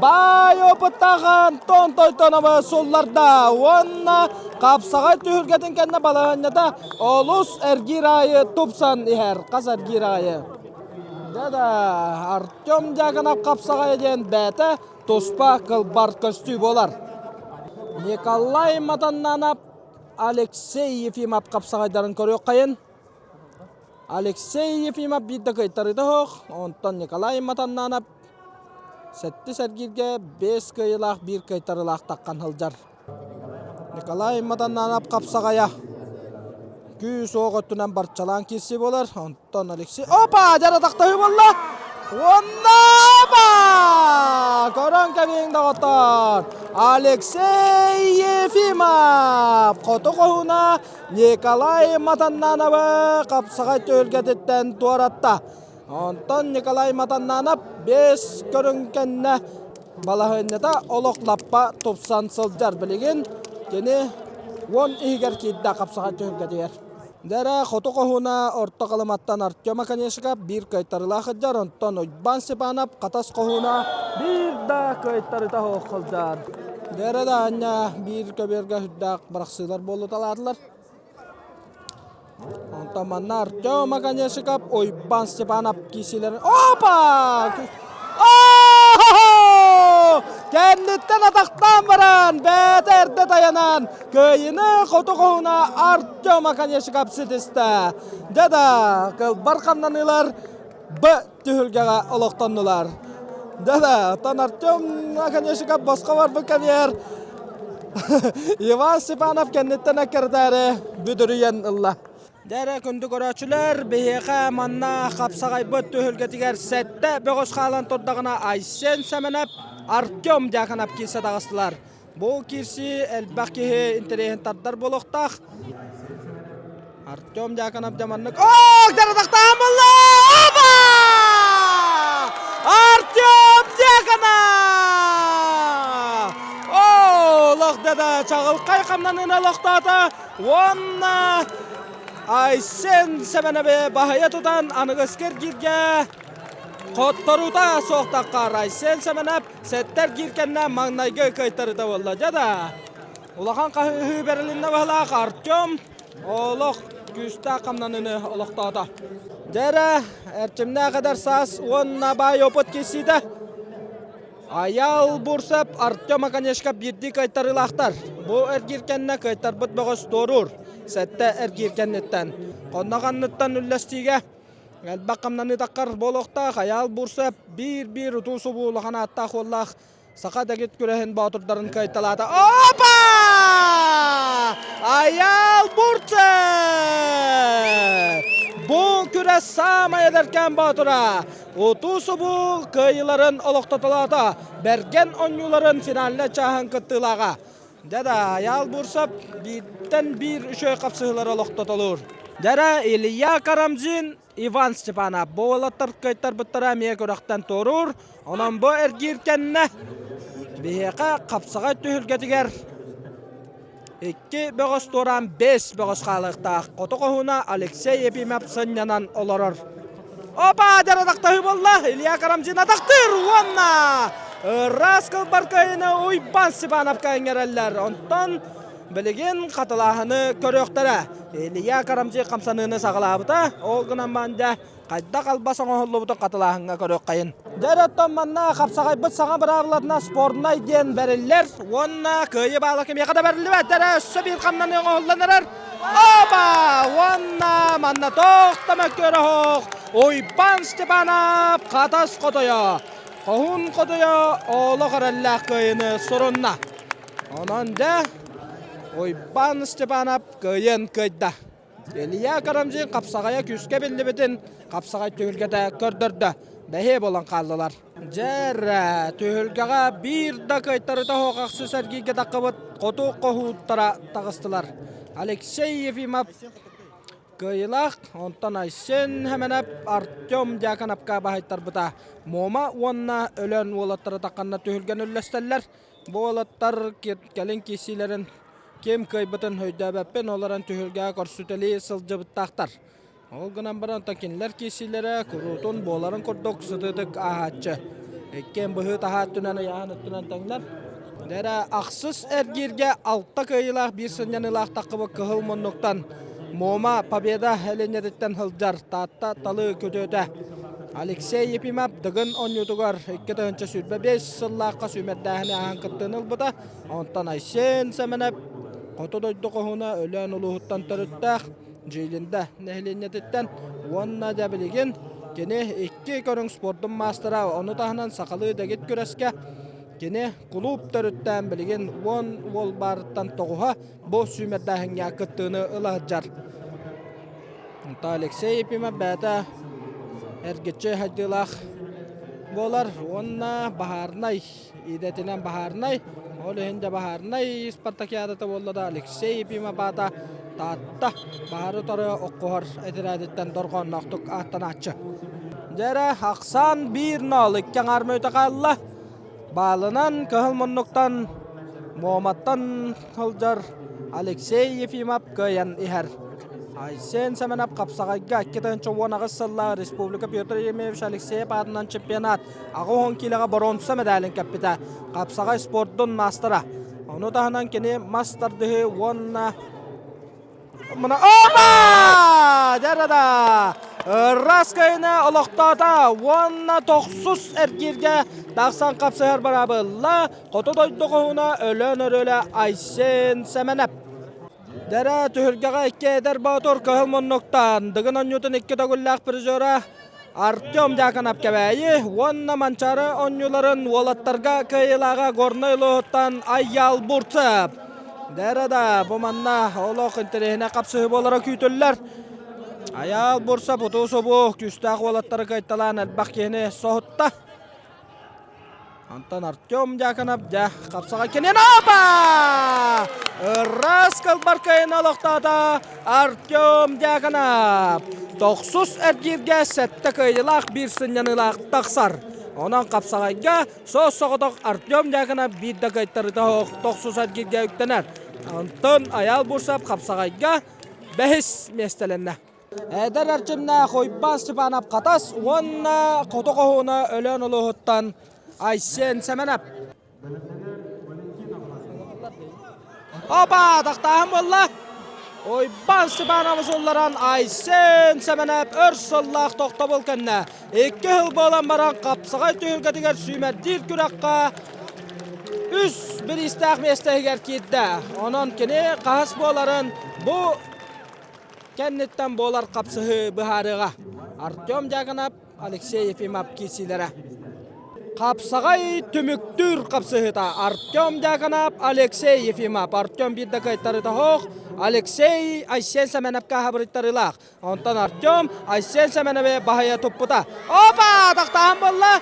Баай опыттаах Антон Тойтоновы сулларда уонна хапсаҕай түһүлгэтин кэннэ балаһыанньата олус эргиир аайы тупсан иһэр. Хас эргиир аайы. Да-да, Артем Дьяконов хапсаҕайа диэн бэйэтэ туспа кылбар көстүү буолар. Николай Матаннанов Алексей Ефимов хапсаҕайдарын көрүөххэйин. Алексей Ефимов биирдэ кыайтарыыта суох, онтон Николай Матаннанов сэттис эргииргэ биэс кыайыылаах биир кыайтарыылаах таххан сылдьар. Николай Матаннанов хапсаҕайа күүс-уох өттүнэн барчалаан киирсии буолар. Онтон Алексей... Опа! Дьара тахтаһыы буолла! Уонна опа! Көрөн кэбиҥ доҕоттор! Алексей Ефимов хоту хоһууна Николай Матаннановы хапсаҕай түһүлгэтиттэн туоратта. Онтон Николай Матаннанов биэс көрүҥ кэннэ балаһыанньата олох лаппа тупсан сылдьар. Билигин кини уон иһигэр киирдэ хапсаҕай түһүлгэтигэр. Дэрэ хоту хоһууна Орто Халыматтан Артем Оконешников биир кыайтарыылаах сылдьар, онтон Уйбаан Степанов Хатас хоһууна биир да кыайтарыыта суох сылдьар. Дэрэ да анньа биир көбүөргэ сүрдээх бырахсыылар буолуталаатылар. Онтон манна Артем Оконешников, Уйбаан Степанов киирсиилэрин... Опа! Кэнниттэн атахтаан баран, бэйэтэ эрдэ тайанан, кыайыны хоту хоһуна Артем Оконешников ситистэ. Дьэ да, кылбар хамнаныылар Б түһүлгэҕэ олохтоннулар. Дьэ да, оттон Артем Оконешников босхо барбыт кэмигэр Иван Степанов кэнниттэн эккирэтээри бүдүрүйэн ылла. Дьэ эрэ күндү көрөөччүлэр, биһиэхэ манна хапсаҕайбыт түһүлгэтигэр сэттэ бөҕөс хаалан турдаҕына Айсен Сэмэнэп, Артем Дьяконов киирсэ таҕыстылар. Бу киирсии элбэх киһи интэриэһин тардар буолуохтаах. Артем Дьяконов дьэ маннык Ох, дьарытахтаан булла! Опа! Артем Дьяконов! О, олох да да чаҕылхай хамнаныыны олохтоото уонна Айсен Сэмэнэби баһыйа тутан аныгыскы эргииргэ хотторуута суохтахха Айсен Сэмэнэп сэттэ эргиир кэннэ маҥнайгы кыайтарыыта буолла. Дьэ да, улахан хаһыыһыы бэрилиннэ баһылаах Артем олох күүстээх хамнаныыны олохтоото. Дьэ эрэ, эрчимнээх эдэр саас уонна баай опыт киирсиитэ. Айаал Бурсов, Артем Оконешков биирдии кыайтарыылаахтар. Бу эргиир кэннэ кыайтарбыт бөҕөс туоруур. Сэттэ эргиир кэнниттэн. Хонно ханныттан үллэстиигэ элбэх хамнаныы таххар буолуохтаах. Айаал Бурсов биир-биир утуу-субуу улахан ааттаах уоллаах саха дэгит күрэһин боотурдарын кыайталаата. Опа! Айаал Бурцев! Бу күрэс саамай эдэркээн боотура. Утуу-субуу кыайыыларын олохтотолоото. Бэргэн оонньууларын финальнай чааһын кыттыылааҕа. Дьэ да, Айаал Бурсов бииртэн биир үчүгэй хапсыһыылары олохтотолуур. Дьэрэ Илья Карамзин, Иван Степанов бу уолаттар кыайтарбыттара эмиэ күрэхтэн туоруур. Онон бу эргиир кэннэ биһиэхэ хапсаҕай түһүлгэтигэр икки бөҕөс туораан бэс бөҕөс хаалыахтаах. Хоту хоһууна Алексей Ефимов сынньанан олорор. Опа, дьэр атахтаһыы буолла. Илья Карамзин атахтыыр уонна ыраас кылбар кыайыыны Уйбаан Степановка иҥэрэллэр. Онтон билигин хатылааһыны көрүөхтэрэ. Илья Карамзин хамсаныыны саҕалаабыта. Ол гынан баран дьэ. Хайдах албас оҥоһуллубутун хатылааһыҥҥа көрүөххэйин. Дьэ оттон манна хапсаҕайбыт саҥа быраабылатынан спорнай диэн бэриллэр уонна кыайыы баала кимиэхэ да бэриллибэт эрэ өссө биир хамнаныы оҥоһуллан эрэр. Опа! Уонна манна туох да мөккүөрэ суох Уйбаан Степанов Хатас хотойо. Хоһуун хотойо олох эрэллээх кыайыыны сурунна. Онон дьэ Уйбаан Степанов кыайыан кыайда. Илья Карамзин хапсаҕайа күүскэ биллибитин хапсаҕай түһүлгэтэ көрдөрдө. Бэһиэ буолан хааллылар. Дьэр, түһүлгэҕэ биир да кыайтарыта суох ахсыс эргииргэ таххыбыт хоту хоһууттара таҕыстылар. Алексей Ефимов кыайыылаах, онтон Айсен Хэмэнэп Артем Дьяконовка баһыйтарбыта. Муома уонна Өлөөн уолаттара тахханна түһүлгэни үллэстэллэр. Бу уолаттар кэлин киирсиилэрин ким кыайбытын өйдөөбөппүн, олорон түһүлгэҕэ көрсүтэлии сылдьыбыттаахтар. Ол гынан баран оттон кинилэр киирсиилэрэ куруутун буоларын курдук сытыытык ааһааччы. Иккиэн быһыы-таһаа өттүнэн ыйааһын өттүнэн тэҥнэр. Дэрэ ахсыс эргииргэ алта кыайыылаах биир сынньаныылаах таххыбыт кыһыл муннуктан Муома Победа элинньэтиттэн сылдьар Таатта талыы күтүөтэ Алексей Ефимов Дыгын оонньуутугар 2025 сыллаахха сүүмэрдээһини ааһан кыттыыны ылбыта. Онтон Айсен Сэмэнэп Хоту дойду хоһууна Өлөөн улууһуттан төрүттээх Дьиилиндэ нэһилиэнньэтиттэн уонна дьэ билигин кини икки көрүҥ спордун маастара, ону таһынан сахалыы дэгит күрэскэ кини кулууп төрүттээн билигин 10 уол баарыттан тоҕуһа бу сүүмэрдээһиҥҥэ кыттыыны ыла сылдьар. Онто Алексей Ефимов бэйэтэ эргиччи хайдыылаах буолар уонна баһаарынай идэтинэн баһаарынай, ол иһин дьэ баһаарынай спартакиадата буолла да Алексей Ефимов аата Таатта баһаары утары оххуһар этэрээдиттэн дорҕоонноохтук ааттанааччы. Дьэ эрэ ахсаан 1-0 икки аҥаар мүнүүтэ хаалла. Баалынан кыһыл муннуктан Муоматтан сылдьар Алексей Ефимов кыайан иһэр. Айсен Семенов хапсаҕайга 2018 сыллаах Республика Петр Еремеевич Алексеев аатынан чемпионат 80 киилэҕэ боруонса мэдээлин кэппитэ. Хапсаҕай спордун маастара. Ону таһынан кини мас тардыһыы уонна Мына Опа! Дьарада! Ырас кайына олохтоото уонна тохсус эргииргэ тахсан хапсыһар барабылла хоту дойду хоһуна Өлөөн өрүөлэ Айсен Сэмэнэп. Дэрэ түһүлгэҕэ икки эдэр боотур кыһыл муннуктан Дыгын оонньуутун икки төгүллээх призера Артем Дьяконов Кэбээйи уонна Манчаары оонньууларын уолаттарга кыайыылааҕа Горнай улууһуттан Айял Бурцев. Дэрэ да бу манна олох интэриэһинэй хапсыһыы буолара күүтүллэр. Айаал Бурцев утуу-субуу күүстээх уолаттары кыайталаан элбэх киһини соһутта. Антон Артем Дьяконов дьэ хапсаҕай кэнин опа! Ыраас кылбаркайын олохтоото Артем Дьяконов. Тохсус эргииргэ сэттэ кыайыылаах биир сынньаныылаах тахсар. Онон хапсаҕайга суос-соҕотох Артем Дьяконов биир да кыайтарыыта суох тохсус эргииргэ үктэнэр. Онтон Айаал Бурсов хапсаҕайга бэһис миэстэлэннэ. Эдэр эрчимнээх Уйбаан Степанов Хатас уонна Хоту Хоһууна Өлөөн улууһуттан Айсен Сэмэнэп. Опа, тахтааһын буолла. Уйбаан Степанов сылларан Айсен Сэмэнэп өр сыллаах тохтобул кэннэ икки сыл буолан баран хапсаҕай түһүлгэтигэр сүүмэрдиир күрэххэ үс бириистээх миэстэтигэр киирдэ. Онон кини хаһыс буоларын бу кэнниттэн буолар хапсыһыы быһаарыаҕа. Артем Дьяконов, Алексей Ефимов киирсиилэрэ. Хапсаҕай түмүктүүр хапсыһыыта Артем Дьяконов, Алексей Ефимов. Артем биир да кыайтарыыта суох, Алексей Айсен Сэмэнэпкэ хабырыйтарыылаах. Онтон Артем Айсен Сэмэнэби баһыйа туппута. Опа! Тахтаһан буолла.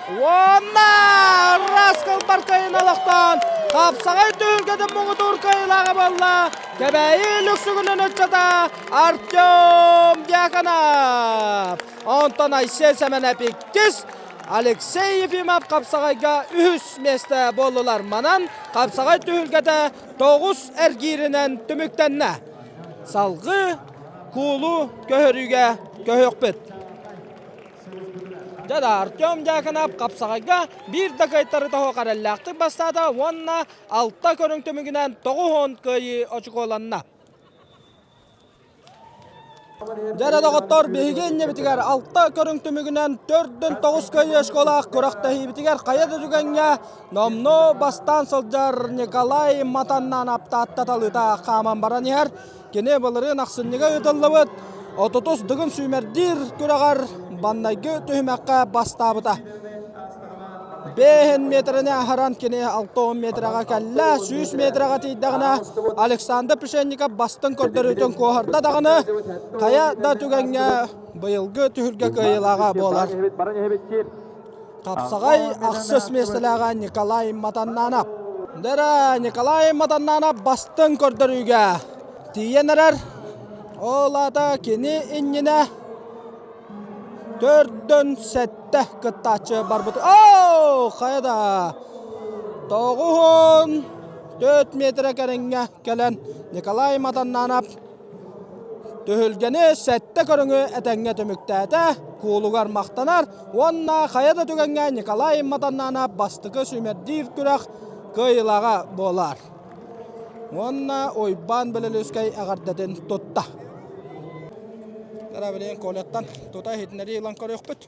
Уонна раз кылбар кыайын олохтоон хапсаҕай түһүлгэтин муҥутуур кыайыылааҕа буолла Кэбээйи Лүксүгүнүн ыччата Артем Дьяконов. Онтон Айсен Сэмэнэп иккис, Алексей Ефимов хапсаҕайга үһүс миэстэ буоллулар. Манан хапсаҕай түһүлгэтэ тоҕус эргииринэн түмүктэннэ. Салгыы куулу көһөрүүгэ көһүөхпүт. Дьэ да Артем Дьяконов хапсаҕайга биир да кыайтарыта суох эрэллээхтик бастаата уонна алта көрүҥ түмүгүнэн 90 кыайыы очукуоланна. Дьэ доҕоттор, биһиги иннибитигэр алта көрүҥ түмүгүнэн төрдүн тоҕус кыайыы школаах күрэхтэһиибитигэр хайа да түгэҥҥэ номнуо бастаан сылдьар Николай Матаннан аптааттаталыыта хааман баран иһэр. Кини былырыын ахсынньыга ыытыллыбыт отутус дыгын сүүмэрдиир күрэҕэр баннайгы түһүмэххэ бастаабыта. Бэһин метрэни аһаран кини 60 метрэҕэ кэллэ. 100 метрэҕэ тиийдэҕинэ Александр Пшенников бастыҥ көрдөрүүтүн куоһарда даҕаны хайа да түгэҥҥэ быйылгы түһүлгэ кыайыылааҕа буолар. Хапсаҕай ахсыс миэстэлээҕэ Николай Матаннанов. Дэрэ Николай Матаннанов бастыҥ көрдөрүүгэ тиийэн эрэр. Ол аата кини иннинэ төрдөн сэттэ кыттааччы барбыт. Оо, хайа да тоҕуһун төрт метрэ кэриҥҥэ кэлэн Николай Матаннанов Түһүлгэни сэттэ көрүҥү этэҥҥэ түмүктээтэ, куулугар махтанар уонна хайа да түгэҥҥэ Николай Матаннанов бастакы сүүмэрдиир күрэх кыайыылааҕа буолар. Уонна Уйбаан Бөлөлүүскэй эҕэрдэтин тутта. Кара билигин Коляттан тута иһитиннэрии ылан көрүөхпүт.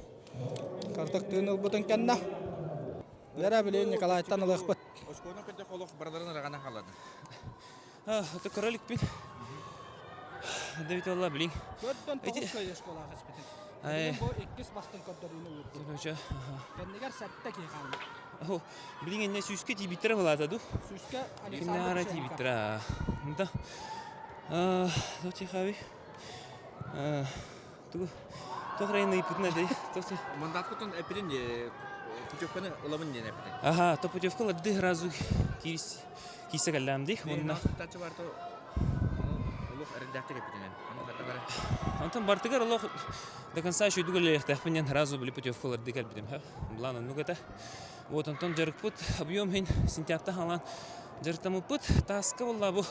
Картык тыын ылбытын кэннэ. Вера билигин Николайтан ылыахпыт. Оскуоланы көрдөх олох барыларын ыраҕана халады. Ото көрө иликпин. Дэбит олла билин. Төртөн тоҕус кыайыы школаах испитин. Билин бу иккис бастыҥ көрдөрүүнү уурдум. Кэннигэр сэттэ киһи хаалла. Билин инне сүүскэ тиийбиттэрэ былаата ду? Сүүскэ Александр тиийбиттэрэ. Да. Тихави. Тугу туох эрэ ыйыппытын этэй? Мандаткытын эппитин путевканы ылабын диэн эппитин. Аха, то путевка ыларды сразу киирс киирсэ кэллэм дии. Уонна олох эрэллээхтик эппитинэн. Онтон бартыгар олох до конца үчүгэй үлэлиэхтээхпин диэн сразу били путевка ыларды кэлбитим. Былаан оннук этэ. Вот онтон дьарыкпыт объем иһин сентябрьта хаалан дьарыктаммыппыт тааска буолла бу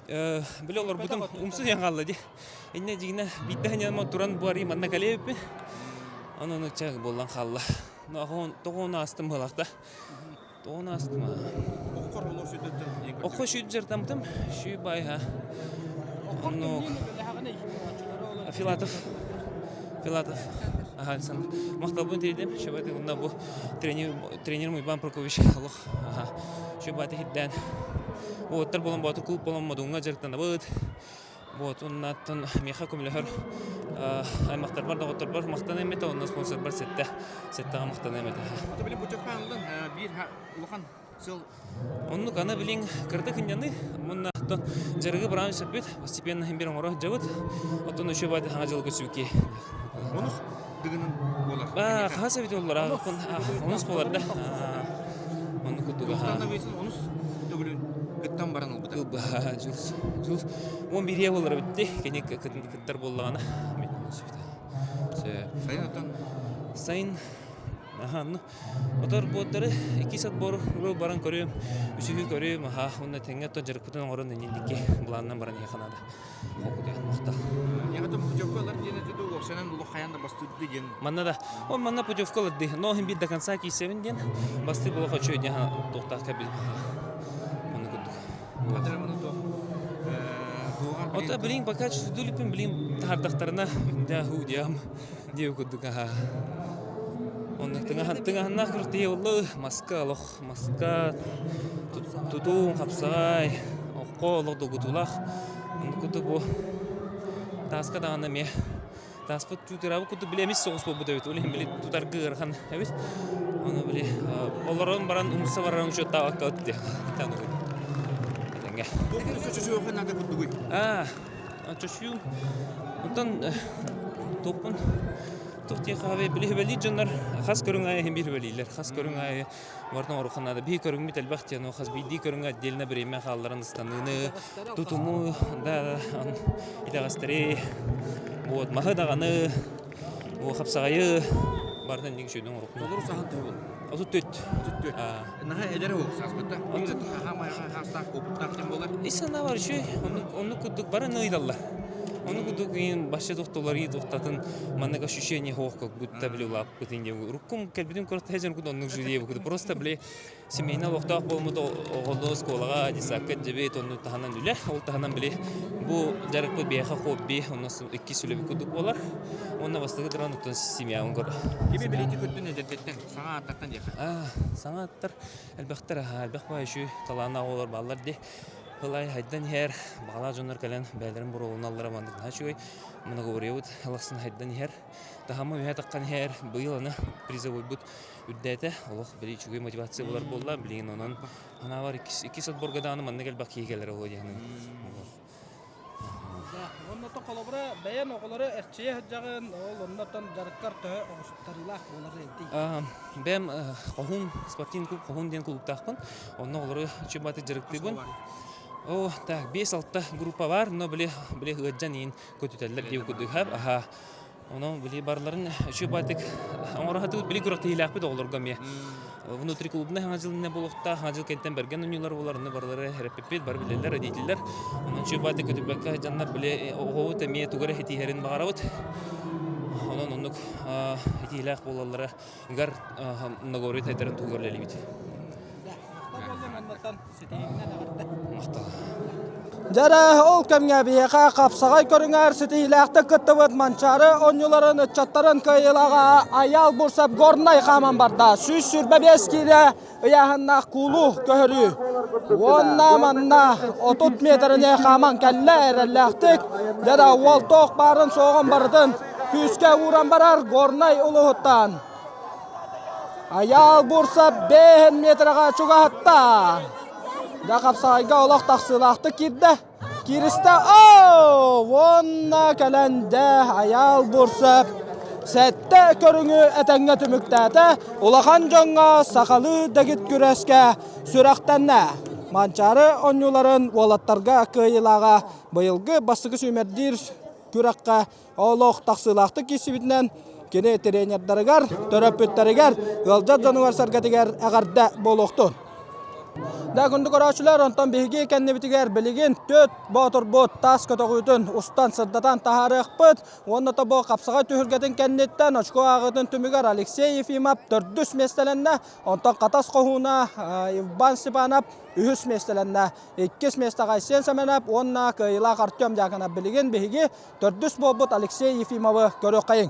Били олорбутум умсу диэн хаалла дии. Иннэ дьигинэ биирдэ ханьаама туран бу арыы манна кэлиэбиппин. Ону ону чэ буоллан хаалла. Но тоҕо ону аастым быһалаах да. Тоҕо ону аастым аа. Оххо сүүт жартамтым. Сүү байха. Ону Филатов. Филатов. Ага, Александр. Махталбын тиийдим. Шөбәті онна бу тренер тренерім Иван Прокопьевич олох ага. Шөбәті хиддән Уоттар буолан Боотур клуб буолан Модуҥҥа дьарыктанабыт. Вот оннаттан миэхэ көмөлөһөр аймахтарбар, доҕотторбор махтаныам этэ, онно спонсорбар сэттэ сэттэҕэ махтаныам этэ. Ото били путевка ыллын биир улахан сыл Оннук аны билин кырдык ынньаны мунна оттон дьарыгы бараан сөппүт постепенно иһин бир оҥоро сылдьабыт. Оттон үчүгэй баайда хаҥа дьылга сүбүки. Онус дыгынын буолар. Аа, хаһа сэбит оллар, онус буолар да. Оннук курдук. Онус төгүлүн кыттан баран ылбыта. Ылба, Жулс. Жулс. Он биирие буолар битти. Кини кыттар буоллаҕына. Мен Сайын оттон Сайын Аха, ну, отор буоттары иккис отбор баран көрүөм, үсүһү көрүөм, аха, уонна тэҥҥэ оттон дьарыкпытын оҥорон инники былаанынан баран иһэ ханаада. Манна да, он манна путевка ыларды, но иһин бир до конца киирсэбин диэн, бастыы була хочу диэн туохтаах кэбил. Онну курдук. Ото билин пока чувствую билин таһардахтарына да ху диам диэ курдук аха. Онно тыҥаһаннаах күртиһи боллу маска олох маска тутуун хапсаҕай окко олох долгутуулаах оннук курдук бу тааска даҕаны эмиэ тааспыт тутураабыт курдук били эмис соҕус буолбут эбит ол иһин били тутарга ыарахан эбит ону били олорон баран умса барарын учуоттаабакка диэ этэҥҥэ аа чочуйуум онтон туохпун Туох диэххэ били сүбэлиир дьоннор хас көрүҥ аайы иһин биир сүбэлииллэр. Хас көрүҥ аайы барытын оҥоруохха наада. Биһи көрүҥмүт элбэх диэн, ол хас биирдии көрүҥҥэ отдельно бириэмэ хаалларан ыстаныыны, тутуму, да, итэҕэстэри, вот, маһы даҕаны, бу хапсаҕайы барытын инник үчүгэйдик оҥоруохха Толору саһан төһө буолла? 34. 34. Наһаа эдэр уол сааспыта. Хаамайга хаастаах опыттаах дьон буолар. Ис санаа бар үчүгэй. Оннук, оннук курдук бары ыйдаллар. Ону кудук иин башы тохтолар и тохтатын маннык ощущение хоох как будто били улааппыт инде уруккум кэлбитим көрө тэжен куд оннук жюри бу просто били семейный олохтоох буолмут оҕолуу оскуолаҕа детсадка дьэбит онну таһынан үлэ ол таһынан били бу дьарыкпыт биэхэ хобби онно иккис үлэбит курдук буолар уонна бастакы туран оттон семьябын көр Кими билити көрдүн эдэрдэртэн саҥа ааттартан диэхэ саҥа аттар элбэхтэр элбэх баай үчү талааннаах оҕолор бааллар ди Ылай хайдан иһэр, баҕалаах дьоннор кэлэн бэйэлэрин буруолуналлара маннык наһаа үчүгэй. Многоборьебут алахсын хайдан иһэр. Таһама үһэ таххан иһэр. Быйыл аны призовойбут үрдээтэ. Олох били үчүгэй мотивация булар буолла. Билигин онон анаабар иккис отборга даҕаны маннык элбэх киһи кэлэр олуо диэн Оннотон холобура бэйэн оҕолору эрчийэ сылдьаҕын, ол оннотон дьарыккар төһө оҕустарыылаах буолар эбитий? Бэйэм Хоһуун спортивный клуб Хоһуун диэн клубтаахпын. Онно оҕолору чөбаты дьарыктыыбын. О, так, 5-6 группа бар, но били били ыаддьан иин көтүтэллэр диye курдук аха. Онон били барыларын үчүгэй оҥоро били күрэхтэһиилээхпит оҕолорго эмиэ. Внутриклубнай хаҥа дьыл иннэ буолуохтаах, хаҥа дьыл кэнниттэн бэргэн оонньуулар буолар, онно барылары эрэппиппит, бары билэллэр, родителлэр. Онон үчүгэй көтүппэккэ сылдьаннар били оҕобут эмиэ тугу эрэ ситиһэрин баҕарабыт. Онон оннук итиилээх буолаллара гар многоборье тайдарын туһугар үлэлиибит. Махтал. Дьэрэ, ол кэмҥэ биһиэхэ хапсаҕай көрүҥэр ситиһиилээхтик кыттыбыт Манчаары оонньууларын ыччаттарын кыайыылааҕа Айаал Бурсов Горнай хааман барда. 125 киилэ ыйааһыннаах куулу көһөрүү. Уонна манна 30 метрини хааман кэллэ эрэллээхтик. Дьэрэ, уол туох баарын суоҕун барытын күүскэ ууран барар Горнай улууһуттан. Айаал Бурсов 5 метраҕа чугаһатта. Дьэ хапсаҕайга олох тахсыылаахтык киирдэ. Кииристэ оо! Уонна кэлэн дьэ Айаал Бурсов сэттэ көрүҥү этэҥҥэ түмүктээтэ. Улахан дьоҥҥо сахалыы дэгит күрэскэ сүрэхтэннэ. Манчаары оонньууларын уолаттарга кыайыылааҕа быйылгы бастакы сүүмэрдиир күрэххэ олох тахсыылаахтык киирсибитинэн кини тренердарыгар, төрөппүттэригэр, ыалдьар дьонугар-сэргэтигэр эҕэрдэ буолуохтун. Да күндү көрөөччүлэр, онтон биһиги кэннибитигэр билигин түөрт боотурбут таас көтөҕүүтүн устан сырдатан таһаарыахпыт. Уонна тобо хапсаҕай түһүлгэтин кэнниттэн очко ааҕыытын түмүгэр Алексей Ефимов төрдүс миэстэлэннэ. Онтон Хатас хоһууна Иван Степанов үһүс миэстэлэннэ. Иккис миэстэҕэ Айсен Сэмэнэп уонна кыайыылаах Артем Дьяконов билигин биһиги төрдүс буолбут Алексей Ефимовы көрүөххэйиҥ.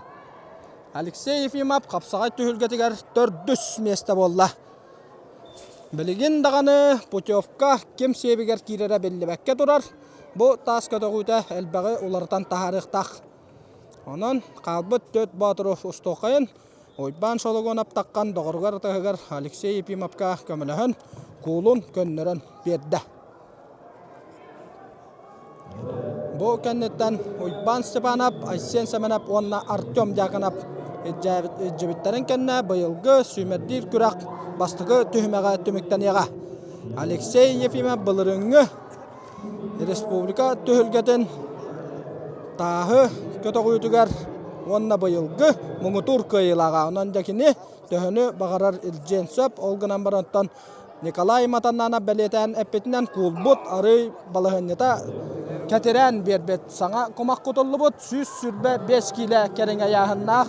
Алексей Ефимов хапсаҕай түһүлгэтигэр төрдүс миэстэ буолла. Билигин даҕаны путевка ким сиэбигэр киирэрэ биллибэккэ турар. Бу таас көтөҕүүтэ элбэҕи уларытан таһаарыахтаах. Онон хаалбыт төрт боотуру устуоххайын Уйбаан Шологонов таххан доҕоругар атаһыгар Алексей Ефимовка көмөлөһөн куулун көннөрөн биэрдэ. Бу кэнниттэн Уйбаан Степанов, Айсен Семенов уонна Артем Дьяконов илдьибиттэрин кэннэ быйылгы сүүмэрдиир күрэх бастакы түһүмэҕэ түмүктэниэҕэ. Алексей Ефимов былырыыҥҥы республика түһүлгэтин тааһы көтөҕүүтүгэр уонна быйылгы муҥутуур кыайыылааҕа. Онон дьэ кини төһөнү баҕарар илдьиэн сөп. Ол гынан баран оттон Николай Матаннанов бэлиэтээн эппитинэн куулбут арыый балаһыанньата кэтирээн биэрбит. Саҥа кумах кутуллубут 125 киилэ кэриҥэ ыйааһыннаах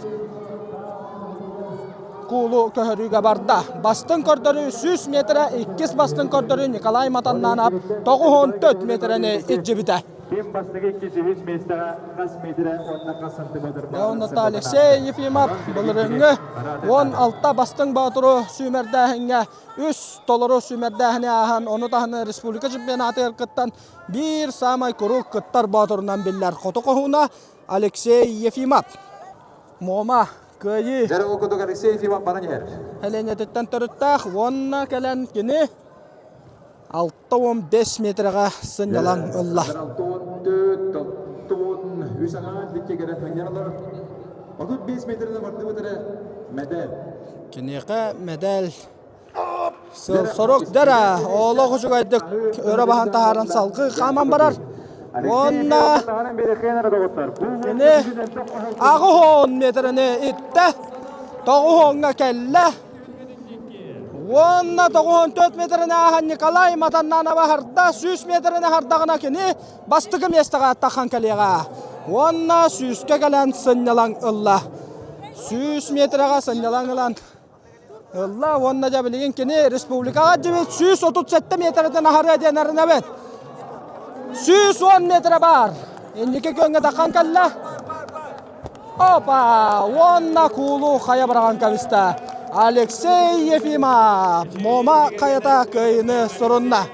куулу көһөрүүгэ барда. Бастыҥ көрдөрүү 100 метрэ, иккис бастыҥ көрдөрүү Николай Матаннанов 94 метрэни илдьибитэ. Ким бастакы иккис үһүс миэстэҕэ хас метрэ уонна хас сантиметр Оннута Алексей Ефимов былырыыҥҥы 16 бастыҥ боотуру сүүмэрдээһиҥҥэ үс толору сүүмэрдээһини ааһан, ону таһынан республика чемпионатыгар кыттан биир саамай куруук кыттар боотурунан биллэр хоту хоһууна Алексей Ефимов. Муома кыайыы Дьэ, ол курдук Алексей Ефимов баран иһэр. Элиэнэтиттэн төрүттээх уонна кэлэн кини 65 метрэҕэ сынньалаҥ ылла. 64, 63 аҥаар дикки кэлэн сынньаналар. 35 метринэн бардыбыт эрэ мэдэл. Киниэхэ мэдэл сыл сорук дэрэ олох үчүгэйдик өрө баһан таһааран салгыы хааман барар. Уонна кини 80 метрини иттэ, тоҕуһуоҥҥа кэллэ. Уонна 94 метрини ааһан Николай Матаннанова харда, 100 метрини хардаҕына кини бастакы миэстэҕэ таххан кэлиэҕэ. Уонна сүүскэ кэлэн сынньалаҥ ылла. 100 метрэҕэ сынньалаҥ ылан ылла уонна дьэ билигин кини республикаҕа дьибит 137 метрэтин аһарыа диэн эрэнэбит. 110 метрэ баар. Инники күөҥҥэ таххан кэллэ. Опа! Уонна куулу хайа быраҕан кэбистэ. Алексей Ефимов Мома хайата кыайыны сурунна.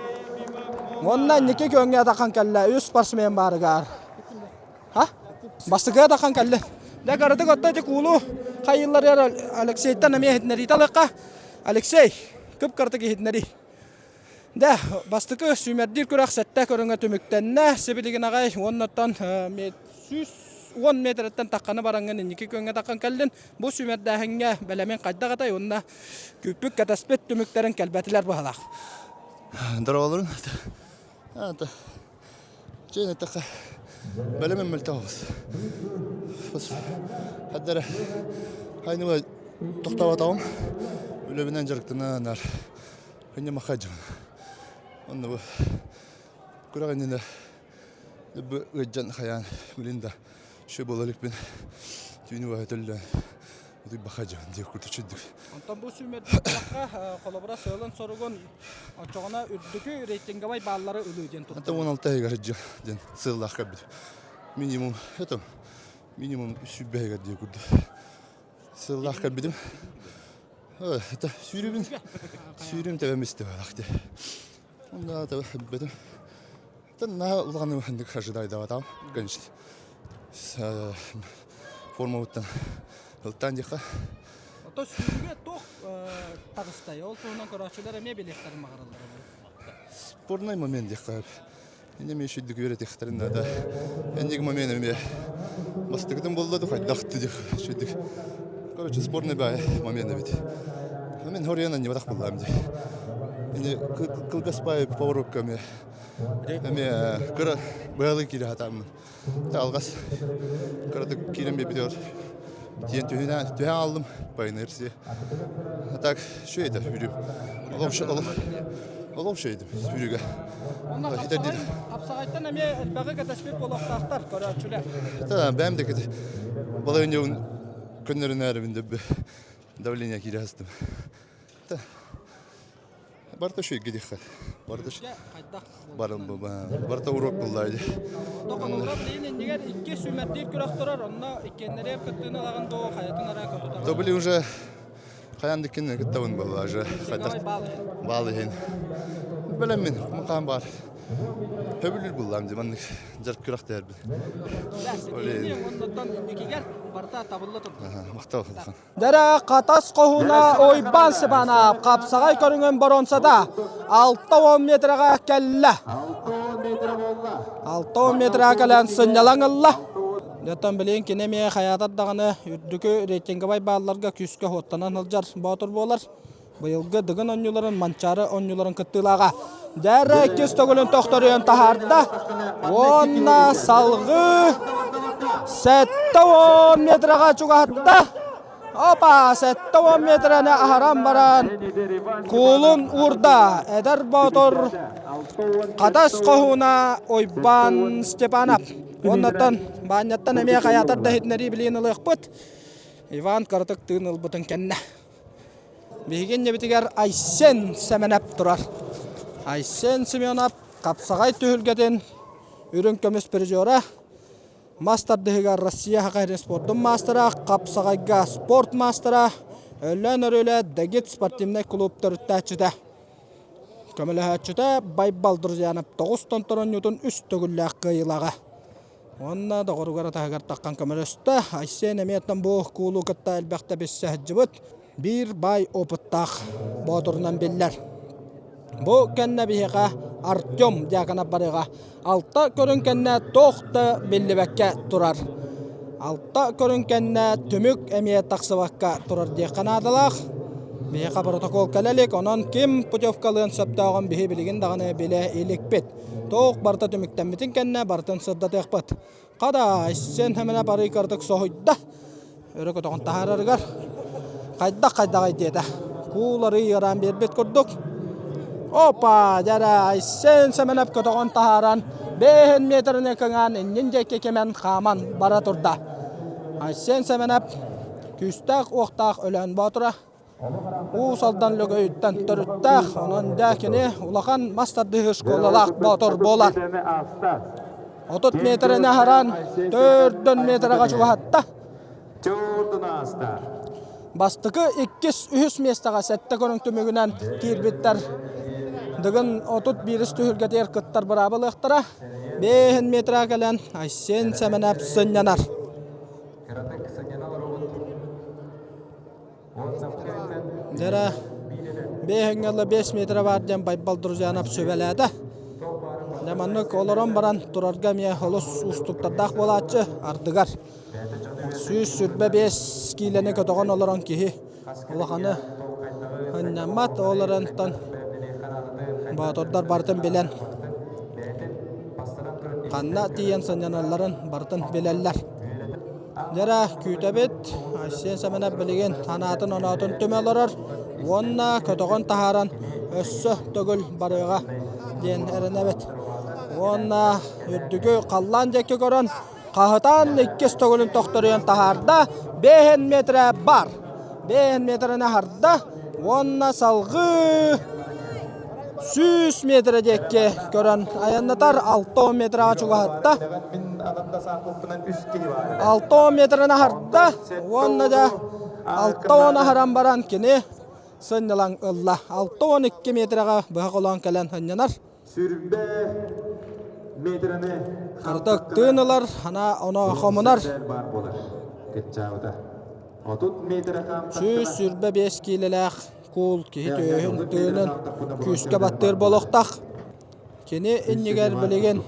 Уонна инники күөҥҥэ таххан кэллэ. Үс спортсмен баарыгар. Ха? Бастакыга таххан кэллэ. Дэ каратык отто ити куулу хайылларыгар Алексейтан эмиэ иһитиннэриитэ алыахха. Алексей, кып-кыратык иһитиннэрии. Дэ, бастакы сүүмэрдиир күрэх сэттэ көрүҥэ түмүктэннэ. Сибилигин аҕай уоннаттан 110 метрэттэн тахханы бараҥҥын инники күөҥҥэ таххан кэллин. Бу сүүмэрдээһиҥҥэ бэлэмин хайдах этэй уонна күүппүт кэтэспит түмүктэрин кэлбэтилэр быһалаах. Здороволорун. Чээн эттэххэ, бэлэмим мөлтөх оҕус. Хаддара хайныга тохтооботоҕум. Үлэбинэн дьарыктанан Инньэ махха дьон. Онно бу күрэх иннинэ бу ыалдьан хайаан билин да шө буола иликпин түүнү быһа төллөөн утуйбаха дьон диэх курдук чүйдүк. Онтон бу сүүмэрдиир холобура сыалын-соругун оччоҕуна үрдүкү рейтинговай бааллары ылыы диэн турда. Anta 16 ыйыгар сылдьыа диэн сыаллаах кэлбит. Минимум это минимум сүүрбэһигэр диэх курдук. Сыаллаах кэлбитим. Это сүүрүбүн сүүрүм тэбэм истибатах дии. Онда тэбэтим. Наһаа улахан ханнык ожидайдабатам, конечно. Формабыттан ылтаан диэххэ. Ото сүүрүүгэ туох таҕыстай? Ол туһунан көрөөччүлэр эмиэ билиэхтэрин баҕараллар. Спорный момент диэххэ. Иннэ эмиэ үчүгдүк үөрэтиэхтэрин наада. Энник момент эмиэ бастакытын буолла да хайдах диэх үчүгдүк. Короче, спорный баай момент эбит. Мен хоруйан анньыбатах буоллаам дии. Ини кылгас баай поворотка эмиэ эмиэ кыра быһалыы киирэ сатааммын. Алҕас кыратык киирэн биэрбитигэр тиийэн түһүнэ түһэн ааллым по инерции. А так үчүгэй этэ сүүрүүм. Олох үчүгэй этим сүүрүүгэ. Онно хапсаҕайтан эмиэ элбэҕи кэтэспит буолуохтаахтар көрөөччүлэр. Это бэйэм да балайынньабын көннөрүнээрибин да давление киирэ сыстым. Барыта үчүгэйгэ диэххэ. Барыта барыта уруок булла дии. Тоқонура билигин иннигэр икки сүүмэрдиир күрэх турар, онно иккиэннэригэр кыттыыны ылаҕын дуу, хайатын эрэ көтүтэр. То были уже хайаан да иккиэннэрин кыттабын буолла уже хайдах баал иһин. Бэлэммин, мукаан баар. Хөбүлүүр буллаам дии маннык дьарык күрэхтэһэрбин. Оннуттан инникигэр барыта табылла турда. Махтал улахан. Дэрэ Хатас хоһуна Уйбаан Степанов хапсаҕай көрүҥүн боруонсата 60 метрэҕэ кэллэ. 60 метрэҕэ кэлэн сынньалаҥ ылла. Оттон билигин кини эмиэ хайаатар даҕаны үрдүкү рейтинговай баалларга күүскэ уоттанан сылдьар боотур буолар. Быйылгы Дыгын оонньууларын Манчаары оонньууларын кыттыылааҕа. Дьэрэ иккис төгүлүн тохторуйан таһаарда. Уонна салгыы 70 метрэҕэ чугаһатта. Опа, 70 метрэни аһаран баран куулун уурда. Эдэр боотур Хатас хоһууна Уйбаан Степанов. Уоннаттан Баанньаттан эмиэ хайаатар да иһитиннэрии билигин ылыахпыт. Иван кыратык тыын ылбытын кэннэ. Биһиги иннибитигэр Айсен Сэмэнэп турар. Айсен Семенов хапсаҕай түһүлгэтин үрүҥ көмүс призера, мас тардыһыгар Россия Саха спордун маастара, хапсаҕайга спорт маастара, Өлөөн Өрүлэ Дэгит спортивнай клуб төрүттээччитэ. Көмөлөһөөччүтэ Байбал Друзьянов тоҕус тонторонньутун үс төгүллээх кыайыылааҕа. Уонна доҕоругар атаһыгар таххан көмөлөстө. Айсен эмиэ бу куулу кытта элбэхтэ билсэ сылдьыбыт. Биир баай опыттаах боотурунан биллэр. Бу кэннэ биһиэхэ Артем Дьяконов барыаҕа. Алта көрүҥ кэннэ туох да биллибэккэ турар. Алта көрүҥ кэннэ түмүк эмиэ тахсыбакка турар диэххэ наадалаах. Биһиэхэ протокол кэлэ илик, онон ким путевкалыан сөптөөҕүн биһи билигин даҕаны билэ иликпит. Туох барыта түмүктэммитин кэннэ барытын сырдатыахпыт. Хада, сен хэмэнэ барыы кырдык соһуйда. Өрө көтөҕөн таһаарарыгар хайдах хайдаҕай диэтэ. Куулары ыараан биэрбит курдук. Опа, дьэрэ, Айсен Сэмэнэп көтөҕөн таһааран. Бэһин метрини кыҥаан иннин диэки кимэн хааман бара турда. Айсен Сэмэнэп күүстээх уохтаах Өлөөн Боотура Уус Алдан Лөгөйүттэн төрүттээх, онон дьэ кини улахан мас тардыһыы школалаах боотур буолар. 30 метрини аһаран, төрдөн метрэҕэ чугаһатта. Бастакы, иккис, үһүс миэстэҕэ сэттэ көрүҥ түмүгүнэн киирбиттэр. Дыгын 31 түһүлгэтигэр кыттар быраабылыахтара. Бэһин метра кэлэн Айсен Сэмэнэп сынньанар. Дьэрэ бэһиҥҥэ ыла 5 метрэ баар диэн Байбал Друзьянов сүбэлээтэ. Дьэ маннык олорон баран турарга эмиэ олус уустуктардаах буолааччы ардыгар. 125 киилэни көтөҕөн олорон киһи улаханы ынньаммат. Ол эрэнтэн боотурдар барытын билэн ханна тиийэн сынньаналларын барытын билэллэр. Дьэрэ күүтэбит, Айсен Сэмэнэп билигин санаатын-оноотун түмэ олорор уонна көтөҕөн таһааран өссө төгүл барыаҕа диэн эрэнэбит. Уонна үрдүгү халлаан диэки көрөн хаһытаан иккис төгүлүн тохторуйан таһаарда, бэһин метрэ бар. Бэһин метрени аһарда уонна салгыы 100 метрэ диэки көрөн айаннатар 60 метраҕа чугаһатта. 60 метрын аһарда уонна да 60 аһаран баран кини сынньалаҥ ылла. 62 метрэҕэ быһа холоон кэлэн сынньанар. Сүрбэ метраны Кырдык тыын ылар, ана оно хомунар. баар буолар. Кыччаабыта. 30 метрэ 125 киилэлээх куул киһи түөһүн тыынын күүскэ баттыыр буолуохтаах. Кини иннигэр билигин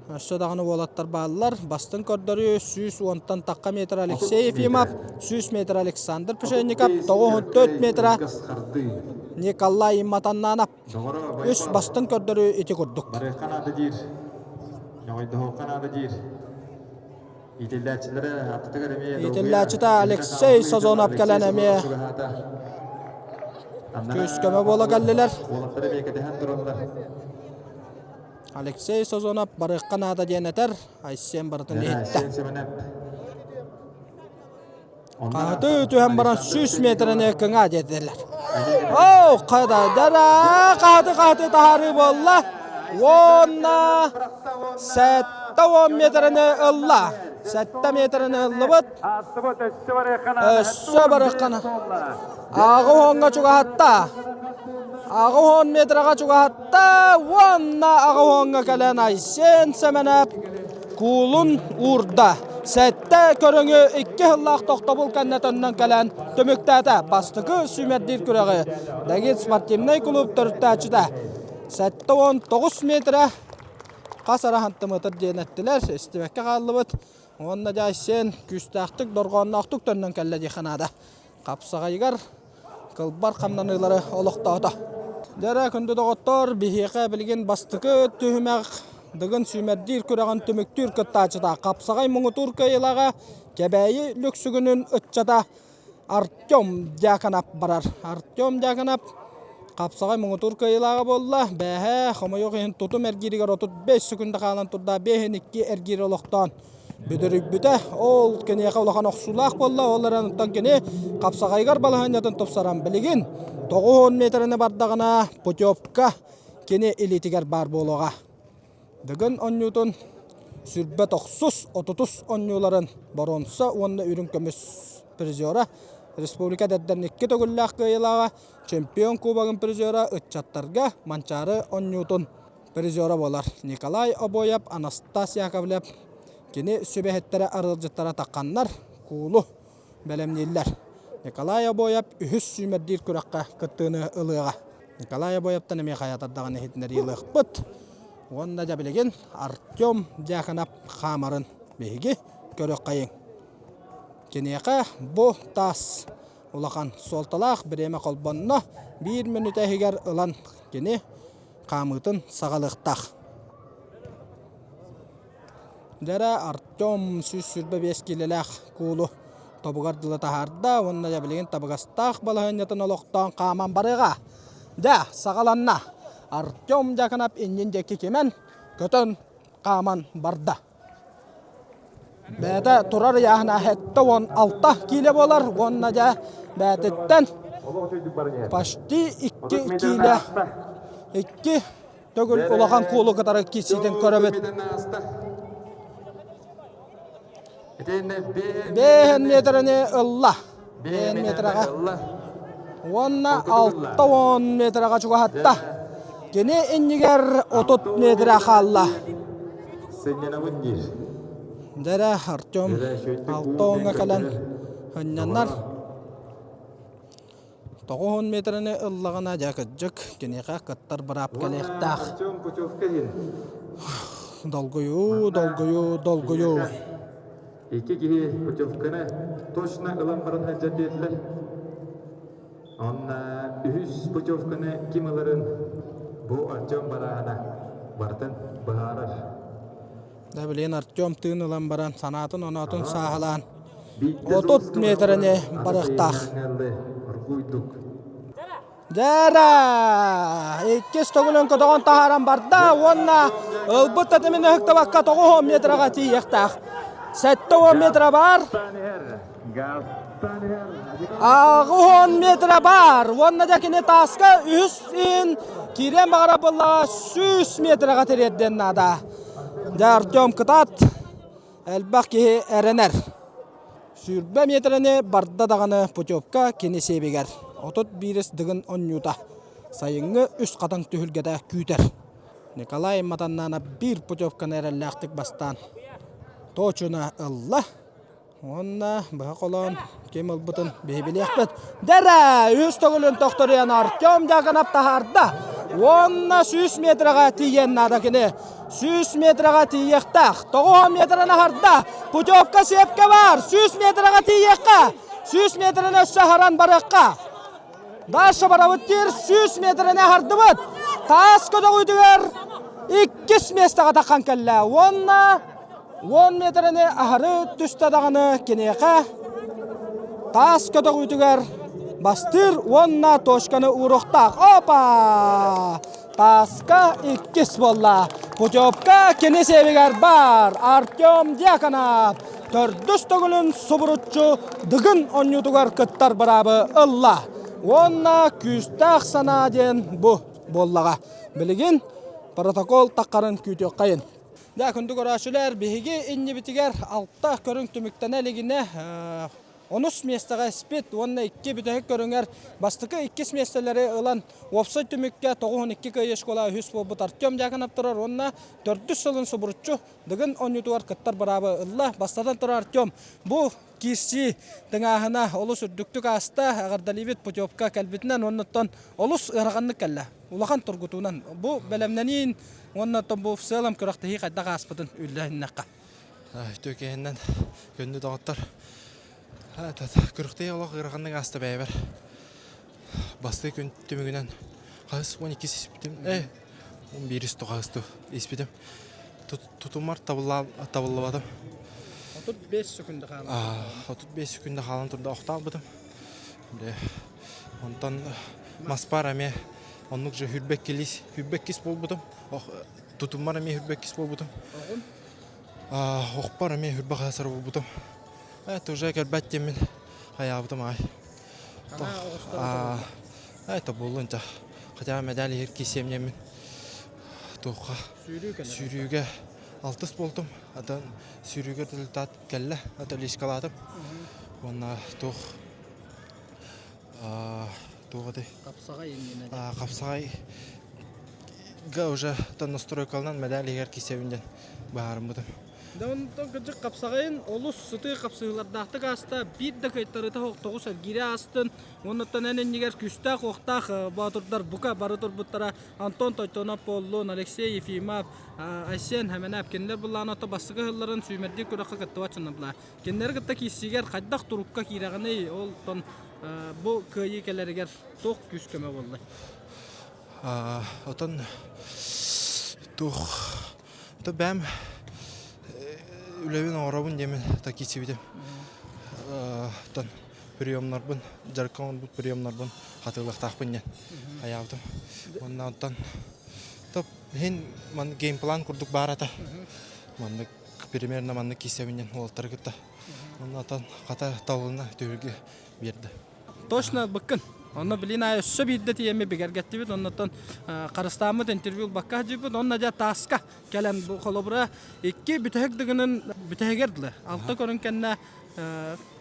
өссө даҕаны уолаттар бааллар. Бастыҥ көрдөрүү 110-тан тахха метр Алексей Ефимов, 100 метр Александр Пшенников, 94 метра Николай Матаннанов. Үс бастыҥ көрдөрүү ити курдук. Барыахха наада диир. Ньоҕойдоһуохха наада диир. Иитиллээччилэрэ аттытыгар эмиэ Иитиллээччитэ Алексей Сазонов кэлэн эмиэ күүс-көмө буола кэллилэр. Уолаттар эмиэ кэтэһэн тураллар. Алексей Сазонов барыахха наада диэн этэр. Айсен барытын иһиттэ. Хаһыты түһэн баран 100 метрини кыҥаа диэтилэр. Оо, хададара, хаһыты хаһыты таһаарыы буолла. Уонна 70 метрини ылла. 7 метрини ыллыбыт. Өссө барыаххана. Ааҕы уоҥҥа чугаһатта. Аҕы уон метраҕа чугаһатта уонна аҕы уоҥҥа кэлэн Айсен Сэмэнэп куулун уурда. Сэттэ көрүҥү икки сыллаах тохтобул кэннэ төннөн кэлэн түмүктээтэ. Бастакы сүүмэрдиир күрэҕи Дагит спортивнай клуб төрүттээччитэ 79 метрэ хас араһантымытыр диэн эттилэр, истибэккэ хааллыбыт. Уонна дьэ Айсен күүстээхтик, дорҕоонноохтук төннөн кэллэ диэххэ наада. Хапсаҕайыгар кылбар хамнаныылары олохтоото. Дьэ күндү доҕоттор, биһиэхэ билигин бастакы түһүмэх Дыгын сүүмэрдиир күрэҕин түмүктүүр кыттааччыта хапсаҕай муҥутуур кыайыылааҕа Кэбээйи Лүксүгүнүн ыччата Артем Дьяконов барар. Артем Дьяконов хапсаҕай муҥутуур кыайыылааҕа буолла. Бээһэ хомойуох иһин тутум эргииригэр 35 секунда хаалан турда. 5-2 эргиир олохтоон бүдүрүйбүтэ. Ол киниэхэ улахан охсуулаах буолла. Ол эрэн оттон кини хапсаҕайыгар балаһыанньатын тупсаран билигин 90 метрини бардаҕына путевка кини илиитигэр баар буолуоҕа. Дыгын онньуутун сүрбэ тохсус, отутус онньууларын боруонса уонна үрүҥ көмүс призера, республика эдэрдэрин икки төгүллээх кыайыылааҕа, чемпион кубогын призера ыччаттарга Манчаары онньуутун призера буолар Николай Обоев, Анастас Яковлев кини сүбэһиттэрэ арыалдьыттара тахханнар куулу бэлэмнииллэр. Николай Обоев үһүс сүүмэрдиир күрэххэ кыттыыны ылыаҕа. Николай Обоевтан эмиэ хайатардаҕын иһитиннэрии ылыахпыт. Уонна дьэ билигин Артем Дьяконов хаамарын биһиги көрүөххэйиҥ. Киниэхэ бу таас улахан суолталаах бириэмэ холбонно. Биир мүнүүтэ иһигэр ылан кини хаамыытын саҕалыахтаах. Дьэрэ Артем 125 киилэлээх куулу тобугар дылы таһаарда уонна дьэ билигин табыгастаах балаһыанньатын олохтоон хааман барыаҕа. Дьэ, саҕаланна. Артем Дьяконов иннин диэки кимэн, көтөн хааман барда. Бэйэтэ турар ыйааһына 76 киилэ буолар уонна дьэ бэйэтиттэн почти 2 киилэ 2 төгүл улахан куолу кытары киирсиитин көрөбүт. Бэһэн метрэни ылла. Бэһэн метрэҕэ. Уонна 60 метрэҕэ чугаһатта. Кини иннигэр 30 метрэ хаалла. Сынньанабын диир. Дэрэ Артем алта уоҥҥа кэлэн сынньанар. 90 метрэни ыллаҕына дьэ кырдьык киниэхэ кыттар быраап кэлиэхтээх. Долгуйуу, долгуйуу, долгуйуу. Икки киһи путевканы точно ылан баран сылдьар диэтилэр. Онно үһүс путевканы ким ыларын бу Артем барааһына барытын быһаарар. Да билигин Артем тыын ылан баран санаатын-оноотун сааһылаан 30 метрэни барыахтаах. Дьэрэ! Иккис төгүлүн көтөҕөн таһааран барда уонна ылбыт тэтимин ыһыктыбакка 90 метрэҕэ тиийиэхтээх. 70 метрэ баар. 80 метрэ баар. Уонна дьэ кини тааска үһүс иһин киириэн баҕарар буоллаҕа 100 метрэҕэ тириэрдиэн наада. Дьэ Артем кытаат, элбэх киһи эрэнэр. Сүүрбэ миэтэрэни барда даҕаны путевка кини сиэбигэр. 31 дыгын онньуута. Сайыҥҥы үс хатыҥ түһүлгэтэ күүтэр. Николай Матаннанов биир путевканы эрэллээхтик бастаан точуна ылла. Уонна быһа холоон ким ылбытын биһи билиэхпит. Дэрэ! Үс төгүлүн тохторуйан Артем Дьяконов таһаарда. Уонна 100 метрэҕэ тиийэн наада кини. 100 метрэҕэ тиийиэхтээх. 90 метрын аһарда. Путевка сиэпкэ баар. 100 метрэҕэ тиийиэххэ. 100 метрын өссө аһаран барыахха. Дальше барабыт диир 100 метрини аһардыбыт. Таас көтөҕүүтүгэр иккис миэстэҕэ таххан кэллэ. Уонна 10 метрини аһары түстэ даҕаны киниэхэ таас көтөҕүүтүгэр бастыыр уонна точканы ууруохтаах. Опа! Тааска иккис буолла. Путевка кини сиэбигэр баар. Артем Дьяконов төрдүс төгүлүн субуруччу Дыгын оонньуутугар кыттар быраабы ылла. Уонна күүстээх санаа диэн бу буоллаҕа. Билигин протокол таххарын күүтүөххэйин. Дьэ, күндү көрөөччүлэр, биһиги иннибитигэр алта көрүҥ түмүктэнэ илигинэ онус миэстэҕэ испит уонна икки бүтэһик көрүҥэр бастакы иккис миэстэлэри ылан уопсай түмүккэ 92 кыайыы школа үһүс буолбут Артем Дьяконов турар уонна төрдүс сылын субуруччу Дыгын оонньуутугар кыттар быраабы ылла. Бастатан турар Артем бу киирсии тыҥааһына олус үрдүктүк ааста, эҕэрдэлиибит путевка кэлбитинэн уонна олус ыараханнык кэллэ. Улахан тургутуунан бу бэлэмнэниин уонна бу в целом күрэхтэһии хайдах ааспытын үллэһиннэххэ. Үтүөкэһинэн көннү доҕоттор. Күрэхтэһии олох ыараханнык ааста бэйэбэр. Бастакы күн түмүгүнэн хаһыс 12 испитим. Э, 11 тоҕаһысту испитим. Тутумар табыллыбатым. 35 секунда хаалан. 35 секунда хаалан турда охтообутум. Онтон маспар эмиэ оннук же хүрбэк килис, хүрбэк кис буолбутум. Тутуммар эмиэ хүрбэк кис буолбутум. Охпар эмиэ хүрбэ хасар буолбутум. Это уже кэлбэт диэммин хайаабытым аай. Это буоллун Хотя медаль иһир кисиэмньэммин туохха сүүрүүгэ алтыс буолтум. Атын сүүрүүгэ результат кэллэ. Ата лискалаатым. Уонна туох туох этэй? Хапсаҕай иннинэ. Хапсаҕай га уже настройкаланан медаль иһигэр кисэбин диэн быһаарыммытым. Да онтон кырдьык хапсаҕайын олус сытыы хапсыһыылардаахтык ааста. Биир да кыайтарыыта суох тоҕус эргиирэ аастын. Оннуттан эн иннигэр күүстээх-уохтаах боотурдар бука бары турбуттара. Антон Тойтонов буоллун, Алексей Ефимов, Айсен Хэмэнэп кинилэр былаан ото бастакы ыһылларын сүүмэрдиир күрэххэ кыттыбат дьоннор була. Кинилэри кытта киирсиигэр хайдах турукка киирэҕиний, ол тон бу кыайыы кэлэригэр туох күүс-көмө буоллай? Отон туох то бэм үлэбин оҥоробун диэмин та киирсибитим. Тон приемнарбын дьарыкка оҥорбут приемнарбын хатылыахтаахпын диэн хайаабытым. Уонна онтон топ Иһин ман геймплан курдук баар ата. Маннык примерно маннык киисэбинен уолаттары кытта. Оннотон хата талына түһүлгэ биэрдэ. Точно быккын. Онно билин аайы өссө биирдэ тиийэмми бигэргэттибит. Оннотон харыстааммыт интервью ылбакка сылдьыбыт. Онно дьэ тааска кэлэн бу холобура икки бүтэһик дыгынын бүтэһигэр дылы алта көрүн кэннэ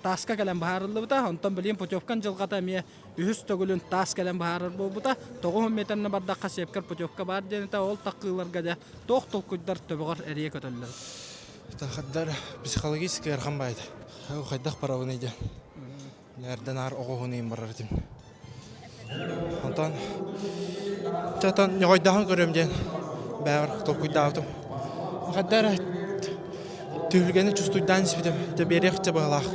тааска кэлэн быһаарыллыбыта. Онтон билин путевкан дьылҕата эмиэ үһүс төгүлүн таас кэлэн быһаарар буолбута. Тоҕуһун миэтэринэ бардахха сиэпкэр путевка баар диэн этэ. Ол таккыыларга дьэ туох толкуйдар төбөҕөр эрийэ көтөллөр. Тахаддар психологически ыарахан баайда. Хайдах барабыный диэн. Эрдэн аар оҕоһун барар этим. Онтон чатан ньоҕойдоһон көрөм диэн бэҕэр толкуйдаабытым. Хайда эрэ түһүлгэни чустуйдаан испитим. Дьэ биэриэхчэ быһалаах.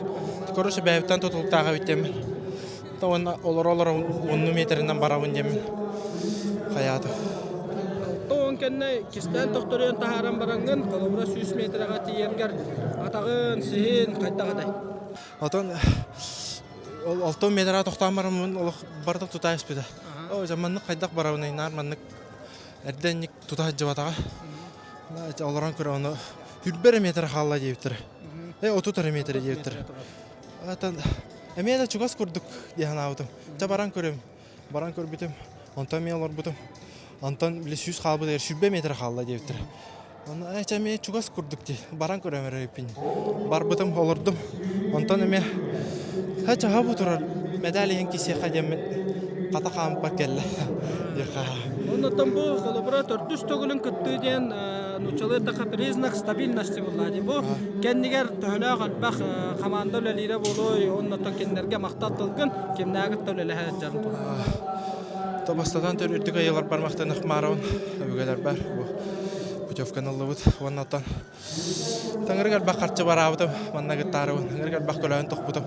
Короче, бэйэбиттэн тутулуктаах эбит диэммин. Уонна олоро-олоро уонну миэтэринэн барабын диэммин. Хайаата. Тоон кэннэ кистээн тохторуйан таһааран бараҥҥын, холобура 100 метрэҕэ тиийэргэр атаҕын, сиһин хайдах этэй? Отон ол алтан метра тохтоон бараммын олох барыта тута испитэ. Оо, дьэ маннык хайдах барабыный, наар маннык эрдэ тута сылдьыбатаҕа. Олорон көрө ону хүрбэ эрэ метр хаалла диэбиттэрэ. Э, 30 эрэ метр диэбиттэрэ. Отон эмиэ да чугас курдук дии санаабытым. Чэ баран көрөм. Баран көрбүтүм. Онтон эмиэ олорбутум. Онтон били сүүс хаалбыт 120 метр хаалла диэбиттэрэ. Онно ээ чэ эмиэ чугас курдук дии. Баран көрөм эрэ эбиппин. Барбытым, олордум. Онтон эмиэ һэ чаһа бу турар медаль иһин кисиэхэ диэммин хата хаампар кэллэ. Диэхэ. Оннуттан бу холобура төрдүс төгүлүн кыттыы диэн нууччалыы эттэххэ признак стабильности буолла дии. Бу кэннигэр төһөлөөх элбэх хамаанда үлэлиирэ буолуой, оннуттан кинилэргэ махтал тылгын кимнээҕит да үлэлэһэ сылдьарын туһунан. Тобастатан төр үрдүк айылар бармахтан ыкмаарабын өбүгэлэрбэр бу путевканы ыллыбыт уонна оттон таҥырык элбэх харчы бараабытым манна кыттаарыбын ыҥырык элбэх көлөһүн тохпутум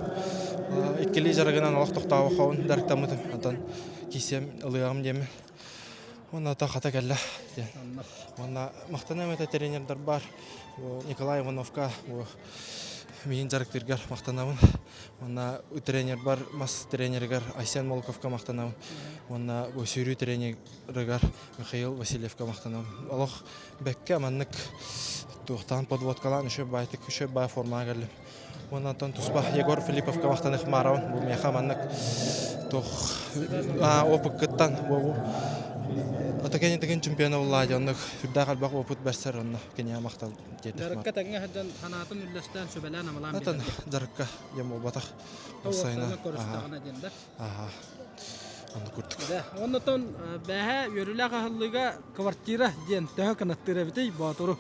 иккилии дьарыгынан олох тохтообоххобун дьарыктаммытым онтон киисиэм ылыаҕым диэммин уонна ото хата кэллэ диэн уонна махтаныам этэ тренердэр бар Николай Ивановка миигин дьарыктыыргар махтанабын Уонна тренербар мас тренеригэр Айсен Молоковка махтанабын. Уонна сүүрүү тренеригэр Михаил Васильевка махтанабын. Олох бэккэ маннык туохтаан подводкалаан үчүгэй баайтык үчүгэй баай формаҕа кэллим. Уонна онтон туспа Егор Филипповка махтаных маарабын. Бу миэхэ маннык туох опыккыттан бу Отокени тыгын чемпиона буллаа оннук үрдээх элбэх опыт бэрсэр онно киниэхэ махтал Дьарыкка тэҥҥэ сылдьан санаатын үллэстэн сүбэлээн-амалаан Атын дьарыкка диэн буолбатах. Уопсайынан көрүстэҕинэ диэн да. Аха. Оннук курдук. Оннотон бэһэ үөрүүлээх аһыллыыга квартира диэн төһө кынаттыыр эбитий Боотуру?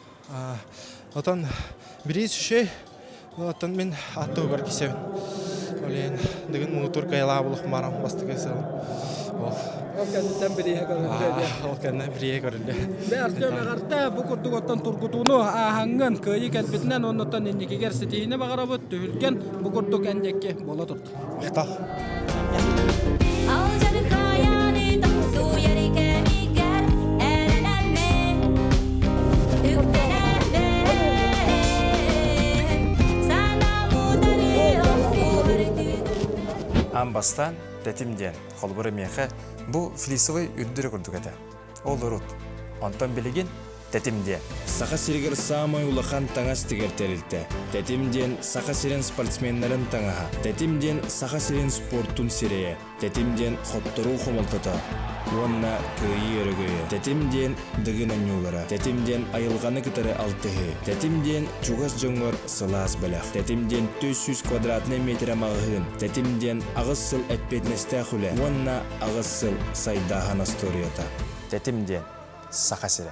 Отон бириис үчүгэй. Оттон мин аттыбар кисэбин. Олен дыгын муҥутуур кыайалаах булух марам бастакы сылым. Ол. Ол кэнниттэн бирииһэ көрүллүө диэн. Ол кэннэ бирииһэ көрүллүө. Бэ Артем эҕэрдэ бу курдук оттон тургутууну ааһаҥҥын кыайыы кэлбитинэн уоннаттан инникигэр ситиһиини баҕарабыт түһүлгэн бу курдук эн диэки буола турду. Махтал. Аан бастаан тэтим диэн, холобура миэхэ, бу флисовый үрдүрэ курдук этэ. Ол урут. Онтон билигин Тэтим диэн. Саха сиригэр саамай улахан таҥас тигэр тэрилтэ. Тэтим диэн Саха сирин спортсменнарын таҥаһа. Тэтим диэн Саха сирин спортун сирэйэ. Тэтим диэн хотторуу хомолтото уонна кыайыы өрөгөйө. Тэтим диэн Дыгын оонньуулара. Тэтим диэн айылҕаны кытары алтыһыы. Тэтим диэн чугас дьоҥҥор сылаас бэлэх. Тэтим диэн 400 квадратнай миэтэрэ маҕаһыын. Тэтим диэн аҕыс сыл эппиэтинэстээх үлэ уонна аҕыс сыл сайдааһын остуоруйата. Тэтим диэн Саха сирэ.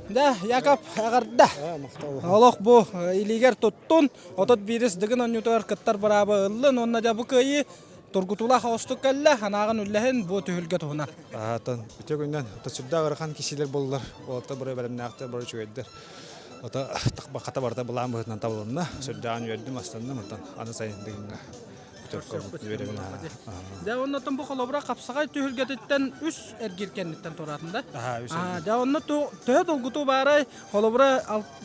Да, Яков эҕэрдэ. Олох бу илиигэр туттун, 31 дыгын оонньуутугар кыттар быраабы ыллын уонна дьэ бу кыайыы тургутуулаах оҕустук кэллэ, анааҕын үллэһин бу түһүлгэ туһунан. Аатан үтүө күннэн сүрдээх ыарахан киһилэр буоллар, уолаттар бары бэлэмнээхтэр, бары үчүгэйдэр. Ото хата барыта былаан быһыытынан табылынна. Сүрдээҕин үөрдүм, астынным. Оттон аны сайын дыгыҥҥа. Көрсүөхпүт. Дьэ оннотон бу холобура хапсаҕай түһүлгэтиттэн үс эргиир кэнниттэн тураатын да. Дьэ онно төһө долгутуу баарай холобура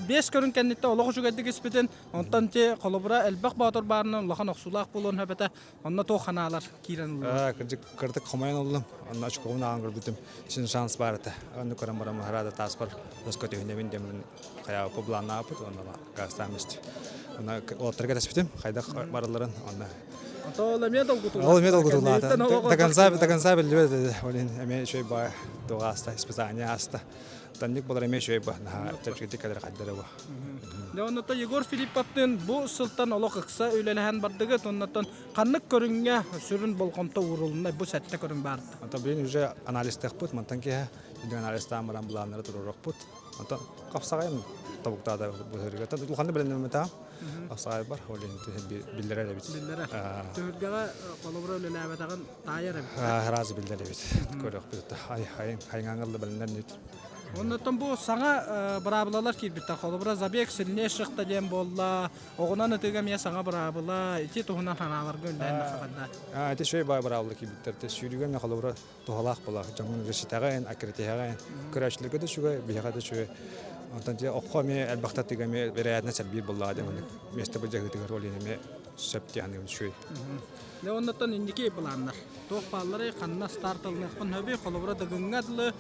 5 көрүн кэнниттэн олох үчүгэйдик испитин онтон ти холобура элбэх боотур баарынан улахан охсуулаах буолуон сөп этэ. Онно туох ханаалар киирэн ыллылар? Кырдьык кырдык хомойон ыллым. Онно очкобун ааҕан көрбүтүм. Син шанс баар этэ. Онно көрөн баран маһарада тааспар өскө түһүнэбин диэммин хайаабыппы былааннаабыппыт уонна газтаан исти. Онно уолаттарга тэспитим хайдах баралларын онно Ол эмиэ долгутуулаах. Ол эмиэ долгутуулаах. До конца до конца биллибэт ол иһин эмиэ үчүгэй баа туох ааста испытание ааста. Танник болар эмиэ үчүгэй ба наһаа чэпчэкитик кэлэр хайдара бу. Дьэ оннуттан Егор Филипповтыын бу сылтан олох ыкса үлэлэһэн бардыгыт. Оннуттан ханнык көрүҥҥэ сүрүн болҕомто уурулунна бу сэттэ көрүҥ баарда. Онтон билин уже анализтыахпыт мантан киэһэ үдүн анализтаан баран былааннары туруорукпут. Онтон хапсаҕайым тобуктаата быһырыга. Улаханнык билиннэммэтэ хапсаҕай бар, ол иһин биллэрэр эбит. Биллэрэр. Түһүлгэҕэ холобура үлэлээбэтэҕин таайар эбит. Разы биллэр эбит. Көрүөхпүт. Хайҥаҥылла билиннэр нүт. Оннуттан бу саҥа быраабылалар киирбиттэр. Холобура, забег сильнейших да диэн буолла. Оҕунан ытыыга эмиэ саҥа быраабыла. Ити туһунан санааларга үллээн хабарда. Ити үчүгэй баай быраабыла киирбиттэр. Сүүрүүгэ эмиэ холобура туһалаах буолар. Дьоҥҥун үгэситэҕин, аккиритиһэҕин. Көрөөччүлэргэ да үчүгэй, биһиэхэ да үчүгэй. Онтон дьэ окко эмиэ элбэхтэ тыга эмиэ вероятность элбиир буоллаҕа диэн маннык миэстэ былдьаһыытыгар ол иһин эмиэ сөп диэн саныыбын үчүгэй. Дьэ оннуттан инники былааннар. Туох баалларый, ханна старт ылыныахпын сөбүй, холобура Дыгыҥҥа дылы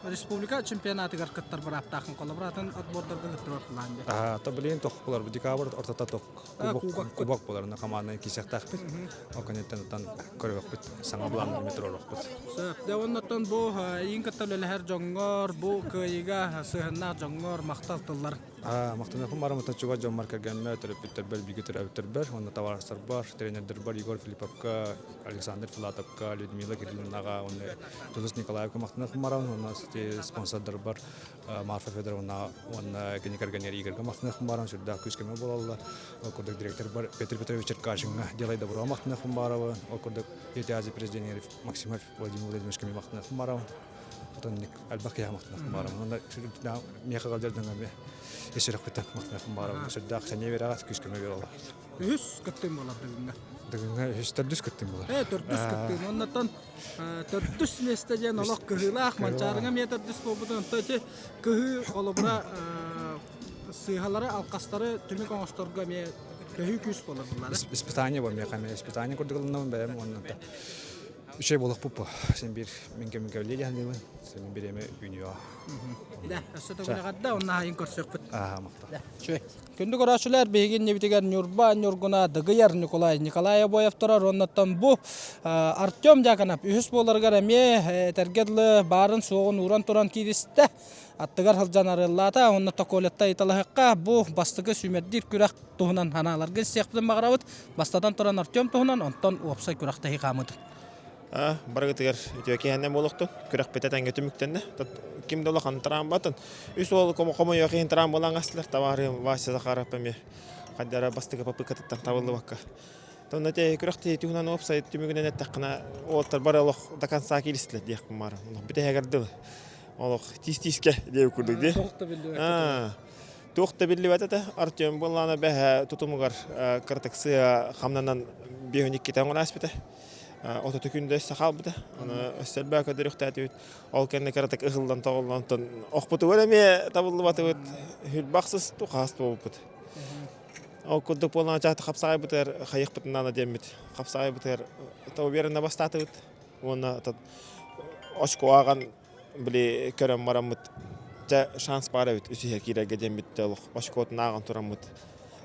республика чемпионатыгар кыттар бырааптаахын холобура атын отбордорго кыттыбат былаан диэн. Аа, то билигин тох булар декабрь ортото тох кубок кубок булар команданы киисэхтээхпит. Ол кэнниттэн оттон көрүөхпүт, саҥа былааннары метролохпут. Сөп. Дьэ оннуттан бу иин кытта үлэлэһэр дьоҥҥор, бу кыайыыга сыһыаннаах дьоҥҥор махтал тыллар. Махтаныахпын барым чугас дьоммор кэргэммэ, төрөппүттэрбэр, бииргэ төрөөбүттэрбэр, уонна табаарыстарбар, тренердэрбэр Егор Филипповка, Александр Филатовка, Людмила Кириллинаҕа уонна Дулус Николаевка махтаныахпын барабын уонна спонсордарбар Марфа Федоровна уонна кини кэргэнигэр Игорьга махтаныахпын баарабын сүрдээх күүс-көмө буолаллар. Ол курдук директорбар Петр Петрович Черкашиҥҥа делай добро махтаныахпын баарабын. Ол курдук Дети Азии президенигэр Максимов Владимир Владимировичка махтаныахпын баарабын. Отон элбэх киһи махтаныахпын баарабын. Онно миэхэ ыалдьар дьоҥҥо эмиэ ис сүрэхпиттэн махтаныахпын баарабын. Сүрдээх сэниэ биэрэҕит, күүс-көмө биэрэ олорор. Үһүс кыттыым буолар Дыгыҥҥа. Дыгыҥҥа үһүс төрдүс кыттыым буолар. Ээ, төрдүс кыттыым. Оннотон төрдүс миэстэ диэн олох кыһыылаах Манчаарыҥа эмиэ төрдүс буолбутун. Онто ити кыһыы холобура сыыһалары, алкастары түмүк оҥосторго эмиэ төһүү күүс буолар буллар. Испытание бу миэхэ эмиэ испытание курдук ылынабын бэйэм уонна үчүгэй буолуохпут бу. Син биир мин кэмин кэбилиэ диэн саныыбын. Син биир эмэ үүнүөҕэ. Да, өссө төгүл онно айын көрсүөхпүт. Аа, махтал. Үчүгэй. Күндү көрөөччүлэр, биһиги иннибитигэр Ньурба Ньургуна Дыгыйар Ньукулай Николай Обоевтар уоннаттан бу Артем Дьяконов үһүс буоларыгар эмиэ этэргэ дылы баарын-суоҕун ууран туран кииристэ. Аттыгар сылдьан арыаллаата. Уонна Токолетта ыйыталаһыахха бу бастакы сүүмэрдиир күрэх туһунан санааларгын истиэхпитин баҕарабыт. Бастатан туран Артем туһунан, онтон уопсай күрэхтэһии хаамыытын. Барыгытыгар үтүө киһинэн буолуохтун. Күрэхпитэ тэҥҥэ түмүктэннэ. Ким да улахан тыраамбатын. Үс уол хомойуох иһин тыраамбалаан астылар. Табаарыым Вася Захаров эмиэ хайдара бастакы попыткатыттан табыллыбакка. Тонна те күрэхтэһии туһунан уопсай түмүгүнэн эттэххинэ уолаттар бары олох до конца кииристилэр диэхпин баар. Олох бүтэһигэр дылы. Олох тиис-тиискэ диэбит курдук дии. Туох да биллибэт. Туох да биллибэт этэ. Артем буоллаана бэһэ тутумугар кыратык сыа хамнанан биэһүн иккитэ оҥоро ааспыта. Отуту күндэ өссө хаалбыта. Аны өссө элбэх көрдөрүөхтээтибит. Ол кэннэ кыратык ыһыллан тоҕуллан онтон охпутугар эмиэ табыллыбатыбыт. Хүлбахсыс тухаас буолбуппут. Ол курдук буолан чаата хапсаҕайбытыгар хайыхпытын наада диэммит. Хапсаҕайбытыгар уверенно бастаатыбыт. Уонна очко ааҕан били көрөн бараммыт дьэ шанс баар эбит үсүһэ киирэргэ диэммит олох очкотун ааҕан тураммыт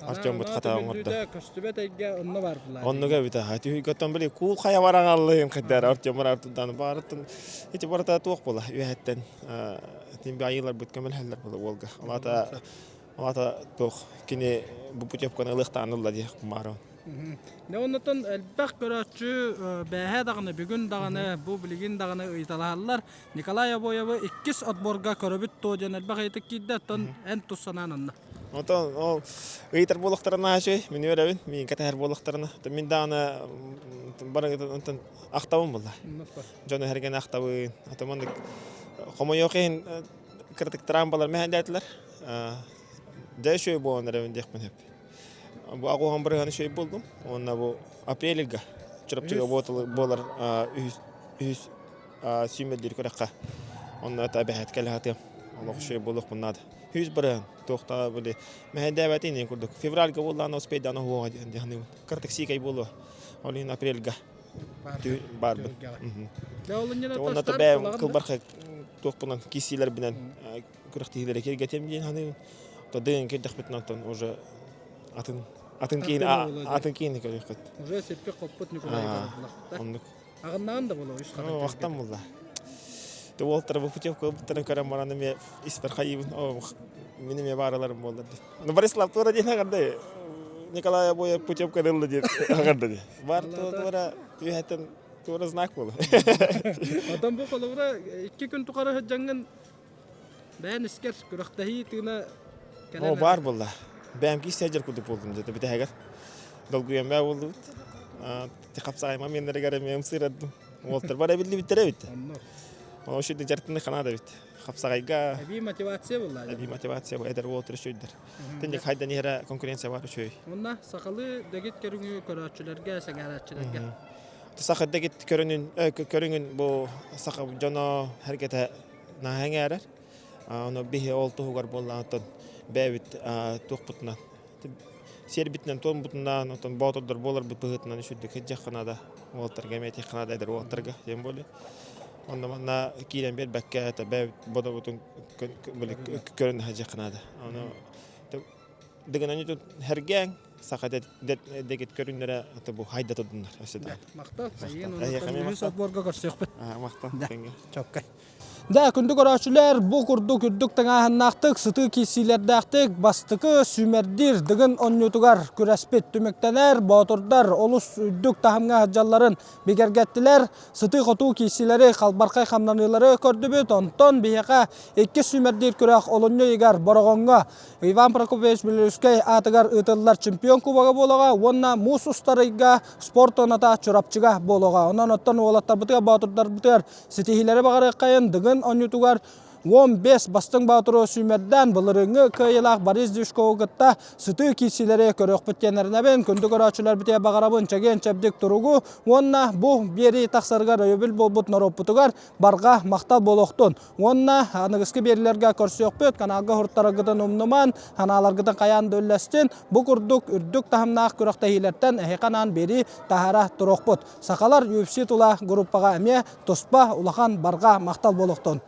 Артембут хата оҥордо. Көстүбэт эйгэ онно бар булар. Оннуга эбит аха. Түһүйгөттөн били куул хайа барагаллыын кыдар Артем артудан барытын ити барыта туох була үөһэттэн тим айыыларбыт көмөлөһөллөр була уолга. Алата алата туох кини бу путевканы ылыахтаан ылла диэх кумаарон. Дьэ оннуттан элбэх көрөөччү бээһээ даҕаны, бүгүн даҕаны, бу билигин даҕаны ыйыталаһаллар. Николай Обоевы иккис отборга көрөбүт дуо диэн элбэх ыйытык киирдэ. Оттон эн тус санаан онно. Онтон ол ыйытар буолуохтарына үчүгэй, мин үөрэбин, миигин кэтэһэр буолуохтарына. Мин даҕаны барыгытын онтон ахтабын буолла. Дьону эһэргэн ахтабын. Ото маннык хомойуох иһин кыратык тыраан балар мэһэйдээтилэр. Дьэ үчүгэй буолан эрэбин диэхпин сөп. Бу агуһан бырыһаны шөй болдум. Онна бу апрельга Чурапчыга буолар үһүс үһүс сүүмэрдиир күрэххэ. Онно это бэһэт кэлэ хатыам. Олох шөй буолуохпун наада. Үһүс бырыһан туохта били мэһэйдээбэт инин курдук. Февральга буоллаана успейдаан оһуоҕа диэн кыртык сиикэй буолуо. Ол иһин апрельга баарбын. Онно та бэйэм кылбархай туохпунан киисиилэрбинэн күрэхтэһиилэри киэргэтиэм диэн саныыбын. Тадыын кирдэхпитин онтон уже атын атын киин атын киини көрүөххүт. Уже сиппик хоппут Николай Егоровна. Оннук. Аҕыннаан да боло үс хатын. Ахтан булла. Те уолтара бу путевка ылбыттарын көрөн баран эмиэ испэр хайыыбын. О, мин эмиэ баараларым буоллар диэн. Ну Борислав туора диэн аҕарда Николай Обоев путевка ылла диэн аҕарда диэн. Бар туора үһэттэн туора знак буолла. Отон бу холобура икки күн тухары сылдьаҥҥын Бэйэн искэр күрэхтэһии тыына кэлэн Оо, баар буолла. Бэйэм киис сылдьар курдук буоллум дьэ бүтэһигэр. Долгуйан бээ буоллубут. Хапсаайма миэннэригэр эмиэ ымсыырардым. Уолтар бар эбиллибиттэрэ эбит. Ол шүдэ дьартыны ханаада эбит. Хапсаҕайга Эбии мотивация буолла. Эбии мотивация бу эдэр уолтар үчүгүйдэр. Тинник хайдан иһэрэ конкуренция бар үчүгэй. Онна сахалыы дэгит көрүҥү көрөөччүлэргэ, сэҥээрээччилэргэ. Саха дэгит көрүҥүн көрүҥүн бу саха дьоно хэргэтэ наһаа эҥээрэр. Ону биһи ол туһугар буоллаҕыттан бэйэбит туохпутунан сиэрбитинэн туоммутунан оттон боотурдар буоларбыт быһыытынан үчүгдүк сылдьыахха наада уолаттарга эмиэ этиэххэ наада эдэр уолаттарга тем более онно манна киирэн биэрбэккэ это бэйэбит бодобутун көрөн сылдьыахха наада ону дыгынан хэргээҥ саха дэгит көрүннэрэ бу хайда турдуннар өссө да Махтал. Эйиэхэ отборга көрсүөхпүт. Махтал. Чоккай. Дэ, күндү көрөөччүлэр, бу курдук үрдүк тыҥааһыннаахтык, сытыы киирсиилэрдээхтик бастакы сүүмэрдиир Дыгын оонньуутугар күрэспит түмүктэнэр. Боотурдар олус үрдүк таһымҥа сылдьалларын бигэргэттилэр. Сытыы-хотуу киирсиилэри, халбархай хамнаныылары көрдүбүт. Онтон биһиэхэ иккис сүүмэрдиир күрэх олунньу ыйыгар Бороҕоҥҥо Иван Прокопьевич Белорусскай аатыгар ыытыллар чемпион кубога буолуоҕа уонна муус устар ыйга спорт туоната Чурапчыга буолуоҕа. Онон оттон уолаттарбытыгар, боотурдарбытыгар Ситиһиилэри баҕарыаххайын Дыгын оонньуутугар 15 бастыҥ боотуру сүүмэрдээн былырыыҥҥы кыайыылаах Борис Дюшкову кытта сытыы киирсиилэри көрүөхпүт диэн эрэнэбин. Күндү көрөөччүлэрбитигэр баҕарабын чэгиэн-чэбдик туругу уонна бу биэрии тахсарыгар өйөбүл буолбут норуоппутугар барҕа махтал буолуохтун. Уонна аныгыскы биэриилэргэ көрсүөхпүт. Каналга уһуртараргытын умнуман, санааларгытын хайаан да үллэстин. Бу курдук үрдүк таһымнаах күрэхтэһиилэртэн эһиэхэ анаан биэрии таһаара туруохпут. Сахалар UFC тула группаҕа эмиэ туспа улахан барҕа махтал буолуохтун.